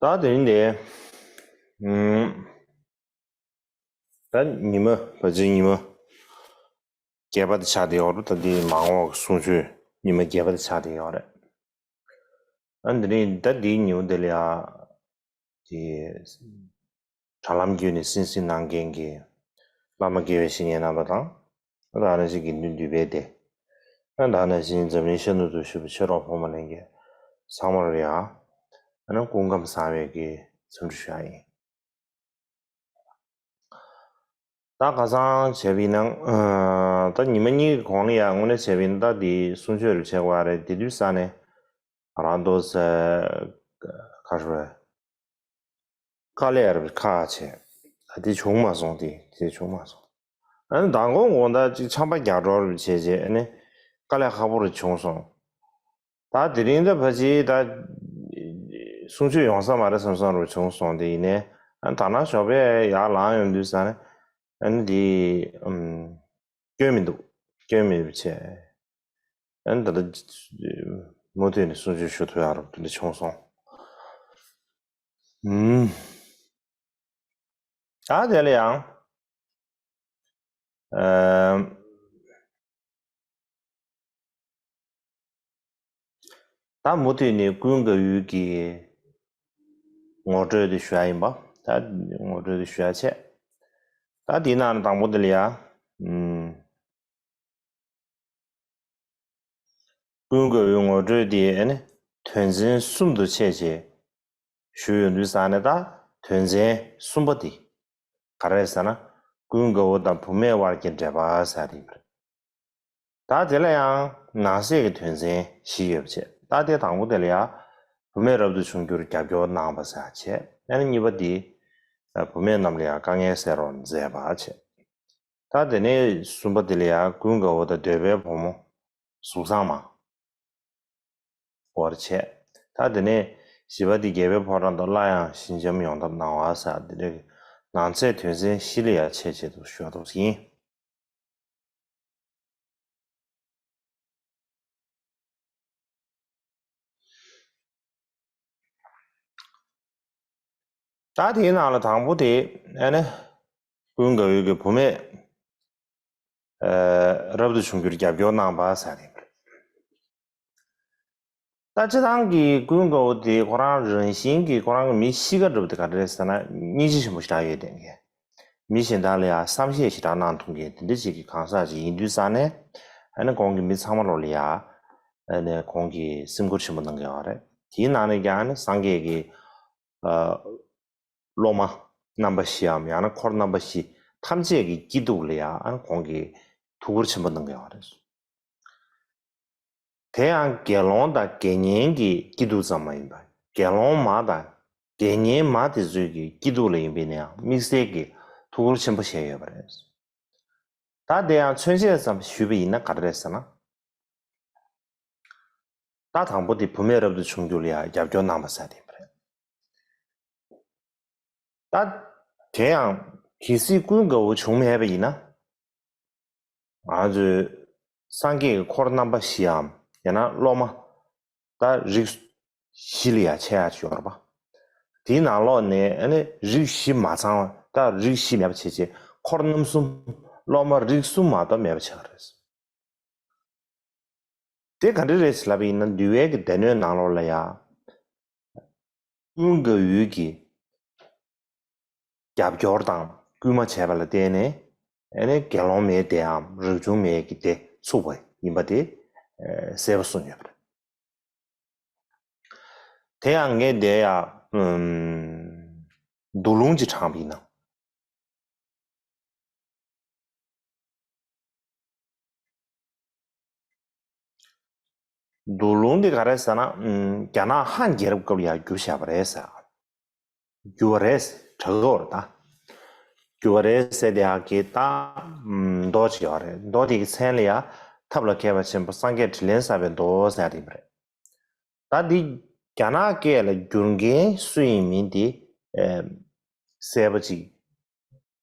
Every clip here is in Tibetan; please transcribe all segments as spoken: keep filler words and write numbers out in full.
ད་དེ་རིང་དེ། ཨུམ། ད་ཉི་མ་བ་ཅིག་ཉི་མ་བརྒྱད་པ་དེ་ཆགས་བསྡད་ཡོད་རེད། ད་འདི་མ་འོངས་གསུང་ཆོས་ཉི་མ་བརྒྱད་པ་དེ་ཆགས་བསྡད་ཡོད་རེད། ཨ་འདི་རིང་ད་འདིའི་ཉིན་མོ་དེ་ལ་ཡ། དེ། དྲ་ལམ་བརྒྱུད་ནས་སིང་སིང་གནང་མཁན་གྱི་བླ་མ་དགེ་བའི་བཤེས་གཉེན་རྣམ་པ་དང་། ད་ག་ནང་བཞིན་དགེ་འདུན་འདུས་པའི་སྡེ། ད་ག་ནང་བཞིན་འཛམ་གླིང་ཤར་ནུབ་ཏུ་བཞུགས་པའི་ཆོས་གྲོགས་ཕོ་མོ་ལྷན་རྒྱས་ཚང་མར་ཡང་། ཨ་ནི་སྐུ་ཁམས་བཟང་བའི་གི་འཚམས་འདྲི་ཞུ་ཡ་ཡིན། ད་ཁ་སང་བྱས་པ་ཡིན་ན། ཨ། ད་ཉི་མ་གཉིས་ཀྱི་གོང་ལ་ཡང་དངོས་གནས་བྱས་པ་ཡིན་ན། ད་འདི་གསུང་ཆོས་རེ་བྱེད་དགོས་རེད། དེ་དུས་ས་ནས་ང་རང་ཚོ་ས་ཁ་ཧྲུལ་དཀའ་ལས་རེ་ཁག་བྱས། ད་དེ་བྱུང་མ་སོང་། དེ་དེ་བྱུང་མ་སོང་། ཨ་ནི་མདང་དགོང་དགོང་དག་ཅིག་ཆམ་པ་རྒྱག་འགྲོ་རེ་བྱས་བྱས། ཨ་ནི་དཀའ་ལས་ཁག་པོ་རེ་བྱུང་སོང་། ད་དེ་རིང་ད་ཕལ་ཆེར་ད་གསུང་ཆོས་ཡོང་ས་མ་རེད་བསམ་བསམ་རུ་བྱུང་སོང་། དེ་ཡིན་ནའི་ཨ་ད་ནང་ཞོགས་པས་ཡར་ལངས་ཡོང་དུས་ས་ནས། ཨ་ནི་འདི་ཨམ། སྐྱོན་མི་འདུག་སྐྱོན་མེད་པ་བྱས། ཨ་ནི་ད་ལྟ་མུ་མཐུད་ནས་གསུང་ཆོས་ཞུ་ཐུབ་ཡག་རུ་དེ་འདྲ་བྱུང་སོང་། ཨུམ། ད་དེ་ལ་ཡང་། ཨམ། ད་མུ་མཐུད་ནས་ཀུན་དགའ་བོའི་གི་ངོ་སྤྲོད་དེ་ཞུ་ཡ་ཡིན་པ། ད་ངོ་སྤྲོད་དེ་ཞུ་ཡ་བྱས། ད་དེའི་ནང་ནས་དང་པོ་དེ་ལ་ཡ། ཨུམ། ཀུན་དགའ་བོའི་ངོ་སྤྲོད་དེ་ཨ་ནི་དོན་ཚན་གསུམ་དུ་ཕྱེ་བྱས་ཞུས་ཡོང་དུས་ས་ནས། ད་དོན་ཚན་གསུམ་པ་དེ་ག་རེ་རེད་ཟེར་ན། ཀུན་དགའ་བོ་དང་བུད་མེད་དབར་གྱི་འབྲེལ་བ་ཟེར་ཡ་དེ་ཡིན་པ་རེད། ད་དེ་ལ་ཡང་ནང་གསེས་ཀྱི་དོན་ཚན་བཞི་ཡོད་པ་བྱས། ད་དེ་དང་པོ་དེ་ལ་ཡང་བུད་མེད་རབ་ཏུ་བྱུང་རྒྱུར་རྒྱབ་སྐྱོར་གནང་བ་ཟེར་བྱས། ཨ་ནི་གཉིས་པ་དེ་བུད་མེད་རྣམས་ལ་ཡང་དཀའ་ངལ་སེལ་རོགས་མཛད་པ་བྱས། ད་དེ་ནས་གསུམ་པ་དེ་ལ་ཡང་ཀུན་དགའ་བོ་དང་འདོད་པའི་བུ་མོ་གཟུགས་བཟང་མ་བོར་བྱས། ད་དེ་ནས་བཞི་པ་དེ་རྒྱལ་པོའི་ཕོ་བྲང་དུ་སླར་ཡང་ཞི་འཇམ་ཡོང་ཐབས་གནང་བ་ཟེར། དེ་འདྲའི་ནང་གསེས་དོན་ཚན་བཞི་ལ་ཡང་ཕྱེ་བྱས་འདུག་ཞུ་བ་འདུག་ཡིན། ད་དེའི་ནང་ལ་དང་པོ་དེ་ཨ་ནི་ཀུན་དགའ་བོའི་གི་བུད་མེད་ཨ་རབ་ཏུ་བྱུང་རྒྱུར་རྒྱབ་སྐྱོར་གནང་བ་ཟེར་ཡ་དེ་རེད། ད་སྤྱིར་བཏང་གི་ཀུན་དགའ་བོ་དེ་ཁོ་རང་རང་བཞིན་གྱིས་ཁོ་རང་གི་མི་གཤིས་ཀ་འདྲ་པོ་དེ་ག་འདྲ་རེད་ཟེར་ན། སྙིང་རྗེ་ཆེན་པོ་ཞེ་དྲག་ཡོད་མཁན། མི་གཞན་དག་ལ་ཡང་བསམ་ཤེས་ཞེ་དྲག་གནང་ཐུབ་མཁན་དེ་འདྲ་ཅིག་གི་གང་ཟག་ཅིག་ཡིན་དུས་ཙང་ནས། ཨ་ནི་ཁོང་གི་མི་ཚང་མ་ལོ་ལ་ཡ། ཨ་ནི་ཁོང་གིས་སེམས་ཁུར་ཆེན་པོ་གནང་གི་ཡོད་རེད། དེའི་ནང་ནས་ཀྱང་ཨ་ནི་སངས་རྒྱས་ཀྱི་ཨ་སློབ་མ་རྣམ་པ་བཞིའམ་ཡང་ན་འཁོར་རྣམ་པ་བཞི་ཐམས་ཅད་ཀྱི་སྐྱིད་སྡུག་ལ་ཡ་ཨ་ནི་ཁོང་གིས་ཐུགས་ཁུར་ཆེན་པོ་གནང་གི་ཡོད་རེད། དེ་ཡང་དགེ་སློང་དང་དགེ་བསྙེན་གྱི་སྐྱིད་སྡུག་ཙམ་མ་ཡིན་པར། དགེ་སློང་མ་དང་དགེ་བསྙེན་མ་དེ་ཚོའི་གི་སྐྱིད་སྡུག་ལ་ཡིན་པས་ན་ཡང་དམིགས་བསལ་གྱི་ཐུགས་ཁུར་ཆེན་པོ་བཞེས་ཡོད་པ་རེད། ད་དེ་ཡང་མཚོན་བྱེད་ཙམ་ཞུས་པ་ཡིན་ན་ག་རེ་རེད་ཟེར་ན། ད་དང་པོ་དེ་བུད་མེད་རབ་ཏུ་བྱུང་རྒྱུ་ལ་ཡང་རྒྱབ་སྐྱོར་གནང་བ་ཟེར་དེ་ཡིན་པ་རེད། ད་དེ་ཡང་གལ་སྲིད་ཀུན་དགའ་བོ་བྱུང་མེད་པ་ཡིན་ན། ང་ཚོས་སངས་རྒྱས་ཀྱི་འཁོར་རྣམ་པ་བཞིའམ་ཡང་ན་སློབ་མ་ད་རིགས་བཞི་ལ་ཡང་ཕྱེ་ཡག་ཅིག་ཡོད་རེད་པ། དེའི་ནང་ལོགས་ནས་ཨ་ནི་རིགས་བཞི་མ་ཚང་བ། ད་རིགས་བཞི་མེད་པ་བྱས་བྱས་འཁོར་རྣམ་གསུམ། སློབ་མ་རིགས་གསུམ་མ་གཏོགས་མེད་པ་ཆགས་རེད། དེ་ག་འདྲ་རེད་ཟེར་ལབ་པ་ཡིན་ན། འདུལ་བའི་གི་སྡེ་སྣོད་ནང་ལོགས་ལ་ཡ། ཀུན་དགའ་བོའི་གི་རྒྱབ་སྐྱོར་དང་སྐུལ་མ་བྱས་པ་ལ་བརྟེན་ནས། ཨ་ནི་དགེ་སློང་མའི་སྡེའམ་རིགས་ཆུང་མའི་གི་སྡེ་ཚུགས་པ་ཡིན་པ་དེ་གསལ་པོ་གསུངས་ཡོད་པ་རེད། དེ་ཡང་ངས་འདི་ཡ། ཨུམ། མདོ་ལུང་ཅིག་དྲངས་པ་ཡིན་ན། མདོ་ལུང་འདི་ག་རེ་ཟེར་ན། ཨུམ། རྒྱ་ནག་ཧན་རྒྱལ་རབས་སྐབས་ལ་ཡང་བསྒྱུར་བཞག་པ་རེད་ཟེར། བསྒྱུར་བ་རེད། དྲག་གོ་ར་ད། བསྒྱུར་བ་རེད་ཟེར་དེ་ཡག་གི་ད། ཨུམ། མདོ་ཅིག་ཡོད་རེད། མདོ་དེ་གི་མཚན་ལ་ཡ། ཐབས་ལ་མཁས་པ་ཆེན་པོ་སངས་རྒྱས་དྲིན་ལན་བསབ་པའི་མདོ་ཟེར་ཡ་དེ་ཡིན་པ་རེད། ད་འདི་རྒྱ་ནག་སྐད་ལ་བསྒྱུར་མཁན་སུ་ཡིན་མིན་དེ་ཨེ་གསལ་པོ་ཅིག་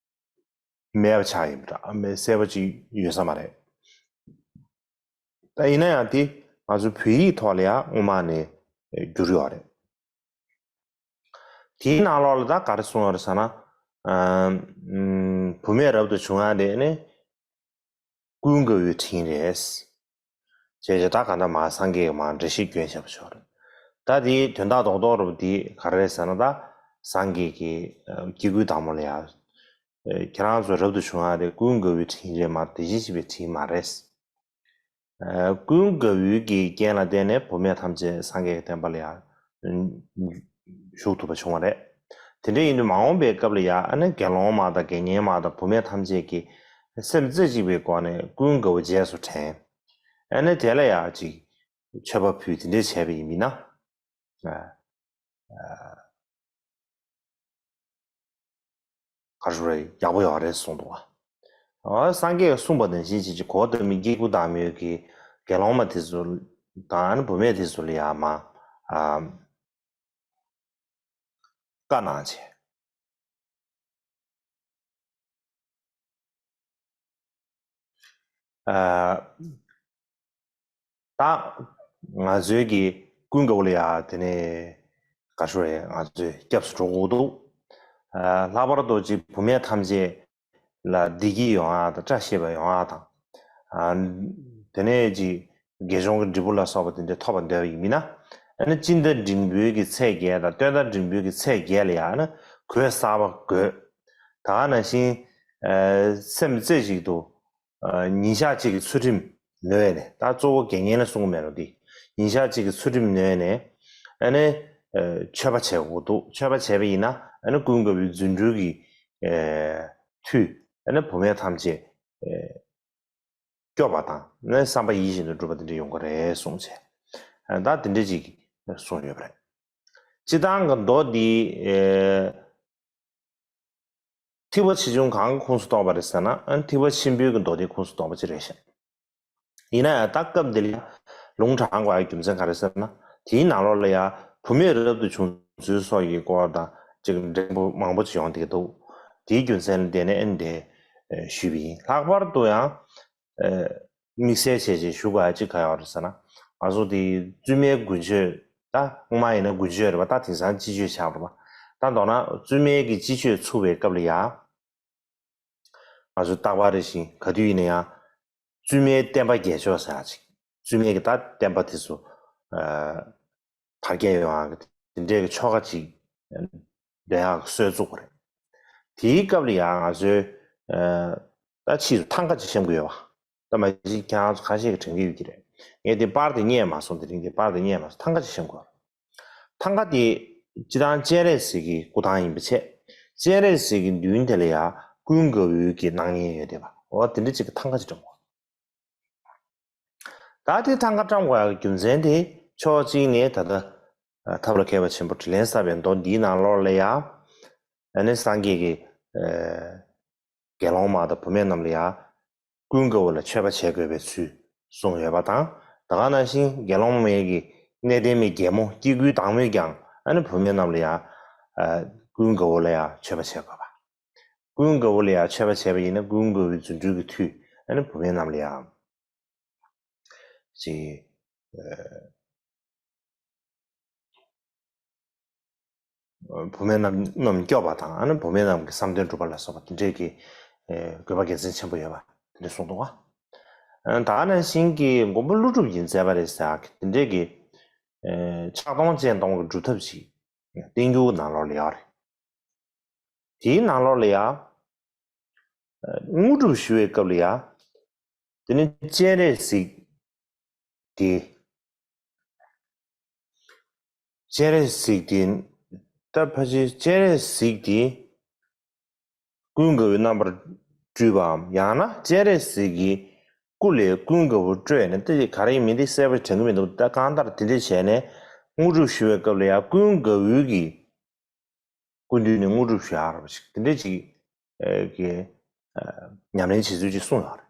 མེད་པ་ཆགས་ཡིན་པ་འདྲ། མེད། གསལ་པོ་ཅིག་ཡོད་ས་མ་རེད། ད་ཡིན་ན་ཡང་དེ་ང་ཚོ་བོད་ཡིག་ཐོག་ལ་ཡང་སྔོན་མ་ནས་བསྒྱུར་ཡོད་རེད། དེའི་ནང་ལོགས་ལ་ད་ག་རེ་གསུངས་ཡོད་རེད་ཟེར་ན། ཨ་ཨམ་བུད་མེད་རབ་ཏུ་བྱུང་ཡ་དེ་ནི་ཀུན་དགའ་བོའི་འཕྲིན་རེད། བྱས་བྱས་ད་ག་འདྲ་མ་སངས་རྒྱས་ཀྱི་མ་འགྲེལ་བཤད་སྐྱོན་བྱས་པ་ཆོག་རེད། ད་དེའི་དོན་དག་རྡོག་རྡོག་རུ་དེ་ག་རེ་རེད་ཟེར་ན། ད་སངས་རྒྱས་ཀྱི་ཨ་སྐྱེ་དགུའི་བདག་མོ་ལ་ཡ། ཨ་ཁྱེད་རང་ཚོ་རབ་ཏུ་བྱུང་ཡ་དེ་ཀུན་དགའ་བོའི་འཕྲིན་རེད་མ་གཏོགས་དེ་བཞིན་གཤེགས་པའི་འཕྲིན་མ་རེད། ཨ་ཀུན་དགའ་བོའི་གི་རྐྱེན་ལ་བརྟེན་ནས་བུད་མེད་ཐམས་ཅད་སངས་རྒྱས་ཀྱི་བསྟན་པ་ལ་ཡང་ཞུགས་ཐུབ་པ་བྱུང་བ་རེད། དེ་འདྲ་ཡིན་དུས་མ་འོངས་པའི་སྐབས་ལ་ཡང་ཨ་ནི་དགེ་སློང་མ་དང་དགེ་བསྙེན་མ་དང་བུད་མེད་ཐམས་ཅད་ཀྱིས་སེམས་རྩེ་གཅིག་པའི་སྒོ་ནས་ཀུན་དགའ་བོ་རྗེས་སུ་དྲན། ཨ་ནི་དེ་ལ་ཡང་ཅིག་མཆོད་པ་ཕུལ་དེ་འདྲ་བྱས་པ་ཡིན་མིན་ན། ཨ། ཨ། ག་རེ་ཟེར་ཡག་པོ་ཡོད་རེད་གསུངས་འདུག་བ། འོ་སངས་རྒྱས་ཀྱིས་གསུངས་པ་ནང་བཞིན་བྱེད་ཅིག་གོ་ཏུ་མི་སྐྱེ་དགུ་བདག་མོའི་གི་དགེ་སློང་མ་དེ་ཚོ་དང་ཨ་ནི་བུད་མེད་དེ་ཚོ་ལ་ཡང་མ་ཨ་བཀའ་གནང་བྱས། ཨ། ད་ང་ཚོའི་གི་ཀུན་དགའ་བོ་ལ་ཡ་དེ་ནས་ག་ཤོ་རེ་ང་ཚོས་སྐྱབས་སུ་འགྲོ་དགོས་འདུག་ཨ། ལྷག་པར་དུ་ཅིག་བུད་མེད་ཐམས་ཅད་ལ་བདེ་སྐྱིད་ཡོང་ཡ་དང་བཀྲ་ཤིས་པ་ཡོང་ཡ་དང་། ཨ། དེ་ནས་ཅིག་དགེ་སྦྱོང་གི་འབྲས་བུ་ལ་སོགས་པ་དེ་འདྲ་ཐོབ་པར་འདོད་པ་ཡིན་མིན་ན། ཨ་ནི་སྤྱི་ཟླ་འབྲིང་པོའི་གི་ཚེས་བརྒྱད་དང་སྟོན་ཟླ་འབྲིང་པོའི་གི་ཚེས་བརྒྱད་ལ་ཡ་ཨ་ནི་གོས་གསར་པ་གོན། ད་ག་ནང་བཞིན་ཨ་སེམས་རྩེ་གཅིག་ཏུ། ཨ། ཉིན་ཞག་གཅིག་གི་ཚུལ་ཁྲིམས་ནོན་ནས། ད་གཙོ་བོ་དགེ་བསྙེན་ལ་གསུང་གི་མེད་རུང་འདི། ཉིན་ཞག་གཅིག་གི་ཚུལ་ཁྲིམས་ནོན་ནས། ཨ་ནི་ཨ་མཆོད་པ་བྱེད་དགོས་འདུག་མཆོད་པ་བྱས་པ་ཡིན་ན་ཨ་ནི་ཀུན་དགའ་བོའི་རྫུ་འཕྲུལ་གྱི་ཨ་མཐུས་ཨ་ནི་བུད་མེད་ཐམས་ཅད་ཨ་སྐྱོབ་པ་དང་ཨ་ནི་བསམ་པ་ཡིད་བཞིན་དུ་འགྲུབ་པ་དེ་འདྲ་ཡོང་གི་རེད་གསུངས་བྱས། ཨ། ད་དེ་འདྲ་ཅིག་གསུངས་ཡོད་པ་རེད། སྤྱིར་བཏང་གི་མདོ་འདི་ཨ། ཐེག་པ་ཆེ་ཆུང་གང་གི་ཁོངས་སུ་གཏོགས་པ་རེད་ཟེར་ན། ཨ། ཐེག་པ་ཆེན་པོའི་གི་མདོ་སྡེའི་ཁོངས་སུ་གཏོགས་པ་ཅིག་རེད་ཤག་ཡིན་ན་ཡང་ད་སྐབས་འདི་ལ་ལུང་དྲངས་དགོས་ཡ་རྒྱུ་མཚན་ག་རེ་ཟེར་ན། དེའི་ནང་ལོགས་ལ་ཡང་བུད་མེད་རབ་ཏུ་བྱུང་ཚུལ་སོགས་ཀྱི་སྐོར་དང་ཅིག་འགྲེལ་པ་མང་པོ་ཅིག་ཡོང་བསྡད་ཀྱི་འདུག་དེའི་རྒྱུ་མཚན་ལ་བརྟེན་ནས་ཨ་ནི་འདི་ཞུས་པ་ཡིན། ལྷག་པར་དུ་ཡང་། ཨ། དམིགས་བསལ་བྱས་བྱས་ཞུ་དགོས་ཡ་གཅིག་ག་ཡོད་རེད་ཟེར་ན། ང་ཚོ་དེ་བཙུན་མའི་དགུན་ཆོས། ད་སྔོན་མ་ཡིན་ན་དགུན་ཆོས་རེད་པ། ད་དེང་སང་སྤྱི་ཆོས་ཆགས་རེད་པ། ད་མདོར་ན་བཙུན་མའི་གི་སྤྱི་ཆོས་ཚུགས་པའི་སྐབས་ལ་ཡ། ང་ཚོ་རྟག་པར་རེ་བཞིན་ག་དུས་ཡིན་ན་ཡང་། བཙུན་མའི་བསྟན་པ་རྒྱས་ཤོག་ཟེར་ཡ་ཅིག་བཙུན་མའི་གི་ད་བསྟན་པ་དེ་ཚོ། ཨ། དར་རྒྱས་ཡོང་ཡག་གི་དེ་འདྲའི་གི་ཆོ་ག་ཅིག་འདོན་ཡག་གི་སྲོལ་བཙུགས་པ་རེད། དེའི་སྐབས་ལ་ཡང་ང་ཚོའི། ཨ། ད་ཕྱིས་སུ་ཐང་ག་ཅིག་བཤམས་ཀྱི་ཡོད་པ། ད་མ་གཞི་ཁྱེད་རང་ཚོ་ཁ་ཤས་ཀྱིས་དྲན་གྱི་ཡོད་ཀྱི་རེད། ངས་དེ་པར་དེ་རྙེད་མ་སོང་། དེ་རིང་དེ་པར་དེ་རྙེད་མ་སོང་། ཐང་ག་ཅིག་བཤམས་ཀྱི་ཡོད་རེད། ཐང་ག་དེ་སྤྱིར་བཏང་སྤྱན་རས་གཟིགས་ཀྱི་སྐུ་ཐང་ཡིན་པ་བྱས། སྤྱན་རས་གཟིགས་ཀྱི་མདུན་དེ་ལ་ཡང་ཀུན་དགའ་བོའི་གི་སྣང་བརྙན་ཡོད་བསྡད་པ། འོ་དེ་འདྲ་ཅིག་གི་ཐང་ག་ཅིག་བཀྲམ་དགོས། ད་དེ་ཐང་ག་བཀྲམ་དགོས་ཡག་གི་རྒྱུ་མཚན་དེ་ཕྱོགས་གཅིག་ནས་ད་ལྟ་ཨ་ཐབས་ལ་མཁས་པ་ཆེན་པོ་དྲིན་ལན་བསབ་པའི་མདོ་འདིའི་ནང་ལོགས་ལ་ཡང་། ཨ་ནི་སངས་རྒྱས་ཀྱིས་ཨ་དགེ་སློང་མ་དང་བུད་མེད་རྣམས་ལ་ཡང་ཀུན་དགའ་བོ་ལ་མཆོད་པ་བྱེད་དགོས་པའི་ཚུལ་གསུངས་ཡོད་པ་དང་། ད་ག་ནང་བཞིན་དགེ་སློང་མའི་གི་གནས་བརྟན་མའི་རྒྱལ་མོ་སྐྱེ་དགུའི་བདག་མོས་ཀྱང་ཨ་ནི་བུད་མེད་རྣམས་ལ་ཡང་ཨ་ཀུན་དགའ་བོ་ལ་ཡང་མཆོད་པ་བྱེད་དགོས་པ། ཀུན་དགའ་བོ་ལ་ཡང་མཆོད་པ་བྱས་པ་ཡིན་ན་ཀུན་དགའ་བོའི་རྫུ་འཕྲུལ་གྱི་མཐུས་ཨ་ནི་བུད་མེད་རྣམས་ལ་ཡང་ཅིག་ཨ་བུད་མེད་རྣམས་རྣམས་སྐྱོབ་པ་དང་ཨ་ནི་བུད་མེད་རྣམས་ཀྱི་བསམ་དོན་འགྲུབ་པ་ལ་སོགས་པ་དེ་འདྲས་ཀྱི་ཨ་དགོས་པ་དགེ་མཚན་ཆེན་པོ་ཡོད་པ་དེ་འདྲས་གསུངས་འདུག་ག་ཨ་ད་ག་ནང་བཞིན་གྱི་མགོན་པོ་ཀླུ་སྒྲུབ་ཀྱིས་མཛད་པ་རེད་ཟེར་ཡག་གི་དེ་འདྲས་ཀྱི་ཨ་ཕྱག་སྟོང་སྤྱན་སྟོང་གི་སྒྲུབ་ཐབས་ཤིག་བསྟན་འགྱུར་ནང་ལོགས་ལ་ཡོད་རེད། དེའི་ནང་ལོགས་ལ་ཡ། དངོས་གྲུབ་ཞུ་བའི་སྐབས་ལ་ཡ། དེ་ནི་སྤྱན་རས་གཟིགས་དེ། སྤྱན་རས་གཟིགས་དེ། ད་ཕལ་ཆེར་སྤྱན་རས་གཟིགས་དེ། ཀུན་དགའ་བོའི་རྣམ་པར་སྤྲུལ་པའམ་ཡང་ན་སྤྱན་རས་གཟིགས་ཀྱི་སྐུ་ལས་ཀུན་དགའ་བོ་སྤྲོས་ནས། དེ་ག་རེ་ཡིན་མིན་དེ་གསལ་པོ་དྲན་གྱི་མི་འདུག་ད་གང་ལྟར་དེ་འདྲས་བྱས་ནས་དངོས་གྲུབ་ཞུ་བའི་སྐབས་ལ་ཡ་ཀུན་དགའ་བོའི་གི་སྐུ་མདུན་ནས་དངོས་གྲུབ་ཞུ་ཡག་ར་བ་ཞིག་དེ་འདྲ་ཅིག་གི་ཉམས་ལེན་བྱེད་ཚུལ་ཅིག་གསུངས་ཡོད་རེད།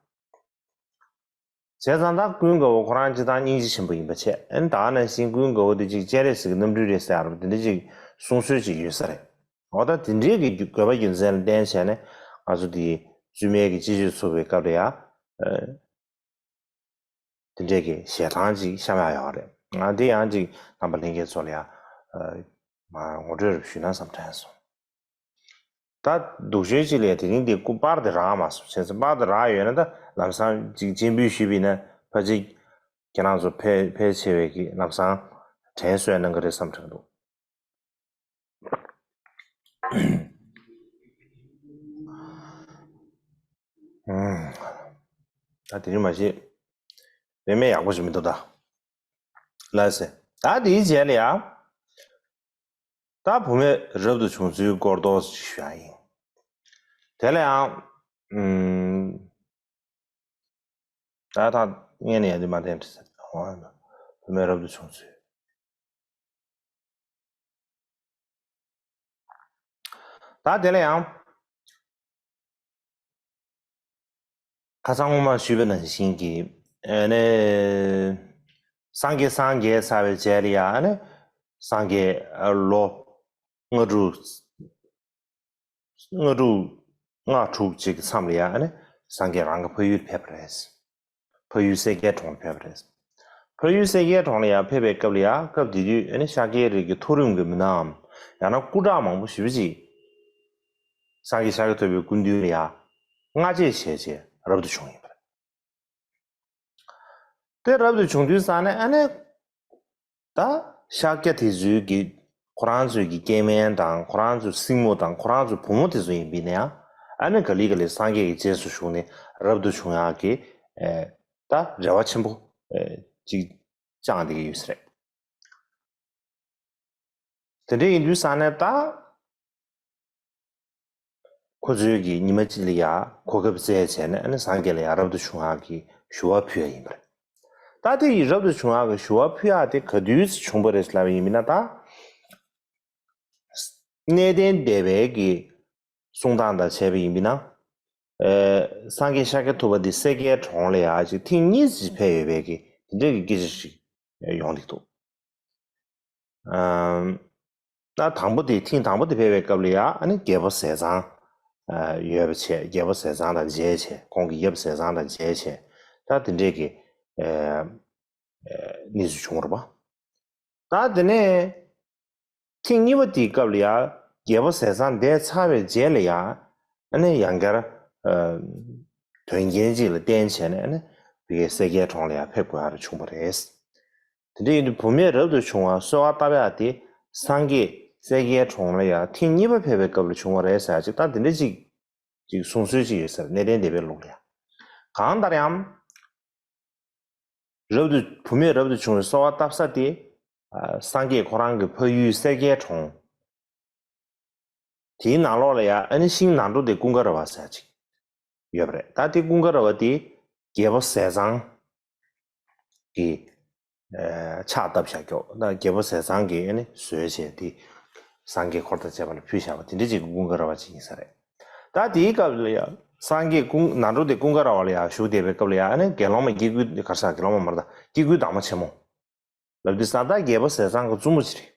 བྱས་ཙང་ད་ཀུན་དགའ་བོ་ཁོ་རང་སྤྱིར་བཏང་སྙིང་རྗེ་ཆེན་པོ་ཡིན་པ་བྱས། ཨ་ནི་ད་ག་ནང་བཞིན་ཀུན་དགའ་བོ་དེ་ཅིག་སྤྱན་རས་གཟིགས་ཀྱི་རྣམ་སྤྲུལ་རེད་ཟེར་ཡག་ར་བ་དེ་འདྲ་ཅིག་གསུང་སྲོལ་ཅིག་ཡོད་ས་རེད། འོ་ད་དེ་འདྲའི་གི་དགོས་པ་རྒྱུ་མཚན་ལ་བརྟེན་བྱས་ནས་ང་ཚོ་དེ་བཙུན་མའི་གི་སྤྱི་ཆོས་ཚུགས་པའི་སྐབས་ལ་ཡ། དེ་འདྲས་ཀྱི་ཞལ་ཐང་ཅིག་བཤམས་ཡག་ཡོད་རེད། ང་དེ་ཡང་ཅིག་རྣམ་པ་ལྷན་རྒྱས་ཚོ་ལ་ཡང་ཨ་ མ་ངོ་སྤྲོད་རེ་ཞུས་ན་བསམ་དྲན་སོང་། ད་སྡུག་ཤོས་ཅིག་ལས་དེ་རིང་འདི་སྐུ་པར་དེ་རག་མ་སོང་། བྱས་ཙང་པར་དེ་རག་ཡོད་ན་ད་ལམ་སང་ཅིག་སྤྱན་འབུལ་ཞུས་པ་ཡིན་ན་ཕལ་ཆེར་ཁྱེད་རང་ཚོ་ཕལ་ཕལ་ཆེ་བས་ཀྱི་ལམ་སང་དྲན་གསོ་གནང་གི་རེད་བསམ་དྲན་འདུག། ཨུམ། ད་དེ་རིང་མ་གཞི་དཔེ་མེད་ཡག་པོ་ཞིག་མི་འདུག་ད། ལགས་སེ། ད་དེའི་རྗེས་ལ་ཡང་ད་བུད་མེད་རབ་ཏུ་བྱུང་ཚུལ་སྐོར་ཏོག་ཙམ་ཞུ་ཡ་ཡིན། དེ་ལ་ཡང་ཨུམ། ད་ད་ངས་ནས་ཡ་འདི་མ་བསྟན་དྲི་ཟེར། བུད་མེད་རབ་ཏུ་བྱུང་ཚུལ། ད་དེ་ལ་ཡང་ཁ་སང་སྔོན་མ་ཞུས་པ་ནང་བཞིན་གྱི་ཨ་ནི་སངས་རྒྱས་སངས་རྒྱས་ཚར་བའི་རྗེས་ལ་ཡང་ཨ་ནི་སངས་རྒྱས་ལོ་ལྔ་དྲུག་ལྔ་དྲུག་ལྔ་དྲུག་ཅིག་གི་མཚམས་ལ་ཡང་ཨ་ནི་སངས་རྒྱས་རང་གི་ཕ་ཡུལ་ཕེབས་པ་རེད། ཕ་ཡུལ་སེར་སྐྱའི་གྲོང་ལ་ཕེབས་པ་རེད། ཕ་ཡུལ་སེར་སྐྱའི་གྲོང་ལ་ཡང་ཕེབས་པའི་སྐབས་ལ་ཡང་སྐབས་དེ་དུས་ཨ་ནི་ཤཱཀྱའི་རིགས་ཀྱི་མཐོ་རིམ་གྱི་མི་སྣའམ་ཡང་ན་སྐུ་དྲག་མང་པོ་ཞེ་པོ་ཅིག་སངས་རྒྱས་ཤཱཀྱ་ཐུབ་པའི་སྐུ་མདུན་ལ་ཡང་སྔ་རྗེས་བྱས་བྱས་རབ་ཏུ་བྱུང་ཡིན་པ་རེད། དེ་རབ་ཏུ་བྱུང་དུས་ཙང་ནས་ཨ་ནི་ད་ཤཱཀྱ་དེ་ཚོའི་གི་ཁོ་རང་ཚོའི་གི་སྐྱེ་དམན་དང་ཁོ་རང་ཚོའི་སྲིང་མོ་དང་ཁོ་རང་ཚོའི་བུ་མོ་དེ་ཚོ་ཡིན་པས་ན་ཡང་ཨ་ནི་ག་ལེ་ག་ལེ་སངས་རྒྱས་ཀྱི་རྗེས་སུ་ཞུགས་ནས་རབ་ཏུ་བྱུང་ཡག་གི་ཨེ་ད་རེ་བ་ཆེན་པོ་ཨེ་ཅིག་བཅངས་བསྡད་ཀྱི་ཡོད་ས་རེད། དེ་འདྲ་ཡིན་དུས་ཙང་ནས་ད་ཁོ་ཚོའི་གི་ཉི་མ་གཅིག་ལ་ཡ་གོ་སྐབས་བཙལ་བྱས་ནས་ཨ་ནི་སངས་རྒྱས་ལ་ཡ་རབ་ཏུ་བྱུང་ཡག་གི་ཞུ་བ་ཕུལ་ཡ་ཡིན་པ་རེད། ད་དེ་ཡི་རབ་ཏུ་བྱུང་ཡག་གི་ཞུ་བ་ཕུལ་ཡག་དེ་ག་དུས་བྱུང་པ་རེད་ལབ་ཡིན་མིན་ན་ད་གནས་བརྟན་སྡེ་པའི་གི་གསུང་སྟངས་དང་བྱས་པ་ཡིན་པས་ན། ཨེ་སངས་རྒྱས་ཤཱཀྱ་ཐུབ་པ་འདི་སེར་སྐྱའི་གྲོང་ལ་ཡ་ཅིག་ཐེངས་གཉིས་ཅིག་ཕེབས་ཡོད་པའི་གི་དེ་འདྲའི་གི་སྐད་ཆ་ཞིག་ཡོང་གི་འདུག། ཨམ། ད་དང་པོ་དེ་ཐེངས་དང་པོ་དེ་ཕེབས་པའི་སྐབས་ལ་ཡ་ཨ་ནི་རྒྱལ་པོ་ཟས་གཙང་ཨ་ཡོད་པ་བྱས། རྒྱལ་པོ་ཟས་གཙང་དང་མཇལ་བྱས། ཁོང་གི་ཡབ་ཟས་གཙང་དང་མཇལ་བྱས། ད་དེ་འདྲའི་གི་ཨེ་ཨེ་གནས་ཚུལ་བྱུང་བ་རེད་པ། ད་དེ་ནས་ཐེངས་གཉིས་པ་དེའི་སྐབས་ལ་ཡ་རྒྱལ་པོ་ཟས་གཙང་འདས་ཚར་བའི་རྗེས་ལ་ཡ་ཨ་ནི་ཡང་བསྐྱར་ཨ་དོན་རྐྱེན་ཅིག་ལ་བརྟེན་བྱས་ནས་ཨ་ནི་བི་ཀའི་སེར་སྐྱའི་གྲོང་ལ་ཡ་ཕེབས་དགོས་ཡ་རེ་བྱུང་བ་རེད། དེ་འདྲ་ཡིན་དུས་བུད་མེད་རབ་ཏུ་བྱུང་བ་གསོལ་བ་བཏབ་ཡ་དེ་སངས་རྒྱས་སེར་སྐྱའི་གྲོང་ལ་ཡ་ཐེངས་གཉིས་པ་ཕེབས་པའི་སྐབས་ལ་བྱུང་བ་རེད་ཟེར་ཡ་ཅིག་ད་དེ་འདྲ་ཅིག་ཅིག་གསུང་སྲོལ་ཅིག་ཡོད་ཟེར། གནས་བརྟན་སྡེ་པའི་ལུགས་ལ་ཡ། གང་ལྟར་ཡང་། རབ་ཏུ་བུད་མེད་རབ་ཏུ་བྱུང་བའི་གསོལ་བ་བཏབ་ས་དེ། ཨ་སངས་རྒྱས་ཁོ་རང་གི་ཕ་ཡུལ་སེར་སྐྱའི་གྲོང་། དེའི་ནང་ལོགས་ལ་ཡ་ཨ་ནི་ཤིང་ནག་འབྲུག་སྡེ་ཀུན་དགའ་ར་བ་ཟེར་ཅིག་ཡོད་པ་རེད། ད་དེ་ཀུན་དགའ་ར་བ་དེ་རྒྱལ་པོ་ཟས་གཙང་གི་ཨ་ཕྱག་བཏབ་བཞག་ཀྱོག། ད་རྒྱལ་པོ་ཟས་གཙང་གིས་ཨ་ནི་བཟོས་བྱས་དེ་སངས་རྒྱས་འཁོར་དང་བཅས་པ་ལ་ཕུལ་བཞག་པ་དེ་འདྲ་ཅིག་གི་ཀུན་དགའ་ར་བ་ཅིག་ཡིན་ས་རེད། ད་དེའི་སྐབས་ལ་ཡ་སངས་རྒྱས་ཀུན་ནག་འབྲུག་སྡེ་ཀུན་དགའ་ར་བ་ལ་ཡ་བཞུགས་བསྡད་པའི་སྐབས་ལ་ཡ་ཨ་ནི་དགེ་སློང་མ་སྐྱེ་དགུའི་གར་ས་དགེ་སློང་མ་མ་རེད་ད། སྐྱེ་དགུའི་བདག་མོ་ཆེན་མོ་ལབ་དུས་ཙང་ད་རྒྱལ་པོ་ཟས་གཙང་གི་བཙུན་མོ་ཅིག་རེད།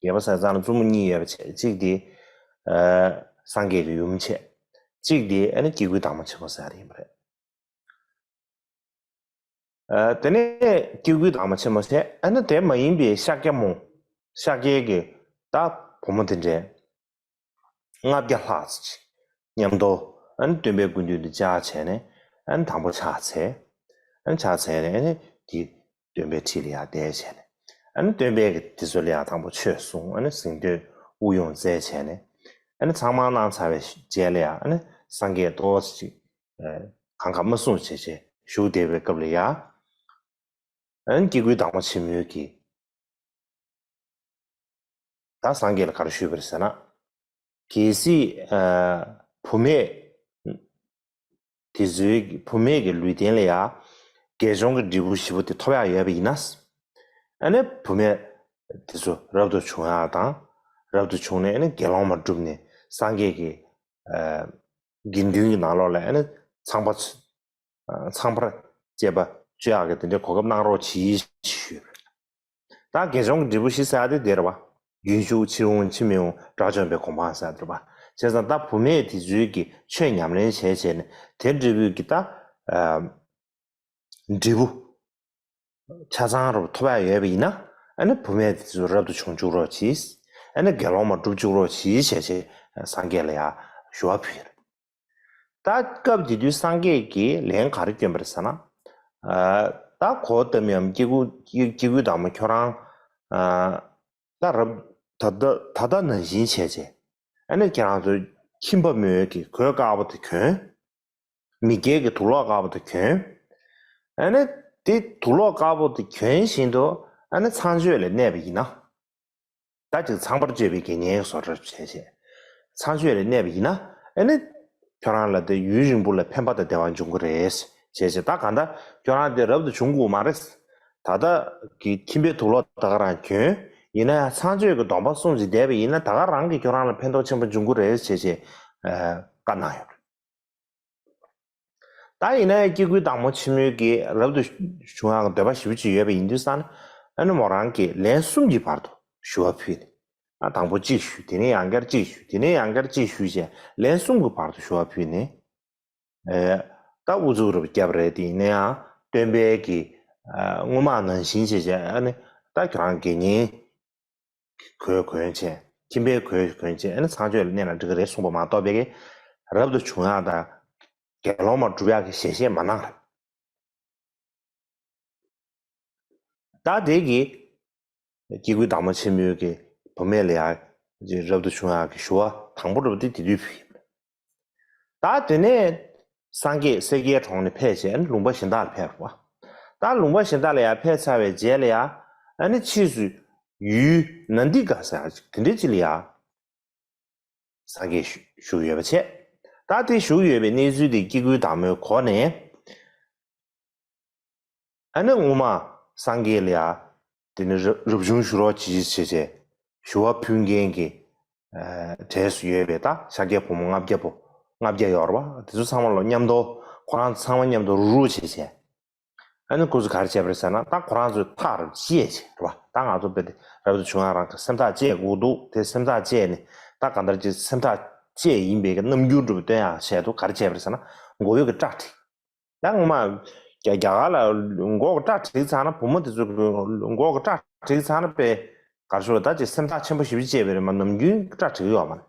རྒྱལ་པོ་ཟས་གཙང་ལ་བཙུན་མོ་གཉིས་ཡོད་པ་བྱས། གཅིག་དེ་ཨ་སངས་རྒྱས་ཀྱི་ཡུམ་བྱས། གཅིག་དེ་ཨ་ནི་སྐྱེ་དགུའི་བདག་མོ་ཆེན་མོ་ཟེར་ཡ་དེ་ཡིན་པ་རེད། ཨ་དེ་ནས་སྐྱེ་དགུའི་བདག་མོ་ཆེན་མོ་བྱས། ཨ་ནི་དེ་མ་ཡིན་པའི་ཤཱཀྱ་མོ། ཤཱཀྱའི་གི་ད་བུ་མོ་དེ་འདྲས་ལྔ་བརྒྱ་ལྷག་ཙམ་ཅིག་མཉམ་དུ་ཨ་ནི་སྟོན་པའི་སྐུ་མདུན་དུ་བཅར་བྱས་ནས་ཨ་ནི་དང་པོ་ཕྱག་འཚལ། ཨ་ནི་ཕྱག་འཚལ་ནས་ཨ་ནི་དེ་སྟོན་པའི་འཁྲིས་ལ་ཡར་བསྡད་བྱས་ནས་ཨ་ནི་སྟོན་པས་གི་དེ་ཚོ་ལ་ཡང་དང་པོ་ཆོས་གསུངས། ཨ་ནི་གཟེངས་བསྟོད་དབུ་དབྱུང་མཛད་བྱས་ནས་ཨ་ནི་ཚང་མ་གནང་ཚར་བའི་རྗེས་ལ་ཡང་ཨ་ནི་སངས་རྒྱས་ཏོག་ཙམ་ཅིག་ཨ་གང་ག་མ་གསུངས་བྱས་བྱས་བཞུགས་བསྡད་པའི་སྐབས་ལ་ཡ། ཨ་ནི་སྐྱེ་དགུའི་བདག་མོ་ཆེན་མོས་ཀྱིས་ད་སངས་རྒྱས་ལ་ག་རེ་ཞུས་པ་རེད་ཟེར་ན། གལ་སྲིད་ཨ་བུད་མེད་དེ་ཚོའི་བུད་མེད་ཀྱི་ལུས་རྟེན་ལ་ཡ་དགེ་སྦྱོང་གི་འབྲས་བུ་བཞི་པོ་དེ་ཐོབ་ཡག་ཡོད་པ་ཡིན་ན། ཨ་ནི་བུད་མེད་དེ་ཚོ་རབ་ཏུ་བྱུང་ཡག་དང་། རབ་ཏུ་བྱུང་ནས་ཨ་ནི་དགེ་སློང་མ་བསྒྲུབས་ནས་སངས་རྒྱས་ཀྱི་ཨ་དགེ་འདུན་གྱི་ནང་ལོགས་ལ་ཨ་ནི་ཚངས་པ་ཚ- ཚངས་པར་སྤྱད་པ་སྤྱོད་ཡག་གི་དེ་འདྲའི་གོ་སྐབས་གནང་རོགས་གྱིས་ཞུས། ད་དགེ་སྦྱོང་གི་འབྲས་བུ་བཞི་ཟེར་ཡག་དེ་དེ་རེད་པ། རྒྱུན་ཞུགས། ཕྱིར་འོང་། ཕྱིར་མི་འོང་། དགྲ་བཅོམ་པའི་གོ་འཕང་ཟེར་ཡག་དེ་རེད་པ། བྱས་ཙང་ད་བུད་མེད་དེ་ཚོའི་གི་ཆོས་ཉམས་ལེན་བྱས་བྱས་ནས་དེ་འབྲས་བུ་གི་ད་ཨ་འབྲས་བུ་ཆ་ཚང་རུ་ཐོབ་ཡག་ཡོད་པ་ཡིན་ན་ཨ་ནི་བུད་མེད་དེ་ཚོ་རབ་ཏུ་བྱུང་བཅུག་རོགས་གྱིས། ཨ་ནི་དགེ་སློང་མ་སྒྲུབ་བཅུག་རོགས་གྱིས་བྱས་བྱས་སངས་རྒྱས་ལ་ཡང་ཞུ་བ་ཕུལ་ཡོད་རེད། ད་སྐབས་དེ་དུས་སངས་རྒྱས་ཀྱིས་ལན་ག་རེ་བསྐྱོན་པ་རེད་ཟེར་ན། ཨ། ད་གོ་བདེ་མོ་ཡང་སྐྱེ་དགུ་སྐྱེ་དགུའི་བདག་མོ་ཁྱོད་རང་། ཨ། ད་རབ་ད་ད་ད་ལྟ་ནང་བཞིན་བྱས་བྱས། ཨ་ནི་ཁྱེད་རང་ཚོ་ཁྱིམ་པ་མོས་ཀྱི་གོས་དཀར་པོ་དེ་གྱོན། མི་སྒེར་གྱི་དུག་ལོག་དཀར་པོ་དེ་གྱོན། ཨ་ནི་དེ་དུག་ལོག་དཀར་པོ་དེ་གྱོན་བཞིན་དུ་ཨ་ནི་ཚངས་སྤྱོད་ལ་གནས་པ་ཡིན་ན། ད་ཅིག་ཚངས་པར་སྤྱོད་པའི་དགེ་བསྙེན་བཟོ་འདྲ་བྱས་བྱས། ཚངས་སྤྱོད་ལ་གནས་པ་ཡིན་ན་ཨ་ནི་ཁྱོད་རང་ལ་དེ་ཡུན་རིང་པོ་ལ་ཕན་པ་དང་བདེ་བ་འབྱུང་གི་རེད་བྱས་བྱས། ད་གང་ལྟར་ཁྱོད་རང་དེ་རབ་ཏུ་བྱུང་དགོས་མ་རེད། ད་ལྟ་གི་ཁྱིམ་པའི་དུག་ལོག་ད་ག་རང་གྱོན། ཡིན་ན་ཡང་ཚངས་སྤྱོད་ཀྱི་སྡོམ་པ་བསྲུངས་བྱས་བསྡད་པ་ཡིན་ན་ད་ག་རང་གིས་ཁྱོད་རང་ལ་ཕན་ཐོགས་ཆེན་པོ་འབྱུང་གི་རེད་བྱས་བྱས། ཨ། བཀའ་གནང་ཡོད། ད་ཡིན་ན་ཡང་སྐྱེ་དགུའི་བདག་མོ་ཆེན་མོའི་གི་རབ་ཏུ་བྱུང་ཡག་གི་འདོད་པ་ཞེ་པོ་ཅིག་ཡོད་པ་ཡིན་དུས་ཙང་ནས་ཨ་ནི་མོ་རང་གིས་ལན་གསུམ་གྱི་བར་དུ་ཞུ་བ་ཕུལ་ནས། ཨ། དང་པོ་གཅིག་ཞུས། དེ་ནས་ཡང་བསྐྱར་གཅིག་ཞུས། དེ་ནས་ཡང་བསྐྱར་གཅིག་ཞུས་བྱས་ལན་གསུམ་གྱི་བར་དུ་ཞུ་བ་ཕུལ་ནས། ཨེ། ད་ཨུ་ཚུགས་རུ་བརྒྱབ་རེད། དེ་ཡིན་ན་ཡང་སྟོན་པའི་གི། ཨ། སྔོན་མ་ནང་བཞིན་བྱས་བྱས་ཨ་ནི་ད་ཁྱོད་རང་དགེ་བསྙེན་གོས་གྱོན་བྱས། ཁྱིམ་པའི་གོས་གྱོན་བྱས་ཨ་ནི་ཚངས་སྤྱོད་ལ་གནས་ན་འགྲིག་གི་རེད་གསུངས་པ་མ་གཏོགས་པའི་གི་རབ་ཏུ་བྱུང་ཡག་དང་དགེ་སློང་མ་སྒྲུབ་ཡག་གི་ཞལ་བཞེས་མ་གནང་རེད། ད་དེ་གི་སྐྱེ་དགུའི་བདག་མོ་ཆེན་མོའི་གི་བུད་མེད་ལ་ཡང་རབ་ཏུ་བྱུང་ཡག་གི་ཞུ་བ་དང་པོ་འགྲོ་བ་དེ་དེ་དུས་ཕུལ་ཡིན། ད་དེ་ནས་སངས་རྒྱས་སེར་སྐྱའི་གྲོང་ནས་ཕེབས་བྱས་ཨ་ནི་ལུང་པ་གཞན་དག་ལ་ཕེབས་པ། ད་ལུང་པ་གཞན་དག་ལ་ཡང་ཕེབས་ཚར་བའི་རྗེས་ལ་ཡང་ཨ་ནི་ཕྱིས་སུ་ཡུལ་ན་ཏི་ཀ་ཟེར་ཡག་ཅིག་དེ་འདྲའི་ཅིག་ལ་ཡང་སངས་རྒྱས་བཞུགས་ཡོད་པ་བྱས། ད་དེ་བཞུགས་ཡོད་པའི་གནས་ཚུལ་དེ་སྐྱེ་དགུའི་བདག་མོས་གོ་ནས། ཨ་ནི་སྔོན་མ་སངས་རྒྱས་ལ་ཡང་དེ་ནི་རབ་རབ་བྱུང་ཞུ་རོགས་གྱིས་བྱས་བྱས་ཞུ་བ་ཕུལ་མཁན་གྱི། ཨ། གྲས་སུ་ཡོད་པའི་ད་ཤཱཀྱའི་བུ་མོ་ལྔ་བརྒྱ་པོ་ལྔ་བརྒྱ་ཡོད་རེད་པ། དེ་ཚོ་ཚང་མ་ལ་མཉམ་དུ་ཁོ་རང་ཚང་མ་མཉམ་དུ་རུག་རུག་བྱས་བྱས། ཨ་ནི་ཁོ་ཚོ་ག་རེ་བྱས་པ་རེད་ཟེར་ན་ད་ཁོ་རང་ཚོས་ཐག་རུ་བཅད་བྱས་རེད་པ། ད་ང་ཚོ་དཔེ་དེ་རབ་ཏུ་བྱུང་ཡག་རང་གི་སེམས་ཐག་བཅད་དགོས་འདུག་དེ་སེམས་ཐག་བཅད་ནས་ད་གང་ལྟར་ཅིག་སེམས་ཐག་བཅད་ཡིན་པའི་གི་རྣམ་འགྱུར་འདྲ་པོ་སྟོན་ཡག་ཆེད་དུ་ག་རེ་བྱས་པ་རེད་ཟེར་ན་མགོ་བོའི་གི་སྐྲ་བྲེགས། ད་ངོ་མ་རྒྱ་རྒྱ་གར་ལ་མགོ་གི་སྐྲ་བྲེགས་ཚར་ན་བུ་མོ་དེ་ཚོ་གི་མགོ་གི་སྐྲ་བྲེགས་ཚར་ན་དཔེ་ག་རེ་ཞུ་དགོས་རེད། ད་ཅིག་སེམས་ཐག་ཆེན་པོ་ཞེ་པོ་ཅིག་བྱས་པ་རེད་མ་གཏོགས་ནམ་རྒྱུན་སྐྲ་བྲེགས་ཡོད་མ་རེད།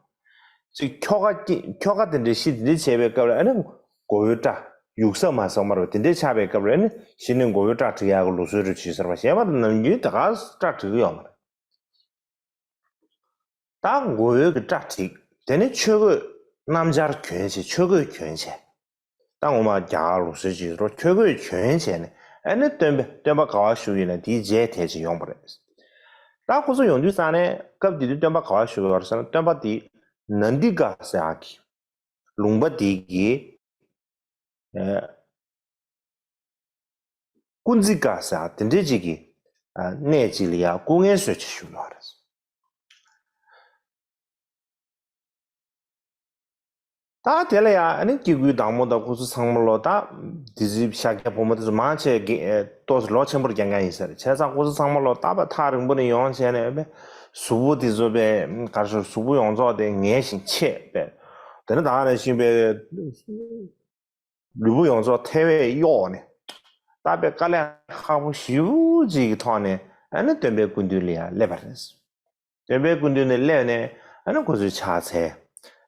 ཅིག་ཁྱོ་ག་ཅིག་ཁྱོ་ག་དེ་འདྲའི་ཤི་དེ་འདྲའི་བྱས་པའི་སྐབས་ལ་ཨ་ནི་མགོ་བོའི་སྐྲ་ཡུགས་ས་མ་ཟ་མ་རེད་པ། དེ་འདྲའི་ཆགས་པའི་སྐབས་ལ་ཨ་ནི་ཤི་ནས་མགོ་བོའི་སྐྲ་བྲེགས་ཡག་གི་ལུགས་སྲོལ་རེ་བྱས་ཟེར་བ་གཞན་པ་དང་ནམ་རྒྱུན་དེ་ག་སྐྲ་བྲེགས་ཡོད་མ་རེད། ད་མགོ་བོའི་གི་སྐྲ་བྲེགས། དེ་ནས་ཆོས་གོས་སྣམ་སྦྱར་གྱོན་བྱས་ཆོས་གོས་གྱོན་བྱས། ད་ངོ་མ་རྒྱ་གར་ལུགས་སྲོལ་གྱི་རོ་ཆོས་གོས་གྱོན་བྱས་ནས་ཨ་ནི་སྟོན་པ་སྟོན་པ་ག་པར་བཞུགས་ཡོད་ན་དེའི་རྗེས་དེད་ཅིག་ཡོང་བ་རེད། ད་ཁོ་ཚོ་ཡོང་དུས་ཙང་ནས་སྐབས་དེ་དུས་སྟོན་པ་ག་པར་བཞུགས་ཡོད་རེད་ཟེར་ན་སྟོན་པ་དེ་ན་ཏི་ཀ་ཟེར་ཡག་གི་ལུང་པ་དེ་གི། ཨ། ཀུན་ཛི་ཀ་ཟེར་དེ་འདྲའི་ཅིག་གི། ཨ། གནས་ཅིག་ལ་ཡང་སྐུ་ངལ་གསོ་ཅིག་བཞུགས་ཡོད་རེད། ད་དེ་ལ་ཡང་ཨ་ནི་སྐྱེ་དགུའི་བདག་མོ་དང་ཁོ་ཚོ་ཚང་མ་ལོ་ད་དེ་ཚོའི་ཤཱཀྱའི་བུ་མོ་དེ་ཚོ་མང་ཆེ་གི་ཏོག་ཙམ་ལོ་ཆེན་པོར་རྒན་རྒན་ཡིན་ས་རེད། བྱས་ཙང་ཁོ་ཚོ་ཚང་མ་ལོ་ད་པ་ཐག་རིང་པོ་ནས་ཡོང་བྱས་ནས་ཨེ་བས་གཟུགས་པོ་དེ་ཚོ་པས་ག་རེ་ཞུ་གཟུགས་པོ་ཡོངས་རྫོགས་དེ་ངལ་ཞིང་ཆད་པས་དེ་ནི་ད་ག་ནང་བཞིན་པའི། ལུས་པོ་ཡོངས་རྫོགས་ཐལ་བས་གཡོགས་ནས། ད་དཔེ་དཀའ་ལས་ཁག་པོ་ཞེ་པོ་ཅིག་གི་ཐོག་ནས་ཨ་ནི་སྟོན་པའི་སྐུ་མདུན་ལ་ཡང་སླེབས་པ་རེད། སྟོན་པའི་སྐུ་མདུན་ནས་སླེབས་ནས་ཨ་ནི་ཁོ་ཚོས་ཕྱག་འཚལ་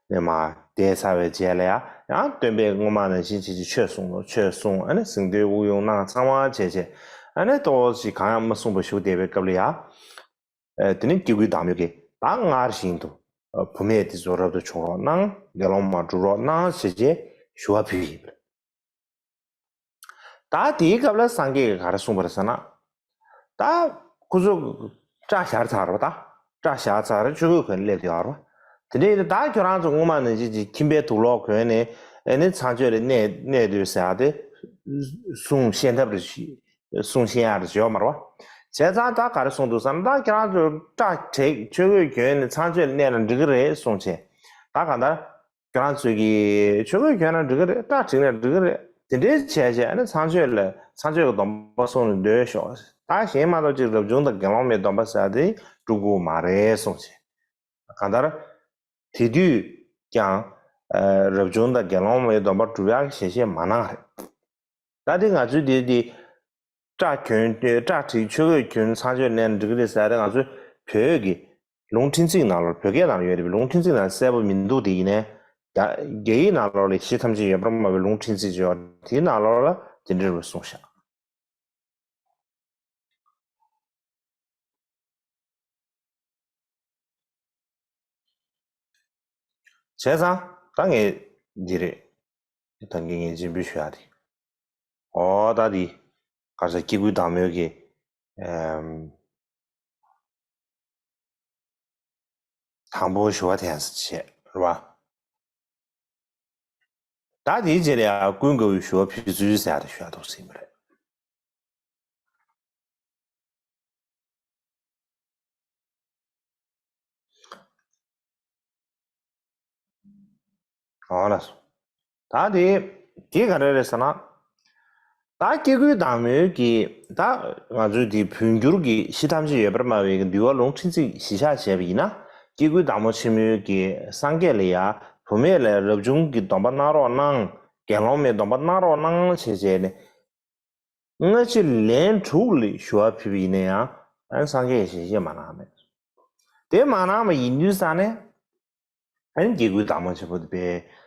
ནས་མར་བསྡད་ཚར་བའི་རྗེས་ལ་ཡང་ཡང་སྟོན་པས་སྔོན་མ་ནང་བཞིན་བྱས་ཅིག་ཆོས་གསུངས་ལོ། ཆོས་གསུངས་ཨ་ནི་གཟེངས་བསྟོད་དབུགས་དབྱུང་གནང་ཚང་མ་བྱས་བྱས་ཨ་ནི་ཏོག་ཙམ་གང་ཡང་མ་གསུངས་པ་བཞུགས་བསྡད་པའི་སྐབས་ལ་ཡང་། ཨ། དེ་ནས་སྐྱེ་དགུའི་བདག་མོས་ཀྱིས་ད་སྔར་བཞིན་དུ། ཨ། བུད་མེད་དེ་ཚོ་རབ་ཏུ་བྱུང་རོགས་གནང་། དགེ་སློང་མ་སྒྲུབ་རོགས་གནང་ཞེས་བྱས་ཞུ་བ་ཕུལ་ཡིན་པ་རེད། ད་དེའི་སྐབས་ལ་སངས་རྒྱས་ཀྱིས་ག་རེ་གསུངས་པ་རེད་ཟེར་ན། ད་ཁོ་ཚོ་སྐྲ་བཞར་ཚར་བ་ད། སྐྲ་བཞར་ཚར་ཆོས་གོས་གོན་སླེབས་ཡོད་རེད་བ། དེ་འདྲ་ཡིན་ད་ཁྱོད་རང་ཚོ་སྔོན་མ་ནང་བཞིན་གྱི་ཁྱིམ་པའི་དུག་ལོག་གོན་ནས་ཨེ་ནི་ཚངས་སྤྱོད་ལ་གནས་གནས་སྡོད་ཟེར་ཡག་དེ་གསུང་ཤེས་ཐབས་རེ་ཞིག་གསུང་ཤེས་ཡག་རེ་ཡོད་མ་རེད་བ། བྱས་ཙང་ད་ག་རེ་གསུངས་འདུག་ཟེར་ན་ད་ཁྱེད་རང་ཚོས་སྐྲ་བྲེགས་ཆོས་གོས་གྱོན་ནས་ཚངས་སྤྱོད་ལ་གནས་ན་འགྲིག་གི་རེད་གསུངས་བྱས། ད་གང་ལྟར་ཁྱེད་རང་ཚོས་ཀྱིས་ཆོས་གོས་གྱོན་ན་འགྲིག་གི་རེད། སྐྲ་བྲེགས་ན་འགྲིག་གི་རེད། དེ་འདྲའི་བྱས་བྱས་ཨ་ནི་ཚངས་སྤྱོད་ལ་ཚངས་སྤྱོད་ཀྱི་སྡོམ་པ་བསྲུང་ནས་སྡོད་ཤོག་ད་གཞན་མ་གཏོགས་ཅིག་རབ་བྱུང་དང་དགེ་སློང་མའི་སྡོམ་པ་ཟེར་དེ་སྒྲུབ་དགོས་མ་རེད་གསུངས་བྱས། གང་ལྟར། དེ་དུས་ཀྱང་། ཨ། རབ་བྱུང་དང་དགེ་སློང་མའི་སྡོམ་པ་སྒྲུབ་ཡག་གི་ཞལ་བཞེས་མ་གནང་རེད། ད་དེ་ང་ཚོའི་དེ་དེ། སྐྲ་གྱོན་སྐྲ་བྲེགས་ཆོས་གོས་གྱོན་ཚངས་སྤྱོད་གནས་ན་འགྲིག་གི་རེད་ཟེར་ཏེ་ང་ཚོའི་བོད་ཀྱི་ ལུང་ཕྲན་ཚེགས་ནང་ལོགས་བོད་སྐད་ནང་ལ་ཡོད་རེད་པས། ལུང་ཕྲན་ཚེགས་ནང་གསལ་པོ་མི་འདུག་དེ་ཡིན་ནའི་རྒྱ་རྒྱ་ཡིག་ནང་ལོགས་ལ་གཞི་ཐམས་ཅད་ཡོད་པར་སྨྲ་བའི་ལུང་ཕྲན་ཚེགས་ཅིག་ཡོད། དེའི་ནང་ལོགས་ལ་དེ་འདྲ་རུ་གསུངས་ཤག་བྱས་ཙང་ད་ངས་འདི་རེད། ད་ངས་ངས་རྗེས་འབུལ་ཞུ་ཡག་དེ། ཨོ་ད་འདི་ག་རེ་ཟེར། སྐྱེ་དགུའི་བདག་མོའི་གི་ཨམ། དང་པོ་ཞུ་བ་དེ་ཡང་བྱས་རེད་བ། ད་དེའི་རྗེས་ལ་ཡང་ཀུན་དགའ་བོའི་ཞུ་བ་ཕུལ་ཚུལ་ཟེར་ཡག་དེ་ཞུ་ཡག་འདུག་ཟེར་གྱི་ཡིན་པ་རེད། ཨོ་ལགས་སོ། ད་དེ་དེ་ག་རེ་རེད་ཟེར་ན། ད་སྐྱེ་དགུའི་བདག་མོའི་གི་ད་ང་ཚོའི་དེ་བོད་འགྱུར་གྱི་གཞི་ཐམས་ཅད་ཡོད་པར་སྨྲ་བའི་གི་འདུལ་བ་ལུང་ཕྲན་ཚེགས་གཞི་བཞག་བྱས་པ་ཡིན་ན། སྐྱེ་དགུའི་བདག་མོ་ཆེན་མོའི་གི་སངས་རྒྱས་ལ་ཡ་བུད་མེད་ལ་རབ་བྱུང་གི་སྡོམ་པ་གནང་རོགས་གནང་། དགེ་སློང་མའི་སྡོམ་པ་གནང་རོགས་གནང་བྱས་བྱས་ནས། སྔ་ཕྱི་ལན་དྲུག་ལ་ཞུ་བ་ཕུལ་བ་ཡིན་ན་ཡང་ཨ་ནི་སངས་རྒྱས་ཀྱིས་ཞལ་བཞེས་མ་གནང་མེད། དེ་མ་གནང་བ་ཡིན་དུས་ཙང་ནས་ཨ་ནི་སྐྱེ་དགུའི་བདག་མོ་ཆེན་པོ་དེ་དཔེ་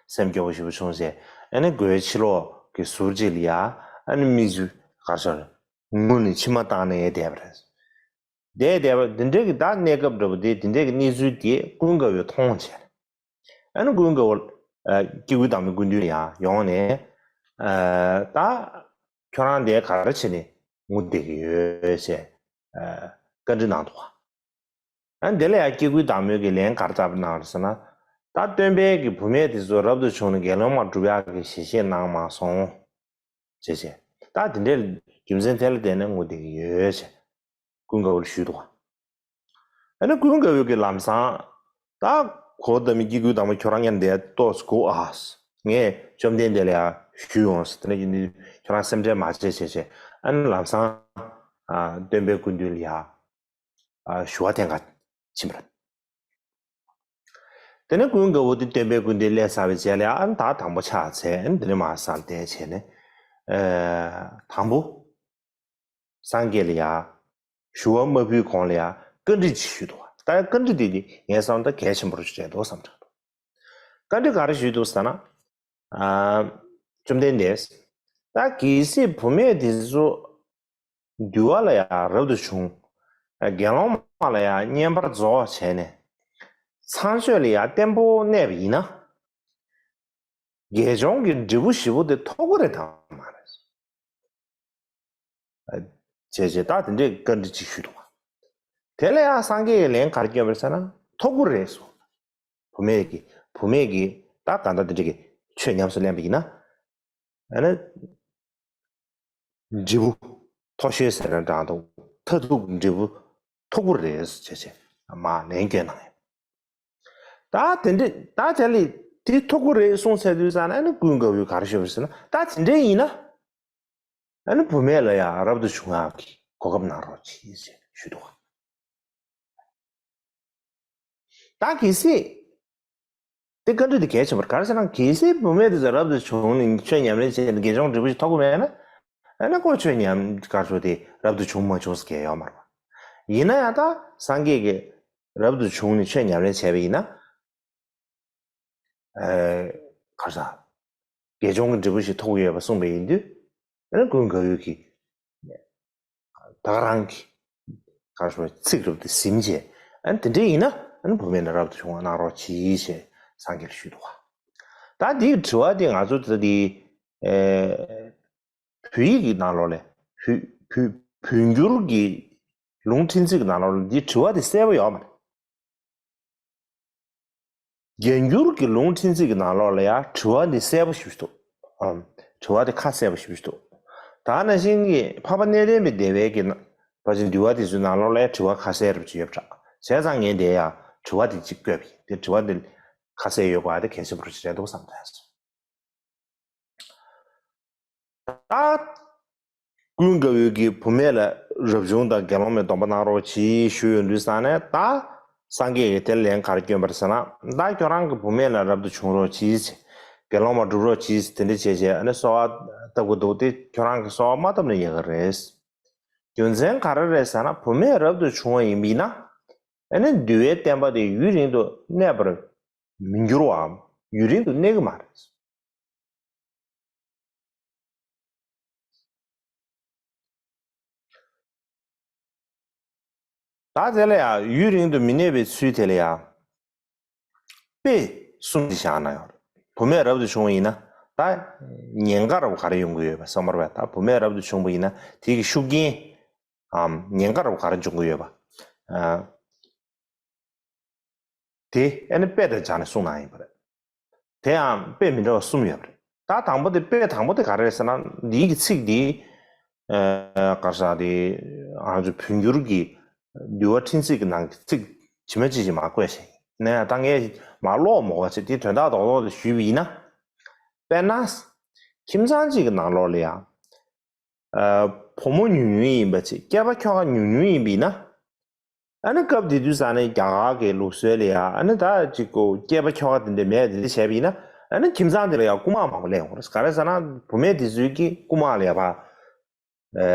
སེམས་སྐྱོ་བོ་ཞེ་པོ་བྱུང་བྱས། ཨ་ནི་སྒོའི་ཕྱི་ལོགས་ཀྱི་ཟུར་གཅིག་ལ་ཡ་ཨ་ནི་མིག་ཆུ་ག་ཤོར་ངུ་ནས་མཆི་མ་བཏང་ནས་བསྡད་པ་རེད། བསྡད་བསྡད་པ་འདི་འདྲའི་གི་ད་གནས་སྐབས་འདྲ་པོ་དེ་དེ་འདྲའི་གི་གནས་ཚུལ་དེ་ཀུན་དགའ་བོས་མཐོང་བྱས། ཨ་ནི་ཀུན་དགའ་བོ་ཨ་སྐྱེ་དགུའི་བདག་མོའི་སྐུ་མདུན་ལ་ཡང་ཡོང་ནས་ཨ་ད་ཁྱོད་རང་འདིར་ག་རེ་བྱས་ནས་ངུ་བསྡད་ཀྱི་ཡོད་ཅེས་ཨ་བཀའ་འདྲི་གནང་འདུག་བ། ཨ་ནི་དེ་ལ་ཡང་སྐྱེ་དགུའི་བདག་མོས་ཀྱིས་ལན་ག་རེ་བཏབ་གནང་རེད་ཟེར་ན། ད་སྟོན་པའི་གི་བུད་མེད་དེ་ཚོ་རབ་ཏུ་བྱུང་ནས་དགེ་སློང་མ་སྒྲུབ་ཡག་གི་ཞལ་བཞེས་གནང་མ་སོང་། ཅེས་བྱས། ད་དེ་འདྲའི་རྒྱུ་མཚན་དེ་ལ་བརྟེན་ནས་ངུ་བསྡད་ཀྱི་ཡོད་ཅེས་ཀུན་དགའ་བོ་ལ་ཞུས་འདུག་བ། ཨ་ནི་ཀུན་དགའ་བོ་གིས་ལམ་སང་ད་གོ་ད་མི་སྐྱེ་དགུའི་བདག་མོ་ཁྱོད་རང་ཉན་དེ་ཏོག་ཙམ་སྒུག་ཨ། ངས་བཅོམ་ལྡན་འདས་ལ་ཡང་ཞུས་ཡོང་ཟེར། དེ་ནས་ཡིན་དུས་ཁྱོད་རང་སེམས་ཁྲལ་མ་བྱེད་བྱས་བྱས། ཨ་ནི་ལམ་སང་ཨ་སྟོན་པའི་སྐུ་མདུན་ལ་ཡང་ཨ་ཞུ་བ་འཐེན་ག་ཕྱིན་པ་རེད། དེ་ནས་ཀུན་དགའ་བོ་དེ་སྟོན་པའི་སྐུ་མདུན་སླེབས་ཚར་བའི་རྗེས་ལ་ཨ་ནི་ད་དང་པོ་ཕྱག་འཚལ། ཨ་ནི་དེ་ནས་མར་ས་ལ་བསྡད་བྱས་ནས་ཨ་དང་པོ་སངས་རྒྱས་ལ་ཡ་ཞུ་བ་མ་ཕུལ་གོང་ལ་ཡ་བཀའ་འདྲི་ཅིག་ཞུས་འདུག་བ། ད་བཀའ་འདྲི་དེ་དེ་ངའི་བསམ་ད་གལ་ཆེན་པོ་རེད་འདུག་བསམ་དྲན་འདུག་བཀའ་འདྲི་ག་རེ་ཞུས་འདུག་ཟེར་ན། ཨ་བཅོམ་ལྡན་འདས། ད་གལ་སྲིད་བུད་མེད་དེ་ཚོ་འདུལ་བ་ལ་ཡང་རབ་ཏུ་བྱུང་། དགེ་སློང་མ་ལ་ཡང་བསྙེན་པར་རྫོགས་བྱས་ནས་ཚངས་སྤྱོད་ལ་ཡང་བརྟན་པོ་གནས་པ་ཡིན་ན། དགེ་སྦྱོང་གི་འབྲས་བུ་བཞི་པོ་དེ་ཐོབ་ཀྱི་རེད་དམ་མ་རེད། ཨ་བྱས་བྱས་ད་དེ་འདྲའི་བཀའ་འདྲི་ཅིག་ཞུས་འདུག་བ། དེ་ལ་ཡང་སངས་རྒྱས་ཀྱིས་ལན་ག་རེ་བསྐྱོན་པ་རེད་ཟེར་ན། ཐོབ་ཀྱི་རེད་གསུངས། བུད་མེད་ཀྱིས་བུད་མེད་ཀྱིས་ད་གང་ལྟར་དེ་འདྲ་གི་ཆོས་ཉམས་སུ་ལེན་པ་ཡིན་ན། ཨ་ནི་འབྲས་བུ་མཐོ་ཤོས་ཟེར་ན་འདྲ་འདུག་མཐར་ཐུག་འབྲས་བུ་ཐོབ་ཀྱི་རེད་ཟེར་བྱས་བྱས་མར་ལན་བསྐྱོན་གནང་ཡོད། ད་དེ་འདྲ་ད་དེ་ལས་དེ་ཐོབ་ཀྱི་རེད་གསུངས་ཚར་དུས་ཙང་ནས་ཨ་ནི་ཀུན་དགའ་བོས་ག་རེ་ཞུས་པ་རེད་ཟེར་ན། ད་དེ་འདྲ་ཡིན་ན། ཨ་ནི་བུད་མེད་ལ་ཡང་རབ་ཏུ་བྱུང་ཡག་གི་གོ་སྐབས་གནང་རོགས་གྱིས་ཞེས་ཞུས་འདུག་ད་གལ་སྲིད་དེ་བཀའ་འདྲི་དེ་གལ་ཆེན་པོ་རེད། ག་རེ་ཟེར་ན་གལ་སྲིད་བུད་མེད་དེ་ཚོ་རབ་ཏུ་བྱུང་ནས་ཆོས་ཉམས་ལེན་བྱས་ནས་དགེ་སྦྱོང་འབྲས་བུ་ཞིག་ཐོབ་ཀྱི་མེད་ན། ཨ་ནི་ཁོ་ཆོས་ཉམས་ག་རེ་ཟེར་དེ་རབ་ཏུ་བྱུང་མ་བྱུང་ཟེར་གྱི་ཡོད་མ་རེད་པ། ཡིན་ན་ཡང་ད་སངས་རྒྱས་ཀྱིས་རབ་ཏུ་བྱུང་ནས་ཆོས་ཉམས་ལེན་བྱས་པ་ཡིན་ན། ཨ་ག་རེ་ཟེར། དགེ་སྦྱོང་གི་འབྲས་བུ་ཞིག་ཐོབ་ཀྱི་ཡོད་པ་གསུངས་པ་ཡིན་དུས། ཨ་ནི་ཀུན་དགའ་བོས་ཀྱིས་ད་ག་རང་གི་ག་རེ་ཟེར་ཚིག་རུ་དེ་ཟིན་བྱས། ཨ་ནི་དེ་འདྲ་ཡིན་ན་ཨ་ནི་བུད་མེད་ལ་རབ་ཏུ་བྱུང་བ་གནང་རོགས་གྱིས་ཞེས་སངས་རྒྱས་ལ་ཞུས་འདུག་བ། ད་འདིའི་དྲི་བ་དེ་ང་ཚོ་ད་དེ་ཨེ་བོད་ཡིག་གི་ནང་ལོགས་ལ་བོད་བོད་བོད་འགྱུར་གྱི་ལུང་ཕྲན་ཚེགས་ཀྱི་ནང་ལོགས་ལ་འདིའི་དྲི་བ་དེ་གསལ་པོ་ཡོད་མ་རེད། རྒྱ་འགྱུར་གྱི་ལུང་ཕྲན་ཚེགས་ཀྱི་ནང་ལོགས་ལ་ཡང་དྲི་བ་འདི་གསལ་པོ་ཞིག་འདུག་ཨམ། དྲི་བ་འདི་ཁ་གསལ་པོ་ཞིག་འདུག་ད་ག་ནང་བཞིན་གྱི་འཕགས་པ་གནས་བརྟན་པའི་སྡེ་པའི་གི་ན་ཕར་ཕྱིན་འདུལ་བ་དེ་ཚོའི་ནང་ལོགས་ལ་ཡང་དྲི་བ་ཁ་གསལ་རབ་ཅིག་ཡོད་པ་འདྲ། བྱས་ཙང་ངས་འདིར་ཡང་དྲི་བ་འདི་གཅིག་བཀོད་པ་ཡིན། དེ་དྲི་བ་འདི་ཁ་གསལ་ཡོད་པ་དེ་གལ་ཆེན་པོ་རེད་འདུག་བསམ་བསྡད་སོང་། ད་ཀུན་དགའ་བོས་ཀྱིས་བུད་མེད་ལ་རབ་བྱུང་དང་དགེ་སློང་མའི་སྡོམ་པ་གནང་རོགས་གྱིས་ཞུས་ཡོང་དུས་ཙང་ནས། ད་སངས་རྒྱས་ཀྱིས་དེར་ལན་ག་རེ་བསྐྱོན་པ་རེད་ཟེར་ན། ད་ཁྱོད་རང་གིས་བུད་མེད་ལ་རབ་ཏུ་བྱུང་རོགས་གྱིས། དགེ་སློང་མ་སྒྲུབ་རོགས་གྱིས། དེ་འདྲ་བྱས་བྱས་ཨ་ནི་གསོལ་བ་བཏབ་དགོས་འདུག་དེ་ཁྱོད་རང་གིས་གསོལ་བ་མ་བཏབ་ན་ཡག་གི་རེད། རྒྱུ་མཚན་ག་རེ་རེད་ཟེར་ན། བུད་མེད་རབ་ཏུ་བྱུང་བ་ཡིན་པ་ཡིན་ན། ཨ་ནི་འདུལ་བའི་བསྟན་པ་དེ་ཡུན་རིང་དུ་གནས་པར་མི་འགྱུར་བའམ་ཡུན་རིང་དུ་གནས་ཀྱི་མ་རེད། ད་དེ་ལ་ཡང་ཡུན་རིང་དུ་མི་གནས་པའི་ཚུལ་དེ་ལ་ཡང་དཔེ་གསུམ་ཅིག་བཞག་ན་ཡང་། བུད་མེད་རབ་ཏུ་བྱུང་བ་ཡིན་ན་ད་ཉེན་ཁ་རབ་ག་རེ་ཡོང་གི་ཡོད་པ་བསམ་པར་བས། ད་བུད་མེད་རབ་ཏུ་བྱུང་བ་ཡིན་ན་དེ་གི་ཤུགས་རྐྱེན་འམ་ཉེན་ཁ་རབ་ག་རེ་འབྱུང་གི་ཡོད་པ། ཨ། དེ་ཨ་ནི་དཔེ་དང་སྦྱར་ནས་གསུངས་གནང་ཡིན་པ་རེད། དེ་ཡང་དཔེ་མི་འདྲ་བ་གསུམ་ཡོད་པ་རེད། ད་དང་པོ་དེ་དཔེ་དང་པོ་དེ་ག་རེ་རེད་ཟེར་ན། འདིའི་གི་ཚིག་འདི་ཨ་ག་རེ་ཟེར་དེ་ང་ཚོ་བོད་འགྱུར་གྱི་འདུལ་བ་འཕྲིན་ཚིག་གི་ནང་གི་ཚིག་ཇི་མ་ཇི་བཞིན་མར་བཀོད་བཞག་ཡིན་ན་ཡང་། ད་ངས་མར་ཀློག་མ་དགོས་པ་བྱས་དེ་དོན་དག་རྡོག་རྡོག་དེ་ཞུས་པ་ཡིན་ན། དཔེར་ན། ཁྱིམ་ཚང་གཅིག་གི་ནང་ལོགས་ལ་ཡང་ཨ་བུ་མོ་ཉུང་ཉུང་ཡིན་པ་བྱས། སྐྱེས་པ་ཁྱོ་ག་ཉུང་ཉུང་ཡིན་པ་ཡིན་ན། ཨ་ནི་སྐབས་དེ་དུས་ཙང་ནས་རྒྱ་གར་གྱི་ལུགས་སྲོལ་ལ་ཡང་། ཨ་ནི་ད་ཅིག་གོ་སྐྱེས་པ་ཁྱོ་ག་དེ་འདྲ་མེད་དེ་འདྲ་བྱས་པ་ཡིན་ན། ཨ་ནི་ཁྱིམ་ཚང་དེ་ལ་ཡང་རྐུ་མ་མང་པོ་སླེབས་ཡོང་གི་རེད། ག་རེ་ཟེར་ན་བུད་མེད་དེ་ཚོའི་གི་རྐུ་མ་ལ་ཡང་ཕར་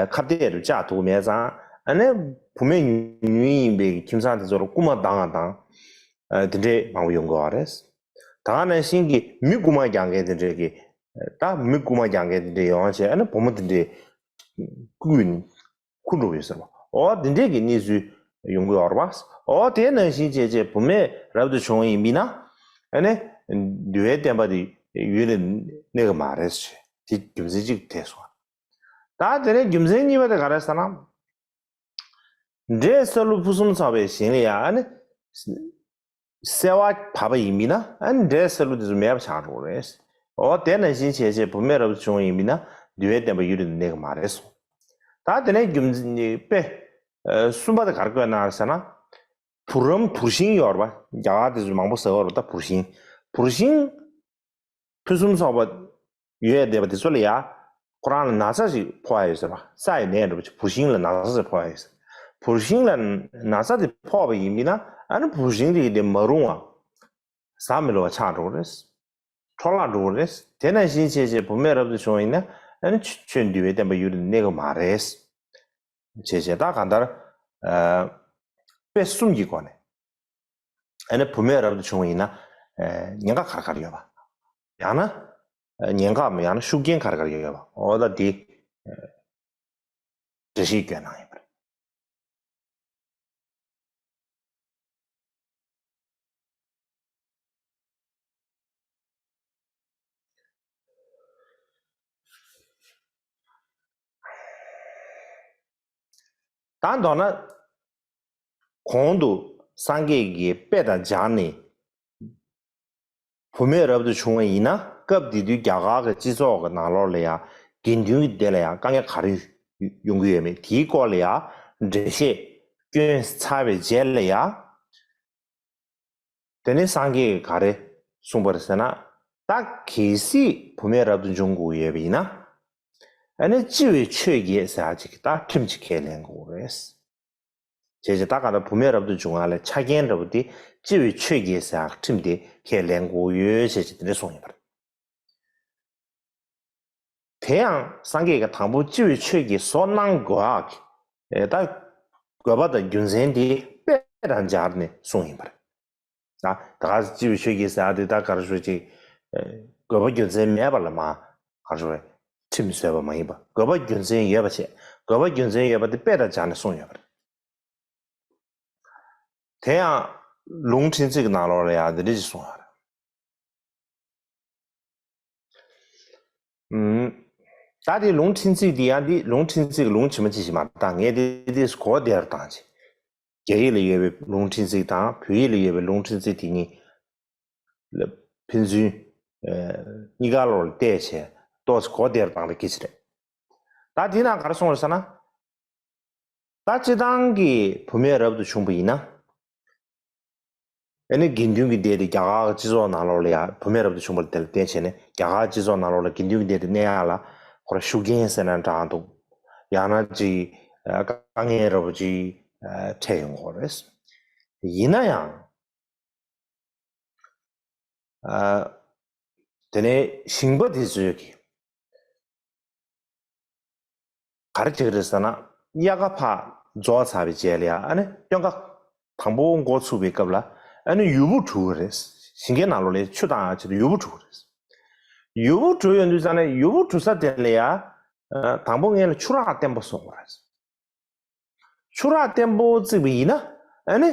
ཨ་ཁ་གཏད་དུ་བཅག་ཐུབ་ཀྱི་མེད་ཙང་། ཨ་ནི་བུད་མེད་ཉུང་ཉུང་ཡིན་པའི་ཁྱིམ་ཚང་དེ་ཚོ་ལ་རྐུ་མ་བཏང་བ་དང་། ཨ་དེ་འདྲས་མང་པོ་ཡོང་གི་ཡོད་རེད། ད་ག་ནང་བཞིན་གྱི་མི་རྐུ་མ་རྒྱག་མཁན་དེ་འདྲས་ཀྱི། ད་མི་རྐུ་མ་རྒྱག་མཁན་དེ་འདྲས་ཡོང་བྱས། ཨ་ནི་བུ་མོ་དེ་འདྲས་རྐུས་ནས་འཁུར་འགྲོ་གི་ཡོད་ཟེར་བ། འོ་དེ་འདྲས་ཀྱི་གནས་ཚུལ་ཡོང་གི་ཡོད་རེད་པ། འོ་དེ་ནང་བཞིན་བྱས་བྱས་བུད་མེད་རབ་ཏུ་བྱུང་བ་ཡིན་པ་ཡིན་ན། ཨ་ནི་འདུལ་བའི་བསྟན་པ་དེ་ཡུན་རིང་གནས་ཀྱི་མ་རེད་ཟེར། དེ་རྒྱུ་མཚན་གཅིག་དེ་སོང་། ད་དེ་ནས་རྒྱུ་མཚན་གཉིས་པ་དེ་ག་རེ་ཟེར་ན། འབྲས་སཱ་ལུ་ཕུན་སུམ་ཚོགས་པའི་ཞིང་ལ་ཡང་ཨ་ནི་སེ་བ་བབས་པ་ཡིན་པ་ཡིན་ན། ཨ་ནི་འབྲས་སཱ་ལུ་དེ་ཚོ་མེད་པ་ཆགས་འགྲོ་གི་རེད། འོ་དེ་ནང་བཞིན་བྱས་བྱས་བུད་མེད་རབ་ཏུ་བྱུང་བ་ཡིན་པ་ཡིན་ན་འདུལ་བའི་བསྟན་པ་ཡུན་རིང་དུ་གནས་ཀྱི་མ་རེད་གསུངས། ད་དེ་ནས་རྒྱུ་མཚན་དཔེ་ཨ་གསུམ་པ་དེ་ག་རེ་བཀོད་གནང་ཟེར་ན། བུ་རམ་བུར་ཤིང་ཡོད་རེད་པ། རྒྱ་གར་དེ་ཚོ་མང་པོ་ཟ་གི་ཡོད་རེད་པ། ད་བུར་ཤིང་བུར་ཤིང་ཕུན་སུམ་ཚོགས་པ་ཡོད་བསྡད་པ་དེ་ཚོ་ལ་ཡ། ཁོ་རང་ལ་ན་ཚ་ཞིག་ཕོག་ཡ་ཡོད་ཟེར་བ། ས་ཡི་ནད་འདྲ་པོ་ཅིག་བུར་ཤིང་ལ་ན་ཚ་ཞིག་ཕོག་ཡ་ཡོད་ཟེར། བུར་ཤིང་ལ་ན་ཚ་དེ་ཕོག་པ་ཡིན་པ་ཡིན་ན། ཨ་ནི་བུར་ཤིང་དེ་གི་དེ་མ་རུང་བ། ཟ་མི་ལོ་བ་ཆགས་འགྲོ་གི་རེད། འཕྲོ་བརླག་འགྲོ་གི་རེད། དེ་ནང་བཞིན་བྱས་བྱས་བུད་མེད་རབ་ཏུ་བྱུང་བ་ཡིན་ན། ཨ་ནི་ཆོས་ཆོས་འདུལ་བའི་བསྟན་པ་ཡུན་རིང་གནས་ཀྱི་མ་རེད། བྱས་བྱས་ད་གང་ལྟར་ཨ་དཔེ་གསུམ་གྱི་སྒོ་ནས། ཨ་ནི་བུད་མེད་རབ་ཏུ་བྱུང་བ་ཡིན་ན་ཨ་ཉེན་ཁ་ག་རེ་ག་རེ་ཡོད་པ། ཡང་ན་ཨ་ཉེན་ཁའམ་ཡང་ན་ཤུགས་རྐྱེན་ག་རེ་ག་རེ་ཡོད་པ། འོ་ད་འདི་ཨ་འགྲེལ་བཤད་བསྐྱོན་གནང་ཡོད་པ་རེད། ད་མདོར་ན། གོང་དུ་སངས་རྒྱས་ཀྱིས་དཔེ་དང་སྦྱར་ནས། བུད་མེད་རབ་ཏུ་བྱུང་བ་ཡིན་ན། སྐབས་དེ་དུས་རྒྱ་གར་གྱི་སྤྱི་ཚོགས་ཀྱི་ནང་ལོགས་ལ་ཡང་དགེ་འདུན་གྱི་སྡེ་ལ་ཡང་དཀའ་ངལ་ག་རེ་ཡོང་གི་ཡོད་མེད། དེའི་སྐོར་ལ་ཡང་འགྲེལ་བཤད་བསྐྱོན་ཚར་བའི་རྗེས་ལ་ཡང་། དེ་ནས་སངས་རྒྱས་ཀྱིས་ག་རེ་གསུངས་པ་རེད་ཟེར་ན། ད་གལ་སྲིད་བུད་མེད་རབ་ཏུ་འབྱུང་དགོས་ཡོད་པ་ཡིན་ན། ཨ་ནི་སྤྱི་བོའི་ཆོས་བརྒྱད་ཟེར་ཡག་ཅིག་གི་ད་ཁྲིམས་ཅིག་ཁས་ལེན་དགོས་རེད། བྱས་ཙང་ད་ག་ད་བུད་མེད་རབ་ཏུ་འབྱུང་བ་ལ་ཆ་རྐྱེན་འདྲ་པོ་དེ་སྤྱི་བོའི་ཆོས་བརྒྱད་ཟེར་ཡག་ཁྲིམས་དེ་ཁས་ལེན་དགོས་ཡོད་ཅེས་དེ་འདྲ་གསུངས་ཡོད་པ་རེད། དེ་ཡང་སངས་རྒྱས་ཀྱིས་དང་པོ་སྤྱི་བོའི་ཆོས་ཀྱི་བཟོ་གནང་དགོས་ཡག་གི་ད་དགོས་པ་དང་རྒྱུ་མཚན་དེ་དཔེ་དང་སྦྱར་ནས་གསུངས་ཡིན་པ་རེད། ད་ད་ག་སྤྱི་བོའི་ཆོས་ཀྱི་ཟེར་ཡག་དེ་ད་ག་རེ་ཞུ་ཅིག་དགོས་པ་རྒྱུ་མཚན་མེད་པ་ལ་མ་ག་རེ་ཞུ་བའི་ཁྲིམས་བཟོས་པ་མ་ཡིན་པ། དགོས་པ་རྒྱུ་མཚན་ཡོད་པ་བྱས། དགོས་པ་རྒྱུ་མཚན་ཡོད་པ་དེ་དཔེ་དང་སྦྱར་ནས་གསུངས་ཡོད་པ་རེད། དེ་ཡང་ལུང་ཕྲན་ཚེགས་ཀྱི་ནང་ལོགས་ལ་ཡང་འདི་འདྲ་ཞིག་གསུངས་ཡོད་རེད། ཨུམ། ད་དེ་ལུང་ཕྲན་ཚེགས་འདི་ཡང་འདི་ལུང་ཕྲན་ཚེགས་ལུང་ཇི་མ་ཇི་བཞིན་མ་བཏང་། ངས་འདི་འདི་གོ་བདེ་བར་བཏང་བྱས། རྒྱ་ཡིག་ལ་ཡོད་པའི་ལུང་ཕྲན་ཚེགས་དང་བོད་ཡིག་ལ་ཡོད་པའི་ལུང་ཕྲན་ཚེགས་དེ་གཉིས་ལ་ཕན་ཚུན་ཨ་གཉིས་ཀ་ལོག་ལ་བལྟས་བྱས་ཏོག་ཙམ་གོ་བདེ་བར་བཏང་ན་གལ་ཆེ་རེད། ད་དེ་ནང་ག་རེ་གསུངས་རེད་ཟེར་ན། ད་སྤྱིར་བཏང་གི་བུད་མེད་རབ་ཏུ་བྱུང་བ་ཡིན་ན། ཨ་ནི་དགེ་འདུན་གྱི་སྡེ་དེ་རྒྱ་གར་གྱི་སྤྱི་ཚོགས་ནང་ལོགས་ལ་ཡང་བུད་མེད་རབ་ཏུ་བྱུང་བ་དེ་ལ་བརྟེན་བྱས་ནས། རྒྱ་གར་སྤྱི་ཚོགས་ནང་ལོགས་ལ་དགེ་འདུན་གྱི་སྡེ་དེ་གནས་ཡག་ལ་ཁོ་རང་ཤུགས་རྐྱེན་ཟེར་ན་འདྲ་འདུག། ཡང་ན་ཅིག་ཨ་དཀའ་ངལ་འདྲ་པོ་ཅིག་ཨ་འཕྲད་ཡོང་གི་རེད། ཡིན་ན་ཡང་། ཨ་དེ་ནས་ཞིང་པ་དེ་ཚོས་ཀྱིས་ག་རེ་བྱེད་ཀྱི་རེད་ཟེར་ན། དབྱར་ཁ་ཕར་རྫོགས་ཚར་བའི་རྗེས་ལ་ཡ། ཨ་ནི་སྟོན་ཁ་ དང་པོ་འགོ་ཚུགས་པའི་སྐབས་ལ་ཨ་ནི་ཡུར་བུ་གྲུ་གི་རེད། ཞིང་ཁའི་ནང་ལོགས་ལ་ཆུ་བཏང་ཡག་ཆེད་དུ་ཡུར་བུ་གྲུ་གི་རེད། ཡུར་བུ་གྲུ་ཡོང་དུས་ཙང་ནས་ཡུར་བུ་གྲུ་ས་དེ་ལ་ཡ་དང་པོ་ངེད་ལ་ཆུ་རགས་བརྟན་པོ་བཟོ་དགོས་རེད། ཆུ་རགས་བརྟན་པོ་བརྩིགས་པ་ཡིན་ན་ཨ་ནི་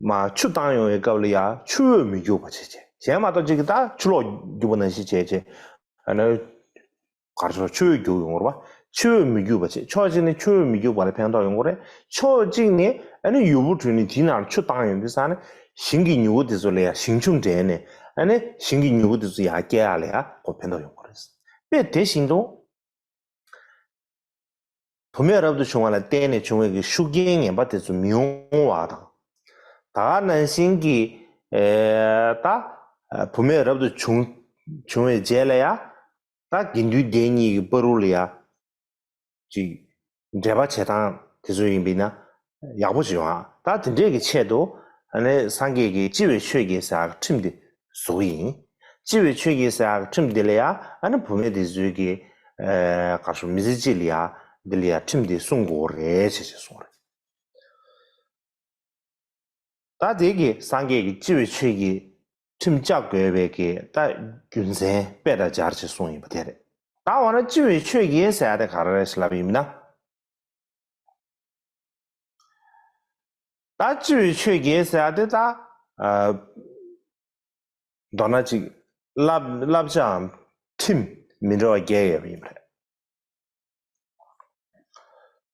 མ་ཆུ་བཏང་ཡོང་བའི་སྐབས་ལ་ཡ་ཆུ་འོད་མི་རྒྱུག་པ་བྱེད་བྱེད་གཞན་མ་གཏོགས་ཅིག་གི་ད་ཆུ་ལོག་རྒྱུག་པ་ནང་བཞིན་བྱེད་བྱེད་ཨ་ནི་གར་སོ་ཆུ་འོད་རྒྱུག་ཡོང་བ་རེད་པ། ཆུ་འོད་མི་རྒྱུག་པ་བྱེད་ཕྱོགས་གཅིག་ནས་ཆུ་འོད་མི་རྒྱུག་པ་ལ་ཕན་ཐོགས་ཡོང་གི་རེད། ཕྱོགས་གཅིག་ནས་ཨ་ནི་ཡུར་བུ་གྲུ་ནས་དེའི་ནང་ལ་ཆུ་བཏང་ཡོང་དུས་ཙང་ནས་ཞིང་གི་མྱུ་གུ་དེ་ཚོ་ལ་ཡ་ཞིང་ཆུ་འདྲེན་ནས་ཨ་ནི་ཞིང་གི་མྱུ་གུ་དེ་ཚོ་ཡར་སྐྱེ་ཡག་ལ་ཡ་ཁོ་ཕན་ཐོགས་ཡོང་གི་རེད། དཔེ་དེ་བཞིན་དུ། བུད་མེད་རབ་ཏུ་བྱུང་བ་ལ་བརྟེན་ནས་བྱུང་བའི་གི་ཤུགས་རྐྱེན་ངན་པ་དེ་ཚོ་མི་ཡོང་བ་དང་། ད་ག་ནང་བཞིན་གྱི་ཨེ་ད་བུད་མེད་རབ་ཏུ་བྱུང་བྱུང་བའི་རྗེས་ལ་ཡ་ད་དགེ་འདུན་སྡེ་གཉིས་ཀྱི་བར་དུ་ལ་ཡ་ཅིག་འབྲེལ་བ་བྱེད་སྟངས་དེ་ཚོ་ཡིན་པས་ན་ཡག་པོ་ཞིག་ཡོང་ཨ། ད་དེ་འདྲས་ཀྱི་ཆེད་དུ་ཨ་ནི་སངས་རྒྱས་ཀྱིས་ལྕི་བའི་ཆོས་ཀྱི་ཟེར་ཡག་ཁྲིམས་དེ་བཟོ་གི་ཡིན། ལྕི་བའི་ཆོས་ཀྱི་ཟེར་ཡག་ཁྲིམས་དེ་ལ་ཡ་ཨ་ནི་བུད་མེད་དེ་ཚོའི་གི་ཨེ་ག་རེ་ཞུ་མི་ཚེ་གཅིག་ལ་ཡ་འདི་ལ་ཡ་ཁྲིམས་དེ་སྲུང་དགོས་རེད་ཅེས་ཅེས་གསུངས་རེད། ད་དེ་གི་སངས་རྒྱས་ཀྱི་ལྕི་བའི་ཆོས་ཀྱི་ཁྲིམས་བཅའ་དགོས་པའི་གི་ད་རྒྱུ་མཚན་དཔེ་དང་སྦྱར་ཅེས་གསུངས་ཡིན་པ་དེ་རེད། ད་འོ་ན་ལྕི་བའི་ཆོས་ཀྱི་ཟེར་ཡག་དེ་ག་རེ་རེད་ཞེས་ལབ་ཡིན་ན། ད་སྤྱི་བའི་ཆོས་ཀྱི་ཟེར་ཡག་དེ་ད་ཨ་མདོར་ན་ཅིག་བསླབ་བསླབ་བྱའམ་ཁྲིམས་མི་འདྲ་བ་བརྒྱད་ཡོད་པ་ཡིན་པ་རེད།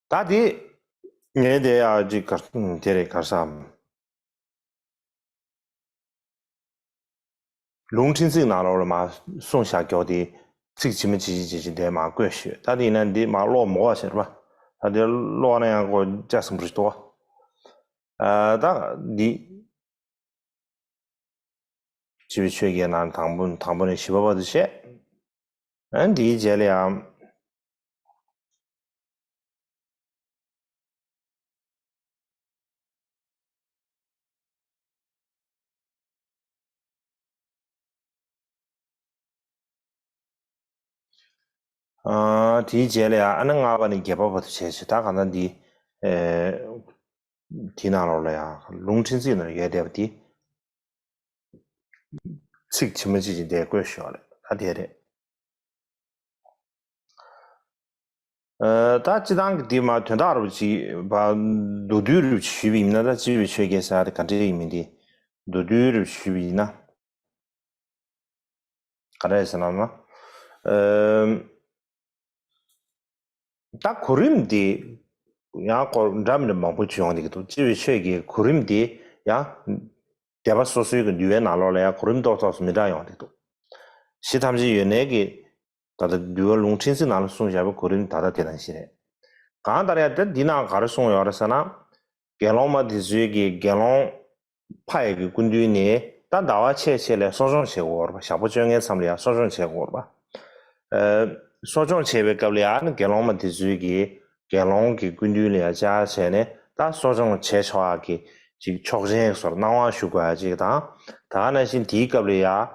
ད་དེ་ངས་དེ་ཡག་ཅིག་ག་དེ་རེད་ག་རེ་ཟེར། ལུང་ཕྲན་ཚེགས་ནང་ལོགས་ལ་མར་གསུངས་བཞག་ཀྱོག་དེ་ཚིག་ཇི་མ་ཇི་བཞིན་ཇི་བཞིན་དེ་མར་བཀོད་ཞུས། ད་དེ་ཡིན་ན་འདི་མར་ཀློག་མི་དགོས་ཟེར་བ། ད་དེ་ཀློག་ན་ཡང་ཀོ་ལྕགས་ཟིན་པོ་ཞིག་འདུག་བ། ཨ་ད་འདི་སྤྱི་བའི་ཆོས་ཀྱི་ནང་དང་པོ་དང་པོ་ནས་བཞི་པ་བར་དུ་བཤད། ཨ་འདིའི་རྗེས་ལ་ཡང་། ཨ་དེའི་རྗེས་ལ་ཡང་ཨ་ནི་ལྔ་པ་ནས་བརྒྱད་པ་བར་དུ་བྱས་ཤིང་ད་གང་ལྟར་འདི་ཨེ་དེའི་ནང་ལོགས་ལ་ཡང་ལུང་ཕྲན་ཚེགས་ནང་ཡོད་བསྡད་པ་དེ། ཚིག་ཇི་མ་ཇི་བཞིན་དེ་བཀོད་ཞོག་ལེ། ད་དེ་རེད། ཨ་ད་སྤྱི་བཏང་གི་འདི་མ་དོན་དག་རུ་ཅིག་བ་མདོར་བསྡུས་རུ་ཞུས་པ་ཡིན་ན་ད་སྤྱི་བའི་ཆོས་ཀྱི་ཟེར་དེ་ག་འདྲ་ཡིན་མིན་དེ་མདོར་བསྡུས་རུ་ཞུས་པ་ཡིན་ན་ག་འདྲ་ཡིན་ཟེར་ན་ན་ཨ། ད་གོ་རིམ་དེ་ཡང་སྐོར་འདྲ་མི་འདྲ་མང་པོ་བྱུང་ཡོང་གི་འདུག་སྤྱི་བའི་ཆོས་ཀྱི་གོ་རིམ་དེ་ཡང་སྡེ་པ་སོ་སོའི་གི་འདུལ་བའི་ནང་ལོགས་ལ་ཡང་གོ་རིམ་ཏོག་ཏོག་ཙམ་མི་འདྲ་ཡོང་གི་འདུག་གཞི་ཐམས་ཅད་ཡོད་གནས་ཀྱི་ད་ལྟ་འདུལ་བ་ལུང་ཕྲན་ཚེགས་ནང་ལ་གསུངས་བཞག་པའི་གོ་རིམ་ད་ལྟ་དེ་ནང་བཞིན་རེད། གང་ལྟར་ཡང་དེ་འདི་ནང་ག་རེ་གསུངས་ཡོད་རེད་ཟེར་ན། དགེ་སློང་མ་དེ་ཚོའི་གི་དགེ་སློང་ཕ་ཡི་གི་སྐུ་མདུན་ནས་ད་ཟླ་བ་ཕྱེད་ཕྱེད་ལ་གསོ་སྦྱོང་བྱེད་དགོས་རེད་པ། ཞག་པོ་བཅོ་ལྔའི་མཚམས་ལ་ཡང་གསོ་སྦྱོང་བྱེད་དགོས་རེད་པ། ཨ་གསོ་སྦྱོང་བྱེད་པའི་སྐབས་ལ་ཡང་ནི་དགེ་སློང་མ་དེ་ཚོའི་གི་དགེ་སློང་གི་སྐུ་མདུན་ལ་ཡང་བཅར་བྱས་ནས་ད་གསོ་སྦྱོང་བྱེད་ཆོག་ཡག་གི་ཅིག་ཆོག་མཆན་སོགས་གནང་བ་ཞུ་དགོས་ཡག་ཅིག་དང་། ད་ག་ནང་བཞིན་དེའི་སྐབས་ལ་ཡང་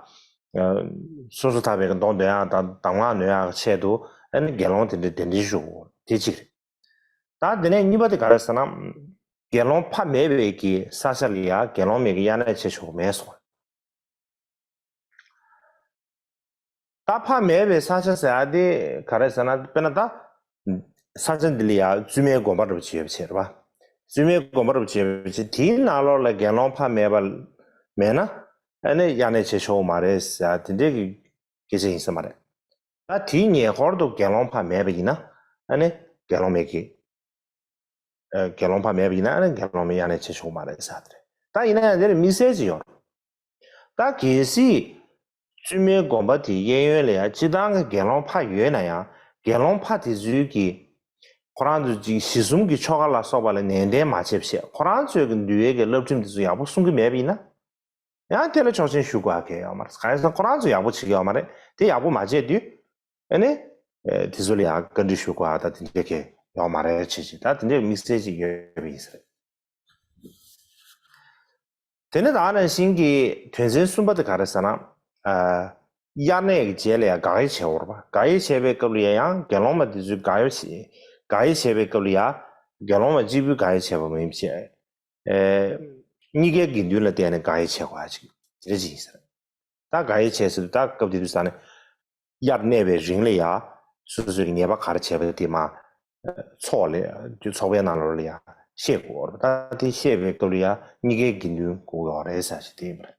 སོ་སོ་ཐར་པའི་གི་མདོ་འདོན་ཡག་དང་གདམས་ངག་ནོད་ཡག་གི་ཆེད་དུ་ཨ་ནི་དགེ་སློང་དེ་འདྲའི་གདན་འདྲེན་ཞུ་དགོས་དེ་གཅིག་རེད། ད་དེ་ནས་གཉིས་པ་དེ་ག་རེ་ཟེར་ན། དགེ་སློང་ཕ་མེད་པའི་གི་ས་ཆ་ལ་ཡང་དགེ་སློང་མའི་གི་དབྱར་གནས་བྱེད་ཆོག་མེད་གསུངས། ད་ཕ་མེད་པའི་ས་ཆ་ཟེར་ཡག་དེ་ག་རེ་ཟེར་ན་དཔེར་ན་ད་ས་ཆ་འདི་ལ་ཡང་བཙུན་མའི་དགོན་པ་འདྲ་པོ་ཅིག་ཡོད་པ་བྱས་རེད་པ། བཙུན་མའི་དགོན་པ་འདྲ་པོ་ཅིག་ཡོད་པ་བྱས་དེའི་ནང་ལོགས་ལ་དགེ་སློང་ཕ་མེད་པ་མེད་ན་ཨ་ནི་དབྱར་གནས་བྱེད་ཆོག་མ་རེད་ཟེར་ཡག་དེ་འདྲའི་གི་སྐད་ཆ་ཡིན་ས་མ་རེད། ད་དེའི་ཉེ་འཁོར་དུ་དགེ་སློང་ཕ་མེད་པ་ཡིན་ན་ཨ་ནི་དགེ་སློང་མའི་གི་ཨ་དགེ་སློང་ཕ་མེད་པ་ཡིན་ན་ཨ་ནི་དགེ་སློང་མའི་དབྱར་གནས་བྱེད་ཆོག་མ་རེད་ཟེར་དེ་རེད། ད་ཡིན་ན་ཡང་དེར་དམིགས་བསལ་ཅིག་ཡོད་རེད། ད་གལ་སྲིད་བཙུན་མའི་དགོན་པ་དེའི་གཡས་གཡོན་ལ་ཡང་སྤྱི་བཏང་གི་དགེ་སློང་ཕ་ཡོད་ན་ཡང་དགེ་སློང་ཕ་དེ་ཚོའི་གི་ཁོ་རང་ཚོ་ཅིག་གཞི་གསུམ་གྱི་ཆོ་ག་ལ་སོགས་པ་ལ་ནན་ཏན་མ་བྱས་པ་བྱས་ཁོ་རང་ཚོའི་གི་འདུལ་བའི་གི་བསླབ་ཁྲིམས་དེ་ཚོ་ཡག་པོ་སྲུང་གི་མེད་པ་ཡིན་ན། ཡང་དེ་ལ་ཆོག་མཆན་ཞུ་དགོས་ཡག་གལ་ཡོད་མ་རེད། གང་ཡིན་ཟེར་ན་ཁོ་རང་ཚོ་ཡག་པོ་བྱེད་ཀྱི་ཡོད་མ་རེད། དེ་ཡག་པོ་མ་བྱས་དུས་ཨ་ནི་དེ་ཚོ་ལ་ཡང་བཀའ་འདྲི་ཞུ་དགོས་ཡག་ད་དེ་འདྲའི་གལ་ཡོད་མ་རེད་བྱས་ཅིག་ད་དེ་འདྲའི་དམིགས་བསལ་ཅིག་ཡོད་པ་ཡིན་ས་རེད། དེ་ནས་ད་ནང་བཞིན་གྱི་དོན་ཚན་གསུམ་པ་དེ་ག་རེ་ཟེར་ན། ཨ་དབྱར་གནས་ཀྱི་རྗེས་ལ་ཡང་དགག་དབྱེ་བྱེད་དགོས་རེད་པ། དགག་དབྱེ་བྱེད་པའི་སྐབས་ལ་ཡང་དགེ་སློང་མ་དེ་ཚོའི་དགག་དབྱེ་བྱེད་དགག་དབྱེ་བྱེད་པའི་སྐབས་ལ་ཡང་དགེ་སློང་མ་གཅིག་པུས་དགག་དབྱེ་བྱས་པ་མིན་པ་བྱས། ཨེ། གཉིས་ཀའི་དགེ་འདུན་ལ་བརྟེན་ནས་དགག་དབྱེ་བྱེད་དགོས་ཡ་ཅིག་དེ་འདྲ་ཅིག་ཡིན་ཟེར། ད་དགག་དབྱེ་བྱས་ཟེར་དུས་ད་སྐབས་དེ་དུས་ས་ནས་དབྱར་གནས་པའི་རིང་ལ་ཡ་སོ་སོའི་གི་ཉེས་པ་ག་རེ་བྱས་པ་དེ་མ་ཚོགས་ལ་ཚོགས་པའི་ནང་ལོགས་ལ་ཡ་བཤད་དགོས་རེད། ད་དེ་བཤད་པའི་སྐབས་ལ་ཡ་གཉིས་ཀའི་དགེ་འདུན་དགོས་ཡོད་རེད་ཟེར་ཞིག་དེ་ཡིན་པ་རེད།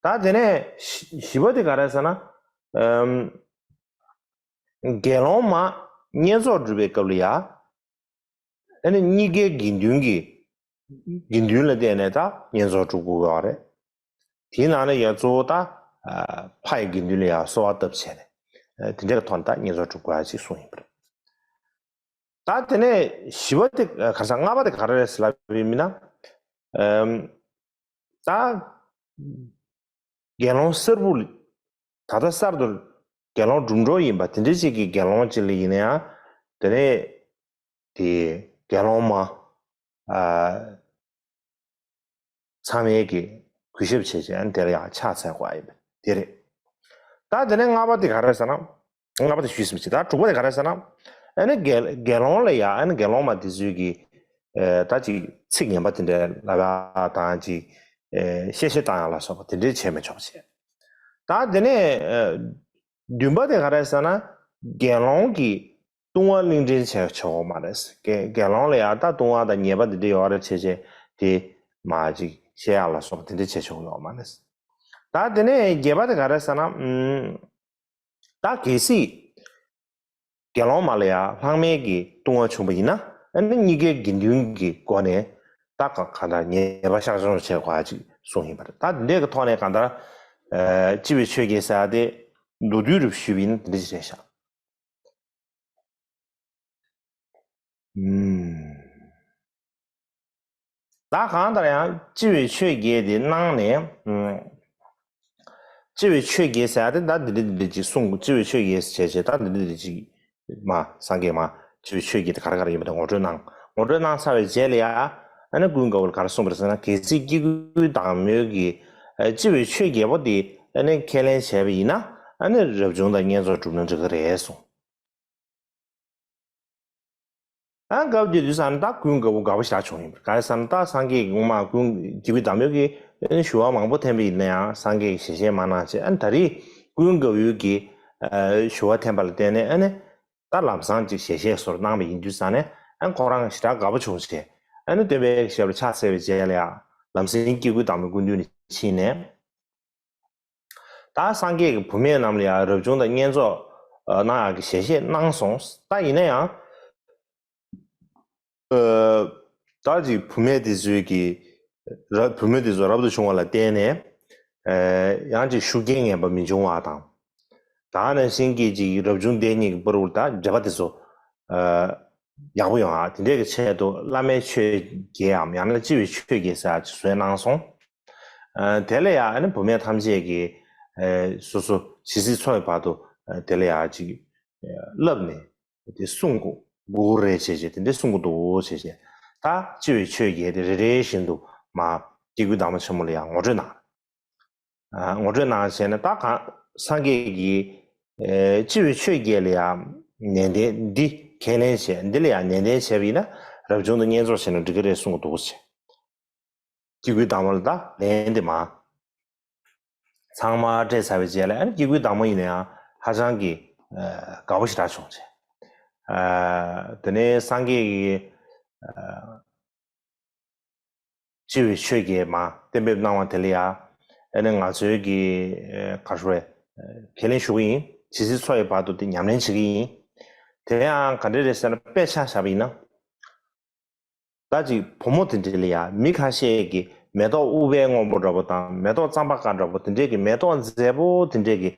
ད་དེ་ནས་བཞི་བཞི་པ་དེ་ག་རེ་ཟེར་ན། ཨམ། དགེ་སློང་མ་བསྙེན་རྫོགས་སྒྲུབ་པའི་སྐབས་ལ་ཡ། ཨ་ནི་གཉིས་ཀའི་དགེ་འདུན་གྱི་དགེ་འདུན་ལ་བརྟེན་ནས་ད་བསྙེན་རྫོགས་སྒྲུབ་དགོས་ཡོད་རེད། དེའི་ནང་ནས་ཡ་གཙོ་བོ་ད་ཕ་ཡི་དགེ་འདུན་ལ་ཡ་གསོལ་བ་བཏབ་བྱས་ནས་དེ་འདྲའི་ཐོག་ནས་ད་བསྙེན་རྫོགས་སྒྲུབ་དགོས་ཡ་ཅིག་གསུངས་ཡིན་པ་རེད། ད་དེ་ནས་བཞི་པ་དེ་ག་རེ་ཟ་ལྔ་པ་དེ་ག་རེ་རེད་ཟེར་ལབ་པ་ཡིན་ན། ཨམ། ད་དགེ་སློང་གསར་བུ་ད་ལྟ་གསར་དུ་དགེ་སློང་གྲུབ་འགྲོ་ཡིན་པ་དེ་འདྲ་ཅིག་གི་དགེ་སློང་ཅིག་ལ་ཡིན་ན་ཡང་དེ་ནས་དེ་དགེ་སློང་མ་ཨ། ཚང་མས་ཀྱི་གུས་ཞབས་བྱེད་བྱེད་ཨ་ནི་དེ་ལ་ཡང་ཕྱག་འཚལ་དགོས་ཡིན་པ་དེ་རེད། ད་དེ་ནས་ལྔ་པ་དེ་ག་རེ་ཟེར་ན། ལྔ་པ་དེ་ཞུས་ཟིན་པ་ཅིག་ད་དྲུག་པ་དེ་ག་རེ་ཟེར་ན། ཨ་ནི་དགེ་དགེ་སློང་ལ་ཡང་ཨ་ནི་དགེ་སློང་མ་དེ་ཚོས་ཀྱི་ཨེ་ད་ཅིག་ཚིག་ངན་པ་དེ་འདྲ་ལབ་ཡ་དང་ཅིག་ཨེ་གཤེ་གཤེ་བཏང་ཡ་ལ་སོགས་པ་དེ་འདྲའི་བྱས་མི་ཆོག་བྱས། ད་དེ་ནས་ཨེ་བདུན་པ་དེ་ག་རེ་ཟེར་ན། དགེ་སློང་གི་ལྟུང་བ་གླེང་འདྲེན་བྱས་ཆོག་གི་མ་རེད། དགེ་དགེ་སློང་ལ་ཡང་ད་ལྟུང་བ་དང་ཉེས་པ་འདི་འདྲ་ཡོད་རེད་བྱས་བྱས་དེ་མ་ཅིག་བཤད་ཡག་ལ་སོགས་པ་དེ་འདྲ་བྱས་ཆོག་གི་ཡོད་མ་རེད། ད་དེ་ནས་བརྒྱད་པ་དེ་ག་རེ་ཟེར་ན། ཨམ། ད་གལ་སྲིད་དགེ་སློང་མ་ལ་ཡང་ལྷག་མའི་གི་ལྟུང་བ་བྱུང་བ་ཡིན་ན་ཨ་ནི་གཉིས་ཀའི་དགེ་འདུན་གྱི་སྒོ་ནས་ད་ག་གང་ལྟར་ཉེས་པ་བཤགས་སྦྱོང་བྱེད་དགོས་ཅིག་གསུངས་ཡིན་པ་རེད། ད་འདི་འདྲའི་གི་ཐོག་ནས་གང་ལྟར་ཨ་སྤྱི་བའི་ཆོས་བརྒྱད་ཟེར་ཡ་དེ་མདོར་བསྡུས་རུ་ཞུས་པ་ཡིན་ན་འདི་འདྲ་ཞིག་རེད་ཤག་ཨུམ། ད་གང་ལྟར་ཡང་སྤྱི་བའི་ཆོས་བརྒྱད་དེ་གནང་ནས། ཨུམ། སྤྱི་བའི་ཆོས་བརྒྱད་ཟེར་ཡ་དེ་ད་འདི་འདྲ་འདི་འདྲ་ཅིག་གསུངས། སྤྱི་བའི་ཆོས་བརྒྱད་ཟེར་བྱས་བྱས་ད་འདི་འདྲ་འདི་འདྲ་ཅིག་མ་སངས་རྒྱས་མ་སྤྱི་བའི་ཆོས་བརྒྱད་དེ་ག་རེ་ག་རེ་ཡིན་པ་དེ་ངོ་སྤྲོད་གནང་། ངོ་སྤྲོད་གནང་ཚར་བའི་རྗེས་ལ་ཡ་ཨ་ནི་ཀུན་དགའ་བོ་ལ་ག་རེ་གསུངས་པ་རེད་ཟེར་ན། གལ་སྲིད་སྐྱེ་དགུའི་བདག་མོས་ཀྱིས་ཨ་སྤྱི་བའི་ཆོས་བརྒྱད་པོ་དེ་ཨ་ནི་ཁས་ལེན་བྱས་པ་ཡིན་ན་ཨ་ནི་རབ་བྱུང་དང་བསྙེན་རྫོགས་གྲུབ་ན་འགྲིག་གི་རེད་གསུངས། ཨ་སྐབས་དེ་དུས་ཙམ་ད་ཀུན་དགའ་བོ་དགའ་པོ་ཞེ་དྲག་བྱུང་ཡིན་པ་རེད། ག་རེ་ཟེར་ན་ད་སངས་རྒྱས་ཀྱི་དབུ་མ་ཀུན་སྐྱེ་དགུའི་བདག་མོས་ཀྱིས་ཞུ་བ་མང་པོ་འཐེན་པ་ཡིན་ན་ཡང་སངས་རྒྱས་ཀྱིས་ཞལ་བཞེས་མ་གནང་བྱས། ཨ་ནི་ད་རེས་ཀུན་དགའ་བོའི་གི་ཞུ་བ་འཐེན་པ་ལ་བརྟེན་ནས་ཨ་ནི་ད་ལམ་སང་ཅིག་ཞལ་བཞེས་སོགས་གནང་བ་ཡིན་དུས་ཙམ་ནས་ཨ་ནི་ཁོ་རང་ཞེ་དྲག་དགའ་པོ་བྱུང་བྱས། ཨ་ནི་སྟོན་པའི་ཞབས་ལ་ཕྱག་འཚལ་བའི་རྗེས་ལ་ཡང་ལམ་སེང་སྐྱེ་དགུའི་བདག་མོས་སྐུ་མདུན་ནས་ཕྱིན་ནས། ད་སངས་རྒྱས་ཀྱིས་བུད་མེད་རྣམས་ལ་ཡང་རབ་བྱུང་དང་བསྙེན་རྫོགས་གནང་ཡག་གི་ཞལ་བཞེས་གནང་སོང་། ད་ཡིན་ན་ཡང་ཨ་ད་ཅིག་བུད་མེད་དེ་ཚོས་ཀྱི་ར་བུད་མེད་དེ་ཚོ་རབ་ཏུ་བྱུང་བ་ལ་བརྟེན་ནས་ཨ་ཡང་ཅིག་ཤུགས་རྐྱེན་ངན་པ་མི་འབྱུང་བ་དང་། ད་ནང་བཞིན་གྱི་ཅིག་རབ་བྱུང་སྡེ་གཉིས་ཀྱི་བར་དུ་ད་འབྲེལ་བ་དེ་ཚོ་ཨ་ཡག་པོ་ཡོང་ཡག་དེ་འདྲས་ཀྱི་ཆེད་དུ་བླ་མའི་ཆོས་བརྒྱད་འམ་ཡང་ན་སྤྱི་བའི་ཆོས་བརྒྱད་ཟེར་ཡག་ཅིག་བཟོས་གནང་སོང་། ཨ་དེ་ལ་ཡང་ཨ་ནི་བུད་མེད་ཐམས་ཅད་ཀྱིས་ཨ་སོ་སོ་ཇི་སྲིད་འཚོ་བའི་བར་དུ་ཨ་དེ་ལ་ཡང་ཅིག་ཨ་བསླབས་ནས་དེ་སྲུང་དགོས་དགོས་རེད་བྱས་བྱས་དེ་འདྲས་སྲུང་དགོས་འདུག་བྱས་བྱས། ད་སྤྱི་བའི་ཆོས་བརྒྱད་དེ་རེ་རེ་བཞིན་དུ་མ་སྐྱེ་དགུའི་བདག་མོ་ཆེན་མོ་ལ་ཡང་ངོ་སྤྲོད་གནང་། ཨ་ངོ་སྤྲོད་གནང་བྱས་ནས་ད་གང་སངས་རྒྱས་ཀྱིས་ཨེ་སྤྱི་བོའི་ཆོས་བརྒྱད་ལ་ཡང་ནན་ཏན་འདི་ཁས་ལེན་བྱས། འདི་ལ་ཡང་ནན་ཏན་བྱས་པ་ཡིན་ན་རབ་བྱུང་དུ་བསྙེན་རྫོགས་བྱས་ན་འགྲིག་གི་རེད་གསུང་གི་འདུག་ཟེར། སྐྱེ་དགུའི་བདག་མོ་ལ་ད་ལན་འདི་མ་ཚང་མ་སྤྲད་ཚར་བའི་རྗེས་ལ་ཨ་ནི་སྐྱེ་དགུའི་བདག་མོ་ཡིན་ན་ཡང་ཧ་ཅང་གི་ཨ་དགའ་པོ་ཞེ་དྲག་བྱུང་བྱས། ཨ་དེ་ནས་སངས་རྒྱས་ཀྱིས་ཨ་སྤྱི་བོའི་ཆོས་བརྒྱད་མ་གཏན་འབེབས་གནང་བ་དེ་ལ་ཡང་ཨ་ནི་ང་ཚོའི་གི་ཨ་ག་རེ་ཟེར་ཁས་ལེན་ཞུ་གི་ཡིན། ཇི་སྲིད་འཚོ་བའི་བར་དུ་དེ་ཉམས་ལེན་བྱེད་ཀྱི་ཡིན། དེ་ཡང་ག་འདྲ་རེད་ཟེར་ན་དཔེ་ཆ་བཞག་པ་ཡིན་ན། ད་ཅིག་བུ་མོ་དེ་འདྲ་ལ་ཡང་མི་ཁ་ཤས་ཀྱིས་མེ་ཏོག་ཨུཏྤལ་སྔོན་པོ་འདྲ་པོ་དང་མེ་ཏོག་རྩམ་པ་དཀར་འདྲ་པོ་དེ་འདྲས་ཀྱི་མེ་ཏོག་མཛེས་པོ་དེ་འདྲས་ཀྱི་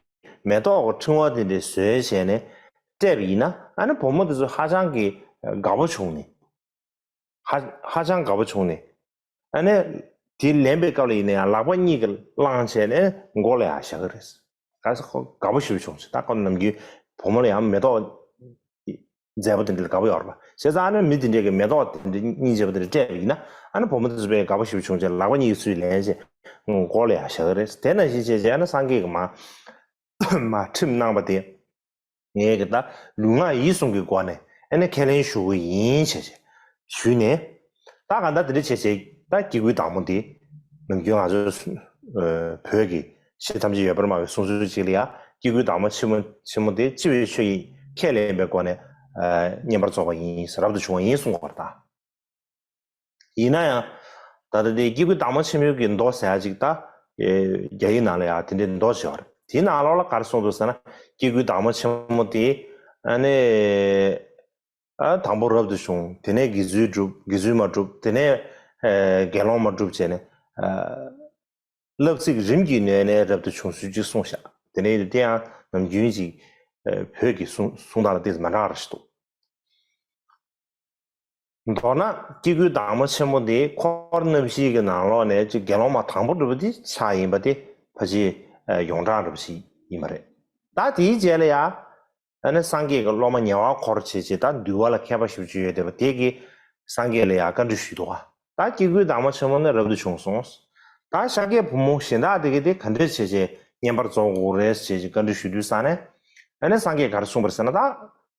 མེ་ཏོག་གི་ཕྲེང་བ་དེ་འདྲས་བཟོས་བྱས་ནས་སྤྲད་པ་ཡིན་ན་ཨ་ནི་བུ་མོ་དེ་ཚོ་ཧ་ཅང་གི་དགའ་པོ་བྱུང་ནས། ཧ་ཧ་ཅང་དགའ་པོ་བྱུང་ནས། ཨ་ནི་དེ་ལེན་པའི་སྐབས་ལ་ཡིན་ན་ཡང་ལག་པ་གཉིས་ཀྱིས་བླངས་བྱས་ནས་མགོ་ལ་ཡང་བཞག་གི་རེད། ག་ས་ཁོ་དགའ་པོ་ཞེ་པོ་བྱུང་ཟེར། ད་ཁོ་ནམ་རྒྱུན་བུ་མོ་ལ་ཡང་མེ་ཏོག་མཛེས་པོ་དེ་འདྲ་ལ་དགའ་པོ་ཡོད་རེད་པ། བྱས་ཙང་ཨ་ནི་མི་དེ་འདྲས་ཀྱིས་མེ་ཏོག་དེ་འདྲ་སྙིང་རྗེ་པོ་དེ་འདྲ་སྤྲད་པ་ཡིན་ན་ཨ་ནི་བུ་མོ་དེ་ཚོ་དཔེ་དགའ་པོ་ཞེ་པོ་བྱུང་བྱས་ལག་པ་གཉིས་ཀྱིས་ཚུར་ལེན་བྱས་མགོ་ལ་ཡང་བཞག་གི་རེད། དེ་ནང་བཞིན་བྱས་བྱས་ཨ་ནི་སངས་རྒྱས་ཀྱིས་མ་མ་ཁྲིམས་གནང་བ་དེ། ངས་ཀྱི་ད་ལུས་ངག་ཡིད་གསུམ་གྱི་སྒོ་ནས་ཨ་ནི་ཁས་ལེན་ཞུ་གི་ཡིན་བྱས་བྱས་ཞུས་ནས། ད་གང་ལྟར་དེ་འདྲ་བྱས་བྱས་ད་སྐྱེ་དགུའི་བདག་མོ་དེ་ ནམ་རྒྱུན་ང་ཚོ་ཨ་བོད་ཀྱི་ཆོས་ཐམས་ཅད་ཡོད་པར་སྨྲ་བའི་གསུང་སྲོལ་ཅིག་ལ་ཡ་སྐྱེ་དགུའི་བདག་མོ་ཆེན་མོ་ཆེན་མོ་དེ་སྤྱི་བོའི་ཆོས་ཀྱིས་ཁས་ལེན་པའི་སྒོ་ནས་ཨ་བསྙེན་པར་རྫོགས་པ་ཡིན། རབ་ཏུ་བྱུང་བ་ཡིན་གསུངས་པ་རེད་ད། ཡིན་ན་ཡང་ད་ལྟ་དེ་སྐྱེ་དགུའི་བདག་མོ་ཆེན་མོའི་གི་མདོ་ཟེར་ཡ་ཅིག་ད་ཨེ་རྒྱ་ཡིག་ནང་ལ་ཡང་དེ་འདྲའི་མདོ་ཅིག་ཡོད་རེད། དེའི་ནང་ལོགས་ལ་ག་རེ་གསུངས་འདུག་ཟེར་ན། སྐྱེ་དགུའི་བདག་མོ་ཆེན་མོ་དེ་ཨ་ནི་ཨ་དང་པོ་རབ་ཏུ་བྱུང་། དེ་ནས་དགེ་ཚུལ་བསྒྲུབས། དགེ་ཚུལ་མ་བསྒྲུབས། དེ་ནས་ཨེ་དགེ་སློང་མ་བསྒྲུབས་བྱས་ནས་ཨ་བསླབ་ཚིགས་རིམ་གྱིས་ནོན་ནས་རབ་ཏུ་བྱུང་ཚུལ་ཅིག་གསུངས་ཤག་དེ་ནས་དེ་ཡང་ནམ་རྒྱུན་ཅིག་ཨེ་བོད་ཀྱི་གསུང་གསུང་སྟངས་ལ་ཏོག་ཙམ་མ་འདྲ་བ་རེ་ཞིག་འདུག་མདོར་ན་སྐྱེ་དགུའི་བདག་མོ་ཆེན་མོ་དེ་འཁོར་རྣམ་བཞིའི་གི་ནང་ལོགས་ནས་ཅིག་དགེ་སློང་མ་དང་པོ་འགྲུབ་པ་དེ་ཆགས་ཡིན་པ་དེ་ཕལ་ཆེར་ཡོངས་གྲགས་འདྲ་པོ་ཞིག་ཡིན་པ་རེད། ད་དེའི་རྗེས་ལ་ཡ་ཨ་ནི་སངས་རྒྱས་ཀྱི་སློབ་མ་ཉེ་བར་འཁོར་བྱས་བྱས་ད་འདུལ་བ་ལ་མཁས་པ་ཞེ་པོ་ཅིག་ཡོད་བསྡད་པ་དེ་གིས་སངས་རྒྱས་ལ་ཡ་བཀའ་འདྲི་ཞུས་འདུག་ག་ད་སྐྱེ་དགུའི་བདག་མོ་ཆེན་མོ་ནི་རབ་ཏུ་བྱུང་སོང་། ད་ཤཱཀྱའི་བུ་མོ་གཞན་དག་དེ་གིས་དེ་ག་འདྲས་བྱས་བྱས་བསྙེན་པར་རྫོགས་དགོས་རེད་ཅེས་བཀའ་འདྲི་ཞུ་དུས་ཙ་ནས་ཨ་ནི་སངས་རྒྱས་ག་རེ་གསུངས་པ་རེད་ཟེར་ན། ད་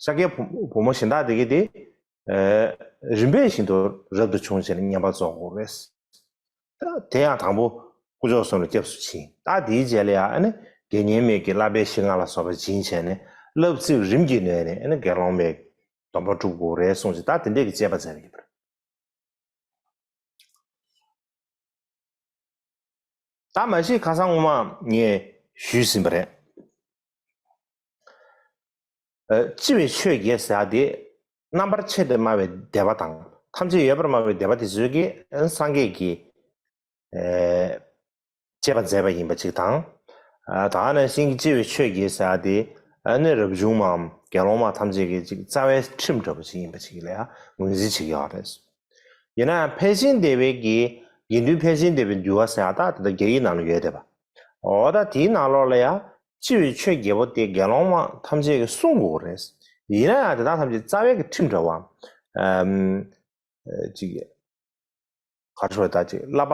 ཤཱཀྱའི་བུ་བུ་མོ་གཞན་དག་དེ་གིས་དེ་ཨེ་རིམ་པས་བཞིན་དུ་རབ་ཏུ་བྱུང་བྱས་ནས་བསྙེན་པར་རྫོགས་དགོས་རེད། ད་དེ་ཡང་དང་པོ་དཀོན་མཆོག་གསུམ་ལ་སྐྱབས་སུ་མཆི། ད་དེའི་རྗེས་ལ་ཡང་ཨ་ནི་དགེ་བསྙེན་མའི་གི་བསླབ་པའི་གཞི་ལྔ་ལ་སོགས་པ་སྦྱིན་བྱས་ནས་བསླབ་ཚིགས་རིམ་གྱིས་ནོན་ནས་ཨ་ནི་དགེ་སློང་མའི་སྡོམ་པ་སྒྲུབ་དགོས་རེད་གསུངས་ཅིག་ད་དེ་འདྲས་ཀྱི་བཅས་པ་མཛད་པ་ཡིན་པ་རེད། ད་མ་གཞི་ཁ་སང་སྔོན་མ་ངས་ཞུས་ཟིན་པ་རེད། ཨ་སྤྱི་བོའི་ཆོས་བརྒྱད་ཟེར་ཡ་དེ་རྣམ་པར་ཆེ་སྟེ་སྨྲ་བའི་སྡེ་པ་དང་ཐམས་ཅད་ཡོད་པར་སྨྲ་བའི་སྡེ་པ་དེ་ཚོས་ཀྱིས་སངས་རྒྱས་ཀྱི་ཨེ་བཅས་པ་མཛད་པ་ཡིན་པ་གཅིག་དང་། ཨ་ད་ག་ནང་བཞིན་གྱི་སྤྱི་བོའི་ཆོས་བརྒྱད་ཟེར་ཡ་དེ་ཨ་ནི་རབ་བྱུང་མའམ་དགེ་སློང་མ་ཐམས་ཅད་ཀྱི་གཅིག་རྩ་བའི་ཁྲིམས་འདྲ་པོ་ཞིག་ཡིན་པ་ཞིག་ལ་ཡང་ངོས་འཛིན་བྱེད་ཀྱི་ཡོད་རེད། ཡིན་ན་ཡང་ཕལ་ཆེན་སྡེ་པའི་གི་དགེ་འདུན་ཕལ་ཆེན་སྡེ་པའི་འདུལ་བ་ཟེར་ཡ་ད་དེ་ད་རྒྱ་ཡིག་ནང་ལ་ཡོད་བསྡད་པ། འོ་ད་དེའི་ནང་ལོགས་ལ་ཡང་སྤྱི་བོའི་ཆོས་བརྒྱད་པོ་དེ་དགེ་སློང་མ་ཐམས་ཅད་ཀྱིས་བསྲུང་དགོས་རེད། ཡིན་ན་ཡང་དེ་དག་ཐམས་ཅད་རྩ་བའི་གི་ཁྲིམས་འདྲ་བ། ཨམ། ཅིག་ག་རེ་ཞུ་དགོས་རེད། ད་ཅིག་བསླབ་པ་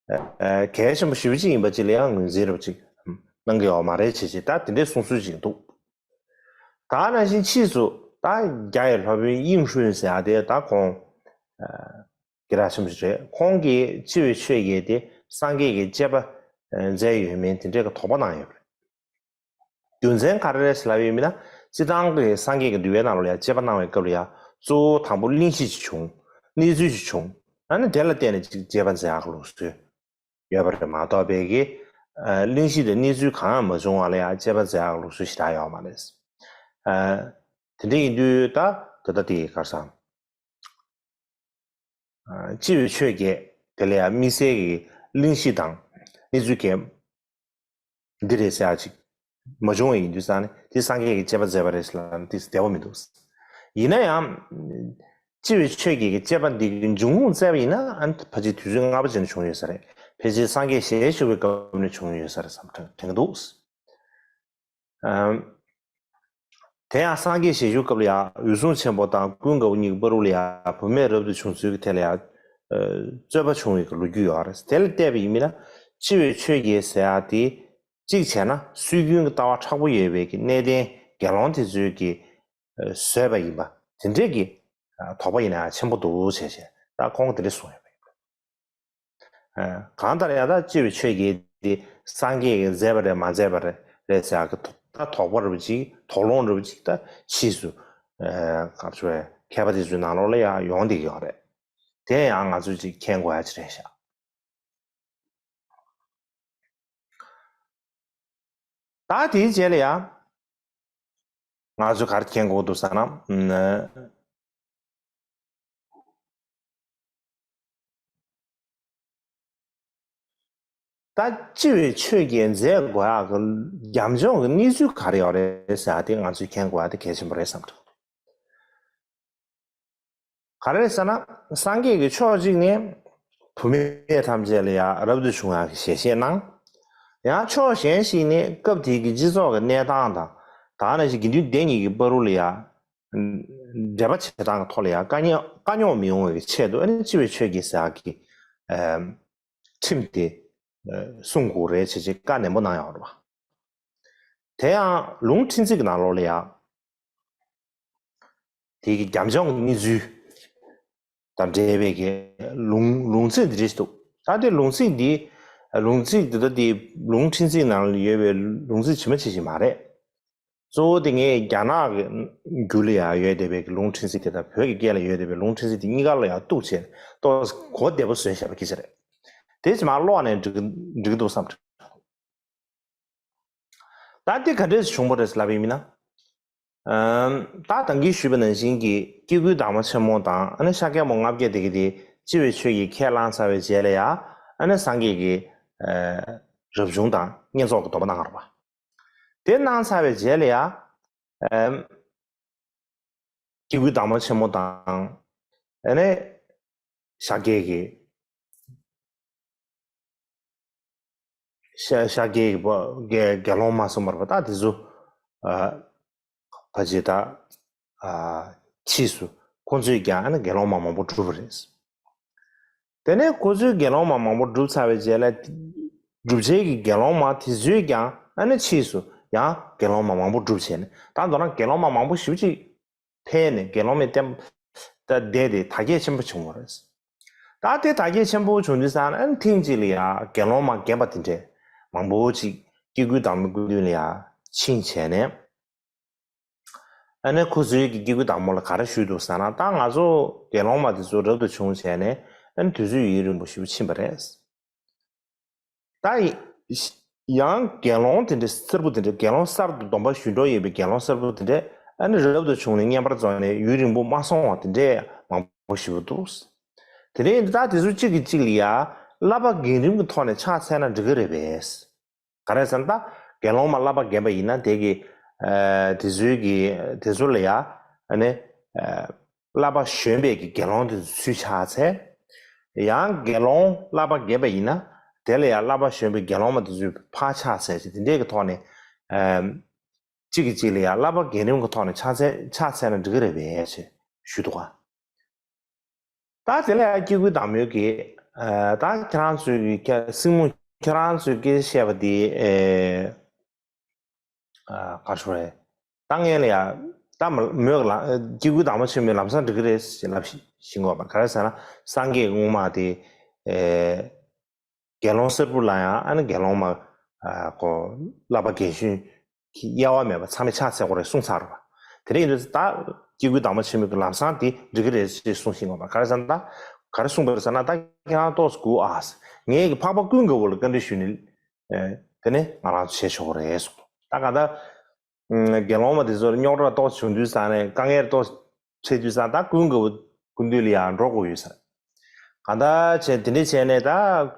ཨ་གལ་ཆེན་པོ་ཞེ་པོ་ཅིག་ཡིན་པ་ཅིག་ལ་ཡང་ངོས་འཛིན་རབ་ཅིག་གནང་གི་ཡོད་མ་རེད་བྱས་བྱས་ད་དེ་འདྲའི་གསུང་སྲོལ་ཅིག་འདུག་ད་ནང་བཞིན་ཕྱིས་སུ་ད་རྒྱ་ཡི་སློབ་དཔོན་དབྱིག་ཧྲུན་ཟེར་ཡ་དེ་ད་ཁོང་ཨ་སྐད་གྲགས་ཆེན་པོ་ཞིག་རེད། ཁོང་གིས་སྤྱི་བོའི་ཆོས་བརྒྱད་དེ་སངས་རྒྱས་ཀྱི་བཅས་པ་མཛད་ཡོད་མིན་དེ་འདྲའི་གི་དོགས་པ་གནང་ཡོད་རེད། རྒྱུ་མཚན་ག་རེ་རེད་ཟེར་ལབ་ཡོད་མིན་ན། སྤྱིར་བཏང་གི་སངས་རྒྱས་ཀྱི་འདུལ་བའི་ནང་ལ་ཡང་བཅས་པ་གནང་བའི་སྐབས་ལ་ཡང་གཙོ་བོ་དང་པོ་གླེང་གཞི་ཅིག་བྱུང་། གནས་ཚུལ་ཅིག་བྱུང་། ཨ་ནི་དེ་ལ་བརྟེན་ནས་ཅིག་བཅས་པ་མཛད་ཡག་ལུགས་སྲོལ་ཡོད་པ་རེད་མ་གཏོགས་པའི་གི་ཨ་གླེང་གཞི་དང་གནས་ཚུལ་གང་ཡང་མ་བྱུང་བ་ལ་ཡང་བཅས་པ་མཛད་ཡག་ལུགས་སྲོལ་ཞེ་དྲག་ཡོད་མ་རེད། ཨ་དེ་འདྲ་ཡིན་དུས་ད་ད་ལྟ་དེ་ག་རེ་ཟེར། སྤྱི་བོའི་ཆོས་བརྒྱད་དེ་ལ་ཡང་དམིགས་བསལ་གྱི་གླེང་གཞི་དང་གནས་ཚུལ་གལ་འདི་རེད་ཟེར་ཡག་ཅིག་མ་བྱུང་བ་ཡིན་དུས་ཙང་ནས་དེ་སངས་རྒྱས་ཀྱིས་བཅས་པ་མཛད་པ་རེད་ཟེར་ལབ་ན་དེ་བདེ་བོ་མི་འདུག་ཡིན་ན་ཡང་སྤྱི་བོའི་ཆོས་བརྒྱད་ཀྱི་བཅས་པ་འདི་གི་འབྱུང་ཁུངས་བཙལ་བ་ཡིན་ན་ཨ་ནི་ཕལ་ཆེར་དུས་ཚོད་སྔ་པོ་ཅིག་ནས་བྱུང་ཡོད་ས་རེད། ཕལ་ཆེར་སངས་རྒྱས་ཞལ་བཞུགས་པའི་སྐབས་ནས་བྱུང་ཡོད་ས་རེད་བསམ་དྲན་དྲན་གྱི་འདུག་ཨམ། དེ་ཡང་སངས་རྒྱས་ཞལ་བཞུགས་སྐབས་ལ་ཡང་འོད་སྲུང་ཆེན་པོ་དང་ཀུན་དགའ་བོ་གཉིས་ཀྱི་བར་དུ་ལ་ཡང་བུད་མེད་རབ་ཏུ་བྱུང་ཚུལ་གྱི་ཐད་ལ་ཡང་རྩོད་པ་བྱུང་བའི་ལོ་རྒྱུས་ཡོད་རེད། དེ་ལ་བལྟས་པ་ཡིན་མིན་ན་སྤྱི་བོའི་ཆོས་བརྒྱད་ཟེར་ཡག་དེ་གཅིག་བྱས་ན་སྲོལ་རྒྱུན་གྱི་ལྟ་བ་མཁྲེགས་པོ་ཡོད་པའི་གི་གནས་བརྟན་དགེ་སློང་དེ་ཚོས་ཀྱི་བཟོས་པ་ཡིན་པ་དེ་འདྲས་ཀྱི་དོགས་པ་ཡིན་ན་ཡང་ཆེན་པོ་འདུག་བྱས་བྱས་ད་ཁོང་གིས་དེ་འདྲས་གསུངས་ཡོད་པ་ཡིན། གང་ལྟར་ཡང་ད་སྤྱི་བོའི་ཆོས་བརྒྱད་དེ་སངས་རྒྱས་ཀྱིས་མཛད་པ་རེད་མ་མཛད་པ་རེད་རེད་ཟེར་ཡག་གི་ད་དོགས་པ་རེད་པ་ཅིག་དོགས་སློང་རེད་པ་ཅིག་ད་ཕྱིས་སུ་ག་རེ་ཞུ་དགོས་རེད། མཁས་པ་དེ་ཚོའི་ནང་ལོགས་ལ་ཡང་ཡོང་བསྡད་ཀྱི་ཡོད་རེད། དེ་ཡང་ང་ཚོས་ཅིག་མཁྱེན་དགོས་ཡག་ཅིག་རེད་ཤག་ད་དེའི་རྗེས་ལ་ཡང་ང་ཚོས་ག་རེ་མཁྱེན་དགོས་འདུག་ཟེར་ན། ད་སྤྱི་བོའི་ཆོས་བརྒྱད་མཛད་དགོས་ཡག་གི་རྒྱབ་ལྗོངས་ཀྱི་གནས་ཚུལ་ག་རེ་ཡོད་རེད་ཟེར་ཡག་དེ་ང་ཚོས་མཁྱེན་དགོས་ཡག་དེ་གལ་ཆེན་པོ་རེད་བསམ་འདུག་ག་རེ་རེད་ཟེར་ན་སངས་རྒྱས་ཀྱིས་ཕྱོགས་གཅིག་ནས་བུད་མེད་ཐམས་ཅད་ལ་ཡང་རབ་ཏུ་བྱུང་ཡག་གི་ཞལ་བཞེས་གནང་། ཡང་ཕྱོགས་གཞན་ཞིག་ནས་སྐབས་དེའི་གི་སྤྱི་ཚོགས་ཀྱི་གནས་སྟངས་དང་ད་ག་ནང་བཞིན་དགེ་འདུན་སྡེ་གཉིས་ཀྱི་བར་དུ་ལ་ཡང་འབྲེལ་བ་བྱེད་སྟངས་ཀྱི་ཐོག་ལ་ཡང་དཀའ་རྙོག་དཀའ་རྙོག་མི་ཡོང་བའི་ཆེད་དུ་ཨ་ནི་སྤྱི་བོའི་ཆོས་བརྒྱད་ཟེར་ཡག་གི་ཁྲིམས་དེ་སྲུང་དགོས་རེད་བྱས་བྱས་བཀའ་ནན་པོ་གནང་ཡོད་རེད་བ། དེ་ཡང་ལུང་ཁྲིད་ཚིག་གི་ནང་ལོགས་ལ་ཡང་དེ་གི་རྒྱབ་ལྗོངས་ཀྱི་གནས་ཚུལ་དང་འབྲེལ་བའི་གི་ལུང་ལུང་ཚིག་འདི་རེད་འདུག་ད་དེ་ལུང་ཚིག་འདི་ལུང་ཚིག་འདི་ད་དེ་ལུང་ཕྲན་ཚེགས་ནང་ལ་ཡོད་པའི་ལུང་ཚིག་ཇི་མ་ཇི་བཞིན་མ་རེད། གཙོ་བོ་དེ་ངས་རྒྱ་ནག་གི་རྒྱུད་ལ་ཡང་ཡོད་བསྡད་པའི་ལུང་ཕྲན་ཚེགས་དེ་དང་བོད་ཀྱི་སྐད་ལ་ཡོད་བསྡད་པའི་ལུང་ཕྲན་ཚེགས་དེ་གཉིས་ཀ་ལ་ཡང་གཏུགས་བྱས་ཏོག་གོ་བདེ་པོ་བཟོས་བཞག་པ་སྐད་ཆ་རེད། དེ་ཕྱི་མ་ཀློག་ནས་འགྲིག་གི་འགྲིག་གི་འདུག་བསམ། ད་འདི་ག་འདྲས་བྱུང་བ་རེད་ལབ་ཡིན་ན། ཨམ། ད་ད་གིན་ཞུས་པ་ནང་བཞིན་གྱི་སྐྱེ་དགུའི་བདག་མོ་ཆེན་མོ་དང་ཨ་ནི་ཤཱཀྱ་མོ་ལྔ་བརྒྱ་དེ་གི་དེ་སྤྱི་བོའི་ཆོས་ཀྱིས་ཁས་བླངས་ཚར་བའི་རྗེས་ལ་ཡ་ཨ་ནི་སངས་རྒྱས་ཀྱི་ཨ་རབ་བྱུང་དང་བསྙེན་རྫོགས་ཀྱི་སྡོམ་པ་གནང་བ་རེད་པ། དེ་གནང་ཚར་བའི་རྗེས་ལ་ཡ་ཨམ། སྐྱེ་དགུའི་བདག་མོ་ཆེན་མོ་དང་ཨ་ནི་ཤཱཀྱའི་གི་ཤ་ཤཱཀྱའི་གི་བ་དགེ་དགེ་སློང་མ་གསུངས་པ་རེད་པ། ད་དེ་ཚོ་ཨ་ཕ་ཇེ་ད་ཨ་ཕྱིས་སུ་ཁོ་ཚོས་ཀྱང་ཨ་ནི་དགེ་སློང་མ་མང་པོ་བསྒྲུབས་པ་རེད། དེ་ནས་ཁོ་ཚོས་དགེ་སློང་མ་མང་པོ་བསྒྲུབས་ཚར་བའི་རྗེས་ལ་སྒྲུབ་བྱེད་ཀྱི་དགེ་སློང་མ་དེ་ཚོས་ཀྱང་ཨ་ནི་ཕྱིས་སུ་ཡང་དགེ་སློང་མ་མང་པོ་བསྒྲུབས་བྱས་ནས་ད་མདོར་ན་དགེ་སློང་མ་མང་པོ་ཞེ་པོ་ཅིག་འཕེལ་ནས་དགེ་སློང་མའི་བསྟན་པ་ད་འདས་ཏེ་དར་རྒྱས་ཆེན་པོ་བྱུང་བ་རེད། ད་དེ་དར་རྒྱས་ཆེན་པོ་བྱུང་དུས་ཙང་ཨ་ནི་ཐེངས་གཅིག་ལ་ཡང་དགེ་སློང་མ་རྒན་པ་དེ་འདྲས་མང་པོ་ཅིག་སྐྱེ་དགུའི་བདག་མོའི་སྐུ་མདུན་ལ་ཡང་ཕྱིན་བྱས་ནས། ཨ་ནི་ཁོ་ཚོའི་གི་སྐྱེ་དགུའི་བདག་མོ་ལ་ག་རེ་ཞུས་འདུག་ཟེར་ན། ད་ང་ཚོ་དགེ་སློང་མ་དེ་ཚོ་རབ་ཏུ་བྱུང་བྱས་ནས་ཨ་ནི་དུས་ཚོད་ཡུན་རིང་པོ་ཞེ་པོ་ཕྱིན་པ་རེད། ད་ཡང་དགེ་སློང་དེ་འདྲ་གསར་བུ་དེ་འདྲ་དགེ་སློང་གསར་དུ་སྡོམ་པ་ཞུ་འགྲོ་ཡོད་པའི་དགེ་སློང་གསར་བུ་དེ་འདྲ་ཨ་ནི་རབ་ཏུ་བྱུང་ནས་བསྙེན་པར་རྫོགས་ནས་ཡུན་རིང་པོ་མ་སོང་བ་དེ་འདྲ་མང་པོ་ཞེ་པོ་འདུག་དེ་འདྲ་ཡིན་དུས་ད་དེ་ཚོ་གཅིག་གིས་གཅིག་ལ་ཡ་བསླབ་པ་རྒན་རིམ་གྱི་ཐོག་ནས་ཕྱག་འཚལ་ན་འགྲིག་གི་རེད་པས། ག་རེ་ཟེར་ན་ད་དགེ་སློང་མ་བསླབ་པ་རྒན་པ་ཡིན་ན་དེ་གི་ཨ་དེ་ཚོའི་གི་དེ་ཚོ་ལ་ཡ་ཨ་ནི་ཨ་བསླབ་པ་གཞོན་པའི་གི་དགེ་སློང་དེ་ཚོ་ཚུར་ཕྱག་འཚལ། ཡང་དགེ་སློང་བསླབ་པ་རྒན་པ་ཡིན་ན་དེ་ལ་ཡ་བསླབ་པ་གཞོན་པའི་དགེ་སློང་མ་དེ་ཚོས་ཕར་ཕྱག་འཚལ་ཞེས་དེ་འདྲའི་གི་ཐོག་ནས་ཨ་གཅིག་གིས་གཅིག་ལ་ཡ་བསླབ་པ་རྒན་རིམ་གི་ཐོག་ནས་ཕྱག་འཚལ་ཕྱག་འཚལ་ན་འགྲིག་གི་རེད་པས་ཞེས་ཞུས་འདུག་ག་ད་དེ་ལ་ཡང་སྐྱེ་དགུའི་བདག་མོས་ཀྱིས་ཨ་ད་ཁྱེད་རང་ཚོའི་གི་སྲིང་མོ་ཁྱེད་རང་ཚོའི་སྐད་བཤད་པ་དེ་ཨ་ག་རེ་ཞུ་རེད། ད་ངས་ལ་ཡང་ད་མོས་ལ་སྐྱེ་དགུའི་བདག་མོ་ཆེན་མོས་ལམ་སང་འགྲིག་གི་རེད་ཞེས་ལབ་བཞིན་གོ་བ། ག་རེ་ཟེར་ན་སངས་རྒྱས་སྔོན་མ་དེ་ཨེ་དགེ་སློང་གསར་བུ་ལ་ཡང་ཨ་ནི་དགེ་སློང་མ་ཨ་ཁོ་བསླབ་པ་རྒན་གཞོན་གྱི་དབྱེ་བ་མེད་པ་ཚང་མས་ཕྱག་འཚལ་དགོས་རེད་གསུངས་ཚར་བ། དེ་འདྲ་ཡིན་དུས་ད་སྐྱེ་དགུའི་བདག་མོ་ཆེན་མོའི་གི་ལམ་སང་དེ་འགྲིག་གི་རེད་ཅེས་གསུངས་ཤིང་ངོ་མ་ག་རེ་ཟེར་ན་ད་ག་རེ་གསུངས་པ་རེད་ཟེར་ན། ད་ཁྱེད་རང་ཏོག་ཙམ་སྒུག་ཨ། ངས་གི་འཕགས་པ་ཀུན་དགའ་བོ་ལ་བཀའ་འདྲི་ཞུས་ནས་ཨེ་དེ་ནས་ང་རང་ཚོ་བྱེད་ཆོག་གི་རེད་གསུངས། ད་ག་ད་དགེ་སློང་མ་དེ་ཚོར་རྙོག་དྲ་ཏོག་ཙམ་བྱུང་དུས་ཙང་ནས་དཀའ་ངལ་ཏོག་ཙམ་འཕྲད་དུས་ཙང་ད་ཀུན་དགའ་བོ་སྐུ་མདུན་ལ་ཡང་འགྲོ་དགོས་ཡོད་ས་རེད། གང་ལྟར་བྱས་དེ་འདྲ་བྱས་ནས་ད་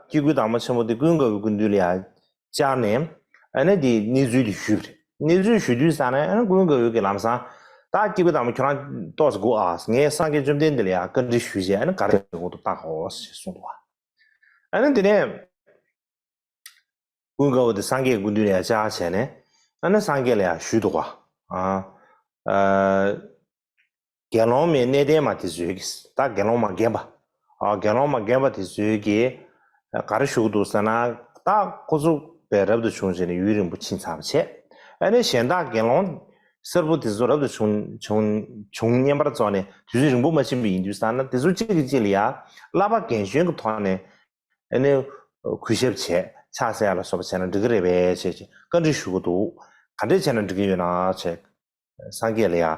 སྐྱེ་དགུའི་བདག་མོ་ཆེན་མོ་དེ་ཀུན་དགའ་བོའི་སྐུ་མདུན་ལ་ཡང་བཅར་ནས་ཨ་ནི་དེ་གནས་ཚུལ་དེ་ཞུས་པ་རེད། གནས་ཚུལ་ཞུ་དུས་ཙང་ནས་ཨ་ནི་ཀུན་དགའ་བོས་ཀྱི་ལམ་སང་ད་སྐྱེ་དགུའི་བདག་མོ་ཁྱོད་རང་ཏོག་ཙམ་སྒུག་ཨ། ངས་སངས་རྒྱས་བཅོམ་ལྡན་འདས་ལ་ཡང་བཀའ་འདྲི་ཞུས་བྱས་ཨ་ནི་ག་རེ་བྱེད་དགོས་འདུག་བལྟ་གོ་ཞེས་གསུངས་འདུག་བ། ཨ་ནི་དེ་ནས་ཀུན་དགའ་བོ་དེ་སངས་རྒྱས་སྐུ་མདུན་ལ་ཡང་བཅར་བྱས་ནས་ཨ་ནི་སངས་རྒྱས་ལ་ཡང་ཞུས་འདུག་བ། ཨ་ཨ། དགེ་སློང་མའི་གནས་བརྟན་མ་དེ་ཚོས་ཀྱིས་ད་དགེ་སློང་མ་རྒན་པ། ཨ་དགེ་སློང་མ་རྒན་པ་དེ་ཚོས་ཀྱིས་ག་རེ་ཞུ་གི་འདུག་ཟེར་ན། ད་ཁོ་ཚོ་དཔེ་རབ་ཏུ་བྱུང་བྱས་ནས་ཡུན་རིང་པོ་ཕྱིན་ཚར་བ་བྱས། ཨ་ནི་གཞན་དག་དགེ་སློང་གསར་བུ་དེ་ཚོ་རབ་ཏུ་བྱུང་བྱུང་བྱུང་བསྙེན་པར་རྫོགས་ནས་དུས་ཚོད་རིང་པོ་མ་ཕྱིན་པ་ཡིན་དུས་ཙང་ན་དེ་ཚོ་གཅིག་གིས་གཅིག་ལ་ཡ་བསླབ་པ་རྒན་གཞོན་གྱི་ཐོག་ནས་ཨ་ནི་གུས་ཞབས་བྱས་ཕྱག་འཚལ་ཡ་ལ་སོགས་པ་བྱས་ན་འགྲིག་གི་རེད་པས་ཞེས་བཀའ་འདྲི་ཞུ་གི་འདུག་ག་འདྲས་བྱས་ན་འགྲིག་གི་ཡོད་ན་ཞེས། སངས་རྒྱས་ལ་ཡང་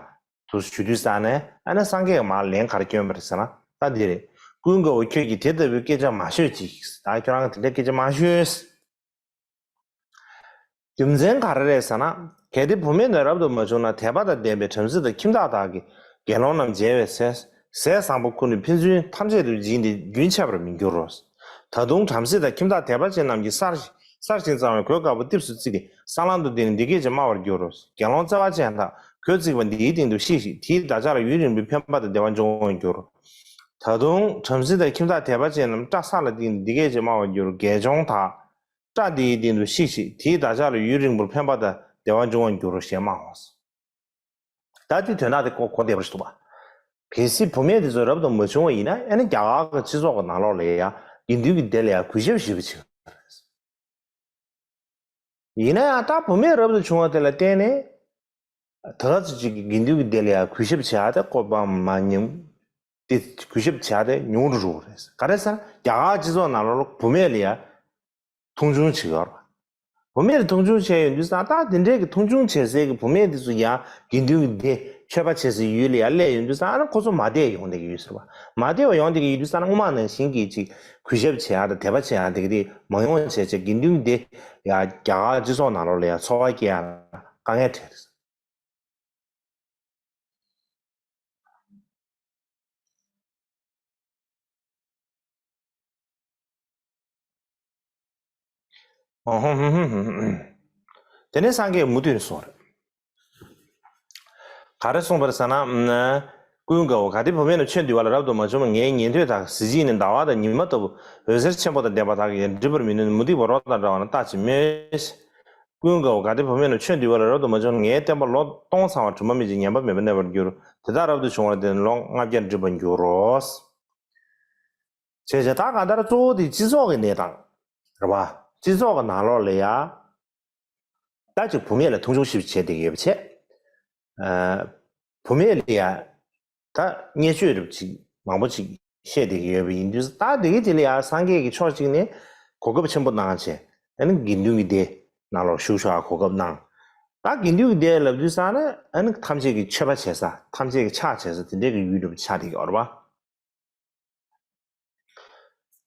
དུ་ཞུ་དུས་ཙང་ནས་ཨ་ནི་སངས་རྒྱས་ཀྱིས་མར་ལན་ག་རེ་བསྐྱོན་པ་རེད་ཟེར་ན། ད་འདི་རེད། ཀུན་དགའ་བོ་ཁྱོད་ཀྱིས་དེ་ལྟ་བུའི་སྐད་ཆ་མ་ཤོད་ཅིག་ད་ཁྱོད་རང་གིས་དེ་འདྲའི་སྐད་ཆ་མ་ཤོད། རྒྱུ་མཚན་ག་རེ་རེད་ཟེར་ན། གལ་ཏེ་བུད་མེད་རྣམས་རབ་ཏུ་མ་བྱུང་ན། དད་པ་དང་ལྡན་པའི་བྲམ་ཟེ་དང་ཁྱིམ་བདག་དག་གིས་དགེ་སློང་རྣམས་མཇལ་བའི་ཚེ། ཟས་བཟང་པོ་ཁུར་ནས་ཕན་ཚུན་ཐམས་ཅད་དུ་སྦྱིན་ཏེ་རྒྱུན་ཆད་པར་མི་འགྱུར་རོ། ད་དུང་བྲམ་ཟེ་དང་ཁྱིམ་བདག་དད་པ་ཅན་རྣམས་ཀྱིས་གསར་གསར་ཞིང་གཙང་བའི་གོས་དཀར་པོ་ལྟེབས་སུ་བརྩིགས་ཏེ་ས་བསླང་དུ་བསྟན་ནས་འདི་སྐད་ཅེས་སྨྲ་བར་འགྱུར་རོ། དགེ་སློང་བརྩེ་བ་ཅན་དག་གོས་བརྩིགས་པ་འདིའི་སྟེང་དུ་གཤེགས་ཤིག་དེས་བདག་ཅག་ལ་ཡུན་རིང་པོའི་ཕན་པ་དང་བདེ་བ་འབྱུང་བར་འགྱུར་རོ། ད་དུང་བྲམ་ཟེ་དང་ཁྱིམ་བདག་དད་པ་ཅན་རྣམས་སྐྲ་བསགས་ལ་བརྟེན་ནས་འདི་སྐད་ཅེས་སྨྲ་བར་འགྱུར་རོ། དགེ་སྦྱོང་དག་སྐྲ་འདིའི་སྟེང་དུ་གཤེགས་ཤིག་དེས་བདག་ཅག་ལ་ཡུན་རིང་པོར་ཕན་པ་དང་བདེ་བ་འབྱུང་བར་འགྱུར་རོ་ཞེས་སྨྲའོ། ད་དེ་དོན་དག་དེ་གོ་གོ་བདེ་བར་ཞིག་འདུག་པ། གལ་སྲིད་བུད་མེད་དེ་ཚོ་རབ་ཏུ་མ་བྱུང་བ་ཡིན་ན་ཨ་ནི་རྒྱ་གར་གྱི་སྤྱི་ཚོགས་ཀྱི་ནང་ལོགས་ལ་ཡང་དགེ་འདུན་གྱི་སྡེ་ལ་ཡང་གུས་ཞབས་ཞེ་པོ་བྱེད་ཀྱི་རེད། ཡིན་ན་ཡང་ད་བུད་མེད་རབ་ཏུ་བྱུང་བ་དེ་ལ་བརྟེན་ནས་ད་ག་ཚོད་ཅིག་གི་དགེ་འདུན་གྱི་སྡེ་ལ་ཡང་གུས་ཞབས་བྱེད་ཡ་དེ་ཀོ་པ་མ་ཉམས། དེ་གུས་ཞབས་བྱ་དེ་ཉུང་རུ་འགྲོ་གི་རེད། ག་རེ་ཟེར་ན་རྒྱ་གར་སྤྱི་ཚོགས་ནང་ལོགས་ལ་བུད་མེད་ལ་ཡ་མཐོང་ཆུང་བྱེད་ཀྱི་ཡོད་རེད། བུད་མེད་ལ་མཐོང་ཆུང་བྱས་ཡོང་དུས་ཙང་ད་དེ་འདྲའི་གི་མཐོང་ཆུང་བྱེད་སའི་གི་བུད་མེད་དེ་ཚོ་ཡང་དགེ་འདུན་གྱི་སྡེ་ཆོས་པ་བྱེད་སའི་ཡུལ་ལ་ཡང་སླེབས་ཡོང་དུས་ཙང་ཨ་ནི་ཁོ་ཚོ་མ་བསྡད་ཡོང་བསྡད་ཀྱི་ཡོད་ཟེར་བ། མ་བསྡད་པ་ཡོང་བསྡད་ཀྱི་ཡོད་དུས་ཙང་ཨ་ནི་སྔོན་མ་ནང་བཞིན་གྱི་ཅིག་གུས་ཞབས་བྱེད་ཡག་དང་དད་པ་བྱེད་ཡག་དེ་གི་དེ་མ་ཡོང་བྱས་བྱས་དགེ་འདུན་གྱི་སྡེ་ཡང་རྒྱ་གར་སྤྱི་ཚོགས་ནང་ལོགས་ལ་ཡང་འཚོ་བ་སྐྱེལ་ཡག་དཀའ་ངལ་འཕྲད། དེ་ནས་སངས་རྒྱས་མུ་མཐུད་ནས་གསུངས་རེད། ག་རེ་གསུངས་པ་རེད་ཟེར་ན། ཀུན་དགའ་བོ་གལ་ཏེ་བུད་མེད་རྣམས་ཆོས་འདུལ་བ་ལ་རབ་ཏུ་མ་བྱུང་བ་ངའི་ཉན་ཐོས་དག་གཟི་བརྗིད་ནི་ཟླ་བ་དང་ཉི་མ་ལྟ་བུ་འོད་ཟེར་ཆེན་པོ་དང་ལྡན་པ་དག་གིས་འགྲིབ་པར་མི་ནུས་ནི་མུ་སྟེགས་པ་རོ་དང་འདྲ་བ་ན་རྟག་ཅིང་སྨོས། ཀུན་དགའ་བོ་གལ་ཏེ་བུད་མེད་རྣམས་ཆོས་འདུལ་བ་ལ་རབ་ཏུ་མ་བྱུང་ན་ངའི་བསྟན་པ་ལོ་སྟོང་ཚང་བ་དྲི་མ་མེད་ཅིང་ཉམས་པ་མེད་པར་གནས་པར་འགྱུར། དེ་དག་རབ་ཏུ་བྱུང་བ་དེ་ནི་ལོ་ལྔ་བརྒྱར་འགྲིབ་པར་འགྱུར་རོ། བྱས་བྱས་ད་གང་ལྟར་གཙོ་བོ་དེ་སྤྱི་ཚོགས་ཀྱི་གནས་སྟངས་རེད་བ། སྤྱི་ཚོགས་ཀྱི་ནང་ལོགས་ལ་ཡ། ད་ཅིག་བུད་མེད་ལ་མཐོང་ཆུང་ཞིབ་བྱེད་བསྡད་ཀྱི་ཡོད་པ་བྱས། ཨ། བུད་མེད་ལ་ཡ། ད་བརྙས་བཅོས་རབ་ཅིག་མང་པོ་ཅིག་བཤད་བསྡད་ཀྱི་ཡོད་པ་ཡིན་དུས་ད་དེ་གི་དེ་ལ་ཡ་སངས་རྒྱས་ཀྱི་ཕྱོགས་གཅིག་ནས་གོ་སྐབས་ཆེན་པོ་གནང་བྱས་ཨ་ནི་དགེ་འདུན་གྱི་སྡེ་ནང་ལོགས་ཞུགས་ཆོག་གོ་སྐབས་གནང་། ད་དགེ་འདུན་གྱི་སྡེ་ལབ་དུས་ཙང་ནི་ཨ་ནི་ཐམས་ཅད་ཀྱི་མཆོད་པ་བྱེད་ས་ཐམས་ཅད་ཀྱི་ཕྱག་བྱེད་ས་དེ་འདྲས་ཀྱི་ཡུལ་རབ་ཆགས་བསྡད་ཀྱི་ཡོད་རེད་བ།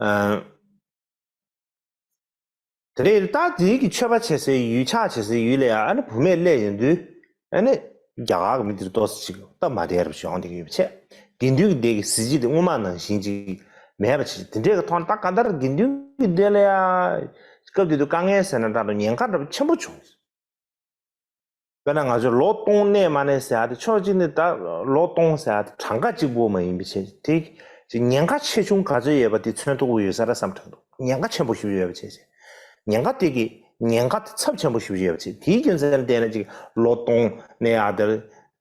ཨ། དེ་ནས་ད་དེའི་གི་མཆོད་པ་བྱེད་སའི་ཡུལ་ཕྱག་བྱེད་སའི་ཡུལ་ལ་ཡང་ཨ་ནི་བུད་མེད་སླེབས་ཡོང་དུས་ཨ་ནི་རྒྱ་གར་གྱི་མི་དེར་ཏོག་ཙམ་ཅིག་སྟབས་མ་བདེ་རབ་ཅིག་ཡོང་བསྡད་ཀྱི་ཡོད་པ་བྱས། དགེ་འདུན་གྱི་སྡེ་གི་གཟི་བརྗིད་དེ་སྔོན་མ་ནང་བཞིན་ཅིག་མེད་པ་བྱས་དེ་འདྲའི་གི་ཐོག་ནས་ད་ག་འདར་དགེ་འདུན་གྱི་སྡེ་ལ་ཡང་སྐབས་དེ་དུས་དཀའ་ངལ་ཟེར་ན་ད་དུང་ཉེན་ཁ་འདྲ་པོ་ཆེན་པོ་བྱུང་། དཔེར་ན་ང་ཚོས་ལོ་སྟོང་གནས་མ་གནས་ཟེར་ཡ་དེ་ཕྱོགས་གཅིག་ནས་ད་ལོ་སྟོང་ཟེར་ཡ་དེ་གྲངས་ཀ་གཅིག་པོ་མ་ཡིན་པའི་ཆེད་དེ་ཉེན་ཁ་ཆེ་ཆུང་ག་ཚོད་ཡོད་པ་དེ་མཚོན་ཐུབ་ཀྱི་ཡོད་ས་རེད་བསམ་དྲན་འདུག་ཉེན་ཁ་ཆེན་པོ་ཞིག་ཡོད་པའི་ཆེད་ཉེན་ཁ་དེ་གི་ཉེན་ཁ་དེ་ཚབས་ཆེན་པོ་ཞིག་ཡོད་པའི་ཆེད་དེའི་རྒྱུ་མཚན་ལ་བརྟེན་ནས་ཅིག་ལོ་སྟོང་གནས་ཡ་དེ་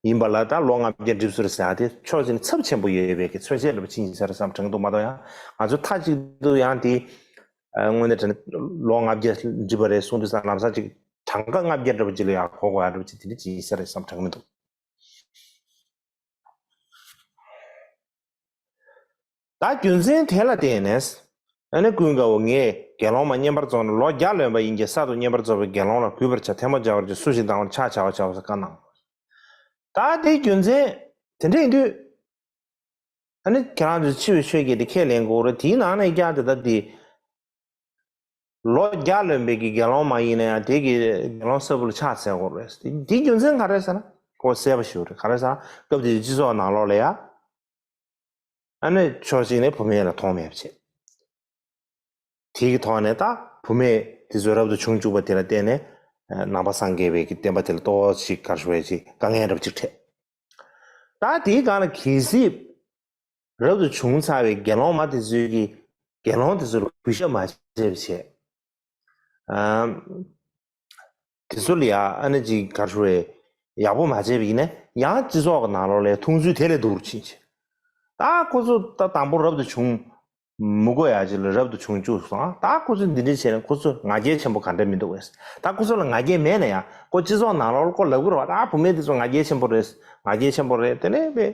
ཡིན་པ་ལ་ད་ལོ་ལྔ་བརྒྱ་འགྲིབ་སོང་ཟེར་ཡ་དེ་ཕྱོགས་གཅིག་ནས་ཚབས་ཆེན་པོ་ཡོད་པའི་གི་མཚོན་བྱེད་འདྲ་པོ་ཅིག་ཡིན་ས་རེད་བསམ་དྲན་འདུག་མ་གཏོགས་ཡང་ང་ཚོ་མཐའ་གཅིག་ཏུ་ཡང་དེ་དངོས་གནས་དྲན་ལོ་ལྔ་བརྒྱ་འགྲིབ་པ་རེད་གསུངས་དུས་ཙང་ལམ་སང་ཅིག་གྲངས་ཀ་ལྔ་བརྒྱ་འདྲ་པོ་ཅིག་ལ་ཡང་གོ་དགོས་ཡ་འདྲ་པོ་ཅིག་དེ་འདྲ་ཅིག་ཡིན་ས་རེད་བསམ་དྲན་གྱི་མི་འདུག་ད་རྒྱུ་མཚན་དེ་ལ་བརྟེན་ནས་ཨ་ནི་ཀུན་དགའ་བོ་ངས་དགེ་སློང་མ་བསྙེན་པར་རྫོགས་ནས་ལོ་བརྒྱ་ལོན་པ་ཡིན་གྱི་གསར་དུ་བསྙེན་པར་རྫོགས་པའི་དགེ་སློང་ལ་གུས་པར་བྱ་ཐལ་མོ་སྦྱར་བར་བྱ་སུ་ཞིག་ལྡང་བར་ཕྱག་བྱ་བ་བྱ་བ་ཟེར་བཀའ་གནང་། ད་དེའི་རྒྱུ་མཚན་དེ་འདྲ་ཡིན་དུས། ཨ་ནི་ཁྱེད་རང་ཚོས་འཆི་བའི་ཆོས་བརྒྱད་དེ་ཁས་ལེན་དགོས་རེད་དེའི་ནང་ནས་ཀྱང་དེ་ལྟ་དེ། ལོ་བརྒྱ་ལོན་པའི་གི་དགེ་སློང་མ་ཡིན་ན་ཡང་དེ་གི་དགེ་སློང་གསར་བུ་ལ་ཕྱག་འཚལ་དགོས་རེད་དེ་དེའི་རྒྱུ་མཚན་ག་རེ་ཟེར་ན་ཁོ་གསལ་པོ་ཞིག་རེད་ག་རེ་ཟེར་ན་སྐབས་དེའི་སྤྱི་ཚོགས་ནང་ལོགས་ལ་ཡ། ཨ་ནི་ཕྱོགས་གཅིག་ནས་བུད་མེད་ལ་མཐོང་མེད་པ་བྱས། དེ་གི་ཐོག་ནས་ད་བུད་མེད་དེ་ཚོ་རབ་ཏུ་བྱུང་བཅུག་པ་དེ་ལ་བརྟེན་ནས་ནང་པ་སངས་རྒྱས་པའི་གི་བསྟན་པ་དེ་ལ་ཏོག་ཙམ་ག་རེ་ཞུ་དགོས་ཅིག་དཀའ་ངལ་འདྲ་པོ་ཅིག་འཕྲད། ད་དེའི་སྒང་ལ་གལ་སྲིད་རབ་ཏུ་བྱུང་ཚར་བའི་དགེ་སློང་མ་དེ་ཚོའི་གི་དགེ་སློང་དེ་ཚོ་ལ་གུས་ཞབས་མ་བྱས་པ་བྱས། ཨམ། དེ་ཚོ་ལ་ཡ་ཨ་ནི་ཅིག་ག་རེ་ཞུ་དགོས་ཡག་པོ་མ་བྱས་པ་ཡིན་ན་ཡང་སྤྱི་ཚོགས་ཀྱི་ནང་ལོགས་ལ་མཐོང་ཚུལ་དེ་ལས་སྡུག་རུ་ཕྱིན་ཕྱིན། ད་ཁོ་ཚོ་ད་དང་པོ་རབ་ཏུ་བྱུང་མི་དགོས་ཡ་ཅིག་ལ་རབ་ཏུ་བྱུང་བཅུག་སོང་ཨ། ད་ཁོ་ཚོས་འདི་འདྲ་བྱས་ན་ཁོ་ཚོ་ང་རྒྱལ་ཆེན་པོ་ག་འདྲ་མི་འདུག་བས། ད་ཁོ་ཚོ་ལ་ང་རྒྱལ་མེད་ན་ཡང་ཁོ་སྤྱི་ཚོགས་ནང་ལོགས་ཁོ་ལབ་ཀྱི་རེད་བ། ད་བུད་མེད་དེ་ཚོ་ང་རྒྱལ་ཆེན་པོ་རེད། ང་རྒྱལ་ཆེན་པོ་རེད། དེ་ནས་པའི་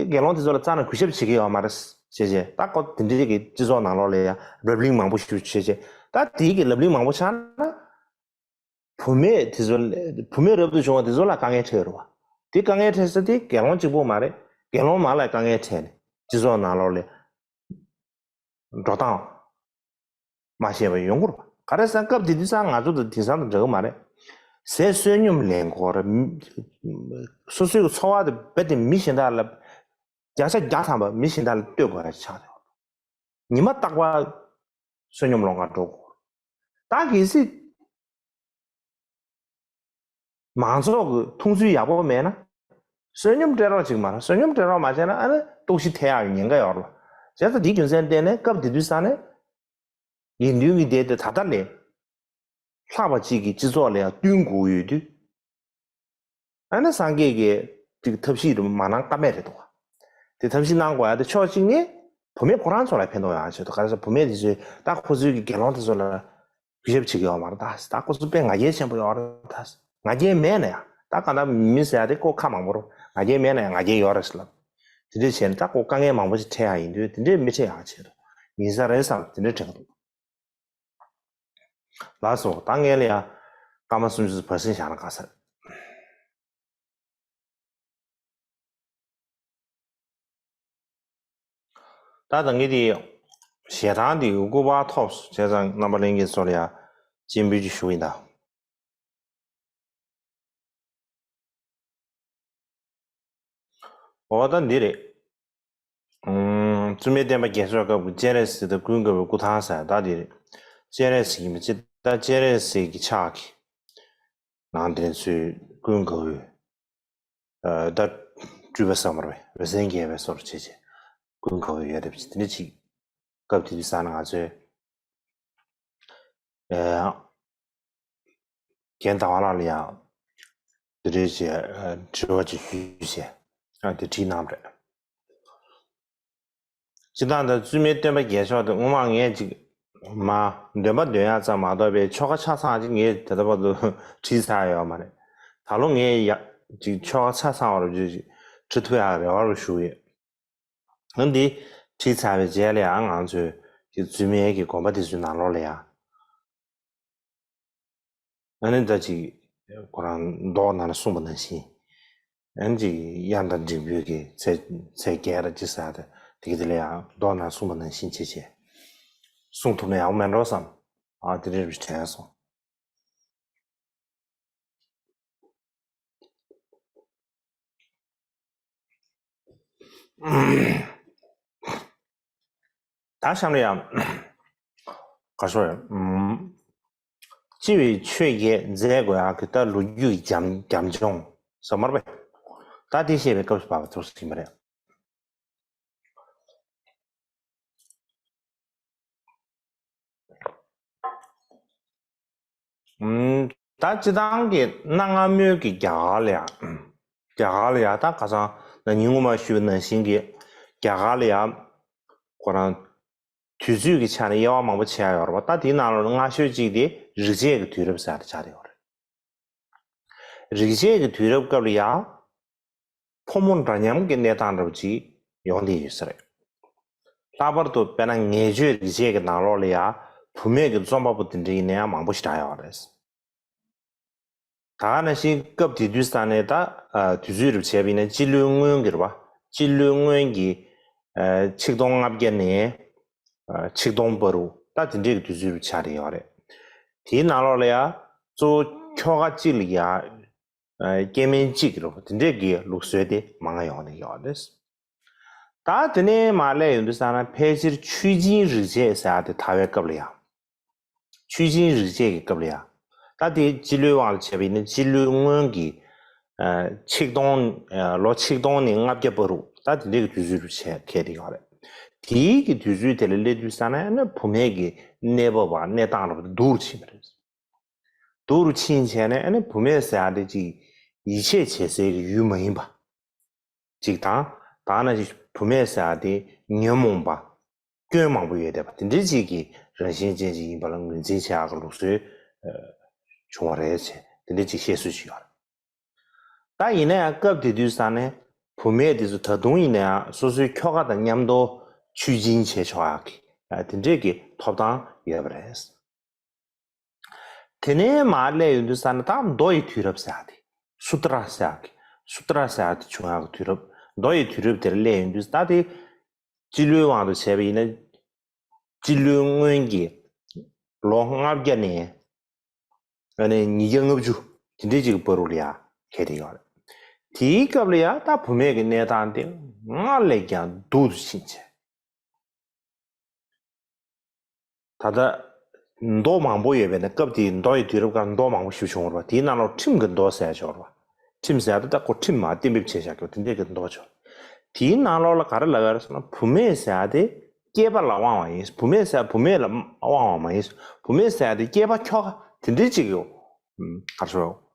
དགེ་སློང་དེ་ཚོ་ལ་རྩ་ནས་གུས་ཞབས་བྱེད་ཀྱི་ཡོད་མ་རེད་བྱས་བྱས། ད་ཁོ་དེ་འདྲ་གི་སྤྱི་ཚོགས་ནང་ལོགས་ལ་ཡང་བགྲོ་གླེང་མང་པོ་ཞིག་བྱས་བྱས། ད་དེའི་གི་བགྲོ་གླེང་མང་པོ་ཆགས་ན། བུད་མེད་དེ་ཚོ་ལ་བུད་མེད་རབ་ཏུ་བྱུང་བ་དེ་ཚོ་ལ་དཀའ་ངལ་འཕྲད་ཡོད་རེད་བ། དེ་དཀའ་ངལ་འཕྲད་ས་དེ་དགེ་སློང་གཅིག་པོ་མ་རེད། དགེ་སློང་མ་ལ་དཀའ་ངལ་འཕྲད་ནས་སྤྱི་ཚོགས་ནང་ལོགས་ལ་འགྲོ་སྟངས་མ་ཤེས་པ་ཡོང་གི་རེད་བ། ག་རེ་ཟེར་ན་སྐབས་དེ་དུས་ཙང་ང་ཚོ་དང་དེང་སང་དང་འདྲ་གི་མ་རེད། ཟས་བསོད་སྙོམས་ལེན་དགོས་རེད། སོ་སོའི་འཚོ་བ་དེ་རྦད་དེ་མི་གཞན་དག་ལ་བརྒྱ་ཆ་བརྒྱ་ཐམ་པ་མི་གཞན་དག་ལ་ལྟོས་དགོས་ཡ་ཆགས་རེད། ཉི་མ་རྟག་པར་བསོད་སྙོམས་སློང་གར་འགྲོ་དགོས། ད་གལ་སྲིད་མང་ཚོགས་ཀྱི་མཐོང་ཚུལ་ཡག་པོ་མེད་ན། བསོད་སྙོམས་སྤྲད་རོགས་ཅིག་མ་རེད། བསོད་སྙོམས་སྤྲད་རོགས་མ་བྱས་ན་ཨ་ནི་ལྟོགས་ཤི་ཐེབས་ཡག་གི་ཉེན་ཁ་ཡོད་རེད། བྱས་ཙང་དེའི་རྒྱུ་མཚན་བརྟེན་ནས་སྐབས་དེ་དུས་ཙང་ནས་དགེ་འདུན་གྱི་སྡེ་དེ་ད་ལྟ་ལས་ལྷག་པ་ཅིག་གི་སྤྱི་ཚོགས་ལ་ཡང་བསྟུན་དགོས་ཡོད་དུས། ཨ་ནི་སངས་རྒྱས་ཀྱིས་ཅིག་ཐབས་ཤེས་དེ་མ་གནང་ཀ་མེད་རེད་འདུག་ག། དེ་ཐབས་ཤེས་གནང་དགོས་ཡ་དེ་ཕྱོགས་གཅིག་ནས་བུད་མེད་ཁོ་རང་ཚོ་ལ་ཕན་ཐོགས་ཡོང་ཡ་ཆེད་དུ། ག་རེ་ཟེར་བུད་མེད་དེ་ཚོས་ད་ཁོ་ཚོའི་གི་དགེ་སློང་དེ་ཚོ་ལ་གུས་ཞབས་བྱེད་ཀྱི་ཡོད་མ་རེད་ད། ད་ཁོ་ཚོ་དཔེ་ང་རྒྱལ་ཆེན་པོ་ཡོད་རེད་ད། ང་རྒྱལ་མེད་ན་ཡང་ད་གང་ལྟར་མི་ཟེར་ཡ་དེ་ཀོ་ཁ་མང་པོ་རུ་ང་རྒྱལ་མེད་ན་ཡང་ང་རྒྱལ་ཡོད་རེད་ཟེར་ལབ། དེ་འདྲས་བྱས་ན་ད་ཁོ་དཀའ་ངལ་མང་པོ་ཞིག་འཕྲད་ཡག་ཡིན་དུས་དེ་འདྲས་མི་འཕྲད་ཡག་ཆེད་དུ་ཡིན་ས་རེད་བསམ་དེ་འདྲས་དྲན་གྱི་འདུག་ལགས་སོ། ད་ངས་ལ་ཡ་སྐར་མ་སུམ་ཅུ་བར་སེང་བཞག་ན་དགའ་ས་རེད། ད་ད་ངས་དེ་ཞལ་ཐང་དེ་སྐུ་པར་ཐོབ་བྱས་ཙང་རྣམ་པ་ལྷན་རྒྱས་ཚོ་ལ་ཡ་སྤྱན་འབུལ་ཅིག་ཞུ་གི་ཡིན་ད། འོ་ད་འདི་རེད། ཨུམ། བཙུན་མའི་བསྟན་པ་རྒྱས་ཤོག་སྐབས་ཀྱི་སྤྱན་རས་གཟིགས་དང་ཀུན་དགའ་བོའི་སྐུ་ཐང་ཟེར་ད་འདི་རེད། སྤྱན་རས་གཟིགས་ཡིན་པ་ཅི་ད་སྤྱན་རས་གཟིགས་ཀྱི་ཕྱག་གི་ནང་དེ་ཚོའི་ཀུན་དགའ་བོའི་ཨ་ད་སྤྲུལ་པ་བསམ་པར་བས་འོད་ཟེར་འགྱེད་པའི་སོར་བྱེད་ཅེས་ཀུན་དགའ་བོའི་ཡོད་རེད་ཅེས་དེ་འདྲ་ཅིག་སྐབས་དེ་དུས་ས་ན་ང་ཚོས། ཨེ། རྒན་ཟླ་བ་ལགས་ལ་ཡང་དེ་འདྲའི་ཅིག་ཨ་དྲི་བ་ཅིག་ཞུས་བྱས་ཨ་དེ་བྲིས་གནང་བ་རེད། སྤྱིར་བཏང་ད་བཙུན་མའི་བསྟན་པ་རྒྱས་ཤོག་དེ་སྔོན་མ་ངས་ཅིག་མ་འདོན་པ་འདོན་ཡག་ཙམ་མ་གཏོགས་པའི་ཆོ་ག་ཆ་ཚང་ཅིག་ངས་ད་ལྟ་བར་དུ་བྲིས་ཚར་ཡོད་མ་རེད། ད་ལོ་ངས་ཡ་ཅིག་ཆོ་ག་ཆ་ཚང་བ་རུ་ཅིག་བྲི་ཐུབ་ཡག་རེ་བ་རུ་ཞུ་ཡོད། ཨ་འདི་བྲིས་ཚར་བའི་རྗེས་ལ་ཡང་ང་ཚོས་ཀྱི་རྫུན་མའི་གི་དགོན་པ་དེ་ཚོའི་ནང་ལོགས་ལ་ཡང་ཨ་ནི་ད་ཅིག་ཁོ་རང་མདོ་ནང་ལ་གསུངས་པ་ནང་བཞིན་ཨ་ནི་ཅིག་དབྱངས་དང་འབྲིང་པོའི་གི་ཚད་ཚད་བརྒྱད་ར་ཅི་ཟེར་ད་དེ་གི་དེ་ལ་ཡང་མདོ་ནང་གསུངས་པ་ནང་བཞིན་བྱེད་བྱེད་གསུངས་ཐུབ་ན་ཡག་པོ་མེད་འགྲོ་བསམ། ཨ་དེ་རེད་དྲན་སོང་། ད་གཤམ་ལ་ཡང་ག་ཤོ་ཡང་། སྤྱི་བའི་ཆོས་བརྒྱད་མཛད་དགོས་ཡག་གི་ད་ལོ་རྒྱུས་ཀྱི་རྒྱབ་རྒྱབ་ལྗོངས་ཟེར་མར་པས། ད་དེ་བཤད་པའི་སྐབས་སུ་བབས་པ་ཐུགས་སུ་ཕྱིན་པ་རེད། ད་སྤྱི་བཏང་གི་གནའ་སྔ་མོའི་གི་རྒྱ་གར་ལ་ཡང་རྒྱ་གར་ལ་ཡང་ད་ཁ་སང་ན་ནིང་སྔོན་མ་ཞུས་པ་ནང་བཞིན་གྱི་རྒྱ་གར་ལ་ཡང་ཁོ་རང་དུས་ཚོད་ཀྱི་ཆ་ནས་དབྱེ་བ་མང་པོ་ཕྱེ་ཡ་ཡོད་རེད་པ། ད་དེའི་ནང་ལོགས་ནས་སྔ་ཤོས་གཅིག་དེ་རིག་བྱེད་ཀྱི་དུས་རབས་ཟེར་ཡ་དེ་ཆགས་བསྡད་ཡོད་རེད། རིག་བྱེད་ཀྱི་དུས་རབས་སྐབས་ལ་ཡང་ཕོ་མོ་འདྲ་མཉམ་གྱི་གནས་སྟངས་འདྲ་པོ་ཅིག་ཡོང་བསྡད་ཡོད་ས་རེད། ལྷག་པར་དུ་དཔེར་ན་ངེས་བརྗོད་རིག་བྱེད་ཀྱི་ནང་ལོགས་ལ་ཡང་བུད་མེད་ཀྱི་རྩོམ་པ་པོ་དེ་འདྲ་ཡིན་ན་ཡང་མང་པོ་ཞིག་བསྒྲགས་ཡོད་རེད། ད་ག་ནང་བཞིན་སྐབས་དེ་དུས་ས་ནས་ད་ཨ་དུས་ཚོད་རུ་བྱས་པ་ཡིན་ན་སྤྱི་ལོའི་སྔོན་གྱི་རེད་པ། སྤྱི་ལོའི་སྔོན་གྱི་ཨ་ཆིག་སྟོང་ལྔ་བརྒྱ་ནས་ཨ་ཆིག་སྟོང་བར་དུ་ད་དེ་འདྲའི་གི་དུས་ཚོད་རུ་ཆགས་བསྡད་ཡོད་རེད། དེའི་ནང་ལོགས་ལ་ཡང་གཙོ་བོ་ཁྱོ་ག་གཅིག་ལ་ཡང་ཨ་སྐྱེ་དམན་གཅིག་རེད་པ། དེ་འདྲའི་གི་ལུགས་སྲོལ་དེ་མང་ང་ཡོང་བསྡད་ཡོད་རེད། ད་དེ་ནས་མར་སླེབས་ཡོང་དུས་ཙང་ན་ཕལ་ཆེར་ཆོས་སྦྱིན་རིག་བྱེད་ཟེར་ཡ་དེ་དར་བའི་སྐབས་ལ་ཡང་། ཆོས་སྦྱིན་རིག་བྱེད་ཀྱི་སྐབས་ལ་ཡང་། ད་དེ་སྤྱི་ལོའི་དབང་ལ་བྱས་པ་ཡིན་ན་སྤྱི་ལོའི་སྔོན་གྱི་ཨ་ཆིག་སྟོང་ཨ་ལོ་ཆིག་སྟོང་ནས་ལྔ་བརྒྱ་བར་དུ་ད་དེ་འདྲའི་གི་དུས་ཚོད་རུ་བྱས་འཁེལ་བསྡད་ཡོད་རེད། དེའི་གི་དུས་ཚོད་དེ་ལ་སླེབས་དུས་ཙང་ན་ཨ་ནི་བུད་མེད་ཀྱི་གནས་བབ་པ་གནས་སྟངས་རུ་སྡུག་རུ་ཕྱིན་པ་རེད། སྡུག་རུ་ཕྱིན་བྱས་ནས་ཨ་ནི་བུད་མེད་ཟེར་ཡ་དེ་ཅིག་ཡིད་ཆེས་བྱེད་སའི་གི་ཡུལ་མ་ཡིན་པ། ཅིག་དང་། ད་ནང་བཞིན་བུད་མེད་ཟེར་ཡ་དེ་ཉོན་མོངས་པ། སྐྱོན་མང་པོ་ཡོད་བསྡད་པ་དེ་འདྲའི་ཅིག་གི་རང་བཞིན་ཅན་ཅིག་ཡིན་པ་ལ་ངོས་འཛིན་བྱེད་ཡག་གི་ལུགས་སྲོལ་ཨ་བྱུང་བ་རེད་ཅེས་དེ་འདྲའི་ཅིག་བཤད་སྲོལ་ཅིག་ཡོད་རེད། ད་ཡིན་ན་ཡང་སྐབས་དེ་དུས་ཙང་ནས་བུད་མེད་དེ་ཚོ་ད་དུང་ཡིན་ན་ཡང་སོ་སོའི་ཁྱོ་ག་དང་མཉམ་དུ་ཆོས་སྦྱིན་བྱེད་ཆོག་ཡག་གི་ཨ་དེ་འདྲའི་གི་ཐོབ་ཐང་ཡོད་པ་རེད། དེ་ནས་མར་སླེབས་ཡོང་དུས་ཙང་ན་ད་མདོ་ཡི་དུས་རབས་ཟེར་ཡག་དེ། སུ་ཏྲ་ཟེར་ཡག་གི། སུ་ཏྲ་ཟེར་ཡག་དེ་བྱུང་ཡག་གི་དུས་རབས། མདོ་ཡི་དུས་རབས་དེར་སླེབས་ཡོང་དུས་ད་དེ་སྤྱི་ལོའི་དབང་དུ་བྱས་པ་ཡིན་ན། སྤྱི་ལོའི་སྔོན་གྱི་ལོ་ལྔ་བརྒྱ་ནས་ཨ་ནི་ཉིས་བརྒྱ་ལྔ་བཅུ་དེ་འདྲའི་ཅིག་གི་བར་དུ་ལ་ཡ་འཁེལ་བསྡད་ཡོད་རེད། དེའི་སྐབས་ལ་ཡ་ད་བུད་མེད་ཀྱི་གནས་སྟངས་དེ་སྔར་ལས་ཀྱང་སྡུག་ཏུ་ཕྱིན་བྱས། ད་ལྟ་མདོ་མང་པོ་ཡོད་པས་ན་སྐབས་དེའི་མདོ་ཡི་དུས་རབས་ཁག་མདོ་མང་པོ་ཞིག་བྱུང་བ་རེད་པ། དེའི་ནང་ལོགས་ཁྲིམས་ཀྱི་མདོ་ཟེར་ཡག་ཅིག་ཡོད་རེད་པ། ཁྲིམས་ཟེར་ཡག་དེ་ད་ཁོ་ཁྲིམས་མ་གཏན་འབེབས་བྱས་བཞག་གི་དེ་འདྲས་ཀྱི་མདོ་ཅིག་ཡོད་རེད། དེའི་ནང་ལོགས་ལ་ག་རེ་ལབ་ཡོད་རེད་ཟེར་ན་བུད་མེད་ཟེར་ཡག་དེ་སྐྱེས་པ་ལ་དབང་བ་ཡིན། བུད་མེད་ཟེར་ཡག་བུད་མེད་ལ་དབང་བ་མ་ཡིན། བུད་མེད་ཟེར་ཡག་དེ་སྐྱེས་པ་ཁྱོ་ག་དེ་འདྲས་ཅིག་ཡོད། ཨམ། ག་རེ་ཟེར།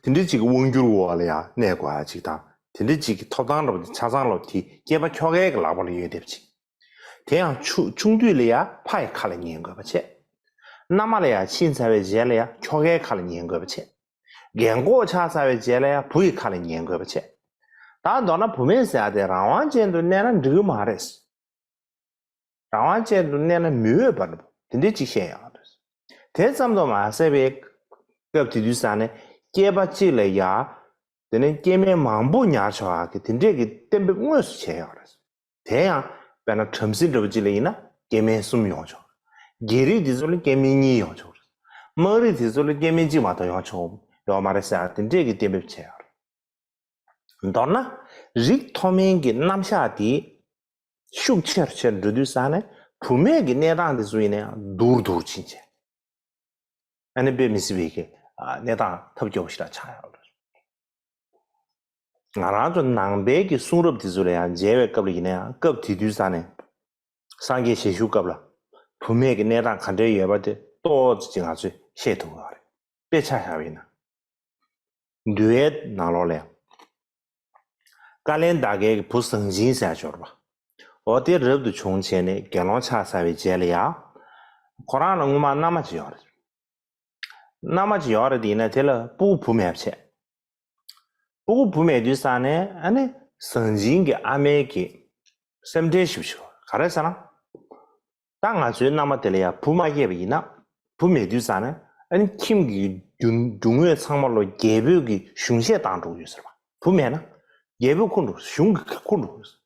དེ་འདྲའི་ཅིག་གི་དབང་སྒྱུར་འོག་ལ་ཡང་གནས་དགོས་ཡ་ཅིག་དང་། དེ་འདྲའི་ཅིག་གི་ཐོབ་ཐང་འདྲ་པོ་དེ་ཆ་ཚང་ལོ་དེ་སྐྱེས་པ་ཁྱོ་གའི་གི་ལག་པ་ལ་ཡོད་བསྡད་པ་ཅིག་དེ་ཡང་ཆུ་ཆུང་དུས་ལ་ཡང་ཕ་ཡི་ཁ་ལ་ཉན་དགོས་པ་བྱས། མནའ་མ་ལ་ཡང་ཕྱིན་ཚར་བའི་རྗེས་ལ་ཡང་ཁྱོ་གའི་ཁ་ལ་ཉན་དགོས་པ་བྱས། རྒན་གོག་ཆགས་ཚར་བའི་རྗེས་ལ་ཡང་བུ་ཡི་ཁ་ལ་ཉན་དགོས་པ་བྱས། ད་མདོར་ན་བུད་མེད་ཟེར་ཡ་དེ་རང་དབང་ཅན་དུ་གནས་ན་འགྲིག་གི་མ་རེད། རང་དབང་ཅན་དུ་གནས་ན་མི་འོས་པ་འདྲ་པོ་དེ་འདྲས་ཅིག་བཤད་ཡོད་རེད། དེ་ཙམ་དུ་མ་ཟད་པའི་སྐབས་དེ་དུས་ཙང་ནས་སྐྱེས་པ་གཅིག་ལ་ཡ་དེ་ནས་སྐྱེ་དམན་མང་པོ་ཉར་ཆོག་ཡ་གི་དེ་འདྲས་ཀྱི་གཏན་འབེབས་དངོས་སུ་བྱས་ཡོད་རེད། དེ་ཡང་དཔེར་ན་བྲམ་ཟེ་འདྲ་པོ་ཅིག་ལ་ཡིན་ན་སྐྱེ་དམན་གསུམ་ཡོང་ཆོག་རྒྱལ་རིགས་དེ་ཚོ་ལ་སྐྱེ་དམན་གཉིས་ཡོང་ཆོག་དམངས་རིགས་དེ་ཚོ་ལ་སྐྱེ་དམན་གཅིག་མ་གཏོགས་ཡོང་ཆོག་ཡོད་མ་རེད་ཟེར་ཡ་དེ་འདྲས་ཀྱི་གཏན་འབེབས་བྱས་ཡོད་རེད། མདོར་ན་རིགས་མཐོ་དམན་གྱི་རྣམ་གཞག་དེ་ཤུགས་ཆེར་ཆེར་འགྲོ་དུས་ཙང་ནས་བུད་མེད་ཀྱི་གནས་སྟངས་དེ་ཚོ་ཡིན་ན་ཡང་སྡུག་རུ་སྡུག་རུ་ཕྱིན་བྱས། ཨ་ནི་དཔེ་མི་སྲིད་པའི་གི་ཨ་གནས་སྟངས་ཐབས་སྐྱོ་པོ་ཞིག་ལ་ཆགས་ཡོད་རེད། ང་རང་ཚོ་ནང་པའི་གི་གསུང་རབ་དེ་ཚོ་ལ་ཡང་མཇལ་བའི་སྐབས་ལ་ཡིན་ན་ཡང་སྐབས་དེ་དུས་ཙང་ནས་སངས་རྒྱས་ཞལ་བཞུགས་སྐབས་ལ་བུད་མེད་ཀྱི་གནས་སྟངས་ག་འདྲས་ཡོད་པ་དེ་ཏོག་ཙམ་ཅིག་ང་ཚོས་ཤེས་ཐུབ་ཀྱི་ཡོད་རེད། དཔེ་ཆ་བཞག་པ་ཡིན་ན། འདུལ་བའི་ནང་ལོགས་ལ་ཡང་། བཀའ་ལན་ཟླ་དཀར་གྱི་བུ་ཟངས་ཆེན་ཟེར་ཡ་ཅིག་ཡོད་རེད་པ། འོ་དེ་རབ་ཏུ་བྱུང་བྱས་ནས་དགེ་སློང་ཆགས་ཚར་བའི་རྗེས་ལ་ཡང་། ཁོ་རང་ལ་སྔོན་མ་མནའ་མ་ཅིག་ཡོད་རེད། མནའ་མ་ཅིག་ཡོད་རེད་དེ་ཡིན་ན་དེ་ལ་སྤུ་གུ་བུ་མེད་པ་བྱས། སྤུ་གུ་བུ་མེད་དུས་ཙང་ནས་ཨ་ནི་ཟངས་ཆེན་གྱི་ཨ་མའི་གི་སེམས་ཁྲལ་ཞེ་པོ་ཞིག་ག་རེ་ཟེར་ན། ད་ང་ཚོའི་མནའ་མ་དེ་ལ་ཡང་བུ་མ་སྐྱེས་པ་ཡིན་ན། བུ་མེད་དུས་ཙང་ནས་ཨ་ནི་ཁྱིམ་གྱི་རྒྱུ་རྒྱུ་དངོས་ཚང་མ་ལོ་རྒྱལ་པོས་ཀྱི་གཞུང་བཞེས་བཏང་འགྲོ་གི་ཡོད་ཟེར་བ། བུ་མེད་ན་རྒྱལ་པོས་ཁུར་འགྲོ་གཞུང་གིས་ཁུར་འགྲོ་གི་ཡོད་ཟེར།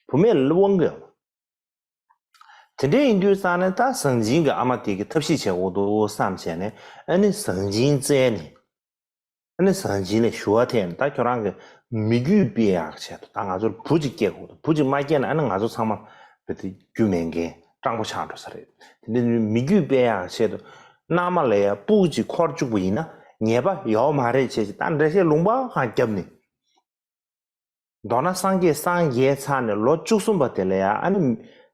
བུ་མེད་ལ་དབང་གི་ཡོད། དེ་འདྲ་ཡིན་དུས་ཙང་ནས་ད་ཟངས་ཆེན་གྱི་ཨ་མ་དེ་གི་ཐབས་ཤེས་བྱེད་དགོས་འདུག་བསམ་བྱས་ནས་ཨ་ནི་ཟངས་ཆེན་བཙལ་ནས། ཨ་ནི་ཟངས་ཆེན་ལ་ཞུ་བ་འཐེན་ད་ཁྱོད་རང་གི་མི་རྒྱུད་སྤེལ་ཡག་ཆེད་དུ་ད་ང་ཚོར་བུ་གཅིག་སྐྱེ་དགོས་འདུག་བུ་གཅིག་མ་སྐྱེས་ན་ཨ་ནི་ང་ཚོ་ཚང་མ་བུ་དེ་རྒྱུ་མེད་མཁན་སྤྲང་པོ་ཆགས་འགྲོ་ས་རེད། དེ་འདྲ་མི་རྒྱུད་སྤེལ་ཡག་ཆེད་དུ་མནའ་མ་ལ་ཡ་སྤུ་གུ་གཅིག་འཁོར་བཅུག་པ་ཡིན་ན་ཉེས་པ་ཡོད་མ་རེད་བྱས་ཅིག་ད་འགྲེལ་བཤད་ལུང་པ་གང་བརྒྱབ་ནས། མདོར་ན་སངས་རྒྱས་སངས་རྒྱས་ཚར་ནས་ལོ་བཅུ་གསུམ་པ་དེ་ལ་ཡང་ཨ་ནི་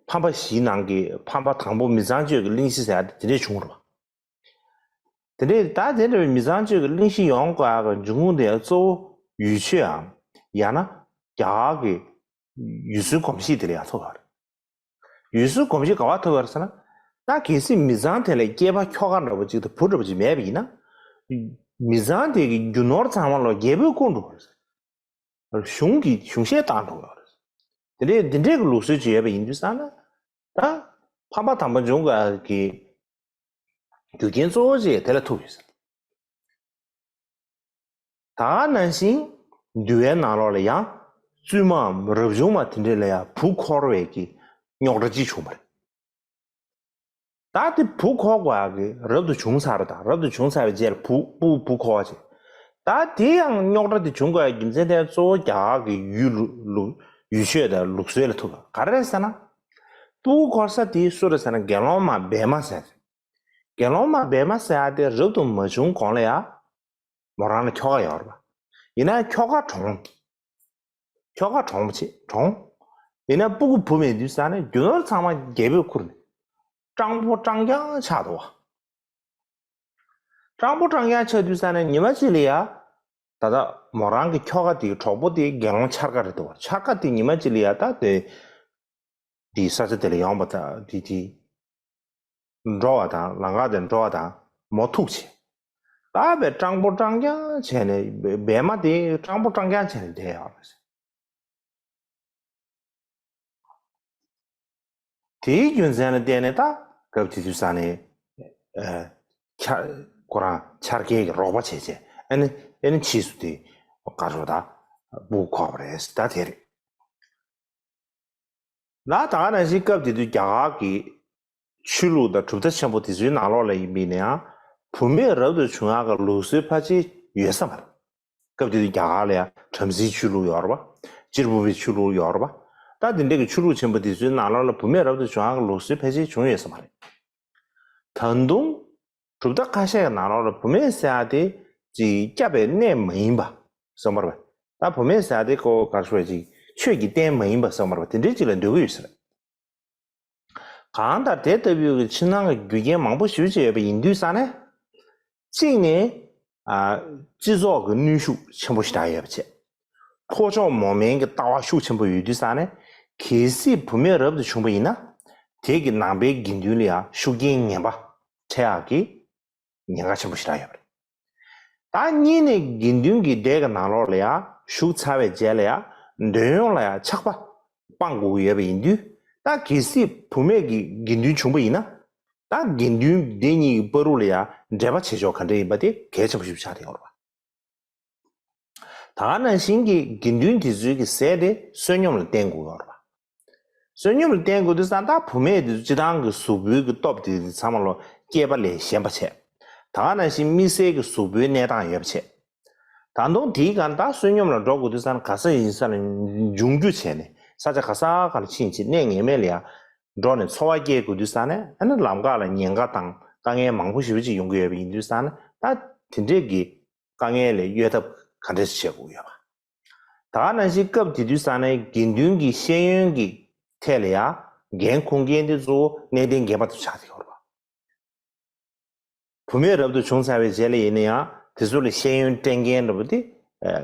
ཕམ་པ་བཞིའི་ནང་གི་ཕམ་པ་དང་པོ་མི་ཚངས་སྤྱོད་ཀྱི་གླེང་གཞི་ཟེར་ཡ་དེ་དེ་འདྲས་བྱུང་རེད་བ། དེ་འདྲས་ད་དེ་འདྲ་བའི་མི་ཚངས་སྤྱོད་ཀྱི་གླེང་གཞི་ཡོང་དགོས་ཡ་གི་འབྱུང་ཁུངས་དེ་ཡང་གཙོ་བོ་ཡུལ་ཆོས་འམ་ཡང་ན་རྒྱ་གར་གྱི་ཡུལ་སྲོལ་གོམས་གཤིས་དེ་ལ་ཡང་ཐུག་ཡོད་རེད། ཡུལ་སྲོལ་གོམས་གཤིས་ག་བ་ཐུག་ཡོད་རེད་ཟེར་ན། ད་གལ་སྲིད་མི་ཚང་དེ་ལ་སྐྱེས་པ་ཁྱོ་ག་འདྲ་པོ་གཅིག་དང་བུ་འདྲ་པོ་གཅིག་མེད་པ་ཡིན་ན། མི་ཚང་དེ་གི་རྒྱུ་ནོར་ཚང་མ་ལོ་རྒྱལ་པོས་བསྐུར་འགྲོ་བ་རེད། གཞུང་གིས་གཞུང་བཞེས་བཏང་འགྲོ་གི་ཡོད་རེད། དེ་འདྲའི་འདི་འདྲའི་གི་ལུགས་སྲོལ་ཅིག་ཡོད་པ་ཡིན་དུས་ཙང་ན། ད་ཕམ་པ་དང་པོ་འབྱུང་དགོས་ཀྱི་རྒྱུ་རྐྱེན་གཙོ་བོ་ཅིག་དེ་ལ་ཐུག་ཡོད་ཟེར། ད་ག་ནང་བཞིན་འདུལ་བའི་ནང་ལོགས་ལ་ཡང་བཙུན་མའམ་རབ་བྱུང་མ་དེ་འདྲ་ལ་ཡང་བུ་འཁོར་བའི་གི་རྙོག་དྲ་ཅིག་བྱུང་བ་རེད། ད་དེ་བུ་འཁོར་དགོས་ཡག་གི་རབ་ཏུ་བྱུང་ཚར་དང་རབ་ཏུ་བྱུང་ཚར་བའི་རྗེས་ལ་བུ་སྤུ་བུ་འཁོར་བ་བྱེད། ད་དེ་ཡང་རྙོག་དྲ་དེ་བྱུང་དགོས་ཡག་རྒྱུ་མཚན་དེ་གཙོ་བོ་རྒྱ་གར་གི་ཡུལ་ལུགས་ལུགས་ཡུལ་ཆོས་དང་ལུགས་སྲོལ་ལ་ཐུག་ག་རེ་རེད་ཟེར་ན། སྤུ་གུ་འཁོར་ས་དེ་སུ་རེད་ཟེར་ན་དགེ་སློང་མ་བི་མ་ཟེར། དགེ་སློང་མ་བི་མ་ཟེར་ཡག་དེ་རབ་ཏུ་མ་བྱུང་གོང་ལ་ཡང་། མོ་རང་ལ་ཁྱོ་ག་ཡོད་རེད་པ། ཡིན་ན་ཁྱོ་ག་གྲོངས། ཁྱོ་ག་གྲོངས་པ་བྱེད་གྲོངས། ཡིན་ན་སྤུ་གུ་བུ་མེད་དུས་ཙང་ནས་རྒྱུ་ནོར་ཚང་མ་རྒྱལ་པོས་ཁུར་ནས། སྤྲང་པོ་སྤྲང་རྐྱང་ཆགས་འདུག་བ། སྤྲང་པོ་སྤྲང་རྐྱང་ཆགས་དུས་ཙང་ནས་ཉི་མ་གཅིག་ལ་ཡ། ད་ལྟ་མོ་རང་གི་ཁྱོ་ག་དེའི་གྲོགས་པོ་དེ་དགེ་སློང་འཆར་ཀ་རེད་འདུག་བ། འཆར་ཀ་དེ་ཉི་མ་གཅིག་ལ་ཡ་ད་དེ། དེའི་ས་ཆ་དེ་ལ་ཡོང་པ་དང་དེ་དེ། འགྲོ་བ་དང་ལམ་ཁ་དེ་འགྲོ་བ་དང་མོ་ཐུག་བྱས། ད་བས་སྤྲང་པོ་སྤྲང་རྐྱང་བྱས་ནས་བི་མ་དེ་སྤྲང་པོ་སྤྲང་རྐྱང་བྱས་ནས་བསྡད་ཡོད་རེད། དེའི་རྒྱུ་མཚན་ལ་བརྟེན་ནས་ད་སྐབས་དེ་དུས་ས་ནས་ཁྱ་ཁོ་རང་འཆར་ཀའི་གི་རོགས་པ་བྱས་བྱས་ཨ་ནི་ཨ་ནི་ཕྱིས་སུ་དེ་དགའ་རོགས་ད་སྤུ་གུ་འཁོར་བ་རེད་ད་དེ་རེད། ལ་ད་ག་ནང་བཞིན་སྐབས་དེ་དུས་རྒྱ་གར་གྱི་ཆོས་ལུགས་དང་གྲུབ་མཐའ་ཆེན་པོ་དེ་ཚོའི་ནང་ལོགས་ལ་ཡིན་པས་ན་ཡང་བུད་མེད་རབ་ཏུ་བྱུང་ཡག་གི་ལུགས་སྲོལ་ཕལ་ཆེར་ཡོད་ས་མ་རེད། སྐབས་དེ་དུས་རྒྱ་གར་ལ་ཡང་བྲམ་ཟེའི་ཆོས་ལུགས་ཡོད་རེད་པ། གཅེར་བུ་པའི་ཆོས་ལུགས་ཡོད་རེད་པ། ད་དེ་འདྲའི་གི་ཆོས་ལུགས་ཆེན་པོ་དེ་ཚོའི་ནང་ལོགས་ལ་བུད་མེད་རབ་ཏུ་བྱུང་ཡག་གི་ལུགས་སྲོལ་ཕལ་ཆེར་བྱུང་ཡོད་ས་མ་རེད། ད་དུང་། གྲུབ་མཐའ་ཁ་ཤས་ཀྱི་ནང་ལོགས་ལ་བུད་མེད་ཟེར་ཡག་དེ་ཅིག་སྐྱབས་པའི་གནས་མ་ཡིན་པ་གསུངས་པ་རེད་པ། ད་བུད་མེད་ཟེར་ཡག་དེ་ཁོ་ག་རེ་ཞུ་བ་ཅིག་ཆོས་ཀྱི་རྟེན་མ་ཡིན་པ་གསུངས་པ་རེད་པ། དེ་འདྲའི་ཅིག་ལ་འདོད་ཀྱི་ཡོད་ས་རེད། གང་ལྟར་དེ་ལྟ་བུའི་ཕྱི་ནང་གི་རྒྱུ་རྐྱེན་མང་པོ་ཞེ་པོ་ཅིག་ཡོད་པ་ཡིན་དུས་ཙང་ནས། གཅིག་ནས། ཨ། སྤྱི་ཚོགས་ཀྱི་གནོན་ཤུགས་ཆེན་པོ་ཞེ་དྲག་ཡོད་པ་བྱས། ཕོ་ཕྱོགས་མོ་དམན་གྱི་ལྟ་བ་ཤུགས་ཆེན་པོ་ཡོད་དུས་ཙང་ནས། གལ་སྲིད་བུད་མེད་རབ་ཏུ་བྱུང་བ་ཡིན་ན། དེ་གི་ནང་པའི་དགེ་འདུན་ལ་ཡང་ཤུགས་རྐྱེན་ངན་པ་འཕྲད་ཡག་གི་ཉེན་ཁ་ཆེན་པོ་ཞེ་དྲག་ཡོད་པ་རེད། ད་གཉིས་ནས་དགེ་འདུན་གྱི་སྡེ་གི་ནང་ལོགས་ལ་ཡང་ཞུགས་ཚར་བའི་རྗེས་ལ་ཡང་ འདོད་ཡོན་ལ་ཡང་ཆགས་པ་སྤང་དགོས་ཀྱི་ཡོད་པ་ཡིན་དུས། ད་གལ་སྲིད་བུད་མེད་ཀྱི་དགེ་འདུན་བྱུང་པ་ཡིན་ན། ད་དགེ་འདུན་དེ་གཉིས་ཀྱི་བར་དུ་ལ་ཡང་འབྲེལ་བ་བྱེད་ཕྱོགས་ག་འདྲ་ཡིན་པ་དེ་གལ་ཆེན་པོ་ཞིག་ཆགས་བསྡད་ཡོད་རེད་པ། ད་ག་ནང་བཞིན་གྱི་དགེ་འདུན་དེ་ཚོའི་གི་ཟས་དེ་བསོད་སྙོམས་ལ་བརྟེན་དགོས་ཡོད་རེད་པ། བསོད་སྙོམས་ལ་བརྟེན་དགོས་དུས་ཙང་ད་བུད་མེད་དེ་ཚོ་སྤྱིར་བཏང་གི་གཟུགས་པོའི་གི་སྟོབས་དེ་ཚང་མ་ལོ་སྐྱེས་པ་ལས་ཞན་པ་བྱས། ད་ག་ནང་བཞིན་དམིགས་བསལ་གྱི་གཟུགས་པོའི་གནས་སྟངས་ཡོད་པ་བྱས། ད་དུང་དེའི་སྒང་ད་བསོད་སྙོམས་ལ་འགྲོ་དགོས་དུས་ཙང་ག་ས་ཡིན་ས་ལ་འབྱུང་འགྱུར་བྱས་ནས་ས་ཆ་ག་ས་ག་ལ་ཕྱིན་བྱས་གནས་ངེས་མེད་ལ་ཡང་འགྲོ་ནས་འཚོ་བ་སྐྱེལ་དགོས་དུས་ཙང་ནས། ཨ་ནི་ལམ་ཁ་ལ་ཉེན་ཁ་དང་དཀའ་ངལ་མང་པོ་ཞེ་པོ་ཅིག་ཡོང་གི་ཡོད་པ་ཡིན་དུས་ཙང་ནས། ད་དེ་འདྲས་ཀྱི་དཀའ་ངལ་ལས་གཡོལ་ཐབས་ག་འདྲས་བྱེད་དགོས་ཡོད་པ། ད་ག་ནང་བཞིན་སྐབས་དེ་དུས་ཙང་ནས་དགེ་འདུན་གྱི་ཤེས་ཡོན་གྱི་ཐད་ལ་ཡང་འགན་འཁུར་མཁན་དེ་གཙོ་བོ་གནས་བརྟན་དགོན་པ་དེ་ཆགས་བསྡད་ཡོད་རེད་པ། བུད་མེད་རབ་ཏུ་བྱུང་ཚར་བའི་རྗེས་ལ་ཡིན་ན་ཡང་དེ་ཚོ་ལ་ཤེས་ཡོན་སྤྲད་མཁན་འདྲ་པོ་དེ།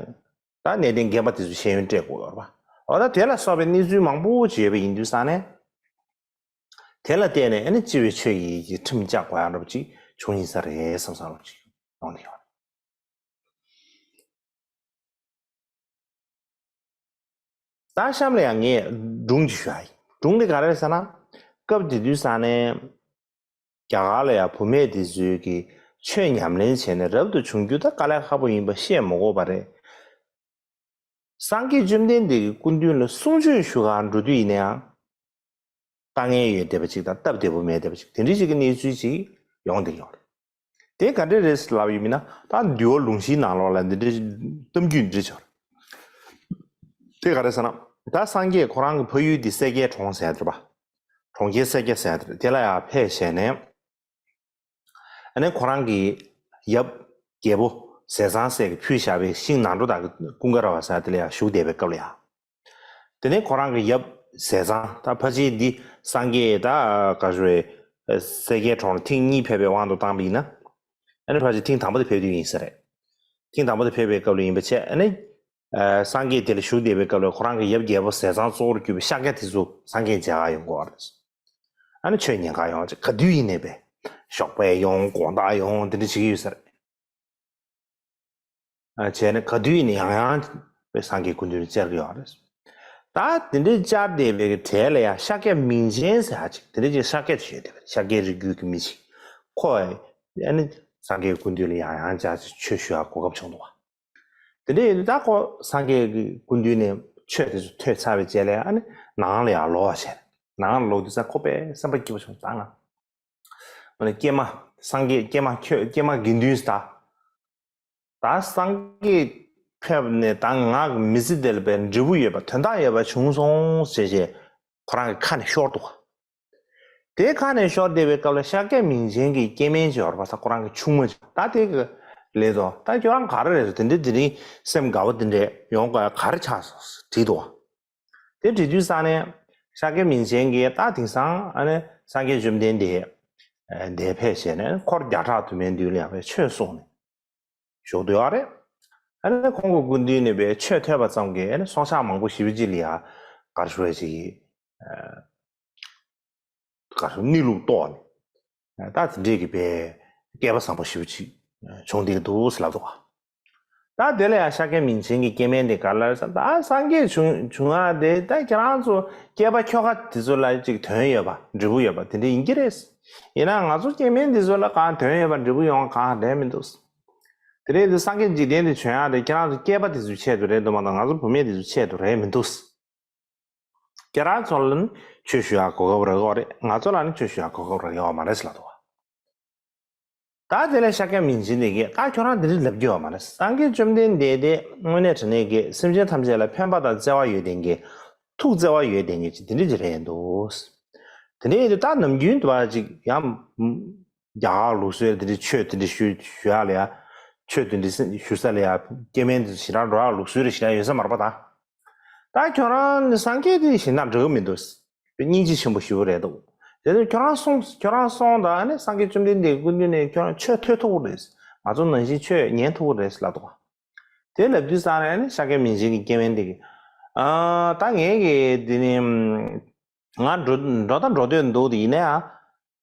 ཨ། ད་གནས་བརྟན་དགོན་པ་དེ་ཚོས་ཤེས་ཡོན་སྤྲད་དགོས་ཡོད་རེད་པ། འོ་ད་དེ་ལ་སོགས་པའི་གནས་ཚུལ་མང་པོ་ཅིག་ཡོད་པ་ཡིན་དུས་ཙང་ནས། དེ་ལ་བརྟེན་ནས་ཨ་ནི་སྤྱི་བའི་ཆོས་ཀྱི་ཁྲིམས་བཅའ་དགོས་ཡག་འདྲ་པོ་ཅིག་བྱུང་ཡིན་ས་རེད་བསམ་བསམ་འདྲ་པོ་ཅིག་ཡོང་གི་ཡོད་རེད། ད་གཤམ་ལ་ཡང་ངས་སྒྲུང་ཅིག་ཞུ་ཡ་ཡིན། སྒྲུང་དེ་ག་རེ་རེད་ཟེར་ན། སྐབས་དེ་དུས་ཙང་ནས་རྒྱ་གར་ལ་ཡང་བུད་མེད་དེ་ཚོས་ཀྱི་ཆོས་ཉམས་ལེན་བྱས་ནས་རབ་ཏུ་བྱུང་རྒྱུ་ད་དཀའ་ལས་ཁག་པོ་ཡིན་པ་བཤད་མ་དགོས་པ་རེད། སངས་རྒྱས་བཅོམ་ལྡན་འདས་ཀྱི་སྐུ་མདུན་ལ་གསུང་ཆོས་ཞུ་གར་འགྲོ་དུས་ཡིན་ན་ཡང་། དཀའ་ངལ་ཡོད་བསྡད་པ་ཅིག་དང་སྟབས་བདེ་པོ་མེད་བསྡད་པ་ཅིག་དེ་འདྲ་ཞིག་གི་གནས་ཚུལ་ཅིག་ཡོང་བསྡད་ཡོད་རེད། དེ་ག་འདྲ་རེད་ལབ་ཡོད་མིན་ན། ད་འདུལ་བ་ལུང་གཞིའི་ནང་ལོགས་ལ་འདི་འདྲའི་གཏམ་རྒྱུད་འདི་འདྲ་ཅིག་ཡོད་རེད། དེ་ག་རེ་ཟེར་ན། ད་སངས་རྒྱས་ཁོ་རང་གི་ཕ་ཡུལ་འདི་སེར་སྐྱའི་གྲོང་ཟེར་ཡ་དེ་རེད་པ། གྲོང་ཁྱེར་སེར་སྐྱ་ཟེར་ཡ་དེ་རེད། དེ་ལ་ཡང་ཕེབས་བྱས་ནས། ཨ་ནི་ཁོ་རང་གི་ཡབ་རྒྱལ་པོ་ཟས་གཙང་སྲས་ཀྱིས་ཕུལ་བཞག་པའི་ཤིང་ནག་འབྲོ་དང་ཀུན་དགའ་ར་བ་ཟེར་དེ་ལ་ཡང་བཞུགས་བསྡད་པའི་སྐབས་ལ་ཡང་། དེ་ནས་ཁོ་རང་གི་ཡབ་ཟས་གཙང་ད་ཕལ་ཆེར་འདི་སངས་རྒྱས་ད་ག་ཞུ་བའི་སེར་སྐྱའི་གྲོང་ལ་ཐེངས་གཉིས་ཕེབས་པའི་དབང་དུ་བཏང་པ་ཡིན་ན། ཨ་ནི་ཕལ་ཆེར་ཐེངས་དང་པོ་དེ་ཕེབས་དུས་ཡིན་ས་རེད། ཐེངས་དང་པོ་དེ་ཕེབས་པའི་སྐབས་ལ་ཡིན་པ་བྱས། ཨ་ནི། ཨ། སངས་རྒྱས་དེ་ལ་བཞུགས་བསྡད་པའི་སྐབས་ལ་ཁོ་རང་གི་ཡབ་རྒྱལ་པོ་ཟས་གཙང་གཙོ་བོར་གྱུར་པའི་ཤཱཀྱ་དེ་ཚོ་སངས་རྒྱས་མཇལ་ཁར་ཡོང་གི་ཡོད་རེད། ཨ་ནི་ཆོས་ཉན་གར་ཡོང་ཅིག་ག་དུས་ཡིན་ནའི་པས་ཞོགས་པ་ཡོང་དགོང་དག་ཡོང་དེ་འདྲ་བྱེད་ཀྱི་ཡོད་ས་རེད། ཨ། བྱས་ནས་ག་དུས་ཡིན་ནའི་ཡང་ཡང་པས་སངས་རྒྱས་སྐུ་མདུན་ལ་བཅར་གྱི་ཡོད་རེད། ད་དེ་འདྲའི་བཅར་བསྡད་པའི་གྲས་ལ་ཡང་ཤཱཀྱ་མིང་ཆེན་ཟེར་ཡག་ཅིག་དེ་འདྲ་ཅིག་ཤཱཀྱ་ཅིག་ཡོད་བསྡད་པ་རེད། ཤཱཀྱའི་རིགས་རྒྱུད་ཀྱི་མི་ཅིག་ཁོ་ཨ་ནི་སངས་རྒྱས་སྐུ་མདུན་ལ་ཡང་ཡང་བཅར་ཅིག་ཆོས་ཞུ་ཡག་གོ་སྐབས་བྱུང་འདུག་བ། དེ་འདྲ་ཡིན་དུས་ད་ཁོ་སངས་རྒྱས་ཀྱི་སྐུ་མདུན་ནས་ཆོས་དེ་ཚོ་ཐོས་ཚར་བའི་རྗེས་ལ་ཨ་ནི་ནང་ལ་ཡར་ལོག་བྱས། ནང་ལ་ལོག་དུས་ཙང་ཁོ་དཔེ་སེམས་པ་སྐྱིད་པོ་བྱུང་། ད་ང་། ཨ་ནི་ཀྱེ་མ་སངས་རྒྱས་ཀྱེ་མ་ཁྱོད་ཀྱེ་མ་དགེ་འདུན་ཟེར། ད་སངས་རྒྱས་ཕེབས་ནས་ད་ང་གི་མི་ཚེ་འདི་ལ་དཔེ་འབྲས་བུ་ཡོད་པ་དོན་དག་ཡོད་པ་བྱུང་སོང་ཟེར་བྱས་ཁོ་རང་གི་ཁ་ནས་ཤོར་འདུག་བ། དེ་ཁ་ནས་ཤོར་བསྡད་པའི་སྐབས་ལ་ཤཱཀྱ་མིང་ཅན་གྱི་སྐྱེ་དམན་ཅིག་ཡོད་རེད་པ། ད་ཁོ་རང་གི་ཆུང་མ་ཅིག་ད་དེ་གི་ལས་དོ། ད་ཁྱོད་རང་ག་རེ་རེད། དེ་འདྲ་དེ་རིང་སེམས་དགའ་བོ་དེ་འདྲ་ཡོང་དགོས་ག་རེ་ཆགས་སོང་དྲིས་འདུག་བ། དེ་དྲིས་དུས་ཙང་ནས་ཤཱཀྱ་མིང་ཅན་གྱིས་ད་དེང་སང་ཨ་ནི་སངས་རྒྱས་བཅོམ་ལྡན་འདས་འདིར་ཕེབས་བྱས་ནས་འཁོར་བརྒྱ་ཕྲག་དུ་མའི་མདུན་ལ་ཡང་པས་ཆོས་གསུངས་ནས། བཞུགས་བསྡད་ཡོད་རེད། ཨ་ནི་ཁོང་གི་སྐུ་མདུན་ནས་པས་ཆོས་ཐོས་པ་ཙམ་གྱིས་ཨ་ནི་སྲོག་ཆགས་མང་པོ་ཞེ་པོ་ཅིག་ལ་ཡང་ག་རེ་ཞུ་དགོས་ཅིག་ག་རེ་གནས་ལུགས་རྟོགས་ནས། ད་དེ་འདྲས་ཀྱི་པས་སྐལ་པ་བཟང་པོ་ཞེ་པོ་ཅིག་བྱུང་བསྡད་འདུག་ཟེར་ལབ་འདུག་ག་ད་དེ་ལ་ཡང་ཤཱཀྱ་མིང་ཅན་གྱི་སྐྱེ་དམན་དེ་ག་རེ་ལབ་ཟེར་ན། ད་སངས་རྒྱས་བྱུང་བྱུང་ཡག་དེ་ད་ཁྱེད་རང་ཚོ་སྐྱེས་པ་ཁྱོ་ག་དེ་ཚོ་ལ་ཅིག་དོན་ཡོད་པ་འབྲས་བུ་ཡོད་པ་དེ་འདྲ་ཡིན་གྱི་རེད། ཡིན་ནའང་ང་ཚོ་སྐྱེ་དམན་དེ་ཚོ་ལ་གང་དོན་ཡོད་པ་འབྲས་བུ་ཡོང་བ་གང་རེད་མི་འདུག་དེ་རེད་དུས་སངས་རྒྱས་འཇིག་རྟེན་དུ་བྱོན་ཡག་དེ་ཁྱེད་རང་ཚོ་སྐྱེས་པ་དེ་ཚོའི་ཆེད་དུ་རེད་འདུག་མ་གཏོགས་ང་ཚོ་བུད་མེད་དེ་ཚོའི་ཆེད་དུ་རེད་མི་འདུག་ཁྱེད་རང་ཚོ་ལ་ནི་ཆོས་ཞུ་ཡག་གོ་སྐབས་རག་ཡོད་རེད། ང་ཚོ་ལ་ནི་ཆོས་ཞུ་ཡག་གོ་སྐབས་རག་ཡོད་མ་རེད་ཟེར་ལབ་འདུག་བ། ད་དེ་ལས་ཤཱཀྱ་མིང་ཅན་དེ་གིས་ད་ཁྱོད་རང་དེ་འདྲ་ལབ་རྒྱུ་ཡོད་མ་རེད། སངས་རྒྱས་བཅོམ་ལྡན་འདས་དེ་དངོས་གནས་དྲང་གནས་ཀྱི་སེམས་ཅན་ཐམས་ཅད་ལ་ཕན་པ་དང་བརྩེ་བ་ཡོད་ལྡན་གྱི་ཐུགས་བརྩེ་བ་ཡོད་ལྡན་གྱི་ཅིག་དེ་འདྲ་ཅིག་རེད་འདུག་དེ་འདྲ་ཡིན་དུས་ད་ནམ་རྒྱུན་དུ་བ་ཅིག་ཡང་རྒྱ་གར་ལུགས་སྲོལ་དེ་འདྲའི་ཆོས་དེ་འདྲ་ཞུ་ཞུ་ཡག་ལ་ཡ། ཆོས་དེ་འདྲ་ཞུ་ས་ལ་ཡ་སྐྱེ་དམན་དེ་ཚོ་ཞེ་དྲག་འགྲོ་ཡག་ལུགས་སྲོལ་རེ་ཞེ་དྲག་ཡོད་ས་མ་རེད་པ་ད། ད་ཁྱོད་རང་ནི་སངས་རྒྱས་དེ་ཞེ་དྲག་འགྲོ་གི་མི་འདུག་སྙིང་རྗེ་ཆེན་པོ་ཞེ་པོ་རེད་འདུག་དེ་ཚོ་ཁྱོད་རང་སོང་ཁྱོད་རང་སོང་དང་ནི་སངས་རྒྱས་བཅོམ་ལྡན་འདས་ཀྱི་སྐུ་མདུན་ནས་ཁྱོད་རང་ཆོས་ཐོས་ཐུབ་ཀྱི་རེད། ང་ཚོ་ནང་བཞིན་ཆོས་ཉན་ཐུབ་ཀྱི་རེད་ལབ་འདུག་དེ་ལབ་དུས་ཙང་ནས་ནི་ཤཱཀྱ་མིང་ཅན་གྱི་སྐྱེ་དམན་དེ་གིས། ཨ། ད་ངས་ཀྱི་དེ་ནི། ང་འགྲོ་འགྲོ་ད་འགྲོ་འདོད་འདུག་དེ་ཡིན་ན་ཡང་།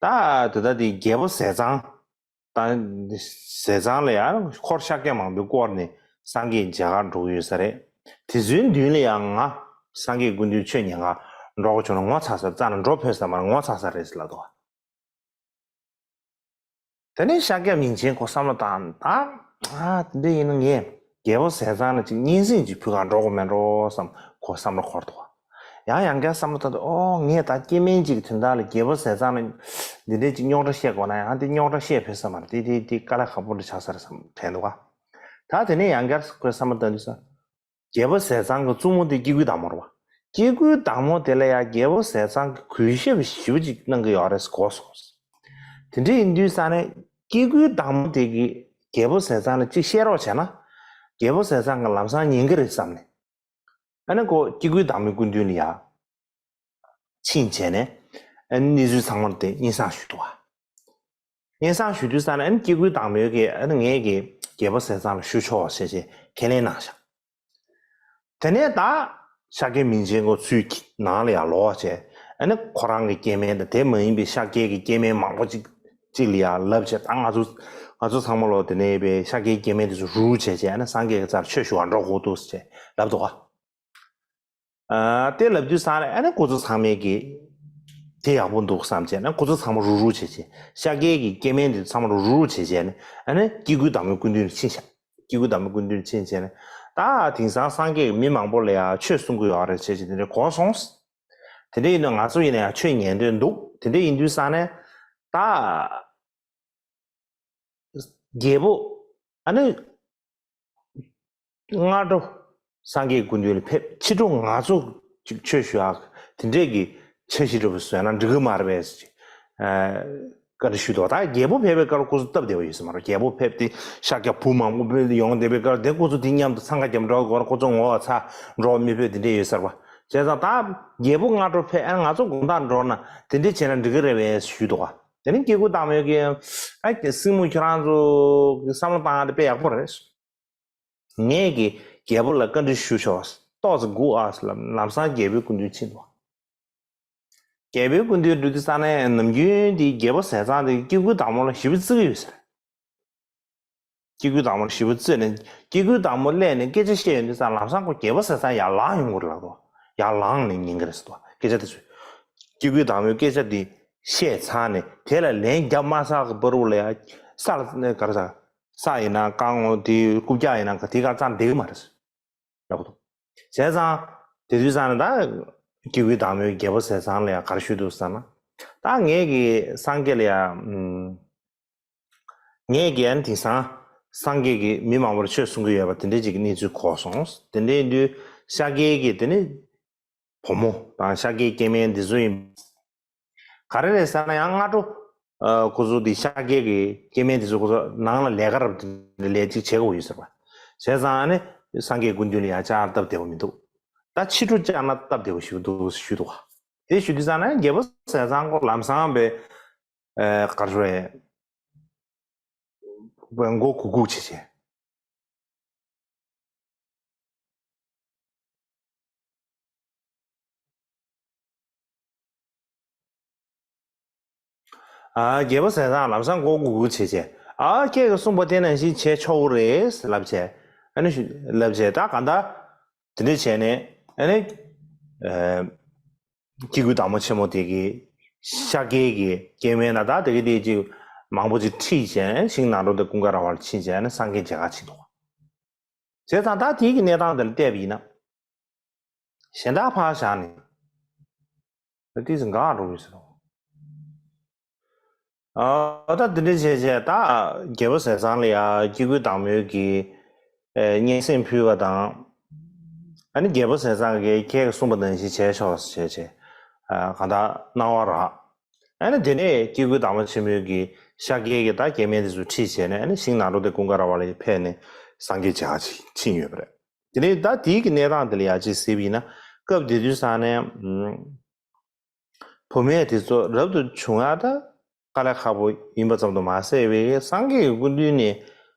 ད་དེ་ད་དེ་རྒྱལ་པོ་ཟས་གཙང་། ད་ཟས་གཙང་ལ་ཡང་འཁོར་ཤཱཀྱ་མང་པོས་བསྐོར་ནས་སངས་རྒྱས་མཇལ་ཁར་འགྲོ་གི་ཡོད་ས་རེད། དེ་ཚོའི་མདུན་ལ་ཡང་ང་སངས་རྒྱས་སྐུ་མདུན་ཆོས་ཉན་ག་འགྲོ་དགོས་བྱུང་ན་ངོ་ཚ་ས་རེད། རྩ་ནས་འགྲོ་ཕོད་ས་མ་རེད། ངོ་ཚ་ས་རེད་ཟེར་ལབ་འདུག་དེ་ནས་ཤཱཀྱ་མིང་ཆེན་ཁོ་བསམ་བློ་བཏང་། ད་ཨ་དེ་འདྲ་ཡིན་ན་ངས་རྒྱལ་པོ་ཟས་གཙང་ལ་ཅིག་སྙན་སེང་ཅིག་ཕུལ་ག་འགྲོ་དགོས་མེད་འགྲོ་བསམ་ཁོ་བསམ་བློ་འཁོར་འདུག་ཡང་ཡང་བསྐྱར་བསམ་བློ་བཏང་དུས། ཨོ་ངས་ད་སྐྱེ་དམན་ཅིག་གི་དོན་དག་ལ་རྒྱལ་པོ་ཟས་གཙང་ལ་འདི་འདྲའི་ཅིག་རྙོག་དྲ་བཤད་དགོས་ན་ཡང་དེ་རྙོག་དྲ་བཤད་ཕོད་ས་མ་རེད། དེ་དེ་དེ་དཀའ་ལས་ཁག་པོ་འདྲ་ཆགས་ས་རེད་བསམ་དྲན་འདུག་ག་ད་དེ་ནས་ཡང་བསྐྱར་ཁོས་བསམ་བློ་བཏང་དུས་ས། རྒྱལ་པོ་ཟས་གཙང་གི་བཙུན་མོ་དེ་སྐྱེ་དགུའི་བདག་མོ་རེད་བ། སྐྱེ་དགུའི་བདག་མོ་དེ་ལ་ཡང་རྒྱལ་པོ་ཟས་གཙང་གིས་གུས་ཞབས་ཞེ་པོ་ཅིག་གནང་གི་ཡོད་རེད་གོ་སོང་། དེ་འདྲ་ཡིན་དུས་ས་ནས་སྐྱེ་དགུའི་བདག་མོ་དེ་གིས་རྒྱལ་པོ་ཟས་གཙང་ལ་ཅིག་བཤད་རོགས་བྱས་ན། རྒྱལ་པོ་ཟས་གཙང་གིས་ལམ་སང་ཉན་གི་རེད་བསམ་ནས། ཨ་ནི་ཁོ་སྐྱེ་དགུའི་བདག་མོའི་སྐུ་མདུན་ལ་ཡ་ཕྱིན་བྱས་ནས་ཨ་ནི་གནས་ཚུལ་ཚང་མ་དེ་སྙན་སེང་ཞུས་འདུག་བ། སྙན་སེང་ཞུ་དུས་ས་ནས་ཨ་ནི་སྐྱེ་དགུའི་བདག་མོས་ཀྱིས་ཨ་ནི་ངས་ཀྱིས་རྒྱལ་པོ་ཟས་གཙང་ལ་ཞུ་ཆོག་ཟེར་བྱས་ཁས་ལེན་གནང་བཞག་དེ་ནས་ད་ཤཱཀྱ་མིང་ཆེན་ཁོ་ཚུར་ནང་ལ་ཡར་ལོག་བྱས། ཨ་ནི་ཁོ་རང་གི་སྐྱེ་དམན་དང་དེ་མ་ཡིན་པའི་ཤཱཀྱའི་གི་སྐྱེ་དམན་མང་པོ་ཅིག་ཅིག་ལ་ཡར་ལབ་བྱས། ད་ང་ཚོ་ང་ཚོ་ཚང་མ་ལོ་དེ་ནས་པའི་ཤཱཀྱའི་སྐྱེ་དམན་དེ་ཚོ་རུག་རུག་བྱས་བྱས། ཨ་ནི་སངས་རྒྱས་ཀྱི་རྩར་ཆོས་ཞུ་བར་འགྲོ་དགོས་འདུག་ཟེར་བྱས་ལབ་འདུག་ག་ཨ་དེ་ལབ་དུས་ས་ནས་ཨ་ནི་ཁོ་ཚོ་ཚང་མས་ཀྱིས་དེ་ཡག་པོ་འདུག་བསམ་བྱས་ན། ཁོ་ཚོ་ཚང་མ་རུག་རུག་བྱས་བྱས། ཤཱཀྱའི་གི་སྐྱེ་དམན་དེ་ཚང་མ་རུག་རུག་བྱས་བྱས་ནས་ཨ་ནི་སྐྱེ་དགུའི་བདག་མོའི་སྐུ་མདུན་ལ་ཕྱིན་བཞག་སྐྱེ་དགུའི་བདག་མོའི་སྐུ་མདུན་ལ་ཕྱིན་བྱས་ནས། ད་དེང་སང་སངས་རྒྱས་ཀྱིས་མི་མང་པོ་ལ་ཡང་ཆོས་གསུང་གི་ཡོད་རེད་བྱས་བྱས་དེ་འདྲ་གོ་སོང་། དེ་འདྲ་ཡིན་ན་ང་ཚོ་ཡིན་ན་ཡང་ཆོས་ཉན་འདོད་འདུག་དེ་འདྲ་ཡིན་དུས་ས་ནས་ད། རྒྱལ་པོ་ཨ་ནི་སྔ་དྲོ་སངས་རྒྱས་སྐུ་མདུན་ལ་ཕེབས། ཕྱི་དྲོ་ང་ཚོ་ཅིག་ཆོས་ཞུ་ཡག་དེ་འདྲས་ཀྱི་འཆར་གཞི་འདྲ་པོ་བཟོས་ན་འགྲིག་གི་མ་རེད་པས་ཟེར་བཀའ་འདྲི་ཞུས་འདུག་ད་རྒྱལ་པོ་ཕེབས་པའི་སྐབས་ལ་ཁོ་ཚོ་སྟབས་བདེ་བ་ཡོད་ས་མ་རེད། རྒྱལ་པོ་ཕེབས་ཏེ་ཤཱཀྱ་བུ་མང་པོ་ཕེབས་ཏེ་ཡོང་བསྡད་པའི་སྐབས་ལ་དེ་ཁོ་ཚོ་དེ་མཉམ་དུ་འཚང་ཁ་རྒྱབ་འགྲོ་དགོས་ན་ཁོ་ཚོ་ངོ་བ་ཚ་འགྲོ་མི་ཕོད་དེ་འདྲས་ཡོད་ས་རེད་པ། བྱས་ཙང་ད་རྒྱལ་པོ་སྔ་དྲོ་ཕེབས། ཨ་ང་ཚོ་དགོང་དག་འགྲོ་ན་དེ་འདྲས་བྱས་ན་འགྲིག་གི་རེད་པས་ཞུས་འདུག་ག་དེ་ནས་སྐྱེ་དགུའི་བདག་མོས་ཀྱིས་ཨ་སྲིང་མོ་ཁྱོད་རང་ཚོ་གི་བསམ་བློ་བཏང་ཡག་དེ་དཔེ་ཡག་པོ་རེད། ངས་ཀྱིས་རྒྱལ་པོ་ལ་བཀའ་འདྲི་ཞུ་ཆོག་ཏོག་ཙམ་སྒུག་ཨ་ཟེར་ལབ་ལམ་སང་རྒྱལ་པོའི་སྐུ་མདུན་ཕྱིན་འདུག་རྒྱལ་པོའི་སྐུ་མདུན་འགྲོ་དུས་ས་ནས་ནམ་རྒྱུན་དེ་རྒྱལ་པོ་ཟས་གཙང་དེ་སྐྱེ་དགུའི་བདག་མོ་ལ་ཞེ་པོ་བརྩི་གི་ཡོད་ཟེར། སྐྱེ་དགུའི་བདག་མོར་ཞེ་པོ་བརྩིས་ནས་སྐྱེ་དགུའི་བདག་མོ་སླེབས་ནས་སྐད་ཆ་བཤད་ཡོང་དུས་ཙང་ལམ་སང་ཁོ་རྒྱལ་པོ་ཟས་གཙང་ཡར་ལངས་ཡོང་གི་རེད་ལབ་འདུག་ཡར་ལངས་ནས་ཉན་གི་རེད་ཟེར་འདུག་སྐད་ཆ་དེ་ཚོ། སྐྱེ་དགུའི་བདག་མོས་སྐད་ཆ་དེ་བཤད་ཚར་ནས་དེ་ལ་ལན་རྒྱབ་མ་ཚར་གི་བར་དུ་ལ་ཡ་ས་ལ་ག་རེ་ཟ། ས་ཡིན་ན་བཀང་ངོ་། དེ་རྐུབ་བཀྱག་ཡིན་ན་ག་དེ་ག་རྩ་བསྡད་གི་མ་རེད་ལབ་འདུག་བྱས་ཙང་དེ་དུས་ཙང་ནས་ད་སྐྱེ་དགུའི་བདག་མོས་རྒྱལ་པོ་ཟས་གཙང་ལ་ཡ་ག་རེ་ཞུས་འདུག་ཟེར་ན། ད་ངས་ཀྱིས་སངས་རྒྱས་ལ་ཡ་ཨམ། ངས་ཀྱང་དེང་སང་སངས་རྒྱས་ཀྱིས་མི་མང་པོར་ཆོས་གསུང་གི་ཡོད་པ་དེ་འདྲའི་ཅིག་གི་གནས་ཚུལ་གོ་སོང་། དེ་འདྲའི་དུས་ཤཱཀྱའི་གི་དེ་ནི་བུ་མོ་དང་ཤཱཀྱའི་སྐྱེ་དམན་འདི་ཚོ་ཡིན། ག་རེ་རེད་ཟེར་ན་ཡང་སྔ་དྲོ་ཨ་ཁོ་ཚོ་འདི་ཤཱཀྱའི་གི་སྐྱེ་དམན་འདི་ཚོ་ཁོ་ཚོ་ནང་ལ་ལས་ཀ་རབ་ལས་ཅིག་བྱེད་དགོས་ཡོད་ཟེར་བ། བྱས་ཙང་ཨ་ནི་སངས་རྒྱས་སྐུ་མདུན་ལ་ཡང་བཅར་སྟབས་བདེ་བོ་མི་འདུག་ད་ཕྱི་དྲོ་བཅར་ན་སྟབས་བདེ་བོ་ཞིག་འདུག་ཞུས་འདུག་བ། དེ་ཞུ་དུས་ཙང་ན་རྒྱལ་པོ་ཟས་གཙང་ཁོ་ལམ་སང་བས། ཨེ་ག་རེ་ཞུ་རེད། མགོ་གུག་གུག་བྱེད་བྱེད། ཨ་རྒྱལ་པོ་ཟས་གཙང་ལམ་སང་མགོ་གུག་གུག་བྱེད་བྱེད། ཨ་ཁྱེད་ཀྱིས་གསུངས་པ་དེ་ནང་བཞིན་བྱེད་ཆོག་གི་རེད་ལབ་བྱས། ཨ་ནི་ཞུ་ལབ་བྱས་ད་ག་འདྲ། དེ་འདྲ་བྱས་ནས་ཨ་ནི། ཨེ། སྐྱེ་དགུའི་བདག་མོ་ཆེན་མོ་དེ་གིས་ཤཱཀྱའི་གི་སྐྱེ་དམན་ན་ད་དེ་གི་དེ་ཅིག་མང་པོ་ཅིག་ཁྲིད་བྱས་ཤིང་ནང་འགྲོ་དེ་ཀུན་དགའ་ར་བར་ཕྱིན་བྱས་ནས་སངས་རྒྱས་མཇལ་ཁ་ཕྱིན་འདུག་བྱས་ཙང་ད་དེ་གི་གནས་སྟངས་དེ་ལ་བལྟས་པ་ཡིན་ན། གཞན་དག་ཕར་བཞག་ནས་ད་ཏིས་འགག་འགྲོ་གི་ཟེར་རོ། ཨ་ད་འདི་འདྲ་བྱས་བྱས་ད་རྒྱལ་པོ་ཟས་གཙང་ལ་ཡ་སྐྱེ་དགུའི་བདག་མོས་ཀྱིས་ཨེ་སྙན་སེང་ཕུལ་བ་དང་། ཨ་ནི་རྒྱལ་པོ་ཟས་གཙང་གིས་ཁྱེད་ཀྱིས་གསུངས་པ་ནང་བཞིན་བྱས་ཆོག་ཟེར་བྱས་བྱས་ཨ་གང་ལྟར་གནང་བ་རག་ཨ་ནི་དེ་ནས་སྐྱེ་དགུའི་བདག་མོ་ཆེན་མོས་ཀྱིས་ཤཱཀྱའི་གི་ད་སྐྱེ་དམན་དེ་ཚོ་ཁྲིད་བྱས་ནས་ཨ་ནི་ཤིང་ནང་འགྲོ་དེ་ཀུན་དགའ་ར་བ་ལ་ཕེབས་ནས་སངས་རྒྱས་མཇལ་ཁ་ཕྱིན་ཡོད་པ་རེད། དེ་ནས་ད་དེའི་གི་གནས་སྟངས་དེ་ལ་ཡ་ཅིག་གཟིགས་པ་ཡིན་ན་སྐབས་དེ་དུས་ས་ནས་ཨ། བུད་མེད་དེ་ཚོ་རབ་ཏུ་བྱུང་ཡ་ད་དཀའ་ལས་ཁག་པོ་ཡིན་པ་ཙམ་དུ་མ་ཟད་པའི་སངས་རྒྱས་ཀྱི་སྐུ་མདུན་ནས་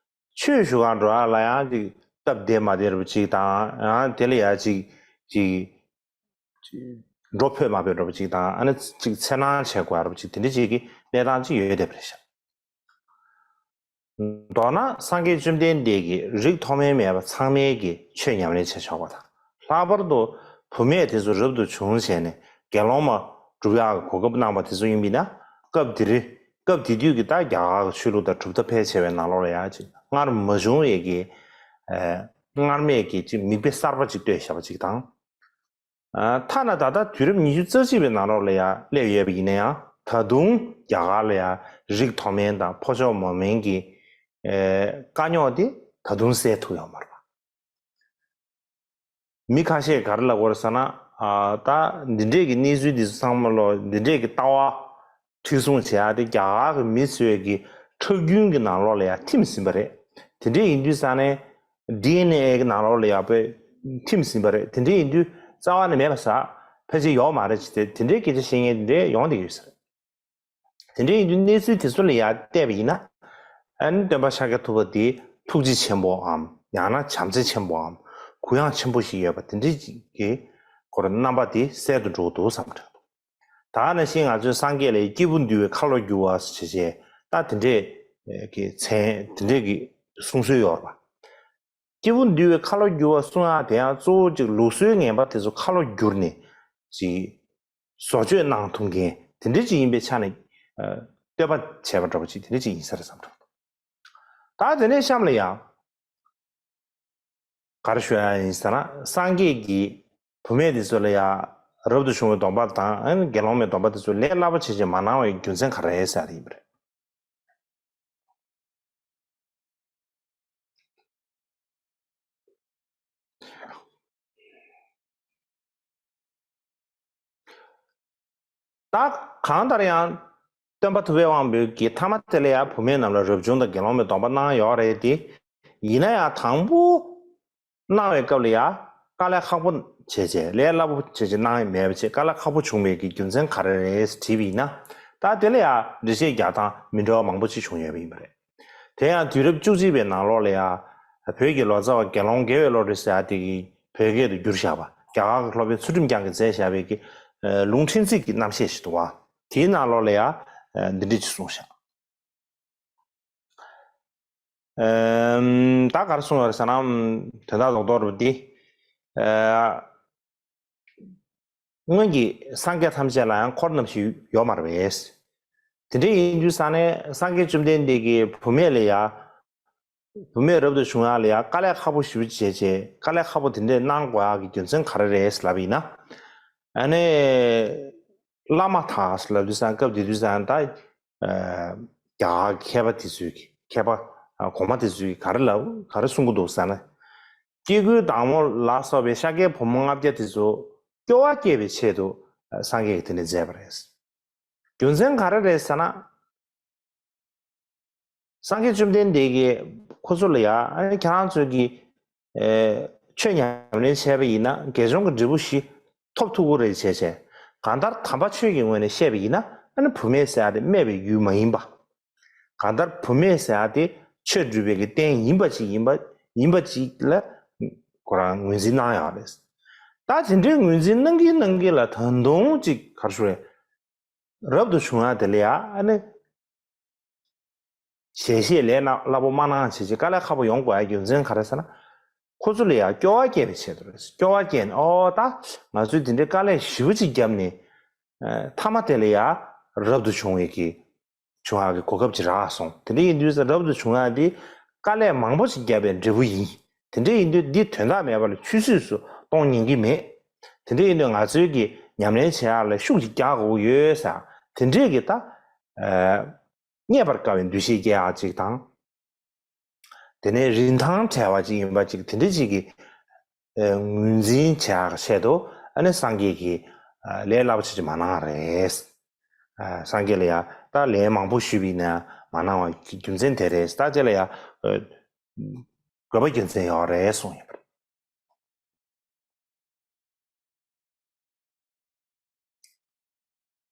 ཆོས་ཞུ་གར་འགྲོ་ཡ་ལ་ཡང་ཅིག་སྟབས་བདེ་མ་བདེ་འདྲ་པོ་ཅིག་དང་ཡང་དེ་ལ་ཡ་ཅིག་ཅིག་འགྲོ་ཕོད་མ་ཕོད་འདྲ་པོ་ཅིག་དང་ཨ་ནི་ཅིག་འཚེར་སྣང་བྱེད་དགོས་ཡ་འདྲ་པོ་ཅིག་དེ་འདྲ་ཅིག་གི་གནས་སྟངས་ཅིག་ཡོད་བསྡད་པ་རེད་ཤག་མདོར་ན་སངས་རྒྱས་བཅོམ་ལྡན་འདས་ཀྱིས་རིགས་མཐོ་དམན་མེད་པ་ཚང་མས་ཀྱི་ཆོས་ཉམས་ལེན་བྱས་ཆོག་པ་དང་། ལྷག་པར་དུ་བུད་མེད་དེ་ཚོ་རབ་ཏུ་བྱུང་བྱས་ནས་དགེ་སློང་མ་སྒྲུབ་ཡག་གི་གོ་སྐབས་གནང་བ་དེ་ཚོ་ཡིན་པས་ན། སྐབས་དེ་རིང་སྐབས་དེ་དུས་ཀྱི་ད་རྒྱ་གར་གྱི་ཆོས་ལུགས་དང་གྲུབ་མཐའ་ཕལ་ཆེ་བའི་ནང་ལོགས་ལ་ཡང་ཅིག་སྔར་མ་བྱུང་བའི་གི་ཨ་སྔར་མེད་ཀྱི་ཅིག་མིག་དཔེ་གསར་པ་ཅིག་བཏོད་བཞག་པ་ཅིག་དང་། ཨ་ཐ་ན་ད་ལྟ་དུས་རབས་ཉི་ཤུ་རྩ་གཅིག་པའི་ནང་ལོགས་ལ་ཡང་སླེབས་ཡོད་པ་ཡིན་ན་ཡང་། ད་དུང་རྒྱ་གར་ལ་ཡང་རིགས་མཐོ་དམན་དང་ཕོ་མཆོག་མ་དམན་གྱི་ཨེ་དཀའ་རྙོག་དེ་ད་དུང་སེལ་ཐུབ་ཡོད་མ་རེད་པ། མི་ཁ་ཤས་ག་རེ་ལབ་ཀྱི་ཡོད་རེད་ཟེར་ན། ཨ་ད་འདི་འདྲས་ཀྱི་གནས་ཚུལ་འདི་ཚོ་ཚང་མ་ལོ་འདི་འདྲས་ཀྱི་ལྟ་བ་མཁྲེགས་བཟུང་བྱེད་ཡག་དེ་རྒྱ་གར་གྱི་མི་ཚོའི་གི་ཁྲག་རྒྱུན་གྱི་ནང་ལོགས་ལ་ཡང་ཐིམ་ཟིན་པ་རེད། དེ་འདྲས་ཡིན་དུས་ཙང་ནས་ཌི་ཨེན་ཨེ་གི་ནང་ལོགས་ལ་ཡང་དཔེ་ཐིམ་ཟིན་པ་རེད། དེ་འདྲས་ཡིན་དུས་རྩ་བ་ནས་མེད་པ་ཟེར་ཕལ་ཆེར་ཡོད་མ་རེད་ཅེས་དེ་དེ་འདྲའི་སྐད་ཆ་བཤད་མཁན་དེ་འདྲས་ཡོང་བསྡད་ཡོད་ས་རེད། དེ་འདྲའི་ཡིན་དུས་གནས་ཚུལ་དེ་ཚོ་ལ་ཡང་བལྟས་པ་ཡིན་ན། ཨ་ནི་སྟོན་པ་ཤཱཀྱ་ཐུབ་པ་དེ་ཐུགས་རྗེ་ཆེན་པོའམ་ཡང་ན་བྱམས་བརྩེ་ཆེན་པོའམ་གུ་ཡངས་ཆེན་པོ་ཞིག་ཡོད་པ་དེ་འདྲའི་གི་སྐོར་རྣམ་པ་དེ་གསལ་དུ་འགྲོ་གི་འདུག་བསམ་དྲན་འདུག་ད་ནང་བཞིན་ང་ཚོའི་སངས་རྒྱས་ལ་སྐྱེས་བུ་འདུལ་བའི་ཁ་ལོ་བསྒྱུར་བ་ཞེས་བྱས་ད་དེ་འདྲས་ཀྱི་མཚན་དེ་འདྲས་ཀྱི་གསུང་སྲོལ་ཡོད་རེད་པ། སྐྱེས་བུ་འདུལ་བའི་ཁ་ལོ་བསྒྱུར་བ་གསུང་ཡག་དེ་ཡང་གཙོ་བོ་གཅིག་ལུགས་སྲོལ་ངན་པ་དེ་ཚོ་ཁ་ལོ་བསྒྱུར་ནས་ཅིག་བཟོ་བཅོས་གནང་ཐུབ་མཁན་དེ་འདྲ་ཅིག་ཡིན་པའི་ཆ་ནས་ཨ་བསྟོད་པ་བྱས་པ་འདྲ་པོ་ཅིག་དེ་འདྲ་ཅིག་ཡིན་ས་རེད་བསམ་འདུག་ད་དེ་ནས་གཤམ་ལ་ཡང་ག་རེ་ཞུ་ཡག་ཡིན་ཟེར་ན། སངས་རྒྱས་ཀྱིས་བུད་མེད་དེ་ཚོ་ལ་ཡང་རབ་ཏུ་བྱུང་བའི་སྡོམ་པ་དང་ཨ་ནི་དགེ་སློང་མའི་སྡོམ་པ་དེ་ཚོ་ལས་སླ་པོ་བྱས་བྱས་མ་གནང་བའི་རྒྱུ་མཚན་ག་རེ་རེད་ཟེར་ཡག་དེ་ཡིན་པ་རེད། ད་གང་ལྟར་ཡང་སྟོན་པ་ཐུབ་པའི་དབང་པོས་ཀྱི་ཐ་མ་དེ་ལ་ཡང་བུད་མེད་རྣམས་ལ་རབ་བྱུང་དང་དགེ་སློང་མའི་སྡོམ་པ་གནང་ཡོད་རེད་དེ། ཡིན་ན་ཡང་དང་པོ་གནང་བའི་སྐབས་ལ་ཡང་དཀའ་ལས་ཁག་པོ་བྱས་བྱས་ལས་སླ་པོ་བྱས་བྱས་གནང་ཡ་མེད་པ་བྱས་དཀའ་ལས་ཁག་པོ་བྱུང་བའི་གི་རྒྱུ་མཚན་ག་རེ་རེད་དྲིས་པ་ཡིན་ན། ད་དེ་ལ་ཡང་འགྲེལ་བཤད་རྒྱག་སྟངས་མི་འདྲ་བ་མང་པོ་ཅིག་བྱུང་ཡོད་པ་ཡིན་པ་རེད། དེ་ཡང་དུས་རབས་བཅུ་གཅིག་པའི་ནང་ལོགས་ལ་ཡང་བོད་ཀྱི་ལོ་ཙཱ་བ་དགེ་སློང་དགེ་བའི་བློ་གྲོས་ཟེར་ཡ་དེ་གིས་བོད་སྐད་དུ་བསྒྱུར་བཞག་པ། རྒྱ་གར་གྱི་སློབ་དཔོན་ཚུལ་ཁྲིམས་རྒྱང་གིས་མཛད་བཞག་པའི་གི་ལུང་ཕྲན་ཚེགས་ཀྱི་རྣམ་བཤད་ཞིག་འདུག་བ། དེའི་ནང་ལོགས་ལ་ཡང་འདི་འདྲ་ཅིག་གསུངས་བཞག་ཨམ། ད་ག་རེ་གསུངས་ཡོད་རེད་ཟེར་ན། དོན་དག་རྡོག་རྡོག་རེད་དེ། ཨ། སྔོན་གྱི་སངས་རྒྱས་ཐམས་ཅད་ལ་ཡང་འཁོར་རྣམས་ཞིག་ཡོད་མ་རེད་པས། དེ་འདྲ་ཡིན་དུས་ཙང་ནས་སངས་རྒྱས་བཅོམ་ལྡན་འདས་ཀྱིས་བུད་མེད་ལ་ཡང་། བུད་མེད་རབ་ཏུ་བྱུང་ཡག་ལ་ཡང་དཀའ་ལས་ཁག་པོ་ཞེ་པོ་བྱས་བྱས་དཀའ་ལས་ཁག་པོ་དེ་འདྲས་གནང་དགོས་ཡག་གི་རྒྱུ་མཚན་ག་རེ་རེད་ལབ་ཡིན་ན། ཨ་ནི། བླ་མ་དག་ལབ་དུས་ཙང་སྐབས་དེ་དུས་ཙང་ད། ཨ། རྒྱ་གར་མཁས་པ་དེ་ཚོས་ཀྱི་མཁས་པ་ཨ་གོང་མ་དེ་ཚོས་ཀྱི་ག་རེ་ལབ་ག་རེ་གསུང་གི་འདུག་ཟེར་ན། སྐྱེ་དགུའི་བདག་མོ་ལ་སོགས་པའི་ཤཱཀྱའི་བུ་མོ་ལྔ་བརྒྱ་དེ་ཚོ་སྐྱོ་བ་སྐྱེད་པའི་ཆེད་དུ་སངས་རྒྱས་ཀྱིས་དེ་འདྲ་མཛད་པ་རེད། རྒྱུ་མཚན་ག་རེ་རེད་ཟེར་ན། སངས་རྒྱས་བཅོམ་ལྡན་འདས་ཀྱིས་ཁོ་ཚོ་ལ་ཡ་ཨ་ནི་ཁྱེད་རང་ཚོས་ཀྱི་ཨེ་ཆོས་ཉམས་ལེན་བྱས་པ་ཡིན་ན་དགེ་སྦྱོང་གི་འབྲས་བུ་བཞི་ཐོབ་ཐུབ་ཀྱི་རེད་བྱས་བྱས། གང་ལྟར་དམ་པ་ཆོས་ཀྱི་ངོས་ནས་བཤད་པ་ཡིན་ན་ཨ་ནི་བུད་མེད་ཟེར་ཡ་དེ་སྨད་པའི་ཡུལ་མ་ཡིན་པ། གང་ལྟར་བུད་མེད་ཟེར་ཡ་དེ་ཆོས་སྒྲུབ་པའི་གི་རྟེན་ཡིན་པ་ཅིག་ཡིན་པ་ཡིན་པ་ཅིག་ལ་ཁོ་རང་ངོས་འཛིན་གནང་ཡོད་རེད། ད་དེ་འདྲའི་ངོས་འཛིན་གནང་གིན་གནང་གིན་ལ་ད་དུང་ཅིག་ག་རེ་ཞུ་རེད། རབ་ཏུ་བྱུང་ཡ་དེ་ལ་ཡ་ཨ་ནི། ཞལ་བཞེས་ལས་སྣ་སླ་པོ་མ་གནང་བྱས་བྱས་དཀའ་ལས་ཁག་པོ་ཡོང་དགོས་ཡ་རྒྱུ་མཚན་ག་རེ་ཟེར་ན། ཁོ་ཚོ་ལ་ཡ་སྐྱོ་བ་སྐྱེད་པའི་ཆེད་དུ་རེད། སྐྱོ་བ་སྐྱེས་ནས་ཨོ་ད་ང་ཚོས་དེ་འདྲའི་དཀའ་ལས་ཞེ་པོ་ཅིག་བརྒྱབ་ནས་ཨ་མཐའ་མ་དེ་ལ་ཡ་རབ་ཏུ་བྱུང་བའི་གི་བྱུང་ཡག་གི་གོ་སྐབས་ཅིག་རག་སོང་། དེ་འདྲ་ཡིན་དུས་ཙང་རབ་ཏུ་བྱུང་ཡག་འདི་དཀའ་ལས་མང་པོ་ཞིག་བརྒྱབ་པའི་འབྲས་བུ་ཡིན། དེ་འདྲ་ཡིན་དུས་འདི་དོན་དག་མེད་པ་ལ་ཆུད་ཟོས་སུ་གཏོང་ཉན་གྱི་མེད། དེ་འདྲ་ཡིན་དུས་ང་ཚོའི་གི་ཉམས་ལེན་བྱེད་ཡག་ལ་ཤུགས་ཅིག་རྒྱག་དགོས་ཀྱི་ཡོད་ཟེར་དེ་འདྲས་ཀྱི་ད་རྙེད་པར་དཀའ་བའི་འདུ་ཤེས་སྐྱེ་ཡག་ཅིག་དང་། དེ་ནས་རིན་ཐང་བྲལ་བ་ཅིག་ཡིན་པ་ཅིག་དེ་འདྲ་ཅིག་གི་ངོས་འཛིན་བྱེད་ཡག་ཆེད་དུ་ཨ་ནི་སངས་རྒྱས་ཀྱིས་ལས་སླ་པོ་ཆེ་ཅིག་མ་གནང་རེད། སངས་རྒྱས་ལ་ཡ་ད་ལན་མང་པོ་ཞུས་པ་ཡིན་ན་མ་གནང་བ་རྒྱུ་མཚན་དེ་རེད། ད་དེ་ལ་ཡ་དགོས་པ་རྒྱུ་མཚན་ཡོད་རེད་གསུངས་ཡོད་པ་རེད།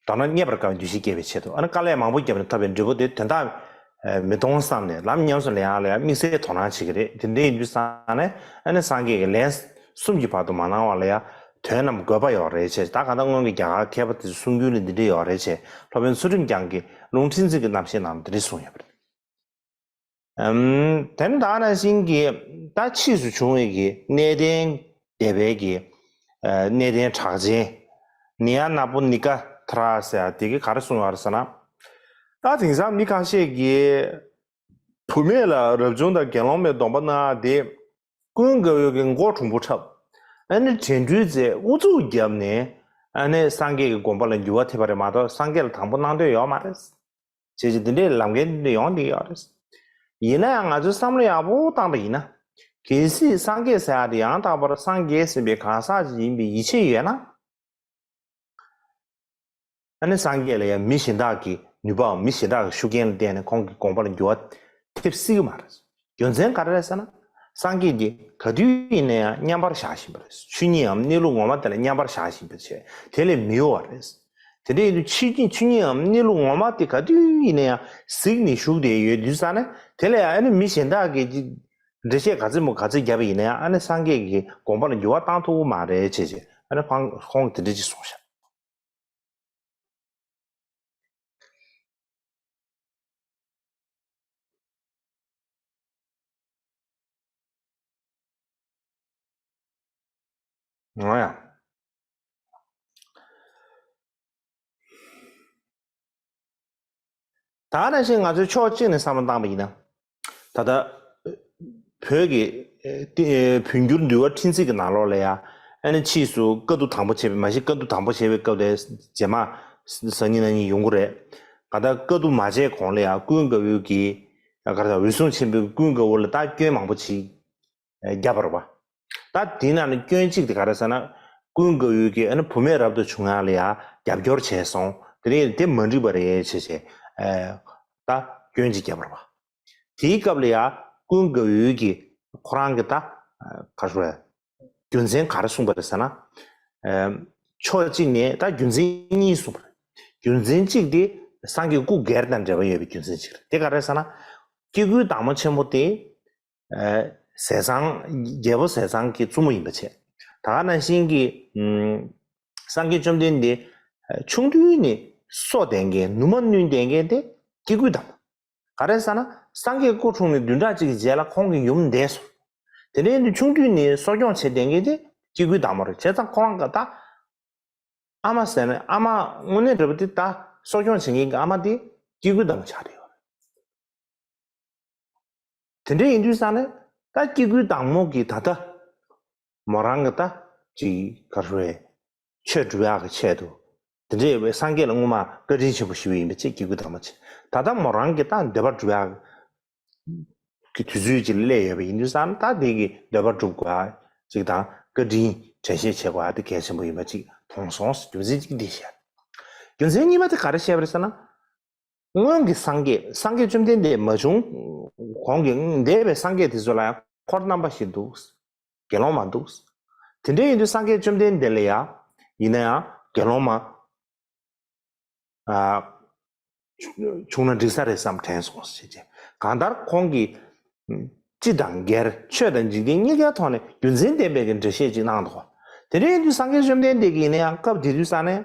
མདོར་ན་རྙེད་པར་དཀའ་བའི་འདུ་ཤེས་སྐྱེ་བའི་ཆེད་དུ་ཨ་ནི་དཀའ་ལས་མང་པོ་བརྒྱབ་ནས་ཐོབ་པའི་འབྲས་བུ་དེ་དོན་དག་མི་གཏོང་བསམ་ནས་ལམ་ཉམས་སུ་ལེན་ཡག་ལ་ཡང་དམིགས་བསལ་དོ་སྣང་བྱེད་ཀྱི་རེད། དེ་འདྲ་ཡིན་དུས་ཙང་ནས་ཨ་ནི་སངས་རྒྱས་ཀྱིས་ལན་གསུམ་གྱི་བར་དུ་མ་གནང་བ་ལ་ཡང་དོན་རྣམས་དགོས་པ་ཡོད་རེད་ཅེས། ད་གང་ལྟར་སྔོན་གྱི་རྒྱ་གར་མཁས་པ་དེ་ཚོའི་གསུང་རྒྱུན་ལ་འདི་འདྲ་ཡོད་རེད་ཅེས་སློབ་དཔོན་ཚུལ་ཁྲིམས་རྒྱང་གིས་ལུང་ཕྲན་ཚེགས་ཀྱི་རྣམ་བཤད་ནང་འདི་འདྲ་གསུངས་ཡོད་པ་རེད། ཨམ། དེ་ནི་ད་ག་ནང་བཞིན་གྱི་ད་ཕྱིས་སུ་བྱུང་བའི་གི་གནས་བརྟན་སྡེ་པའི་གི་ཨ་གནས་བརྟན་གྲགས་ཅན། ནི་ཡ་ན་པོ་ནི་ཀ་ཐ་ར་ཟེར་ཡ་དེ་གི་ག་རེ་གསུངས་ཡོད་རེད་ཟེར་ན། ད་དེང་སང་མི་ཁ་ཤས་ཀྱིས་བུད་མེད་ལ་རབ་བྱུང་དང་དགེ་སློང་མའི་སྡོམ་པ་གནང་ཡ་དེ། ཀུན་དགའ་བོའི་གི་མགོ་གྲུང་པོ་འཁྲབ། ཨ་ནི་དྲན་འཕྲུལ་རྩེ་ཨུ་ཚུགས་བརྒྱབ་ནས། ཨ་ནི་སངས་རྒྱས་ཀྱི་དགོངས་པ་ལ་འགྱུར་བ་ཐེབས་པ་རེད་མ་གཏོགས། སངས་རྒྱས་ལ་དང་པོ་གནང་འདོད་ཡོད་མ་རེད། བྱས་ཙང་འདི་འདྲའི་ལམ་ཁའི་འདི་འདྲ་ཡོང་བསྡད་ཡོད་རེད། ཡིན་ན་ཡང་ང་ཚོས་བསམ་བློ་ཡག་པོ་བཏང་པ་ཡིན་ན། གལ་སྲིད་སངས་རྒྱས་ཟེར་ཡ་དེ་ཡང་དག་པར་སངས་རྒྱས་ཟིན་པའི་གང་ཟག་ཅིག་ཡིན་པའི་ཡིད་ཆེས་ཡོད་ན། ཨ་ནི་སངས་རྒྱས་ལ་ཡང་མི་གཞན་དག་གི་ནུས་པའམ་མི་གཞན་དག་གི་ཤུགས་རྐྱེན་ལ་བརྟེན་ནས་ཁོང་གི་དགོངས་པ་ལ་འགྱུར་བ་ཐེབས་སྲིད་ཀྱི་མ་རེད། རྒྱུ་མཚན་ག་རེ་རེད་ཟེར་ན། སངས་རྒྱས་ཀྱིས་ག་དུས་ཡིན་ན་ཡང་མཉམ་པར་བཞག་བཞིན་པ་རེད། ཆོས་ཉིད་འམ་གནས་ལུགས་ངོ་མ་དེ་ལ་མཉམ་པར་བཞག་བཞིན་པ་བྱས། དེ་ལས་མི་གཡོ་བ་རེད། དེ་འདྲ་ཡིན་དུས་ཆོས་ཉིད་ཆོས་ཉིད་འམ་གནས་ལུགས་ངོ་མ་དེ་ག་དུས་ཡིན་ན་ཡང་གཟིགས་ནས་བཞུགས་བསྡད་ཡོད་དུས་ཙང་ནས། དེ་ལས་ཨ་ནི་མི་གཞན་དག་གིས་འགྲེལ་བཤད་ག་ཚོད་མོ་ག་ཚོད་བརྒྱབ་པ་ཡིན་ན་ཡང་། ཨ་ནི་སངས་རྒྱས་ཀྱི་དགོངས་པ་ལ་འགྱུར་བ་བཏང་ཐུབ་ཀྱི་མ་རེད་བྱས་བྱས། ཨ་ནི་ཁོང་ཁོང་གིས་དེ་འདྲ་ཅིག་གསུངས་ཤག་འོ་ཡ། ད་ག་ནང་བཞིན་ང་ཚོས་ཕྱོགས་གཅིག་ནས་བསམ་བློ་བཏང་པ་ཡིན་ན། ད་ལྟ་བོད་ཀྱི་ཨེ་ཏི་ཨེ་བོད་འགྱུར་འདུལ་བ་འཕྲིན་ཚིག་གི་ནང་ལོགས་ལ་ཡ། ཨ་ནི་ཕྱིས་སུ་བཀའ་བསྡུ་དང་པོ་བྱས་པའི། མ་གཞི་བཀའ་བསྡུ་དང་པོ་བྱས་པའི་སྐབས་དེ་རྗེས་མ་ཟ་སྙིང་ན་སྙིང་ཡོང་གི་རེད། ག་ད་བཀའ་བསྡུ་མ་བྱས་གོང་ལ་ཡ་ཀུན་དགའ་བོས་ཀྱིས་ག་རེ་ཟ། འོད་སྲུང་ཆེན་པོས་ཀུན་དགའ་བོ་ལ་ད་སྐྱོན་མང་པོ་ཅིག་ཨེ་བརྒྱབ་པ་རེད་པ། ད་དེའི་ནང་ནས་སྐྱོན་གཅིག་དེ་ག་རེ་ཟེར་ན། ཀུན་དགའ་བོས་ཀྱིས་ཨ་ནི་བུད་མེད་རབ་ཏུ་བྱུང་ཡག་ལ་ཡ་རྒྱབ་སྐྱོར་བྱས་སོང་། དེ་ནས་དེ་མ་འགྲིག་པ་རེད་བྱས་བྱས། ཨེ་ད་སྐྱོན་གཅིག་བརྒྱབ་པ་རེད་པ། དེའི་སྐབས་ལ་ཡ་ཀུན་དགའ་བོས་ཀྱིས་ཁོ་རང་གི་ད་ག་རེ་ཟེར། རྒྱུ་མཚན་ག་རེ་གསུངས་པ་རེད་ཟེར་ན། ཨེམ། ཕྱོགས་གཅིག་ནས་ད་རྒྱུ་མཚན་གཉིས་གསུངས་པ་རེད། རྒྱུ་མཚན་གཅིག་དེ་སངས་རྒྱས་སྐུ་སྒེར་དང་འབྲེལ་བ་ཡོད་པའི་རྒྱུ་མཚན་གཅིག་རེད། དེ་ག་རེ་ཟེར་ན། སྐྱེ་དགུའི་བདག་མོ་ཆེན་པོ་དེ། ཨེ། ཟས་གཙང་། རྒྱལ་པོ་ཟས་གཙང་གི་བཙུན་མོ་ཡིན་པ་བྱས། ད་ག་ནང་བཞིན་གྱི། ཨུམ། སངས་རྒྱས་བཅོམ་ལྡན་འདས་ཆུང་དུས་ནས་གསོ་བསྡད་མཁན། ནུ་མ་བསྣུན་བསྡད་མཁན་དེ་སྐྱེ་དགུའི་བདག་མོ། ག་རེ་ཟེར་ན། སངས་རྒྱས་སྐུ་འཁྲུངས་ནས་བདུན་ཕྲག་གཅིག་གི་རྗེས་ལ་ཁོང་གི་ཡུམ་འདས་སོང་། དེ་འདྲ་ཡིན་དུས་ཆུང་དུས་ནས་གསོ་སྐྱོང་བྱེད་བསྡད་མཁན་དེ་སྐྱེ་དགུའི་བདག་མོ་རེད། བྱས་ཙང་ཁོ་རང་གི་ད་ཨ་མ་ཟེར་ན། ཨ་མ་དངོས་གནས་དྲང་པོ་དེ་ད་གསོ་སྐྱོང་བྱེད་མཁན་གྱི་ཨ་མ་དེ་སྐྱེ་དགུའི་བདག་མོ་ཆགས་བསྡད་ཡོད་རེད། དེ་འདྲ་ཡིན་དུས་ཙང་ནས་ད་སྐྱེ་དགུའི་བདག་མོ་གིས་ད་ལྟ་མོ་རང་གི་ད་ཅིག་ག་རེ་རེད། ཆོས་སྒྲུབ་ཡག་གི་ཆེད་དུ། དེ་འདྲའི་སངས་རྒྱས་ལ་སྔོན་མ་བཀའ་དྲིན་ཆེན་པོ་ཞུས་པ་ཡིན་པ་བྱས། སྐྱེ་དགུའི་བདག་མོ་བྱས། ད་ལྟ་མོ་རང་གི་ད་འདོད་པ་སྒྲུབ་ཡག་གི་དུས་ཚོད་ཅིག་སླེབས་ཡོད་པ་ཡིན་དུས་ཙང་ནས། ད་དེ་གི་འདོད་པ་སྒྲུབ་དགོས་ཡག་ཅིག་དང་། བཀའ་དྲིན་དྲན་ཤེས་བྱེད་དགོས་ཡག་དེ་གལ་ཆེན་པོ་ཡིན་པ་ཅིག་མཐོང་སོང་། རྒྱུ་མཚན་གཅིག་འདི་བཤད། རྒྱུ་མཚན་གཉིས་པ་དེ་ག་རེ་བཤད་པ་རེད་ཟེར་ན། སྔོན་གྱི་སངས་རྒྱས། སངས་རྒྱས་བཅོམ་ལྡན་འདས་མ་བྱུང་གོང་གི་འདས་པའི་སངས་རྒྱས་དེ་ཚོ་ལ་ཡང་འཁོར་རྣམ་པ་བཞི་འདུག། དགེ་སློང་མ་འདུག། དེ་འདྲ་ཡིན་དུས་སངས་རྒྱས་བཅོམ་ལྡན་འདས་ལ་ཡང་ཡིན་ན་ཡང་དགེ་སློང་མ། ཨ། བྱུང་ན་འགྲིག་ས་རེད་བསམ་དྲན་སོང་ཟེར་བྱས། གང་ལྟར་ཁོང་གིས་སྤྱི་དང་སྒེར། ཆོས་དང་འཇིག་རྟེན་གཉིས་ཀའི་ཐོག་ནས་རྒྱུ་མཚན་ལྡན་པའི་གི་འགྲེལ་བཤད་ཅིག་གནང་འདུག། དེ་འདྲ་ཡིན་དུས་སངས་རྒྱས་བཅོམ་ལྡན་འདས་ཀྱིས་ཡིན་ན་ཡང་སྐབས་དེ་དུས་ཙང་ནས།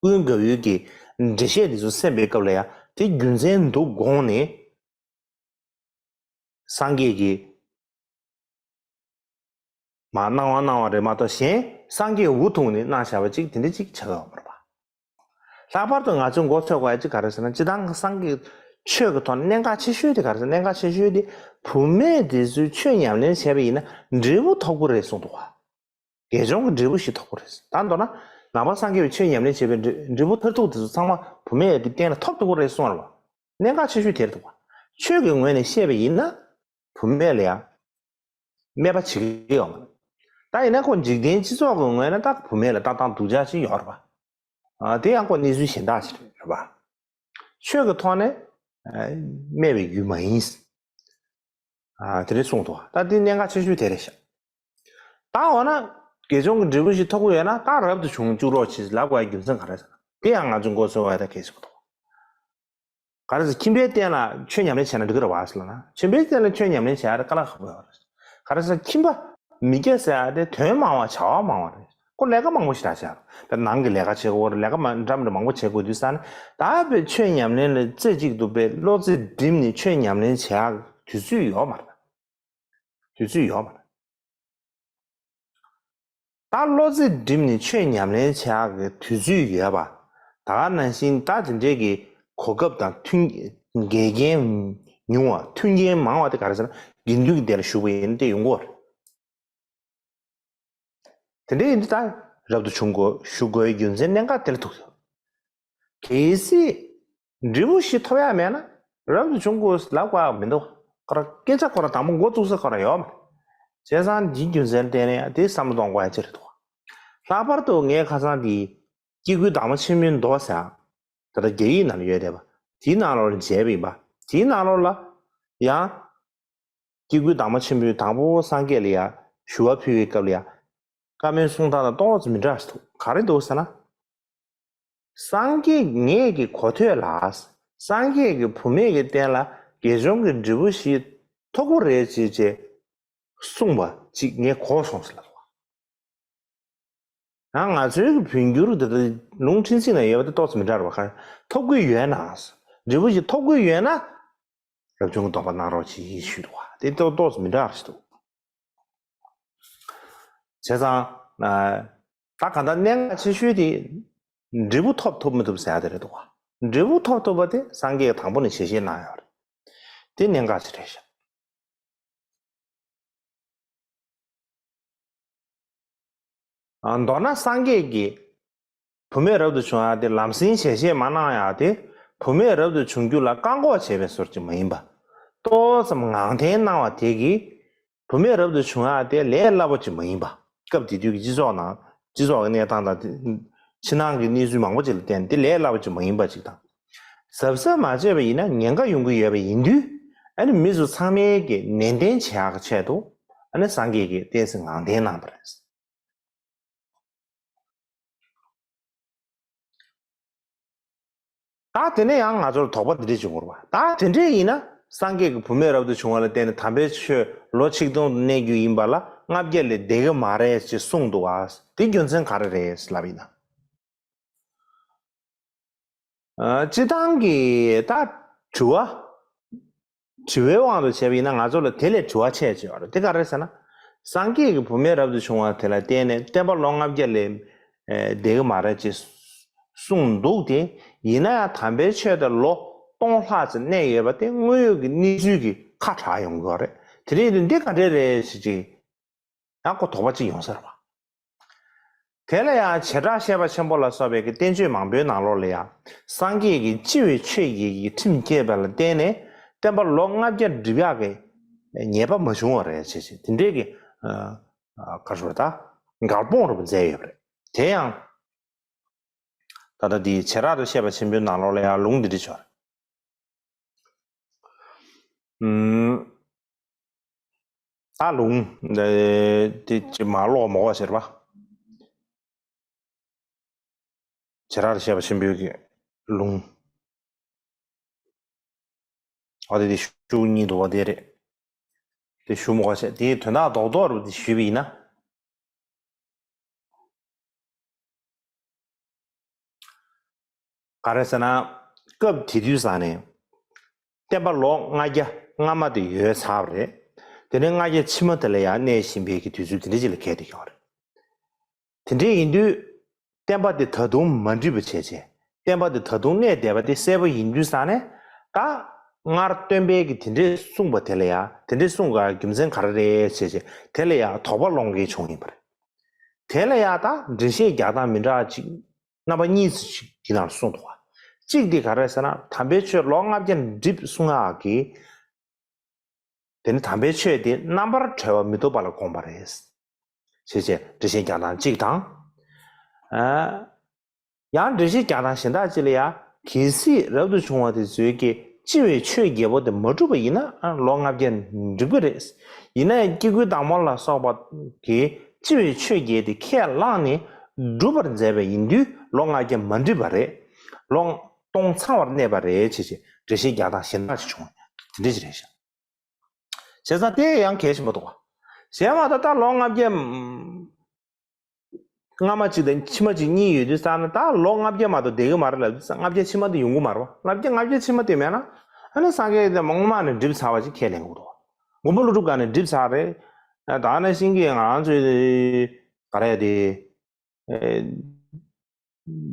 ཀུན་དགའ་བོས་ཀྱིས་འགྲེལ་བཤད་དེ་ཚོ་གསན་པའི་སྐབས་ལ་ཡང་དེ་རྒྱུ་མཚན་འདུག་དགོངས་ནས། སངས་རྒྱས་ཀྱིས་མར་གནང་བ་གནང་བ་རེད་མ་གཏོགས། གཞན་སངས་རྒྱས་འུ་ཐུག་ནས་གནང་བཞག་པ་ཅིག་དེ་འདྲ་ཅིག་ཆགས་ཡོད་མ་རེད་པ། ལྷག་པར་དུ་ང་ཚོས་མགོ་ཚོད་དགོས་ཡ་ཅིག་ག་རེ་ཟེར་ན། སྤྱིར་བཏང་སངས་རྒྱས་ཆོས་ཀྱི་ཐོག་ནས་གནད་འགག་ཆེ་ཤོས་དེ་ག་རེ་ཟེར། གནད་འགག་ཆེ་ཤོས་དེ་བུད་མེད་དེ་ཚོས་ཆོས་ཉམས་ལེན་བྱས་པ་ཡིན་ན་འབྲས་བུ་ཐོབ་ཀྱི་རེད་གསུངས་འདུག་ག། དགེ་སྦྱོང་གི་འབྲས་བུ་ཞིག་ཐོབ་ཀྱི་རེད། ད་མདོར་ན་ནང་པ་སངས་རྒྱས་པའི་ཆོས་ཉམས་ལེན་བྱས་པའི་འབྲས་འབྲས་བུ་མཐར་ཐུག་དེ་ཚོ་ཚང་མ་བུད་མེད་དེ་སྟེང་ལ་ཐོབ་ཐུབ་ཀྱི་རེད་གསུངས་པ་རེད་པ། གནད་འགག་ཆེ་ཤོས་དེ་རེད་འདུག་པ། ཆོས་ཀྱི་ངོས་ནས་བཤད་པ་ཡིན་ན་བུད་མེད་ལ་ཡང་དམད་པ་བྱེད་ཀྱི་ཡོད་མ་རེད། ད་ཡིན་ན་ཁོ་འཇིག་རྟེན་སྤྱི་ཚོགས་ཀྱི་ངོས་ནས་ད་བུད་མེད་ལ་ལྟ་སྟངས་སྡུག་ཅག་ཅིག་ཡོད་རེད་པ། ཨ། དེ་ཡང་ཁོ་གནས་ཚུལ་གཞན་དག་ཅིག་རེད་པ། ཆོས་ཀྱི་ཐོག་ནས་ཨ་སྨྲས་པའི་ཡུལ་མ་ཡིན། ཨ། དེ་འདྲ་གསུངས་འདུག། ད་དེ་གནད་འགག་ཆེ་ཤོས་དེ་རེད་ཤག། ད་འོ་ན་དགེ་སྦྱོང་གི་འབྲས་བུ་ཞིག་ཐོབ་ཀྱི་ཡོད་ན་ད་རབ་ཏུ་བྱུང་བཅུག་རོགས་བྱེད་ལབ་དགོས་ཡ་རྒྱུ་མཚན་ག་རེ་ཟེར་ན། དེ་ཡང་ང་ཚོས་མགོ་ཚོད་དགོས་ཡ་ད་གལ་ཆེན་པོ་འདུག། ག་རེ་ཟེར། ཁྱིམ་པའི་རྟེན་ལ་ཆོས་ཉམས་ལེན་བྱས་ན་འགྲིག་གི་རེད་པ་ཟེར་ལབ་ན། ཁྱིམ་པའི་རྟེན་ལ་ཆོས་ཉམས་ལེན་བྱེད་ཡ་དེ་དཀའ་ལས་ཁག་པོ་ཡོད་རེད། ག་རེ་ཟེར། ཁྱིམ་པ་མི་སྐྱ་ཟེར་ཡ་དེ་དོན་མང་བ་བྱ་བ་མང་བ་རེད། ཁོ་ལས་ཀ་མང་པོ་ཞིག་རག་བྱས། དཔེ་ནང་གི་ལས་ཀ་བྱེད་དགོས་རེད། ལས་ཀ་མ་འདྲ་མི་འདྲ་མང་པོ་བྱེད་དགོས་དུས་ཙང་ནས། ད་དཔེ་ཆོས་ཉམས་ལེན་ལ་རྩེ་གཅིག་ཏུ་དཔེ་བློ་རྩེ་བསྒྲིམས་ནས་ཆོས་ཉམས་ལེན་བྱེད་ཡག་དུས་ཚོད་ཡོད་མ་རེད། དུས་ཚོད་ཡོད་མ་རེད། ད་བློ་རྩེ་བསྒྲིམས་ནས་ཆོས་ཉམས་ལེན་བྱེད་ཡག་གི་དུས་ཚོད་ཡོད་པ། ད་ག་ནང་བཞིན་ད་དེ་འདྲའི་གི་གོ་སྐབས་དང་མཐུན། འགལ་རྐྱེན་ཉུང་བ། མཐུན་རྐྱེན་མང་བ་དེ་ག་རེ་ཟེར་ན། དགེ་འདུན་གྱི་སྡེ་ལ་ཞུགས་པ་ཡིན་ན་དེ་ཡོང་གི་ཡོད་རེད། དེ་འདྲ་ཡིན་དུས་ད་རབ་ཏུ་བྱུང་དགོས། ཞུགས་དགོས་རྒྱུ་མཚན་གནད་འགག་དེ་ལ་ཐུག་ཡོད། གལ་སྲིད་འབྲས་བུ་ཞིག་ཐོབ་ཡ་མེད་ན་རབ་ཏུ་བྱུང་དགོས་ལབ་དགོས་ཡ་མི་འདུག་ཁོ་རང་སྐད་ཆ་ཁོ་རང་དང་པོ་འགོ་བཙུགས་ས་ཁོ་རང་ཡོད་མ་རེད། བྱས་ཙང་འདིའི་རྒྱུ་མཚན་བརྟེན་ནས་དེ་བསམ་བློ་གཏོང་དགོས་ཡ་ཅིག་རེད་འདུག་ལྷག་པར་དུ་ངས་ཁ་སང་དེ་སྐྱེ་དགུའི་བདག་མོ་ཆེན་པོའི་མདོ་ཟེར་ཡ། ད་ལྟ་རྒྱ་ཡིག་ནང་ལ་ཡོད་བསྡད་པ་དེའི་ནང་ལོགས་ལ་མཇལ་བ་ཡིན་པ། དེའི་ནང་ལོགས་ལ་ཡང་། སྐྱེ་དགུའི་བདག་མོ་ཆེན་པོས་དང་པོ་སངས་རྒྱས་ལ་ཡ་ཞུ་བ་ཕུལ་བའི་སྐབས་ལ་ཡ། བཀའ་མོལ་གསུང་སྟངས་དང་ཏོག་ཙམ་མི་འདྲ་ཞིག་འདུག་ག་རེ་འདུག་ཟེར་ན། སངས་རྒྱས་ངེད་ཀྱི་གོ་ཐོས་ལ། སངས་རྒྱས་ཀྱི་བུད་མེད་ཀྱི་རྟེན་ལ་དགེ་སྦྱོང་གི་འབྲས་བུ་ཞིག་ཐོབ་ཀྱི་རེད་ཅེས་ཅེས་གསུངས་པ་ཅིག་ངས་གོ་སོང་ཟེར་ལབ། ཡང་ང་ཚོའི་བོད་འགྱུར་འདི་ལ་ལུང་ཕྲན་ཚེགས་ནང་ཡོད་པ་དེ་ཏོག་ཙམ་མི་འདྲ་བ་གང་། ཐོབ་ཀྱི་ཡོད་ན། འབྲས་བུ་ཞིག་ཐོབ་ཀྱི་ཡོད་ན། རབ་བྱུང་གི་སྡོམ་པ་གནང་རོགས་གྱིས་ཞུས་འདུག་བ། དེ་ཏོག་ཏོག་ཙམ་མི་འདྲ་བ་ཞིག་འདུག་བྱས་ཙང་། ད་གང་ལྟར་གནད་འགག་ཆེ་ཤོས་དེ། འབྲས་བུ་ཐོབ་ཐུབ་མི་ཐུབ་ཟེར་ཡ་དེ་རེད་འདུག་བ། འབྲས་བུ་ཐོབ་ཐུབ་པ་དེ་སངས་རྒྱས་དང་པོ་ནས་ཞལ་བཞེས་གནང་ཡོད་རེད། དེ་གནད་འགག་ཆེ་རེད་ཤག་ཨ། མདོར་ན་སངས་རྒྱས་ཀྱིས་བུད་མེད་རབ་ཏུ་བྱུང་ཡག་དེ་ལམ་སེང་ཞལ་བཞེས་མ་གནང་ཡག་དེ། བུད་མེད་རབ་ཏུ་བྱུང་རྒྱུ་ལ་བཀག་འགོག་བྱས་པའི་བཟོ་ཅིག་མ་ཡིན་པ། ཏོག་ཙམ་ངང་འཐེན་གནང་བ་དེ་གིས། བུད་མེད་རབ་ཏུ་བྱུང་ཡག་དེ་ལས་སླ་པོ་ཅིག་མ་ཡིན་པ། སྐབས་དེ་དུས་ཀྱི་སྤྱི་ཚོགས་ནང་། སྤྱི་ཚོགས་ཀྱི་གནས་སྟངས་དང་། ཕྱི་ནང་གི་གནས་ཚུལ་མང་པོ་ཅིག་ལ་བརྟེན་ཏེ་ལས་སླ་པོ་ཅིག་མ་ཡིན་པ་ཅིག་དང་། གཟབ་གཟབ་མ་བྱས་པ་ཡིན་ན་ཉེན་ཁ་ཡོང་གི་ཡོད་པ་ཡིན་དུས། ཨ་ནི་མི་ཚོ་ཚང་མས་ཀྱི་ནན་ཏན་བྱེད་ཡག་གི་ཆེད་དུ། ཨ་ནི་སངས་རྒྱས་ཀྱིས་བསྟན་སྲིད་ངང་འཐེན་གནང་བ་རེད། ད་དེ་ནས་ཡང་ང་ཚོར་དོགས་པ་འདི་འདྲ་བྱུང་བ་རེད་པ། ད་དེ་འདྲས་ཡིན་ན་སངས་རྒྱས་ཀྱི་བུད་མེད་རབ་ཏུ་བྱུང་བ་ལ་བརྟེན་ནས་དམ་པའི་ཆོས་ལོ་ཆིག་སྟོང་དུ་གནས་རྒྱུ་ཡིན་པ་ལ་ལྔ་བརྒྱ་ལས་འདས་ཀྱི་མ་རེད་ཅེས་གསུངས་འདུག་ཨ། དེ་རྒྱུ་མཚན་ག་རེ་རེད་ལབ་ཡིན་ན། ཨ། སྤྱིར་བཏང་གི་ད་དྲི་བ། དྲི་བའི་དབང་དུ་བྱས་པ་ཡིན་ན་ང་ཚོ་ལ་དེ་ལས་དྲི་བ་ཆེ་ཆེ་བ་རེད། དེ་ག་རེ་ཟེར་ན། སངས་རྒྱས་ཀྱི་བུད་མེད་རབ་ཏུ་བྱུང་བ་དེ་ལ་བརྟེན་ནས་བསྟན་པ་ལོ་ལྔ་བརྒྱ་ལས་འདས་ཀྱི་མ་རེད་ཅེས་གསུངས་འདུག་སྟེ། ཡིན་ན་ཡང་དམ་པའི་ཆོས་དེ་ལོ་སྟོང་ལྷག་ཙམ་གནས་ཡོད་པ་དེ་དངོས་ཡོད་ཀྱི་གནས་ཚུལ་གྱིས་ཁ་གྲག་ཡོང་གི་ཡོད་རེད། དེ་རེད་དུས་འདི་ག་འདྲས་རེད་ཟེར་ཅིག་ཡང་ཁོ་དོགས་པ་གཅིག་ཡོང་ས་རེད་པ། དེ་ལ་ཡང་བྱེ་བྲག་བཤད་པ་ཆེན་པོ་ལ་སོགས་པའི་གི་བསྟན་བཅོས་མང་པོའི་ནང་ལོགས་ལ་ཡང་། སངས་རྒྱས་ཀྱིས་སྤྱི་བའི་ཆོས་ཀྱི་ཁྲིམས་བསྐྱེད་པ་ལ་བརྟེན་ནས་བསྟན་པ་ལོ་ལྔ་བརྒྱ་འགྲིབ་ཡག་གི་ཉེས་པ་མ་བྱུང་བ་རེད་ཅེས་བྱས། དེ་འདྲའི་གི། ཨ། ག་རེ་ཟེར་ད། འགལ་སྤོང་རེད་པ་མཛད་ཡོད་པ་རེད། དེ་ཡང་། ད་ལྟ་འདི་བྱེ་བྲག་ཏུ་བཤད་པ་ཆེན་པོའི་ནང་ལོགས་ལ་ཡང་ལུང་འདི་འདྲ་ཅིག་ཡོད་རེད། ཨུམ། ད་ལུང་འདི་ཅིག་མར་ཀློག་མ་དགོས་ཟེར་བ། བྱེ་བྲག་ཏུ་བཤད་པ་ཆེན་པོའི་གི་ལུང་། འོ་དེ་དེ་ཤོག་གཉིས་འདུག་པ་དེ་རེད། དེ་ཞུ་མི་དགོས་ཟེར། དེའི་དོན་དག་རྡོག་རྡོག་རུ་དེ་ཞུས་པ་ཡིན་ན། ག་རེ་ཟེར་ན། སྐབས་དེ་དུས་ཙང་ནས་བསྟན་པ་ལོ་ལྔ་བརྒྱ་སྔ་མ་དེ་ཡོལ་ཚར་བ་རེད། དེ་ནས་ལྔ་བརྒྱ་ཕྱི་མ་དེ་ལ་ཡང་གནས་བཞིན་པའི་གི་དུས་ཚོད་དེ་འདྲ་ཅིག་ལ་བརྒལ་བསྡད་ཡོད་རེད། དེ་འདྲ་ཡིན་དུས། བསྟན་པ་འདི་ད་དུང་མ་འགྲིབ་པ་བྱས་བྱས། བསྟན་པ་འདི་ད་དུང་གནས་བསྡད་པ་དེ་གསལ་པོ་ཡིན་དུས་ཙང་ནས། ད་སྔར་སྟོན་པས་ཀྱིས་དེ་འདྲས་གསུངས་པ་དེ་ལ་ཡང་། དེ་འདྲས་གསུངས་པའི་རྒྱུ་མཚན་ག་རེ་རེད་བྱས་བྱས། དེ་ལ་ཡང་དོགས་པ་སློང་མཁན་བྱུང་ཡིན་པ་རེད། དེ་ལ་ཡང་ད་འགྲེལ་བཤད་རྒྱག་སྟངས་མི་འདྲ་བ་ཅིག་རྣམ་པ་གཉིས་ཙམ་ཞིག་འདི་ནང་གསུངས་འདུག་ག་གཅིག་འདི་ག་རེ་ཟེར་ན། དམ་པའི་ཆོས་ལོ་ལྔ་བརྒྱ་འགྲིབ་གསུང་ཡག་གི། དེ་ནི་དམ་པའི་ཆོས་དེ་རྣམ་པར་གྲོལ་བ་མི་ཐོབ་པ་ལ་དགོངས་པ་རེད། ཞེས་བྱས་འགྲེལ་བཤད་རྒྱག་སྟངས་གཅིག་དང་། ཨ། ཡང་འགྲེལ་བཤད་རྒྱག་སྟངས་གཞན་དག་ཅིག་ལ་ཡང་། གལ་སྲིད་རབ་ཏུ་བྱུང་བ་དེ་ཚོས་ཀྱིས་སྤྱི་བའི་ཆོས་རྒྱལ་པོ་དེ་མ་བསྒྲུབས་པ་ཡིན་ན། ཨ། ལོ་ལྔ་བརྒྱ་འགྲིབ་ཀྱི་རེད། ཡིན་ན་ཡང་སྐྱེ་དགུའི་བདག་མོ་ལ་སོགས་པ་གིས་སྤྱི་བའི་ཆོས་རྒྱལ་དེ་ཁས་བླངས་ནས་བསྒྲུབ་པར་མཛད་པ་ཡིན་དུས་ལོ་ལྔ་བརྒྱ་མ་འགྲིབ་པ་རེད། ལོ་སྟོང་ཚང་བར་གནས་པ་རེད་ཅེས་བྱས་འགྲེལ་བཤད་རྒྱག་སྟངས་གཞན་དག་ཅིག་བྱུང་། དེ་འདྲ་ཅིག་རེད་ཤག་བྱས་ཙང་དེ་ཡང་གལ་ཆེན་པོ་འདུག་ག་གཞན་མ་གཏོགས་ད་ལོ་ལྔ་བརྒྱ། སྔ་མ་གཅིག་དང་ཕྱི་མ་གཅིག་གཉིས་ཡོད་དུས་ཙང་ན། ད་ལོ་ལྔ་བརྒྱ་མ་གཏོགས་བསྡད་ཀྱི་མ་རེད་ལབ་དུས་ཙང་། ལྔ་བརྒྱ་ཕྱི་མ་དེ་ཡོང་གི་མ་རེད་བ། ལྔ་བརྒྱ་ལྔ་བརྒྱ་ཕྱི་མ་དེ་མེད་ན། ཨ་ནི་སངས་རྒྱས་དེ་སྔོན་མ་ནས་འགྲིབ་ཚར་བ་ཅིག་ཁས་ལེན་དགོས་འདུག་བ། མགོན་པོ་ཀླུ་སྒྲུབ་སྒང་ནས་འགྲིབ་ཚར་རེད། ད་ནང་བཞིན་གྱི་ང་རང་ཚོའི་ག་རེ་དེ། ཨེ།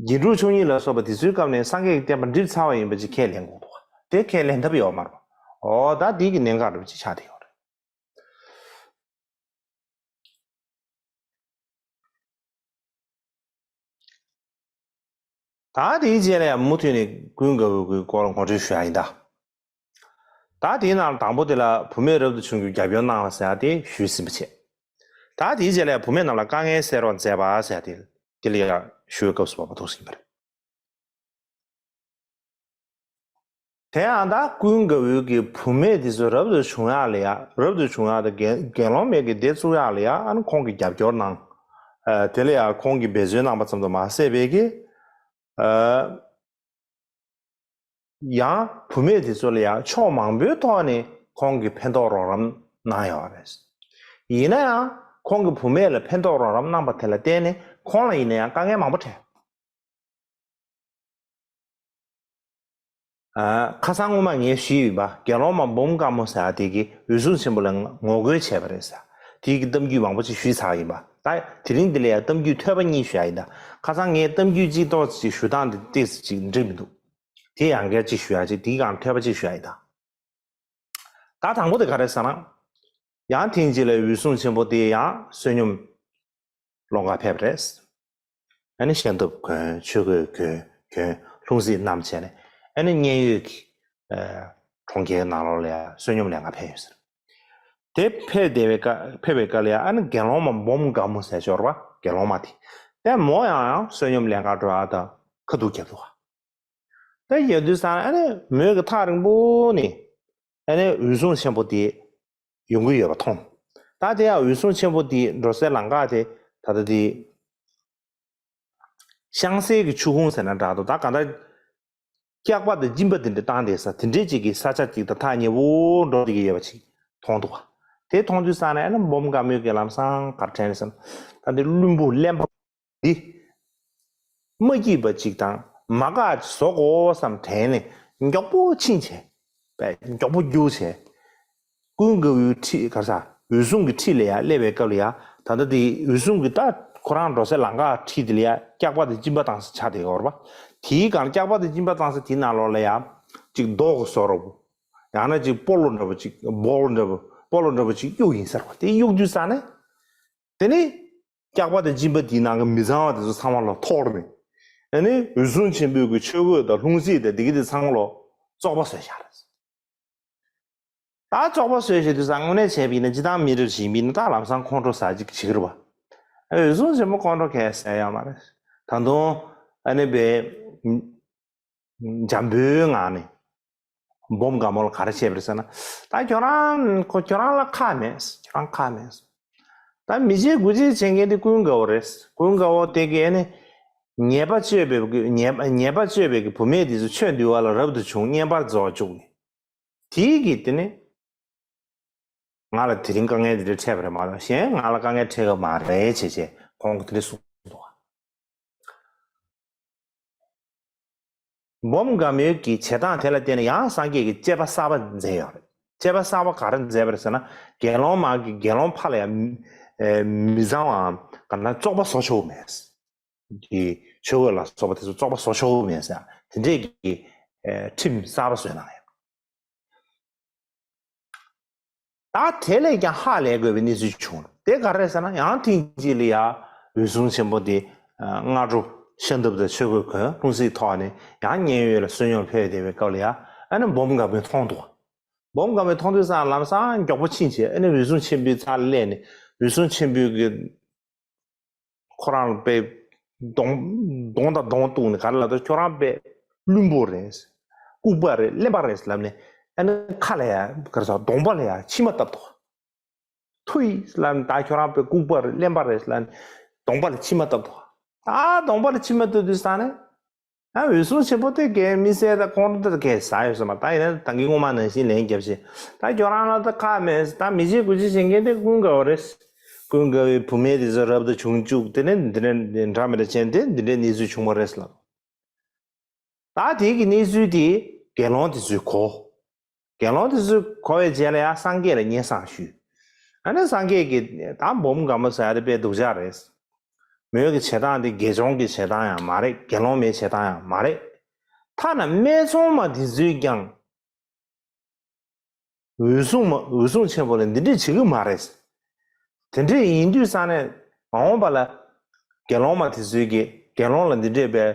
རྒྱན་དྲུག་མཆོག་གཉིས་ལ་སོགས་པ་དེ་ཚོའི་སྐབས་ནས་སངས་རྒྱས་ཀྱི་བསྟན་པ་འགྲིབ་ཚར་བ་ཡིན་པ་ཅིག་ཁས་ལེན་དགོས་འདུག་བ། དེ་ཁས་ལེན་ཐབས་ཡོད་མ་རེད། འོ་ད་དེ་གི་གནད་འགག་འདྲ་པོ་ཅིག་ཆགས་བསྡད་ཡོད་རེད། ད་དེའི་རྗེས་ལ་ཡང་མུ་མཐུད་ནས་ཀུན་དགའ་བོའི་སྐོར་ངོ་སྤྲོད་ཞུ་ཡ་ཡིན་ད། ད་དེའི་ནང་དང་པོ་དེ་ལ་བུད་མེད་རབ་ཏུ་བྱུང་རྒྱུའི་རྒྱབ་སྐྱོར་གནང་བ་ཟེར་ཡ་དེ་ཞུས་ཟིན་པ་བྱས། ད་དེའི་རྗེས་ལ་ཡང་བུད་མེད་རྣམས་ལ་དཀའ་ངལ་སེལ་རོགས་མཛད་པ་ཟེར་ཡ་དེ། དེ་ལ་ཡང་ཞུ་བའི་སྐབས་སུ་བབ་པ་འདུག་ཟིན་པ་རེད། དེ་ཡང་ད་ཀུན་དགའ་བོའི་གི་བུད་མེད་དེ་ཚོ་རབ་ཏུ་བྱུང་ཡག་ལ་ཡ། རབ་ཏུ་བྱུང་ཡག་དང་དགེ་དགེ་སློང་མའི་གི་སྡེ་བཙུགས་ཡག་ལ་ཡ། ཨ་ནི་ཁོང་གིས་རྒྱབ་སྐྱོར་གནང་། ཨ། དེ་ལ་ཡ་ཁོང་གིས་འབད་བརྩོན་གནང་པ་ཙམ་དུ་མ་ཟད་པའི་གི། ཨ། ཡང་བུད་མེད་དེ་ཚོ་ལ་ཡང་ཕྱོགས་མང་པོའི་ཐོག་ནས་ཁོང་གིས་ཕན་ཐོགས་རོགས་རམ་གནང་ཡོད་རེད། ཡིན་ན་ཡང་ཁོང་གིས་བུད་མེད་ལ་ཕན་ཐོགས་རོགས་རམ་གནང་པ་དེ་ལ་བརྟེན་ནས་ཁོང་ལ་ཡིན་ན་ཡང་དཀའ་ངལ་མང་པོ་འཕྲད། ཨ། ཁ་སང་སྔོན་མ་ངས་ཞུས་ཡིན་པ། དགེ་སློང་མ་འབུམ་དཀར་མོ་ཟེར་བ་དེ་གིས་འོད་སྲུང་ཆེན་པོ་ལ་ངོ་རྒོལ་བྱས་པ་རེད་ཟེར། དེ་གི་གཏམ་རྒྱུད་མང་པོ་ཅིག་ཞུས་ཚར་ཡིན་པ། ད་དེ་རིང་འདི་ལ་ཡང་གཏམ་རྒྱུད་ཐོས་པ་གཉིས་ཞུ་ཡ་ཡིན་ད། ཁ་སང་ངས་གཏམ་རྒྱུད་གཅིག་ཏོག་ཙམ་ཞུ་སྟངས་དེ་ཏོག་ཙམ་ཅིག་འགྲིག་མི་འདུག་དེ་ཡང་བསྐྱར་ཅིག་ཞུ་ཡ་ཅིག་དེའི་སྒང་ཐོས་པ་ཅིག་ཞུ་ཡ་ཡིན་ད། ད་དང་པོ་དེ་ག་རེ་ཟེར་ན། ཡང་ཐེངས་གཅིག་ལ་འོད་སྲུང་ཆེན་པོ་དེ་ཡང་བསོད་སྙོམས་སློང་གར་ཕེབས་པ་རེད། ཨ་ནི་ཤ་འདབ་གྱོན། ཆོས་གོས་གྱོན། གྱོན། ལྷུང་བཟེད་བསྣམས་བྱས་ནས། ཨ་ནི་མཉན་ཡོད་ཀྱི། ཨ། གྲོང་ཁྱེར་ནང་ལོགས་ལ་ཡ་བསོད་སྙོམས་ལེན་གར་ཕེབས་ཡོད་ཟེར། དེ་ཕེབས་བསྡད་པའི་སྐབས། ཕེབས་པའི་སྐབས་ལ་ཡ། ཨ་ནི་དགེ་སློང་མ་འབུམ་དཀར་མོ་ཟེར་ཅིག་ཡོད་རེད་པ། དགེ་སློང་མ་དེ། དེ་མོ་ཡང་ཡང་བསོད་སྙོམས་ལེན་གར་འགྲོ་ཡ་ད་ཁ་ཐུག་རྒྱབ་འདུག་ག་དེ་ཡོད་དུས་ཙང་ཨ་ནི་མོས་ཀྱི་ཐག་རིང་པོ་ནས་ཨ་ནི་འོད་སྲུང་ཆེན་པོ་དེ་ཡོང་གི་ཡོད་པ་མཐོང་། ད་དེ་ཡང་འོད་སྲུང་ཆེན་པོ་དེ་འགྲོ་སའི་ལམ་ཁ་དེ་ད་ལྟ་དེ་ཤང་སེ་གི་ཆུ་ཁུང་ཟེར་ན་འདྲ་འདུག་ད་གང་ལྟར་སྐྱག་པ་དང་སྦྱིན་པ་དེ་འདྲ་བཏང་བསྡད་ས་དེ་འདྲའི་ཅིག་གི་ས་ཆ་ཅིག་དང་ཐག་ཉེ་བོ་འགྲོ་བསྡད་ཀྱི་ཡོད་པ་ཅིག་མཐོང་འདུག་ག་དེ་མཐོང་དུས་ཙང་ནས་ཨ་ནི་འབུམ་དཀར་མོས་ཀྱི་ལམ་སང་ག་རེ་དྲན་ཟེར་ན། ད་འདི་བླུན་པོ་གླེན་པ་འདི། མ་སྐྱིད་པ་ཅིག་དང་མ་དགའ་བཟོ་དགོས་བསམ་དྲན་ནས་མགྱོགས་པོ་ཕྱིན་བྱས། པས་མགྱོགས་པོ་རྒྱུགས་བྱས། ཀུན་དགའ་བོའི་ཁྲི། ག་རེ་ཟ། འོད་སྲུང་གི་ཁྲི་ལ་ཡ་སླེབས་པའི་སྐབས་ལ་ཡ། ད་ལྟ་དེ་འོད་སྲུང་གི་ད་ཁོ་རང་འགྲོ་སའི་ལམ་ཁ་ཁྲི་དེ་ལ་ཡ་སྐྱག་པ་དང་སྦྱིན་པ་བཏང་ས་ཆགས་བསྡད་ཡོད་རེད་པ། དེའི་སྒང་སྐྱག་པ་དང་སྦྱིན་པ་བཏང་ས་དེའི་ནང་ལོགས་ལ་ཡ། ཅིག་རྡོ་གི་བཟོ་འདྲ་པོ། ཡང་ན་ཅིག་སྤོ་ལོ་འདྲ་པོ་ཅིག་སྤོ་ལོ་འདྲ་པོ། སྤོ་ལོ་འདྲ་པོ་ཅིག་གཡུགས་ཡིན་ཟེར་བ། དེ་གཡུགས་དུས་ཙང་ནས། དེ་ནས་སྐྱག་པ་དང་སྦྱིན་པ་དེའི་ནང་གི་མི་གཙང་བ་དེ་ཚོ་ཚང་མ་ལོག་འཐོར་ནས། ཨ་ནི་འོད་སྲུང་ཆེན་པོའི་གི་ཆོས་གོས་དང་ལྷུང་བཟེད་དང་དེ་གི་དེ་ཚང་མ་ལོག་བཙོག་པ་བཟོས་བཞག་རེད། ད་བཙོག་པ་བཟོས་བཞག་དུས་ཙང་དངོས་གནས་བྱས་པ་ཡིན་ན་སྤྱིར་བཏང་མི་རབས་ཤིག་ཡིན་པ་ཡིན་ན་ད་ལམ་སང་ཁོང་ཁྲོ་ཟ་གི་བྱེད་ཀྱི་རེད་པ། འོད་སྲུང་ཆེན་པོ་ཁོང་ཁྲོ་གས་ཟ་ཡ་མ་རེད། ད་དུང་ཨ་ནི་བས། འཇམ་པོའི་ངང་ནས་འབུམ་དཀར་མོ་ལ་ག་རེ་བཤད་པ་རེད་ཟེར་ན། ད་ཁྱོད་རང་ཁོ་ཁྱོད་རང་ལ་ཁག་མེད། ཁྱོད་རང་ཁག་མེད། ད་མི་བྱེད་དགུ་བྱེད་བྱེད་མཁན་དེ་ཀུན་དགའ་བོ་རེད། ཀུན་དགའ་བོ་དེ་གས་ནི་ཉེས་པ་སྤྱོད་པའི་གི་ཉེས་ཉེས་པ་སྤྱོད་པའི་གི་བུད་མེད་དེ་ཚོ་ཆོས་འདུལ་བ་ལ་རབ་ཏུ་བྱུང་བསྙེན་པར་རྫོགས་བཅུག་ནས། དེའི་གི་དེ་ནི། ང་ལ་དེ་རིང་དཀའ་ངལ་འདི་འདྲ་འཕྲད་པ་རེད་མ་གཏོགས་གཞན་ང་ལ་དཀའ་ངལ་འཕྲད་ཀྱི་མ་རེད་བྱས་བྱས་ཁོང་གིས་དེ་འདྲ་གསུངས་འདུག་ག་འབུམ་དགའ་མོའི་གི་བྱེད་སྟངས་དེ་ལ་བརྟེན་ནས་ཡང་སངས་རྒྱས་ཀྱིས་དཔྱད་པ་གསར་པ་མཛད་ཡོད་རེད། དཔྱད་པ་གསར་པ་ག་རེ་མཛད་པ་རེད་ཟེར་ན། དགེ་སློང་མ་གི་དགེ་སློང་ཕ་ལ་ཡང་མི་ཨེ་མི་གཙང་བའམ་ག་ན་བཙོག་པ་བཟོ་ཆོག་མེད། གི་ཆོས་གོས་ལ་སོགས་པ་དེ་ཚོ་བཙོག་པ་བཟོ་ཆོག་མེད་ཟེར་དེ་འདྲས་ཀྱི་ཨེ་ཁྲིམས་གསར་པ་བཟོས་གནང་ཡོད། ད་དེ་ལས་ཀྱང་ཧ་ལས་དགོས་པའི་གནས་ཚུལ་བྱུང་། དེ་ག་རེ་ཟེར་ན། ཡང་ཐེངས་གཅིག་ལ་ཡ་འོད་སྲུང་ཆེན་པོ་དེ་ཨ་སྔ་དྲོ་ཤ་འདབ་དང་ཆོས་གོས་གོན། ལྷུང་བཟེད་ཐོགས་ནས་ཡང་མཉན་ཡོད་ལ་བསོད་སྙོམས་ཕེབས་བསྡད་པའི་སྐབས་ལ་ཡ་ཨ་ནི་འབུམ་དཀར་མོས་མཐོང་འདུག་འབུམ་དཀར་མོས་མཐོང་དུས་ཙང་ལམ་སང་མགྱོགས་པོ་ཕྱིན་བྱས་ཨ་ནི་འོད་སྲུང་ཆེན་པོའི་རྩ་ལ་སླེབས་ནས་འོད་སྲུང་ཆེན་པོའི་གི་ཁོ་རང་ལ་དཔེ་གདོང་གདོང་དང་གདོང་གཏུགས་ནས་ག་རེ་ལབ་དུས། ཁྱོད་རང་དཔེ་བླུན་པོ་རེད། ལྐུགས་པ་རེད། གླེན་པ་རེད་ལབ་ནས་ཨ་ནི་ཁ་ལ་ཡ་ག་རེ་ཟ། གདོང་པ་ལ་ཡ་མཆིལ་མ་བཏབ་འདུག་ཐུ་ཡིས་ལབ་ནས། ད་ཁྱོད་རང་དཔེ་ལྐུགས་པ་རེད། གླེན་པ་རེད་ལབ་ནས་གདོང་པ་ལ་མཆིལ་མ་བཏབ་འདུག་ད་གདོང་པ་ལ་མཆིལ་མ་བཏབ་དུས་ཙང་ནས། ཨ་འོད་སྲུང་ཆེན་པོ་དེ་གའི་མི་སེར་དང་ཁོང་ཁྲོ་དེ་གའི་ཟ་ཡོད་ས་མ། ད་ཡིན་ན་ད་གིན་སྔོན་མ་ནང་བཞིན་ལན་བརྒྱབ་བྱས། ད་ཁྱོད་རང་ལ་ད་ཁག་མེད། ད་མི་བྱེད་དགུ་བྱེད་བྱེད་མཁན་དེ་ཀུན་དགའ་བོ་རེད། ཀུན་དགའ་བོའི་བུད་མེད་དེ་ཚོ་རབ་ཏུ་བྱུང་བཅུག་དེ་ནས་འདི་འདྲ་འདྲ་མི་འདྲ་བྱས་ཏེ་འདི་འདྲའི་གནས་ཚུལ་བྱུང་བ་རེད་ལབ། ད་དེ་གི་གནས་ཚུལ་དེ་དགེ་སློང་དེ་ཚོས་གོ། དགེ་སློང་དེ་ཚོས་གོ་བའི་རྗེས་ལ་ཡང་སངས་རྒྱས་ལ་སྙན་སེང་ཞུས། ཨ་ནི་སངས་རྒྱས་ཀྱིས་ད་འབུམ་དགའ་མོ་ཟེར་ཡ་དེ་དཔེ་སྡུག་ཅག་རེད། མོའི་གི་བྱེད་སྟངས་དེ་དགེ་སྦྱོང་གི་བྱེད་སྟངས་ཡང་མ་རེད། དགེ་སློང་མའི་བྱེད་སྟངས་ཡང་མ་རེད། ཐ་ན་སྨད་འཚོང་མ་དེ་ཚོས་ཀྱང་། འོད་སྲུང་མ་འོད་སྲུང་ཆེན་པོ་ལ་འདི་འདྲས་བྱེད་ཀྱི་མ་རེད། དེ་འདྲས་ཡིན་དུས་ཙང་ནས་མ་འོངས་པ་ལ་དགེ་སློང་མ་དེ་ཚོས་ཀྱིས་དགེ་སློང་ལ་འདི་འདྲས་པའི་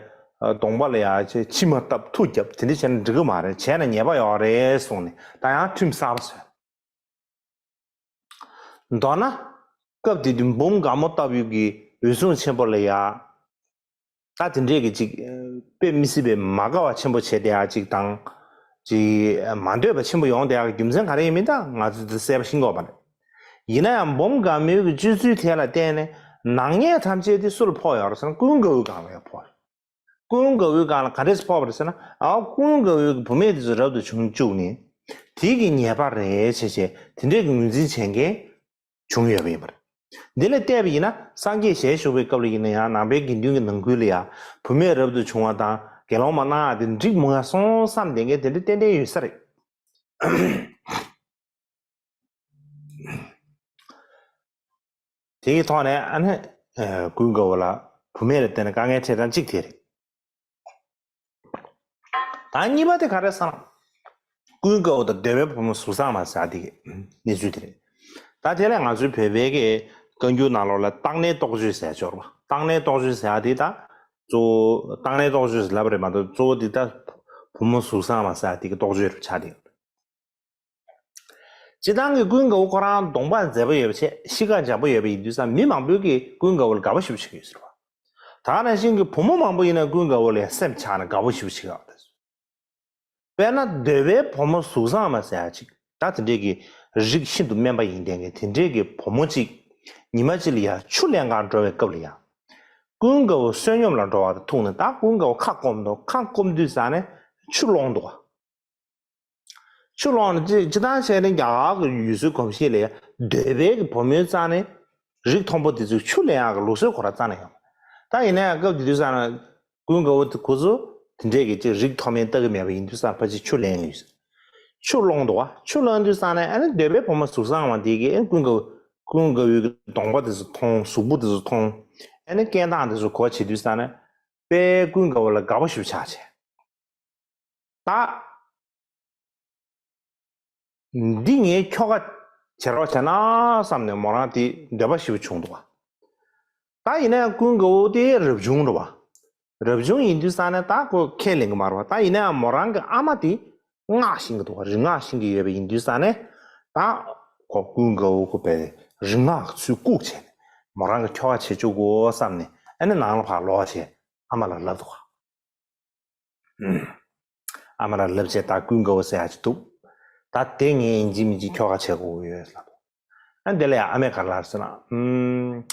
གདོང་པ་ལ་ཡ་ཆེ་མཆིལ་མ་བཏབ་མཐུ་རྒྱབ་དེ་འདྲས་བྱས་ན་འགྲིག་གི་མ་རེད། བྱས་ན་ཉེས་པ་ཡོད་རེད་གསུངས་ནས་ད་ཡང་ཁྲིམས་གསར་པ་བཟོས། མདོར་ན། སྐབས་དེ་དུས་འབུམ་དགའ་མོ་ལྟ་བུའི་གི་འོད་སྲུང་ཆེན་པོ་ལ་ཡ། ད་དེ་འདྲས་ཀྱི་ཅིག་དཔེ་མི་སྲིད་པའི་མ་དགའ་བ་ཆེན་པོ་བྱས་བསྡད་ཡ་ཅིག་དང་། ཅིག་མ་འདོད་པ་ཆེན་པོ་ཡོང་བསྡད་ཡ་གི་རྒྱུ་མཚན་ག་རེ་ཡིན་མིན་ད་ང་ཚོས་འདི་གསལ་པོ་ཤེས་ཀྱི་ཡོད་མ་རེད། ཡིན་ན་ཡང་འབུམ་དགའ་མོའི་གི་སྤྱོད་ཚུལ་དེ་ལ་བརྟེན་ནས་ནག་ཉེས་ཐམས་ཅད་དེ་སུ་ལ་ཕོག་ཡོད་རེད་ཟེར་ན་ཀུན་དགའ་བོའི་སྒང་ལ་ཡང་ཕོག་ཡོད། ཀུན་དགའ་བོའི་སྒང་ལ་ག་འདྲས་ཕོག་པ་རེད་ཟེར་ན། ཨ་ཀུན་དགའ་བོའི་བུད་མེད་དེ་ཚོ་རབ་ཏུ་བྱུང་བཅུག་ནས། དེ་གི་ཉེས་པ་རེད་བྱས་བྱས་དེ་འདྲས་ཀྱི་ངོས་འཛིན་བྱེད་མཁན་བྱུང་ཡོད་པ་ཡིན་པ་རེད། འདི་ལ་བལྟས་པ་ཡིན་ན་སངས་རྒྱས་ཞལ་བཞུགས་པའི་སྐབས་ལ་ཡིན་ན་ཡང་ནང་པའི་དགེ་འདུན་གྱི་ནང་ཁུལ་ལ་ཡང་བུད་མེད་རབ་ཏུ་བྱུང་བ་དང་དགེ་སློང་མ་གནང་ཡག་དེ་འགྲིག་མི་འོང་སོང་བསམ་བསྡད་མཁན་དེ་འདྲ་ཏན་ཏན་ཡོད་ས་རེད། དེའི་ཐོག་ནས་ཨ་ནི་ཀུན་དགའ་བོ་ལ་བུད་མེད་ལ་བརྟེན་ནས་དཀའ་ངལ་འཕྲད་སྟངས་གཅིག་དེ་རེད། ད་གཉིས་པ་དེ་ག་རེ་ཟེར་ན། ཀུན་དགའ་བོ་དང་འདོད་པའི་བུ་མོ་གཟུགས་བཟང་མ་ཟེར་ཡ་དེ་གི་གནས་ཚུལ་དེ་རེད། ད་དེ་ལས་ང་ཚོའི་བོད་པའི་གི་བཀའ་འགྱུར་ནང་ལོགས་ལ་རྟག་གནས་རྟོགས་བརྗོད་ཟེར་ཡ་ཅིག་ཡོད་རེད་པ། རྟག་གནས་རྟོགས་བརྗོད་ཟེར་ཡ་དེ་ད་གཙོ་བོ་རྟག་གནས་རྟོགས་བརྗོད་ཟེར་ལབ་པ་རེད་མ་གཏོགས་གཙོ་བོ་དེ་ད་བུ་མོ་གཟུགས་བཟང་མ་ཟེར་ཡ་དེ་གི་རྟོགས་བརྗོད་རུ་ཆགས་བསྡད་ཡོད་རེད། སྤྱིར་བཏང་གི་ཀུན་དགའ་བོ་ཁོ་རང་གདོང་པ་མཛེས་པོ་ཡོད་པ་བྱས། གཤིས་ཀ་འཇམ་པོ་ཡོད་པ་ཡིན་དུས་ཙང་མི་མང་པོས་ཀྱིས་ཀུན་དགའ་བོ་ལ་དགའ་པོ་ཞེ་པོ་བྱེད་ཀྱི་ཡོད་ཟེར་བ། ད་ག་ནང་བཞིན་གྱི་བུ་མོ་མང་པོ་ཡིན་ན་ཀུན་དགའ་བོ་ལ་སེམས་ཆགས་ནས་དགའ་པོ་ཞེ་པོ་བྱེད་ཀྱི་ཡོད་རེད། དཔེར་ན་འདོད་པའི་བུ་མོ་གཟུགས་བཟང་མ་ཟེར་ཡ་ཅིག་ད་དེ་འདྲས་ཀྱི་རིགས་ཤིན་ཏུ་དམན་པ་ཡིན་བསྡད་མཁན་དེ་འདྲས་ཀྱི་བུ་མོ་ཅིག་ཉི་མ་གཅིག་ལ་ཡ་ཆུ་ལེན་གར་འགྲོ་བའི་སྐབས་ལ་ཡ། ཀུན་དགའ་བོ་བསོད་སྙོམས་ལ་འགྲོ་བ་དང་ཐུག་ནས་ད་ཀུན་དགའ་བོ་ཁ་སྐོམ་འདུག་ཁ་སྐོམ་དུས་ཙང་ནས་ཆུ་སློང་འདུག་ག་ཆུ་སློང་ནས་སྤྱི་སྤྱི་བཏང་བྱས་ནས་རྒྱ་གར་གྱི་ཡུལ་སྲོལ་གོམས་གཤིས་ལ་འདོད་པའི་གི་བུ་མོའི་རྩ་ནས་རིགས་མཐོན་པོ་དེ་ཚོས་ཆུ་ལེན་ཡག་གི་ལུགས་སྲོལ་ཁོ་རང་རྩ་ནས་ཡོད། ད་ཡིན་ན་ཡང་སྐབས་དེ་དུས་ཙང་ནས་ཀུན་དགའ་བོ་དེ་ཁོ་ཚོ་དེ་འདྲས་ཀྱི་ཅིག་རིགས་མཐོ་དམན་ལྟ་གི་མེད་པ་ཡིན་དུས་ཙང་ཕལ་ཆེར་ཆུ་ལེན་ཡོད། ཆུ་སློང་འདུག་ག་ཆུ་སློང་དུས་ཙང་ནས་ཨ་ནི་འདོད་པའི་བུ་མོ་གཟུགས་བཟང་བ་དེ་གིས་ཨ་ནི་ཀུན་དགའ་བོ་ཀུན་དགའ་བོའི་གི་གདོང་པ་དེ་ཚོ་མཐོང་། གཟུགས་པོ་དེ་ཚོ་མཐོང་། ཨ་ནི་སྐད་གདངས་དེ་ཚོ་གོ་བྱེད་དུས་ཙང་ནས་དཔེ་ཀུན་དགའ་བོ་ལ་དགའ་པོ་ཞེ་པོ་ཆགས་བྱས། ད། འདི་ངའི་ཁྱོ་ག་བྱེད་རོགས་བྱས་ན་བསམ་ནས་མོ་རང་དེ་འདོད་པ་ཞེ་པོ་བྱུང་འདུག་ག་ད་ཡིན་ན་ཡང་ཀུན་དགའ་བོ་དེ་རབ་བྱུང་རེད་པ། རབ་བྱུང་ཡིན་དུས་ཙང་ནས་ད་ཁོ་ཁས་ལེན་གི་མ་རེད་པ། ད་ཡིན་ན་ཡང་མོ་རང་གི་ཨ་མ་དེ་སྔགས་ཤེས་ཀྱི་འདུག་ག་རིག་སྔགས་ཤེས་ཀྱི་ཡོད་པ་ཡིན་དུས་ཙང་ནས་ད་ཁོ་ཀུན་དགའ་བོ་ཁོ་པའི་རིག་སྔགས་ཀྱི་ཚུལ་བཀུག་བྱས་ནས་མོ་རང་གི་ཁྱོ་ག་བྱེད་བཅུག་གོ་བསམ་ནས་ཨ་ནི་ནང་ལ་ཕར་ལོག་བྱས་ཨ་མ་ལ་ལབ་འདུག་ག་ཨ་མ་ལ་ལབ་བྱས་ད་ཀུན་དགའ་བོ་ཟེར་ཡ་ཅིག་འདུག་ད་དེ་ངས་ཡིན་གཅིག་མིན་གཅིག་ཁྱོ་ག་བྱེད་དགོས་ཀྱི་ཡོད་ལབ། ཨ་དེ་ལ་ཡང་ཨ་མས་ག་རེ་ལབ་ཟེར་ན། ཨུམ།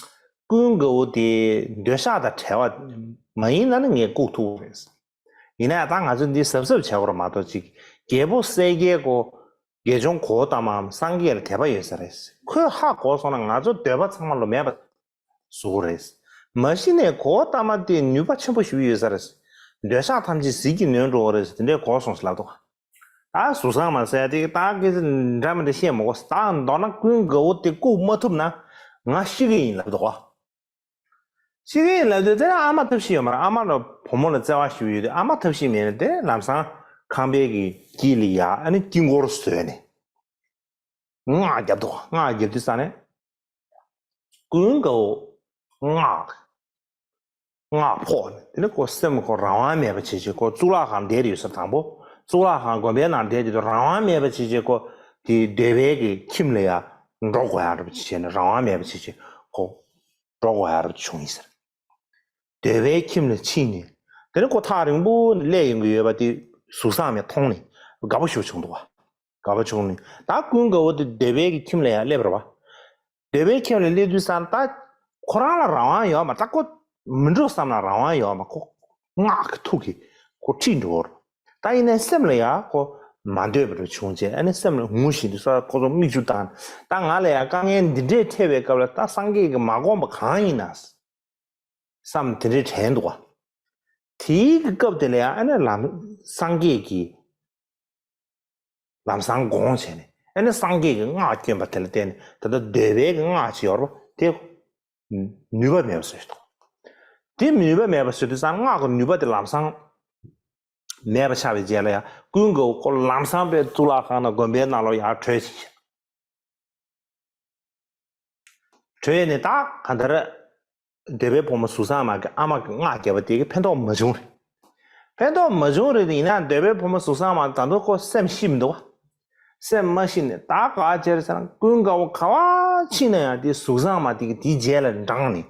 ཀུན་དགའ་བོ་དེ་འདོད་ཆགས་དང་བྲལ་བ་མ་ཡིན་ན་ནི་ངས་བཀུག་ཐུབ་ཀྱི་རེད། ཡིན་ན་ཡང་ད་ང་ཚོས་འདི་གཟབ་གཟབ་བྱེད་དགོས་རེད་མ་གཏོགས་ཅིག་རྒྱལ་པོ་གསལ་རྒྱལ་ཁོ་དགེ་སྦྱོང་གོའུ་ཏ་མའམ་སངས་རྒྱས་ལ་དད་པ་ཡོད་ས་རེད། ཁོས་ཧ་གོ་སོང་ན་ང་ཚོ་འདོད་པ་ཚང་མ་ལོ་མེད་པ། བཟོ་གི་རེད། མ་གཞི་ནས་གོའུ་ཏ་མ་དེ་ནུས་པ་ཆེན་པོ་ཞིག་ཡོད་ས་རེད། འདོད་ཆགས་ཐམས་ཅད་ཟིལ་གྱིས་ནོན་འགྲོ་གི་རེད། དེ་འདྲའི་གོ་སོང་ཟེར་ལབ་འདུག་ད་གཟུགས་བཟང་མ་ཟེར་དེ་ད་སྐད་ཆ་འདྲ་མི་འདྲ་བཤད་མི་དགོས། ད་མདོར་ན་ཀུན་དགའ་བོ་དེ་བཀུག་མ་ཐུབ་ན་ང་ཤི་གི་ཡིན་ལབ་འདུག་ཤི་གི་ཡིན་ལབ་དུས་དེ་ཨ་མ་ཐབས་ཤེས་ཡོད་མ་རེད། ཨ་མ་ལ་བུ་མོ་ལ་བརྩེ་བ་ཞིག་ཡོད་དུས་ཨ་མ་ཐབས་ཤེས་མེད་ན་དེ་ལམ་སང་ཁང་པའི་གི་དཀྱིལ་ལ་ཡ་ཨ་ནི་དཀྱིལ་འཁོར་བཟོས་ནས། སྔགས་བརྒྱབ་འདུག་སྔགས་བརྒྱབ་དུས་ཙང་ནས། ཀུན་དགའ་བོ་སྔགས། སྔགས་ཕོག་ནས་དེ་ནས་ཁོ་སེམས་ཁོ་རང་དབང་མེད་པ་བྱེད་བྱེད་ཁོ་གཙུག་ལག་ཁང་བསྡད་ཡོད་ས་དང་པོ། གཙུག་ལག་ཁང་དགོན་པའི་ནང་བསྡད་ཡོད་དུས་རང་དབང་མེད་པ་བྱེད་བྱེད་ཁོ་དེ་འདོད་པའི་གི་ཁྱིམ་ལ་ཡ་འགྲོ་དགོས་ཡག་འདྲ་པོ་བྱེད་བྱེད་ནས་རང་དབང་མེད་པ་བྱེད་བྱེད་ཁོ་འགྲོ་དགོས་ཡག་འདྲ་པོ་བྱུང་ཡིན་ཟེར། འདོད་པའི་ཁྱིམ་ལ་ཕྱིན་ནས། དེ་ནས་ཁོ་ཐག་རིང་པོ་ནས་སླེབས་ཡོང་གི་ཡོད་པ་དེ་གཟུགས་བཟང་མས་མཐོང་ནས་དགའ་པོ་ཞེ་པོ་བྱུང་འདུག་པ། དགའ་པོ་བྱུང་ནས་ད་ཀུན་དགའ་བོ་དེ་འདོད་པའི་གི་ཁྱིམ་ལ་ཡང་སླེབས་རེད་པ། འདོད་པའི་ཁྱིམ་ལ་སླེབས་དུས་ཙང་ད་ཁོ་རང་ལ་རང་དབང་ཡོད་མ་རེད། ད་ཁོ་མི་འགྲོ་བསམ་ན་རང་དབང་ཡོད་མ་རེད། ཁོ་སྔགས་ཀྱི་ཐུགས་ཀྱིས་ཁོ་ཁྲིད་འགྲོ་གི་རེད། ད་ཡིན་ནའི་སེམས་ལ་ཡང་ཁོ་ མ་འདོད་པ་རུ་བྱུང་བྱས། ཨ་ནི་སེམས་ལ་ངུ་བཞིན་དུ་ས་ཁོ་ཚོ་མིག་ཆུ་བཏང་། ད་ང་ལ་ཡང་དཀའ་ངལ་འདི་འདྲས་འཕྲད་པའི་སྐབས་ལ་ད་སངས་རྒྱས་ཀྱིས་མ་དགོངས་པ་གང་ཡིན་ན་བསམ་དེ་འདྲས་དྲན་འདུག་བ། དེའི་གི་སྐབས་དེ་ལ་ཡང་ཨ་ནི་ལམ་སངས་རྒྱས་ཀྱིས་ལམ་སང་དགོངས་བྱས་ནས། ཨ་ནི་སངས་རྒྱས་ཀྱིས་སྔགས་བསྐྱོན་པ་དེ་ལ་བརྟེན་ནས་ད་ལྟ་འདོད་པའི་གི་སྔགས་ཅིག་ཡོད་རེད་པ། དེ་ནུས་པ་མེད་པ་བཟོས་ཤིག་དང་། དེ་ནུས་པ་མེད་པ་བཟོས་དུས་ཙང་སྔགས་ཀྱི་ནུས་པ་དེ་ལམ་སང་མེད་པ་ཆགས་པའི་རྗེས་ལ་ཡང་ཀུན་དགའ་བོ་ཁོ་ལམ་སང་པའི་གཙུག་ལག་ཁང་ནང་དགོན་པའི་ནང་ལོགས་ཡར་བྲོས་ཤིག་བྲོས་ནས་ད་ག་འདར་འདོད་པའི་བུ་མོ་ཟུར་ཚང་མ་གི་ཨ་མ་གི་སྔགས་བརྒྱབ་པ་དེ་གི་ཕན་ཐོགས་མ་བྱུང་རེད། ཕན་ཐོགས་མ་བྱུང་རེད་དེ། ཡིན་ན་འདོད་པའི་བུ་མོ་ཟུར་ཚང་མ་ད་དུང་ཁོ་སེམས་ཤི་མི་འདུག་བ། སེམས་མ་ཤི་ནས་ད་ག་བྱས་རེད་ཟེར་ན། ཀུན་དགའ་བོ་ག་བ་ཕྱིན་ན་ཡང་དེ་ཟུར་ཚང་མ་དེ་གི་དེའི་རྗེས་ལ་འབྲངས་ནས།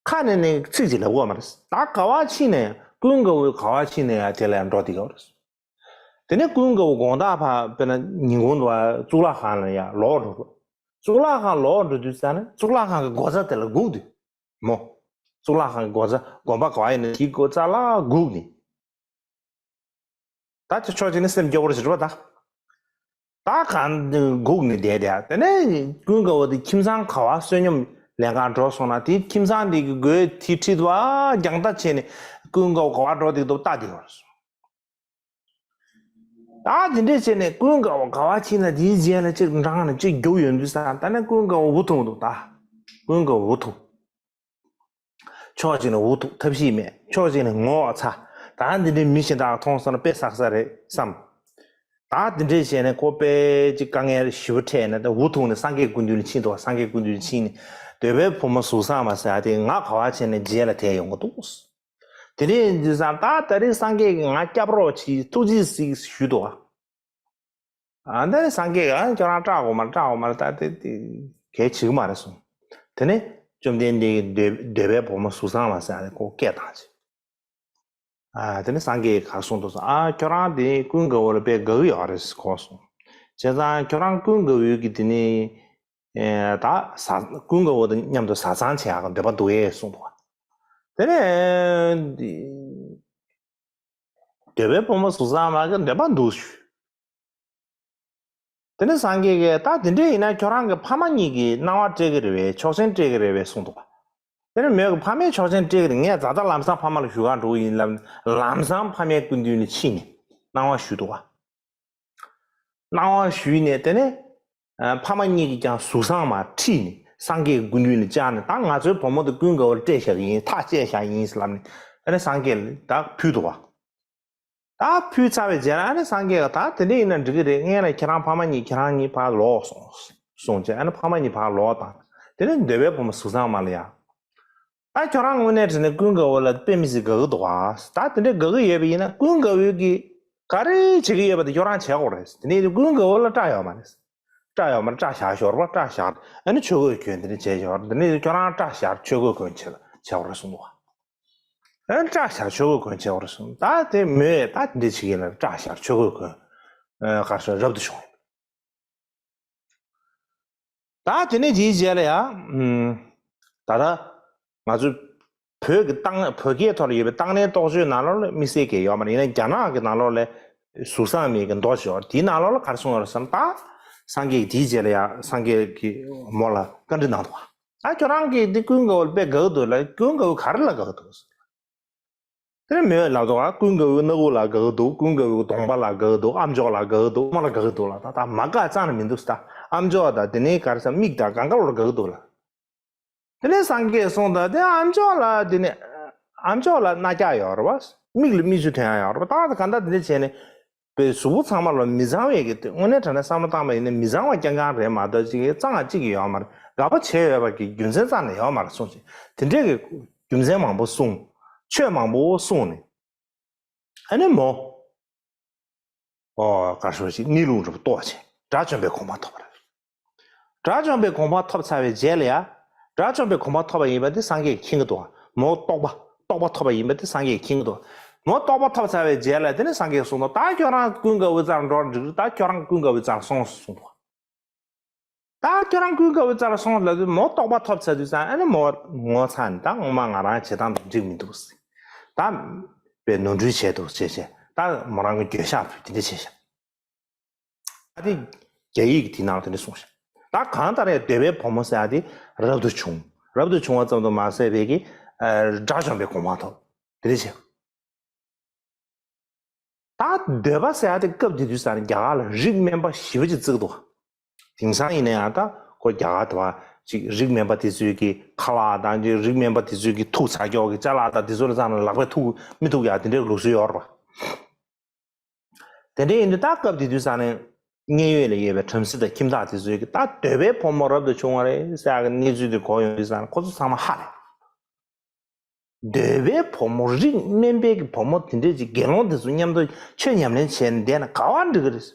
ཁ་ནས་ནི་ཚིག་ཅིག་ལབ་ཀྱི་ཡོད་མ་རེད། ད་ག་བ་ཕྱིན་ན་ཡང་། ཀུན་དགའ་བོ་ག་བ་ཕྱིན་ན་ཡང་དེ་ལ་ཡང་འགྲོ་བསྡད་ཀྱི་ཡོད་རེད། དེ་ནས་ཀུན་དགའ་བོ་དགོང་དག་ཕར་དཔེར་ན་ཉིན་གུང་དུ་བ་གཙུག་ལག་ཁང་ལ་ཡར་ལོག་འགྲོ་དགོས། གཙུག་ལག་ཁང་ལོག་འགྲོ་དུས་ཙ་ན་གཙུག་ལག་ཁང་གི་སྒོ་རྩ་དེ་ལ་སྒུག་དུས་མོ། གཙུག་ལག་ཁང་གི་སྒོ་རྩ་དགོན་པ་ག་བ་ཡིན་ན་དེའི་སྒོ་རྩ་ལ་སྒུག་ནས། ད་ཅི་ཕྱོགས་གཅིག་ནས་སེམས་སྐྱོ་བོར་བྱེད་རོགས་ད། ད་གང་སྒུག་ནས་བསྡད་དེ། དེ་ནས་ཀུན་དགའ་བོ་དེ་ཁྱིམ་ཚང་ག་བ་བསོད་སྙོམས་ལེན་གར་འགྲོ་སོང་ན། དེ་ཁྱིམ་ཚང་དེ་གི་སྒོའི་དེ་ཁྲིད་དུ་བ་རྒྱང་ལྟ་བྱས་ནས་ཀུན་དགའ་བོ་ག་བ་འགྲོ་བསྡད་འདུག་ལྟ་བསྡད་ཡོད་རེད། ད་དེ་འདྲས་བྱས་ནས་ཀུན་དགའ་བོ་ག་བ་ཕྱིན་ན་དེའི་རྗེས་ལ་ཅིག་འབྲངས་ནས་ཅིག་རྒྱུག་ཡོང་དུས་ཙ་ན། ད་ནི་ཀུན་དགའ་བོ་འུ་ཐུག་འདུག་ད་ཀུན་དགའ་བོ་འུ་ཐུག་ཕྱོགས་གཅིག་ནས་འུ་ཐུག་ཐབས་ཤེས་མེད། ཕྱོགས་གཅིག་ནས་ངོ་ཚ། ད་འདི་འདྲའི་མི་གཞན་དག་མཐོང་སོང་ན་དཔེ་བསགས་ས་རེད་བསམ། ད་འདི་འདྲས་བྱས་ནས་ཁོ་དཔེ་ཅིག་དཀའ་ངལ་ཞེ་པོ་འཕྲད་ནས། ད་འུ་ཐུག་ནས་སངས་རྒྱས་སྐུ་མདུན་ལ་ཕྱིན་འདུག་སངས་རྒྱས་སྐུ་མདུན་ལ་ཕྱིན་ནས། འདོད་པའི་བུ་མོ་ཟུར་ཚང་མ་ཟེར་ཡ་དེ་ང་ག་བ་བྱས་ནས་རྗེས་ལ་དེད་ཡོང་གི་འདུག་དེ་ནས་འདི་ཙང་ད་ད་རེས་སངས་རྒྱས་ཀྱིས་ང་སྐྱབས་རོགས་གྱིས། ཐུགས་རྗེས་གཟིགས་ཞུས་འདུག་བ། ཨ་ད་རེས་སངས་རྒྱས་ཀྱིས་ཨ་ཁྱོད་རང་སྐྲག་དགོས་མ་རེད། སྐྲག་དགོས་མ་རེད། ད་དེ་དེ་གལ་ཆེ་གི་མ་རེད་གསུངས། དེ་ནས་བཅོམ་ལྡན་འདས་ཀྱིས་འདོད་འདོད་པའི་བུ་མོ་ཟུར་ཚང་མ་ཟེར་ཡ་དེ་ཁོ་སྐད་བཏང་བྱས། ཨ་དེ་ནས་སངས་རྒྱས་ཀྱིས་ག་གསུངས་འདུག་ཟེར། ཨ་ཁྱོད་རང་དེ་ཀུན་དགའ་བོ་ལ་དཔེ་དགའ་གི་ཡོད་རེད་ཟེར་ཁོ་གསུངས། བྱས་ཙང་ཁྱོད་རང་ཀུན་དགའ་བོ་གི་དེ་ནས་ཨེ་ད་བཟའ་ཀུན་དགའ་བོ་དང་མཉམ་དུ་བཟའ་ཚང་བྱེད་ཡག་གི་འདོད་པ་འདུག་གས་གསུངས་འདུག་དེ་ནས་འདོད་པའི་བུ་མོ་ཟུར་ཚང་མ་གི་འདོད་པ་འདུག་ཞུས། དེ་ནས་སངས་རྒྱས་ཀྱིས་ད་དེ་འདྲས་ཡིན་ན་ཁྱོད་རང་གི་ཕ་མ་གཉིས་ཀྱིས་སྣང་བ་སྤྲད་ཀྱི་རེད་པས། ཆོག་མཆན་སྤྲད་ཀྱི་རེད་པས་གསུངས་འདུག་དེ་ནས་མོས་ཀྱི་ཕ་མས་ཆོག་མཆན་སྤྲད་ཀྱི་རེད། ངས་ད་ལྟ་ལམ་སང་ཕ་མ་ལ་ཞུ་གར་འགྲོ་གི་ཡིན་ལབ་ནས་ལམ་སང་ཕ་མའི་སྐུ་མདུན་ལ་ཕྱིན་ནས་སྣང་བ་ཞུས་འདུག་ག་སྣང་བ་ཞུས་ནས་དེ་ནས་ཨ་ཕ་མ་གཉིས་ཀྱིས་ཀྱང་ཟུར་ཚང་མ་ཁྲིད་ནས་སངས་རྒྱས་ཀྱི་སྐུ་མདུན་ལ་བཅར་ནས། ད་ང་ཚོའི་བུ་མོ་དེ་ཀུན་དགའ་བོར་སྤྲད་བཞག་གི་ཡིན། ཐག་བཅད་བཞག་ཡིན་ལབ་ནས་དེ་ནས་སངས་རྒྱས་ལ་ད་ཕུལ་འདུག་ག་ད་ཕུལ་ཚར་བའི་རྗེས་ལ་ཨ་ནི་སངས་རྒྱས་ཀྱིས་ད་དེ་འདྲ་ཡིན་ན་འགྲིག་གི་རེད། ངས་ལ་ཁྱེད་རང་ཕ་མ་གཉིས་ཁྱེད་རང་གཉིས་ཕར་ལོག་སོང་གསུངས་བྱས། ཨ་ནི་ཕ་མ་གཉིས་ཕར་ལོག་བཏང་། དེ་ནས་འདོད་པའི་བུ་མོ་ཟུར་ཚང་མ་ལ་ཡ། ད་ཁྱོད་རང་དངོས་གནས་དྲང་གནས་ཀུན་དགའ་བོ་ལ་དཔེ་མི་སྲིད་དགའ་གི་འདུག་ག་ད་དེ་འདྲ་དགའ་གི་ཡོད་པ་ཡིན་ན་ཀུན་དགའ་བོས་ཀྱིས་ག་རེ་བྱེད་ཀྱི་ཡོད་པ་དེ་ཁྱོད་རང་བྱེད་དགོས་རེད། དེ་ནས་ཀུན་དགའ་བོ་ལ་སྐྲག་ཡོད་མ་རེད། སྐྲག་ཡོད་མ་རེད། སྐྲག་བཞག་ཞོར་བ་སྐྲག་བཞག་ཨ་ནི་ཆོས་གོས་གྱོན་དེ་འདྲ་བྱས་ཡོད་རེད། དེ་ནས་ཁྱོད་རང་སྐྲག་བཞག་ཆོས་གོས་གྱོན་བྱེད་བྱེད་དགོས་རེད་གསུངས་འདུག་ག་ཨ་ནི་སྐྲག་བཞག་ཆོས་གོས་གྱོན་བྱེད་དགོས་རེད་གསུངས། ད་དེ་མོས་ད་དེ་འདྲ་བྱེད་ཀྱི་ཡིན་ན་སྐྲག་བཞག་ཆོས་གོས་གྱོན་ག་རེ་ཟེར་རབ་ཏུ་བྱུང་། ད་དེ་ནས་དེའི་རྗེས་ལ་ཡ། ཨམ། ད་ལྟ་ང་ཚོ་བོད་ཀྱི་ཏང་བོད་སྐད་ཐོག་ལ་ཡོད་པའི་ཏང་ནན་རྟོགས་བརྗོད་ནང་ལོགས་ལ་དམིགས་བསལ་གྱི་ཡོད་མ་རེད། ཡིན་ན་རྒྱ་ནག་གི་ནང་ལོགས་ལ་ཟུར་ཚང་མའི་གི་མདོ་ཅིག་ཡོད་རེད། དེའི་ནང་ལོགས་ལ་ག་རེ་གསུངས་ཡོད་རེད་ཟེར་ན། ད་སངས་རྒྱས་ཀྱི་དེའི་རྗེས་ལ་ཡ་སངས་རྒྱས་ཀྱིས་མོ་ལ་བཀའ་འདྲི་གནང་འདུག་ག་ཨ་ཁྱོད་རང་གིས་འདི་ཀུན་དགའ་བོ་ལ་དཔེ་དགའ་གི་འདུག་ལ། ཀུན་དགའ་བོ་ག་རེ་ལ་དགའ་གི་འདུག་དེ་ནས་མོས་ལབ་འདུག་ག་ཀུན་དགའ་བོའི་སྣ་ཁུག་ལ་དགའ་གི་འདུག་ཀུན་དགའ་བོའི་གདོང་པ་ལ་དགའ་གི་འདུག་ཨ་མཆོག་ལ་དགའ་གི་འདུག་ཨ་མ་ལ་དགའ་གི་འདུག་ལ། ད་ད་མ་དགའ་རྩ་ནས་མི་འདུག་ད་ཨ་མཆོག་དང་དེ་ནས་ག་རེ་ཟེར་མིག་དང་གང་ག་ལ་དགའ་གི་འདུག་ལ། དེ་ནས་སངས་རྒྱས་གསུངས་ད་དེ་ཨ་མཆོག་ལ་དེ་ནས་ཨ་མཆོག་ལ་རྣ་རྒྱག་ཡོད་རེད་བ། མིག་ལ་མིག་ཆུ་ཐོན་ཡ་ཡོད་རེད་བ། ད་ད་ག་འདྲ་དེ་འདྲ་བྱས་ནས་པའི་གཟུགས་པོ་ཚང་མ་ལ་མི་གཙང་བའི་གི་དེ་དངོས་གནས་དྲང་གནས་བསམ་བློ་བཏང་པ་ཡིན་ན་མི་གཙང་བ་རྐྱང་རྐྱང་རེད་མ་གཏོགས་ཅིག་གཙང་བ་གཅིག་གི་ཡོད་མ་རེད། དགག་པ་བྱས་ཡོད་པ་གི་རྒྱུ་མཚན་རྩ་ནས་ཡོད་མ་རེད་གསུངས་ཤིང་། དེ་འདྲས་གི་རྒྱུ་མཚན་མང་པོ་གསུངས། ཆོས་མང་པོ་གསུངས་ནས། ཨ་ནི་མོ། ཨོ་གར་ཤོར་ཞིག་གནས་ལུགས་འདྲ་པོ་རྟོགས་བྱས། དགྲ་བཅོམ་པའི་གོ་འཕང་ཐོབ་པ་རེད། དགྲ་བཅོམ་པའི་གོ་འཕང་ཐོབ་ཚར་བའི་རྗེས་ལ་ཡ། དགྲ་བཅོམ་པའི་གོ་འཕང་ཐོབ་པ་ཡིན་པ་དེ་སངས་རྒྱས་ཀྱིས་མཁྱེན་གྱི་འདུག་མོ་རྟོགས་པ་རྟོགས་པ་ཐོབ་པ་ཡིན་པ་དེ་སངས་རྒྱས་ཀྱིས་མཁྱེན་གྱི་འདུག་མོ་རྟོགས་པ་ཐོབ་ཚར་བའི་རྗེས་ལ་དེ་ནས་སངས་རྒྱས་གསུངས་འདུག་ད་ཁྱོད་རང་ཀུན་དགའ་བོའི་རྩར་འགྲོ་འགྲིག་ད་ཁྱོད་རང་ཀུན་དགའ་བོའི་རྩར་སོང་གསུངས་འདུག་ད་ཁྱོད་རང་ཀུན་དགའ་བོའི་རྩར་སོང་ལབ་དུས་མོ་རྟོགས་པ་ཐོབ་ཚར་དུས་ཙང་ཨ་ནི་མོ་ངོ་ཚ་ནས་ད་ངོ་མ་ང་རང་བྱེད་སྟངས་དང་འགྲིག་མི་འདུག་ད་པའི་ནོར་འཁྲུལ་བྱས་འདུག་ཅེས་བྱས་ད་མོ་རང་གི་འགྱོད་བཤགས་ཕུལ་དེ་འདྲ་བྱས་ཤག་ད་དེ་རྒྱ་ཡིག་གི་དེ་ནང་དེ་འདྲ་གསུངས་ཤག་ད་གང་ལྟར་ཡང་འདོད་པའི་བུ་མོ་ཟེར་ཡ་དེ་རབ་ཏུ་བྱུང་། རབ་ཏུ་བྱུང་བ་ཙམ་དུ་མ་ཟད་པའི་གི་ཨ་དགྲ་བཅོམ་པའི་གོ་འཕང་ཐོབ། དེ་འདྲ་བྱས། ད་འདོད་པ་ཟེར་ཡ་དེ་སྐབས་དེ་དུས་ཙང་ནས་རྒྱ་གར་ལ་རིགས་དམན་པ་ཞེ་པོ་ཅིག་བརྩི་གི་འདུག་དེང་སང་ཡིན་ན་ཡང་ད་ཁོ་རྒྱ་གར་དུ་བ་ཅིག་རིགས་དམན་པ་དེ་ཚོའི་གི་ཁ་ལག་དང་ཅིག་རིགས་དམན་པ་དེ་ཚོའི་གི་ཐུག་ཚ་ཀྱོག་གི་ཅ་ལག་དང་དེ་ཚོ་ལ་ཙང་ནས་ལག་པས་ཐུག་མི་ཐུག་ཡ་དེ་འདྲའི་ལུགས་སྲོལ་ཡོད་རེད་པ། དེ་འདྲ་ཡིན་དུས་ད་སྐབས་དེ་དུས་ཙང་ནས་མཉན་ཡོད་ལ་ཡོད་པའི་བྲམ་ཟེ་དང་ཁྱིམ་བདག་དེ་ཚོའི་གི་ད་འདོད་པའི་བུ་མོ་རབ་ཏུ་བྱུང་བ་རེད་ཟེར་ཡ་གི་གནས་ཚུལ་དེ་གོ་ཡོང་དུས་ཙང་ནས་ཁོ་ཚོ་ཚང་མ་ཧ་རེད། འདོད་པའི་བུ་མོ་རིགས་དམན་པའི་གི་བུ་མོ་དེ་འདྲས་ཅིག་དགེ་སློང་དེ་ཚོ་མཉམ་དུ་ཆོས་ཉམས་ལེན་བྱས་ནས་བསྡད་ན་ག་བ་འགྲིག་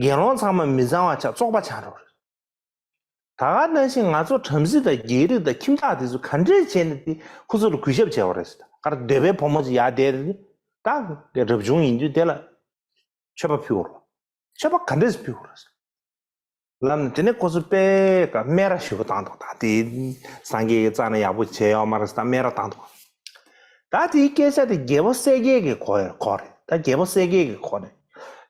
གི་རེད། དགེ་སློང་ཚང་མ་མི་གཙང་བ་ཆགས་བཙོག་པ་ཆགས་འགྲོ་གི་རེད། ད་ག་ནང་བཞིན་ང་ཚོ་བྲམ་ཟེ་དང་རྒྱལ་རིགས་དང་ཁྱིམ་བདག་དེ་ཚོ་ག་འདྲས་བྱས་ནས་དེ་ཁོ་ཚོ་ལ་གུས་ཞབས་བྱས་པ་རེད་ཟེར། ག་རེ་འདོད་པའི་བུ་མོ་ཅིག་ཡར་བསྡད་རེད། ད་རབ་བྱུང་ཡིན་དུས་དེ་ལ་མཆོད་པ་ཕུལ་བ་རེད། མཆོད་པ་ག་འདྲས་ཕུལ་བ་རེད་ཟེར། ལབ་ནས་དེ་ནས་ཁོ་ཚོ་དཔེ་ཀ་སྨད་ར་ཞེ་པོ་བཏང་འདུག་ད་དེ་སངས་རྒྱས་ཀྱི་རྩ་ནས་ཡག་པོ་བྱས་ཡོད་མ་རེད་ཟེར། ད་སྨད་ར་བཏང་འདུག་ད་དེའི་སྐད་ཆ་དེ་རྒྱལ་པོ་གསལ་རྒྱལ་གྱི་གོ་གོ་རེད། ད་རྒྱལ་པོ་གསལ་རྒྱལ་གྱི་གོ་རེད།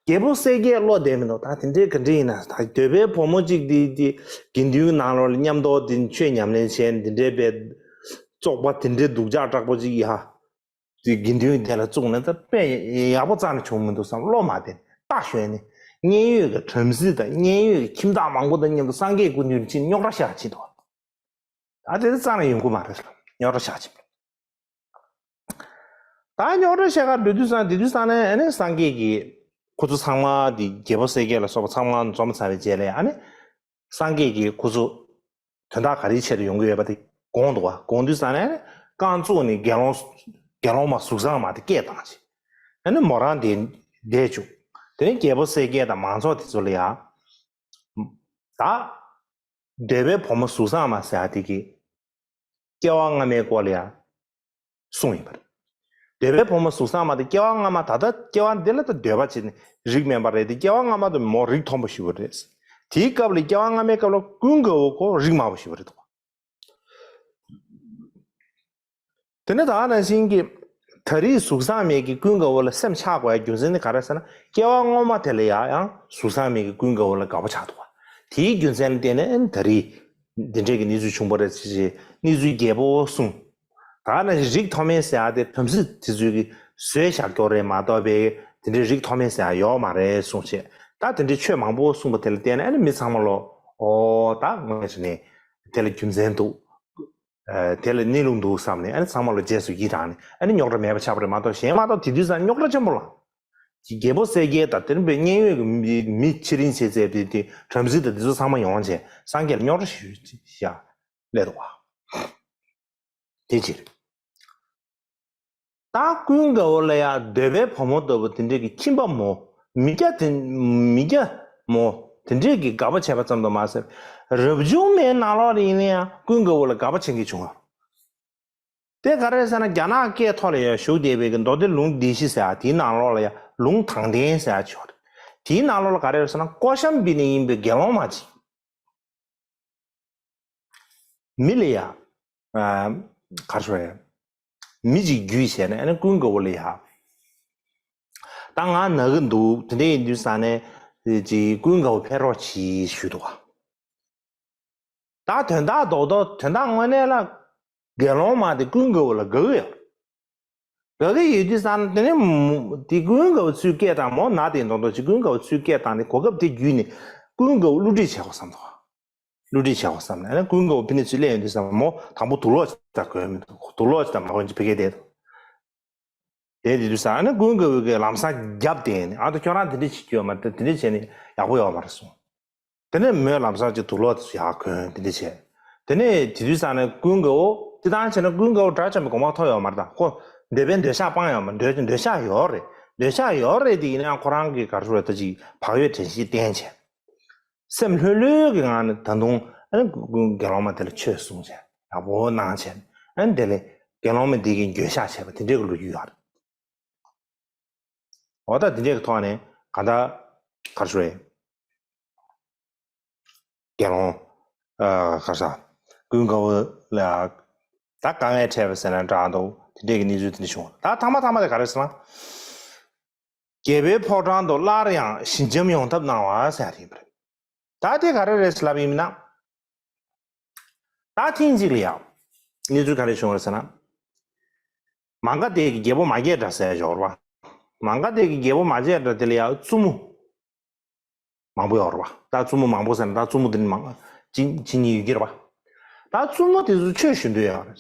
རྒྱལ་པོ་གསལ་རྒྱལ་བློ་བདེ་མི་འདུག་ད་དེ་འདྲའི་ག་འདྲ་ཡིན་ན་ད་འདོད་པའི་བུ་མོ་གཅིག་དེ་དེ་དགེ་འདུན་ནང་ལོགས་ལ་མཉམ་དུ་དེ་ཆོས་ཉམས་ལེན་བྱས་ནས་དེ་འདྲའི་བའི་བཙོག་པ་དེ་འདྲའི་སྡུག་ཅག་དྲག་པོ་གཅིག་ཡ། དེ་དགེ་འདུན་དེ་ལ་བཙུགས་ནས་ད་དཔེ་ཡག་པོ་རྩ་ནས་བྱུང་མི་འདུག་བསམ། བློ་མ་བདེ་ལྟ་ཞོན་ནས་མཉན་ཡོད་ཀྱི་བྲམ་ཟེ་དང་མཉན་ཡོད་ཀྱི་ཁྱིམ་བདག་མང་པོ་དང་མཉམ་དུ་སངས་རྒྱས་སྐུ་མདུན་ཕྱིན་རྙོག་དྲ་བཤད་ཕྱིན་འདུག་ད་དེ་རྩ་ནས་ཡོང་གི་མ་རེད། རྙོག་དྲ་བཤད་ཕྱིན། ད་རྙོག་དྲ་བཤད་གར་འགྲོ་དུས་ཙང་དེ་དུས་ཙང་ནས་ཨ་ནི་སངས་རྒྱས་ཀྱིས་ཁོ་ཚོ་ཚང་མ་དེ་རྒྱལ་པོ་གསལ་རྒྱལ་ལ་སོགས་པ་ཚང་མ་འཛོམས་ཚར་བའི་རྗེས་ལ་ཨ་ནི་སངས་རྒྱས་ཀྱིས་ཁོ་ཚོ་དོན་དག་ག་རེའི་ཆེད་དུ་ཡོང་གི་ཡོད་པ་དེ་དགོངས་འདུག་བ། དགོངས་དུས་ཙང་ནས་རྐང་བཙུགས་ནས་དགེ་སློང་དགེ་སློང་མ་གཟུགས་བཟང་མ་དེ་སྐད་བཏང་ཅིག་ཨ་ནི་མོ་རང་དེ་བསྡད་བཅུག་དེ་ནས་རྒྱལ་པོ་གསལ་རྒྱལ་དང་མང་ཚོགས་དེ་ཚོ་ལ་ཡ། ད་འདོད་པའི་བུ་མོ་གཟུགས་བཟང་མ་ཟེར་ཡ་དེ་གི་སྐྱེ་བ་སྔ་མའི་སྐོར་ལ་ཡང་གསུངས་ཡོད་པ་རེད། འདོད་པའི་བུ་མོ་གཟུགས་བཟང་མ་དེ་སྐྱེ་བ་སྔ་མ་ད་ལྟ་སྐྱེ་བ་འདི་ལ་ད་འདོད་པ་བྱས་ནས་རིགས་དམན་པ་རེད་དེ། སྐྱེ་བ་སྔ་མ་དེ་མོ་རིགས་མཐོན་པོ་ཞིག་པ་རེད། དེའི་སྐབས་ལ་སྐྱེ་བ་སྔ་མའི་སྐབས་ལ་ཀུན་དགའ་བོ་ཁོ་རིགས་དམའ་བོ་ཞིག་པ་རེད་དོ། དེ་ནས་ད་ག་ནང་བཞིན་གྱི་ད་རེས་གཟུགས་བཟང་མའི་གི་ཀུན་དགའ་བོ་ལ་སེམས་ཆགས་དགོས་ཡ་རྒྱུ་མཚན་ནི་ག་རེ་ཟེར་ན། སྐྱེ་བ་སྔོན་མ་དེ་ལ་ཡ་ཡང་གཟུགས་བཟང་མའི་གི་ཀུན་དགའ་བོ་ལ་དགའ་པོ་ཆགས་འདུག་བ། དེའི་རྒྱུ་མཚན་ལ་བརྟེན་ནས་ཨ་ནི་ད་རེས་འདི་འདྲའི་གི་གནས་ཚུལ་བྱུང་བ་རེད་ཅེས་གནས་ཚུལ་རྒྱས་པོ་གསུངས། ད་ག་ནང་བཞིན་རིགས་མཐོ་དམན་ཟེར་ཡ་དེ་བྲམ་ཟེ་དེ་ཚོའི་གི་བཟོས་བཞག་རྒྱུ་རེད་མ་གཏོགས་པའི་དེ་འདྲའི་རིགས་མཐོ་དམན་ཟེར་ཡ་ཡོད་མ་རེད་གསུངས་བྱས། ད་དེ་འདྲའི་ཆོས་མང་པོ་གསུངས་པ་དེ་ལ་བརྟེན་ནས་ཨ་ནི་མི་ཚང་མ་ལོ་ཨོ་ད་དངོས་གནས་དྲང་གནས་དེ་ལ་རྒྱུ་མཚན་འདུག་ཨ་དེ་ལ་གནས་ལུགས་འདུག་བསམ་ནས་ཨ་ནི་ཚང་མ་ལ་རྗེས་སུ་ཡིད་དྲངས་ནས་ཨ་ནི་རྙོག་དྲ་མེད་པ་ཆགས་པ་རེད་མ་གཏོགས་གཞན་མ་གཏོགས་དེ་དུས་ཙང་རྙོག་དྲ་ཆེན་པོ་ལངས། རྒྱལ་པོ་གསལ་རྒྱལ་དང་དེ་ནས་མཉན་ཡོད་ཀྱི་མི་མི་ཕྱི་རིང་བྱེད་ཚད་དེ་དེ་བྲམ་ཟེ་དང་དེ་ཚོ་ཚང་མ་ཡོང་བྱས་སངས་རྒྱས་ལ་རྙོག་དྲ་ཞུ་བྱས་སླེབས་འདུག་བ། དེ་ཕྱིར། ད་ཀུན་དགའ་བོ་ལ་ཡང་འདོད་པའི་བུ་མོ་ལྟ་བུ་དེ་འདྲས་ཀྱི་ཁྱིམ་པ་མོ་མི་སྐྱ་དེ་མི་སྐྱ་མོ་དེ་འདྲས་ཀྱི་དགའ་པོ་བྱས་པ་ཙམ་དུ་མ་ཟད། རབ་བྱུང་མའི་ནང་ལོགས་ལ་ཡིན་ན་ཡང་ཀུན་དགའ་བོ་ལ་དགའ་པོ་བྱེད་མཁན་བྱུང་བ། དེ་ག་རེ་ཟེར་ན་རྒྱ་ནག་སྐད་ཐོག་ལ་ཡང་བཞུགས་བསྡད་པའི་གི་མདོ་སྡེ་ལུང་སྡེ་བཞི་ཟེར་ཡ་དེའི་ནང་ལོགས་ལ་ཡང་ལུང་དང་ལྡན་ཟེར་ཡ་ཅིག་ཡོད་རེད། དེའི་ནང་ལོགས་ལ་ག་རེ་ཡོད་ཟེར་ན་ཀོ་ཤམ་བི་ནས་ཡིན་པའི་དགེ་སློང་མ་ཅིག་མི་ལ་ཡ། ཨ། ག་རེ་ཞུ་དགོས་རེད། མི་གཅིག་བརྒྱུད་བྱས་ནས་ཨ་ནི་ཀུན་དགའ་བོ་ལ་ཡ། ད་ང་ན་གི་འདུག་དེ་འདྲ་ཡིན་དུས་ཙང་ནས་ཅིག་ཀུན་དགའ་བོ་ཕེབས་རོགས་གྱིས་ཞུས་འདུག་བ། ད་དོན་དག་རྡོག་རྡོག་དོན་དག་དངོས་གནས་ལ་དགེ་སློང་མ་དེ་ཀུན་དགའ་བོ་ལ་དགའ་གི་ཡོད། དགའ་གི་ཡོད་དུས་ཙང་དེ་ནས་མོ་དེ་ཀུན་དགའ་བོ་ཚུར་སྐད་བཏང་མོ་ན་དེ་མདོག་མདོག་ཅིག་ཀུན་དགའ་བོ་ཚུར་སྐད་བཏང་ནས་གོ་སྐབས་དེ་བརྒྱུད་ནས་ཀུན་དགའ་བོ་བསླུ་བྲིད་བྱས་པ་བསམ་འདུག་བསླུ་བྲིད་བྱས་པ་བསམ་ནས་ཨ་ནི་ཀུན་དགའ་བོ་ཕི་ནས་ཚུར་སླེབས་ཡོང་དུས་ཙང་མོ་དང་པོ་དུག་ལོག་ཅིག་ད་གོན་མི་འདུག་དུག་ལོག་ཅིག་ད་མ་གོན་ཅིག་ཕ་གིར་བསྡད་འདུག་དེ་དེ་དུས་ཙང་ཨ་ནི་ཀུན་དགའ་བོ་གིས་ལམ་སང་རྒྱབ་བསྡད་ནས་ཨ་ད་ཁྱོད་རང་དེ་འདྲ་བྱེད་རྒྱུ་ཡོད་མ་རེད། དེ་འདྲ་བྱས་ནས་ཡག་པོ་ཡོད་མ་རེད་གསུངས། དེ་ནས་མོས་ལམ་སང་ཅིག་དུག་ལོག་དེ་ཚོ་ཡར་གོན་དེ་འདྲ་བྱས། དེ་ནས་དེ་དུས་ཙང་ནས་ཀུན་དགའ་བོ་དེ་ལྟར་བྱས་ན་ཀུན་དགའ་བོ་དགྲ་བཅོམ་པའི་གོ་འཕང་ཐོབ་ཡོད་མ་རེད། ད་ཁོ་འདོད་པའི་འདོད་ཆགས་སྤངས་ཡོད་མ་རེད། འདོད་འདོད་ཆགས་ཡོད་རེད། འདོད་ཆགས་ཡོད་རེད་དེ་ཡིན་ན་ཁོ་རང་གིས་ག་རེ་ཞུ་དགོས་རེད། ད་ཅིག་བག་ཡོད་དྲན་ཤེས་བསྟེན་བྱས། སེམས་ལྷོད་ལྷོད་ཀྱི་ངང་ནས་ད་དུང་ཨ་ནི་དགེ་སློང་མ་དེ་ལ་ཆོས་གསུངས་བྱས་ཡག་པོ་གནང་བྱས་ཨ་ནི་དེ་ལས་དགེ་སློང་མ་འདི་གིས་འགྱོད་བཤགས་བྱས་པ་དེ་འདྲའི་གི་ལོ་རྒྱུས་ཡོད་རེད། འོ་ད་དེ་འདྲའི་གི་ཐོག་ནས་ག་ད་ག་རེ་ཞུ་རེད། དགེ་སློང་ཨ་ག་རེ་ཟ་ཀུན་དགའ་བོ་ལ་ད་དཀའ་ངལ་འཕྲད་པ་ཟེར་ན་འདྲ་འདུག་དེ་འདྲའི་གི་གནས་ཚུལ་དེ་འདྲ་བྱུང་། ད་ཐ་མ་ཐ་མ་དེ་ག་རེ་ཟེར་ན། རྒྱལ་པོའི་ཕོ་བྲང་དུ་སླར་ཡང་ཞི་འཇམ་ཡོང་ཐབས་གནང་བ་ཟེར་ཡ་དེ་ཡིན་པ་རེད། ད་དེ་ག་རེ་རེད་ལབ་ཡིན་ན། ད་ཐེངས་གཅིག་ལ་ཡང་གནས་ཚུལ་ག་རེ་བྱུང་བ་རེད་ཟེར་ན། མ་ག་དྷའི་རྒྱལ་པོ་མ་སྐྱེས་དགྲ་ཟེར་ཡོད་རེད་པ། མ་ག་དྷའི་རྒྱལ་པོ་མ་སྐྱེས་དགྲ་དེ་ལ་ཡང་བཙུན་མོ་མང་པོ་ཡོད་རེད་པ། ད་བཙུན་མོ་མང་པོ་ཟེར་ན་ད་བཙུན་མོ་དེ་ནི་མང་གཅིག་གཅིག་གཉིས་ཡོད་ཀྱི་རེད་པ། ད་བཙུན་མོ་དེ་ཚོ་ཆོས་ཞུ་འདོད་ཡོད་རེད།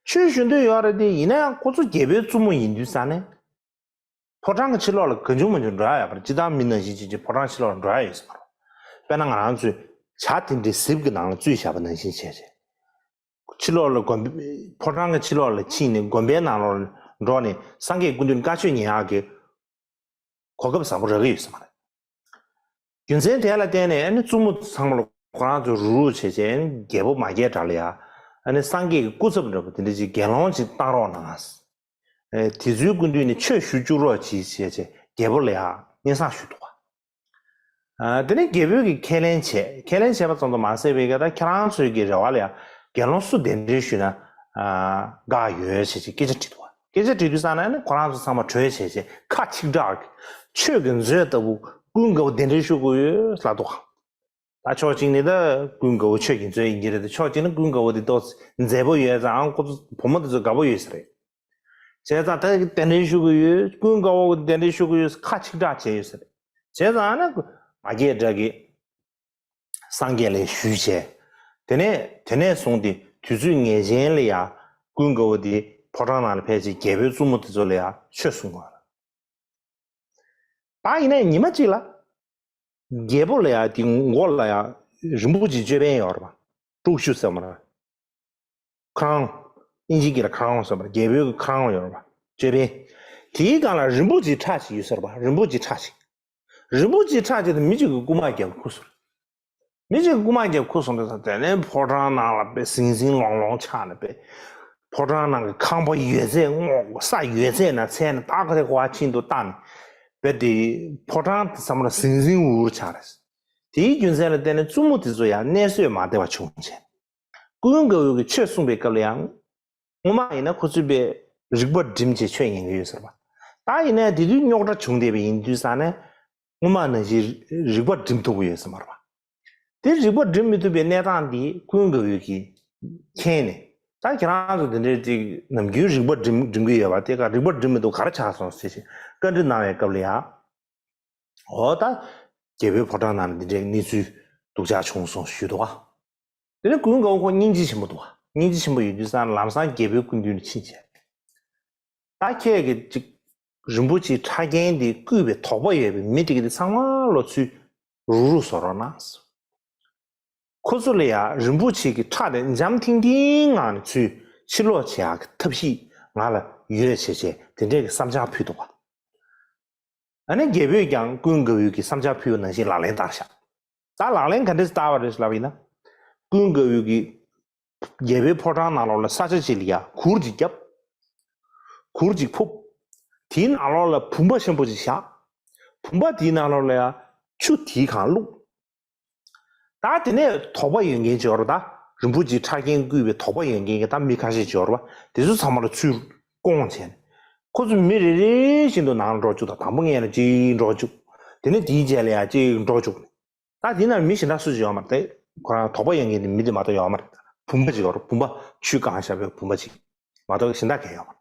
ཆོས་ཞུ་འདོད་ཡོད་རེད་དེ། ཡིན་ན་ཡང་ཁོ་ཚོ་རྒྱལ་པོའི་བཙུན་མོ་ཡིན་དུས་ཙང་ནས། ཕོ་བྲང་གི་ཕྱི་ལོགས་ལ་གང་བྱུང་མང་བྱུང་འགྲོ་ཡ་ཡོད་པ་རེད། སྤྱིར་བཏང་མི་ནང་བཞིན་བྱས་བྱས་ཕོ་བྲང་ཕྱི་ལོགས་ལ་འགྲོ་ཡ་ཡོད་ས་མ་རེད། དཔེར་ན་ང་རང་ཚོས་བྱ་དེ་འདྲའི་གཟིབ་ཀྱི་ནང་ལ་བཙུད་བཞག་པ་ནང་བཞིན་བྱས་བྱས། ཕྱི་ལོགས་ལ་དགོན་པའི་ཕོ་བྲང་གི་ཕྱི་ལོགས་ལ་ཕྱིན་ནས་དགོན་པའི་ནང་ལོགས་ལ་འགྲོ་ནས་སངས་རྒྱས་སྐུ་མདུན་བཀའ་ཆོས་ཉན་ཡག་གི་གོ་སྐབས་བཟང་པོ་རག་གི་ཡོད་ས་མ་རེད། རྒྱུ་མཚན་དེ་ལ་བརྟེན་ནས་ཨ་ནི་བཙུན་མོ་ཚང་མ་ལ་ཁོ་རང་ཚོ་རུག་རུག་བྱས་བྱས། ཨ་ནི་རྒྱལ་པོ་མ་སྐྱེས་དགྲ་ལ་ཡ་ཨ་ནི་སངས་རྒྱས་ཀྱི་སྐུ་ཚབ་འདྲ་པོ་དེ་འདྲ་ཅིག་དགེ་སློང་ཅིག་བཏང་རོགས་གནང་། ཨེ། དེ་ཚོའི་སྐུ་མདུན་ནས་ཆོས་ཞུ་བཅུག་རོགས་གྱིས་ཞེས་བྱས་རྒྱལ་པོ་ལ་ཡང་སྙན་སེང་ཞུས་འདུག་ག་ཨ། དེ་ནས་རྒྱལ་པོས་ཀྱིས་ཁས་ལེན་བྱས། ཁས་ལེན་བྱས་པ་ཙམ་དུ་མ་ཟད་པའི་གི་ད་ཁྱེད་རང་ཚོའི་གི་རེ་བ་ལ་ཡང་དགེ་སློང་སུ་གདན་འདྲེན་ཞུས་ན་ཨ་དགའ་ཡོད་ཞེས་བྱས་སྐད་ཆ་དྲིས་འདུག་ག་སྐད་ཆ་དྲིས་དུས་ཙང་ནས་ནི་ཁོ་རང་ཚོ་ཚང་མ་གྲོས་བྱས་བྱས་ཁ་ཆིག་སྒྲིལ་གྱིས་ཆོས་ཀྱི་མཛོད་ལྟ་བུ་ཀུན་དགའ་བོ་གདན་འདྲེན་ཞུ་དགོས་ཡོད་ལབ་འདུག་ག་ད་ཕྱོགས་གཅིག་ནས་ད་ཀུན་དགའ་བོ་ཆོས་ཀྱི་མཛོད་ཡིན་གྱི་རེད་དེ། ཕྱོགས་གཅིག་ནས་ཀུན་དགའ་བོ་དེ་ཏོག་ཙམ་མཛེས་པོ་ཡོད་ཙང་ཁོ་ཚོ་བུ་མོ་དེ་ཚོ་དགའ་པོ་ཡོད་ས་རེད། བྱས་ཙང་ད་གདན་འདྲེན་ཞུ་གི་ཡོད། ཀུན་དགའ་བོ་གདན་འདྲེན་ཞུ་གི་ཡོད། ཁ་ཆིག་སྒྲིལ་བྱས་ཡོད་ས་རེད། བྱས་ཙང་ཨ་ནི་མ་སྐྱེས་དགྲ་གིས་སངས་རྒྱས་ལ་ཞུས་བྱས། དེ་ནས་དེ་ནས་བཟུང་སྟེ་དུས་ཚོད་ངེས་ཅན་ལ་ཡ་ཀུན་དགའ་བོ་དེ་ཕོ་བྲང་ནང་ལ་ཕེབས་བྱས་རྒྱལ་པོའི་བཙུན་མོ་དེ་ཚོ་ལ་ཡ་ཆོས་གསུང་གི་ཡོད་རེད། ད་ཡིན་ནའི་ཉི་མ་གཅིག་ལ། རྒྱལ་པོ་ལ་ཡ་དེ་མགོ་ལ་ཡ་རིན་པོ་ཆེའི་ཅོད་པན་ཡོད་རེད་པ། དཀྲུག་ཤུ་ཟེར་མ་རེད། ཁ་རོན། ཨིན་ཇི་སྐད་ལ་ཁ་རོན་ཟེར་བ་རེད། རྒྱལ་པོའི་ཁ་རོན་ཡོད་རེད་པ། ཅོད་པན། དེའི་སྒང་ལ་རིན་པོ་ཆེའི་ཁྲག་ཅིག་ཡོད་ཟེར་བ། རིན་པོ་ཆེའི་ཁྲག་ཅིག་རིན་པོ་ཆེའི་ཁྲག་ཅིག་དེ་མི་གཅིག་གིས་རྐུ་མ་བརྒྱབ་ཁུར་སོང་། མི་གཅིག་གིས་རྐུ་མ་བརྒྱབ་ཁུར་སོང་དུས་ཙང་དེ་ནས་ཕོ་བྲང་ནང་ལ་དཔེ་ཟིང་ཟིང་ལོང་ལོང་ཆགས་ནས་དཔེ། ཕོ་བྲང་ནང་གི་ཁང་པ་ཡོད་ཚད་སྔོག་ས་ཡོད་ཚད་ན་ཚད་ནས་ཏག་ཏག་ཁོ་ཕྱིན་དུ་བཏང་ནས། དཔེ་དེ་ཕོ་བྲང་དེ་ཚང་མ་ལ་ཟིང་ཟིང་འུར་འུར་ཆགས་རེད། དེའི་རྒྱུ་མཚན་ལ་བརྟེན་ནས་བཙུན་མོ་དེ་ཚོ་ཡང་གནས་བཟོད་མ་བདེ་བ་བྱུང་བྱས། ཀུན་དགའ་བོས་ཀྱིས་ཆོས་གསུངས་པའི་སྐབས་ལ་ཡང་། སྔོན་མ་ཡིན་ན་ཁོ་ཚོས་པའི་རིག་པ་བསྒྲིམས་བྱས་ཆོས་ཉན་གྱི་ཡོད་ཟེར་བ། ད་ཡིན་ན་དེ་དུས་རྙོག་དྲ་བྱུང་བསྡད་པ་ཡིན་དུས་ཙང་ནས། སྔོན་མ་ནང་བཞིན་རིག་པ་བསྒྲིམ་ཐུབ་ཀྱི་ཡོད་ས་མ་རེད་བ། དེ་རིག་པ་བསྒྲིམ་མི་ཐུབ་པའི་གནས་སྟངས་འདི་ཀུན་དགའ་བོས་ཀྱིས་མཁྱེན་ནས། ད་ཁྱེད་རང་ཚོ་འདི་འདྲའི་ཅིག་ནམ་རྒྱུན་རིག་པ་བསྒྲིམ་བསྒྲིམ་གྱི་ཡོད་པ་དེ་ག་རིག་པ་བསྒྲིམ་མི་ཐུབ་ག་རེ་ཆགས་སོང་ཟེར་བྱས་བཀའ་འདྲི་གནང་བའི་སྐབས་ལ་ཡང་། འོ་ད། རྒྱལ་པོའི་ཕོ་བྲང་ནང་ལ་འདི་འདྲའི་གནས་ཚུལ་སྡུག་ཅག་བྱུང་སོང་ཞུས་འདུག་བ། དེ་ནས་ཀུན་དགའ་བོ་ཁོ་སྙིང་རྗེ་ཆེན་པོ་འདུག་བ། སྙིང་རྗེ་ཆེན་པོ་ཡོད་དུས་ཙང་ལམ་སང་རྒྱལ་པོའི་སྐུ་མདུན་ལ་ཕྱིན་བྱས། ད་ཁྱེད་ཀྱིས་ཅིག་རིན་པོ་ཆེའི་ཕྲ་རྒྱན་འདི་བརྐུས་པའི་དོགས་པ་ཡོད་པའི་མི་དེ་ག་དེ་ཚང་མ་ལོ་ཚུར་རུག་རུག་བཟོ་རོགས་གནང་། ཁོ་ཚོ་ལ་ཡང་རིན་པོ་ཆེ་གི་ཁྲག་དེ་འཇམ་ཐིང་ཐིང་ངང་ནས་ཚུར་ཕྱིར་ལོག་བྱེད་ཡག་གི་ཐབས་ཤེས་ང་ལ་ཡོད་བྱས་བྱས་དེ་འདྲའི་གི་བསམ་འཆར་ཕུལ་འདུག་བ། ཨ་ནི་རྒྱལ་པོས་ཀྱང་ཀུན་དགའ་བོའི་གི་བསམ་འཆར་ཕུལ་བ་ནང་བཞིན་ལག་ལེན་བསྟར་བཞག་ད་ལག་ལེན་ག་འདྲས་བསྟར་བ་རེད་ལབ་ཡིན་ན། ཀུན་དགའ་བོའི་གི་རྒྱལ་པོའི་ཕོ་བྲང་ནང་ལོགས་ལ་ས་ཆ་ཅིག་ལ་ཡ་གུར་ཅིག་བརྒྱབ། གུར་ཅིག་ཕུབ། དེའི་ནང་ལོགས་ལ་བུམ་པ་ཆེན་པོ་ཅིག་བཞག་བུམ་པ་དེའི་ནང་ལོགས་ལ་ཡ་ཆུ་དེའི་སྒང་བླུགས། ད་དེ་ནས་དོགས་པ་ཡོད་མཁན་ཅིག་ཡོད་རེད་པ། ད་རིན་པོ་ཆེའི་ཕྲ་རྒྱན་བརྐུས་པའི་དོགས་པ་ཡོད་མཁན་གྱི་ད་མི་ཁ་ཤས་ཅིག་ཡོད་རེད་པ། དེ་ཚོ་ཚང་མ་ལ་ཚུར་བསྐོང་བྱས་ནས། ཁོ་ཚོ་མི་རེ་རེ་བཞིན་དུ་ནང་ལ་འགྲོ་བཅུག་ད་དང་པོ་ངེད་ལ་གཅིག་འགྲོ་བཅུག་དེ་ནས་དེའི་རྗེས་ལ་ཡ་གཅིག་འགྲོ་བཅུག་ད་དེ་ནང་མི་གཞན་དག་སུ་ཅིག་ཡོད་མ་རེད། དེ་ཁོ་རང་དོགས་པ་ཡོད་མཁན་དེ་མི་དེ་མ་གཏོགས་ཡོད་མ་རེད། བུམ་པ་ཅིག་ཡོད་རེད། བུམ་པ་ཆུས་བཀང་བཞག་པའི་བུམ་པ་ཅིག་མ་གཏོགས་གཞན་དག་གང་ཡང་ཡོད་མ་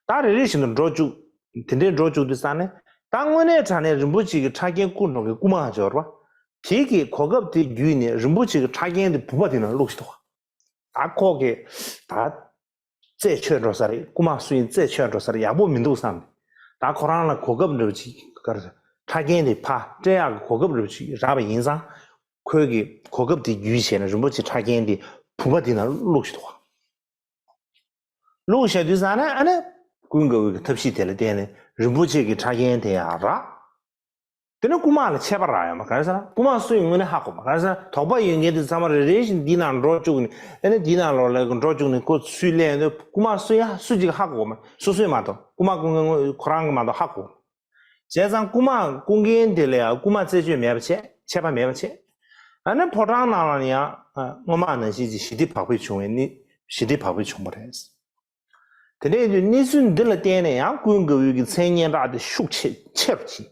རེད། ད་རེ་རེ་བཞིན་དུ་འགྲོ་བཅུག་དེ་འདྲའི་འགྲོ་བཅུག་དུས་ཙང་ནས། ད་དངོས་གནས་དྲང་གནས་རིན་པོ་ཆེ་གི་ཕྲ་རྒྱན་བརྐུས་འགྲོ་མཁན་རྐུ་མ་ཅིག་ཡོད་རེད་པ། དེ་གིས་གོ་སྐབས་དེ་བརྒྱུད་ནས་རིན་པོ་ཆེ་གི་ཕྲ་རྒྱན་དེ་བུམ་པ་དེ་ནང་བླུགས་ཤིག་འདུག་ད་ཁོ་གིས་ད་རྩད་ཆོད་འགྲོ་ས་རེད། རྐུ་མ་སུ་ཡིན་རྩད་ཆོད་འགྲོ་ས་རེད། ཡག་པོ་མི་འདུག་བསམ་ནས། ད་ཁོ་རང་ལ་གོ་སྐབས་འདྲ་པོ་ཅིག་ག་རེ་ཟེར། ཕྲ་རྒྱན་དེ་ཕར་སྤྲད་ཡག་གི་གོ་སྐབས་འདྲ་པོ་ཅིག་རག་པ་ཡིན་ཙང་། ཁོས་གི་གོ་སྐབས་དེ་བརྒྱུད་བྱས་ནས་རིན་པོ་ཆེ་ཕྲ་རྒྱན་དེ་བུམ་པ་དེ་ནང་བླུགས་ཤིག་འདུག་བླུགས་བཞག་དུས་ཙང་ནས་ཨ་ནི། ཀུན་དགའ་བོའི་གི་ཐབས་ཤེས་དེ་ལ་བརྟེན་ནས་རིན་པོ་ཆེ་གི་ཕྲ་རྒྱན་དེ་ཡང་རག་དེ་ནས་རྐུ་མ་ལ་ཆད་པ་རག་ཡོད་མ་རེད། ག་རེ་ཟེར་ན་རྐུ་མ་སུ་ཡིན་དངོས་གནས་ཧ་གོ་མ་རེད། ག་རེ་ཟེར་ན་དོགས་པ་ཡོད་མཁན་དེ་ཚང་མ་རེ་རེ་བཞིན་འདི་ནང་འགྲོ་བཅུག་ནས། ཨ་ནི་འདི་ནང་ལོགས་ལ་འགྲོ་བཅུག་ནས་ཁོ་ཚུར་སླེབས་ནས་རྐུ་མ་སུ་ཡིན་སུ་གཅིག་ཧ་གོ་མ་རེད། སོ་སོས་མ་གཏོགས་རྐུ་མ་རྐུ་མཁན་ཁོ་རང་གིས་མ་གཏོགས་ཧ་གོ་མ་རེད། བྱས་ཙང་རྐུ་མ་རྐུ་མཁན་དེ་ལ་ཡང་རྐུ་མ་རྩད་གཅོད་མེད་པ་བྱས། ཆད་པ་མེད་པ་བྱས། ཨ་ནི་ཕོ་བྲང་ནང་ལ་ཡང་སྔོན་མ་ནང་བཞིན་གྱི་ཞི་བདེ་བག་ཕེབས་བྱུང་བའི་ནི་ཞི་བདེ་བག་ཕེབས་བྱུང་བ་རེད། དེ་འདྲའི་གནས་ཚུལ་འདི་ལ་བརྟེན་ནས་ཡང་ཀུན་དགའ་བོའི་གི་མཚན་སྙན་གྲགས་དེ་ཤུགས་ཆེ་ཆེ་རུ་ཕྱིན།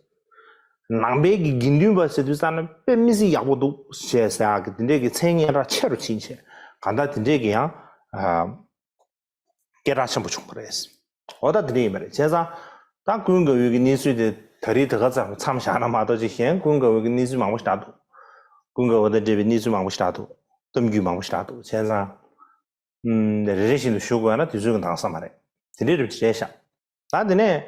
ནང་པའི་གི་དགེ་འདུན་པ་ཟེར་དུས་ཙམ་ན་དཔེ་མི་སྲིད་ཡག་པོ་འདུག་ཞེས་ཟེར་ཡག་གི་དེ་འདྲའི་གི་མཚན་སྙན་གྲགས་ཆེ་རུ་ཕྱིན་བྱས། གང་ལྟར་དེ་འདྲའི་གི་ཡང་ཨ། སྐད་གྲགས་ཆེན་པོ་བྱུང་བ་རེད། འོ་ད་དེ་འདྲ་ཡིན་པ་རེད། བྱས་ཙང་ད་ཀུན་དགའ་བོའི་གི་གནས་ཚུལ་དེ་ད་རེས་ད་ག་ཙམ་མཚམས་བཞག་ན་མ་གཏོགས་ཅིག་གཞན་ཀུན་དགའ་བོའི་གི་གནས་ཚུལ་མང་པོ་ཞིག་རག་འདུག་ཀུན་དགའ་བོ་དང་འབྲེལ་བའི་གནས་ཚུལ་མང་པོ་ཞིག་རག་འདུག་གཏམ་རྒྱུད་མང་པོ་ཞིག་རག་འདུག་བྱས་ཙང་། ཨུམ། རེ་རེ་བཞིན་དུ་ཞུ་དགོས་ན་དུས་ཚོད་ཀྱི་འདང་ས་མ་རེད། དེ་འདྲའི་རེད་བྱས་ཤག་ད་དེ་ནས།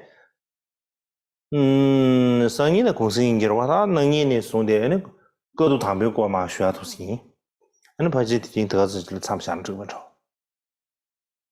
ཨུམ། སང་ཉིན་ལ་གུང་སེང་ཡིན་གྱི་རེད་བ། ད་གནངས་ཉིན་ནས་བཟུང་སྟེ་ཨ་ནི་བཀའ་བསྡུ་དང་པོའི་སྐོར་མར་ཞུ་ཡག་ཐུགས་སུ་ཡིན། ཨ་ནི་ཕལ་ཆེར་དེ་རིང་དེ་ག་ཚོད་ཅིག་ལ་མཚམས་བཞག་ན་འགྲིག་པ་འདྲ།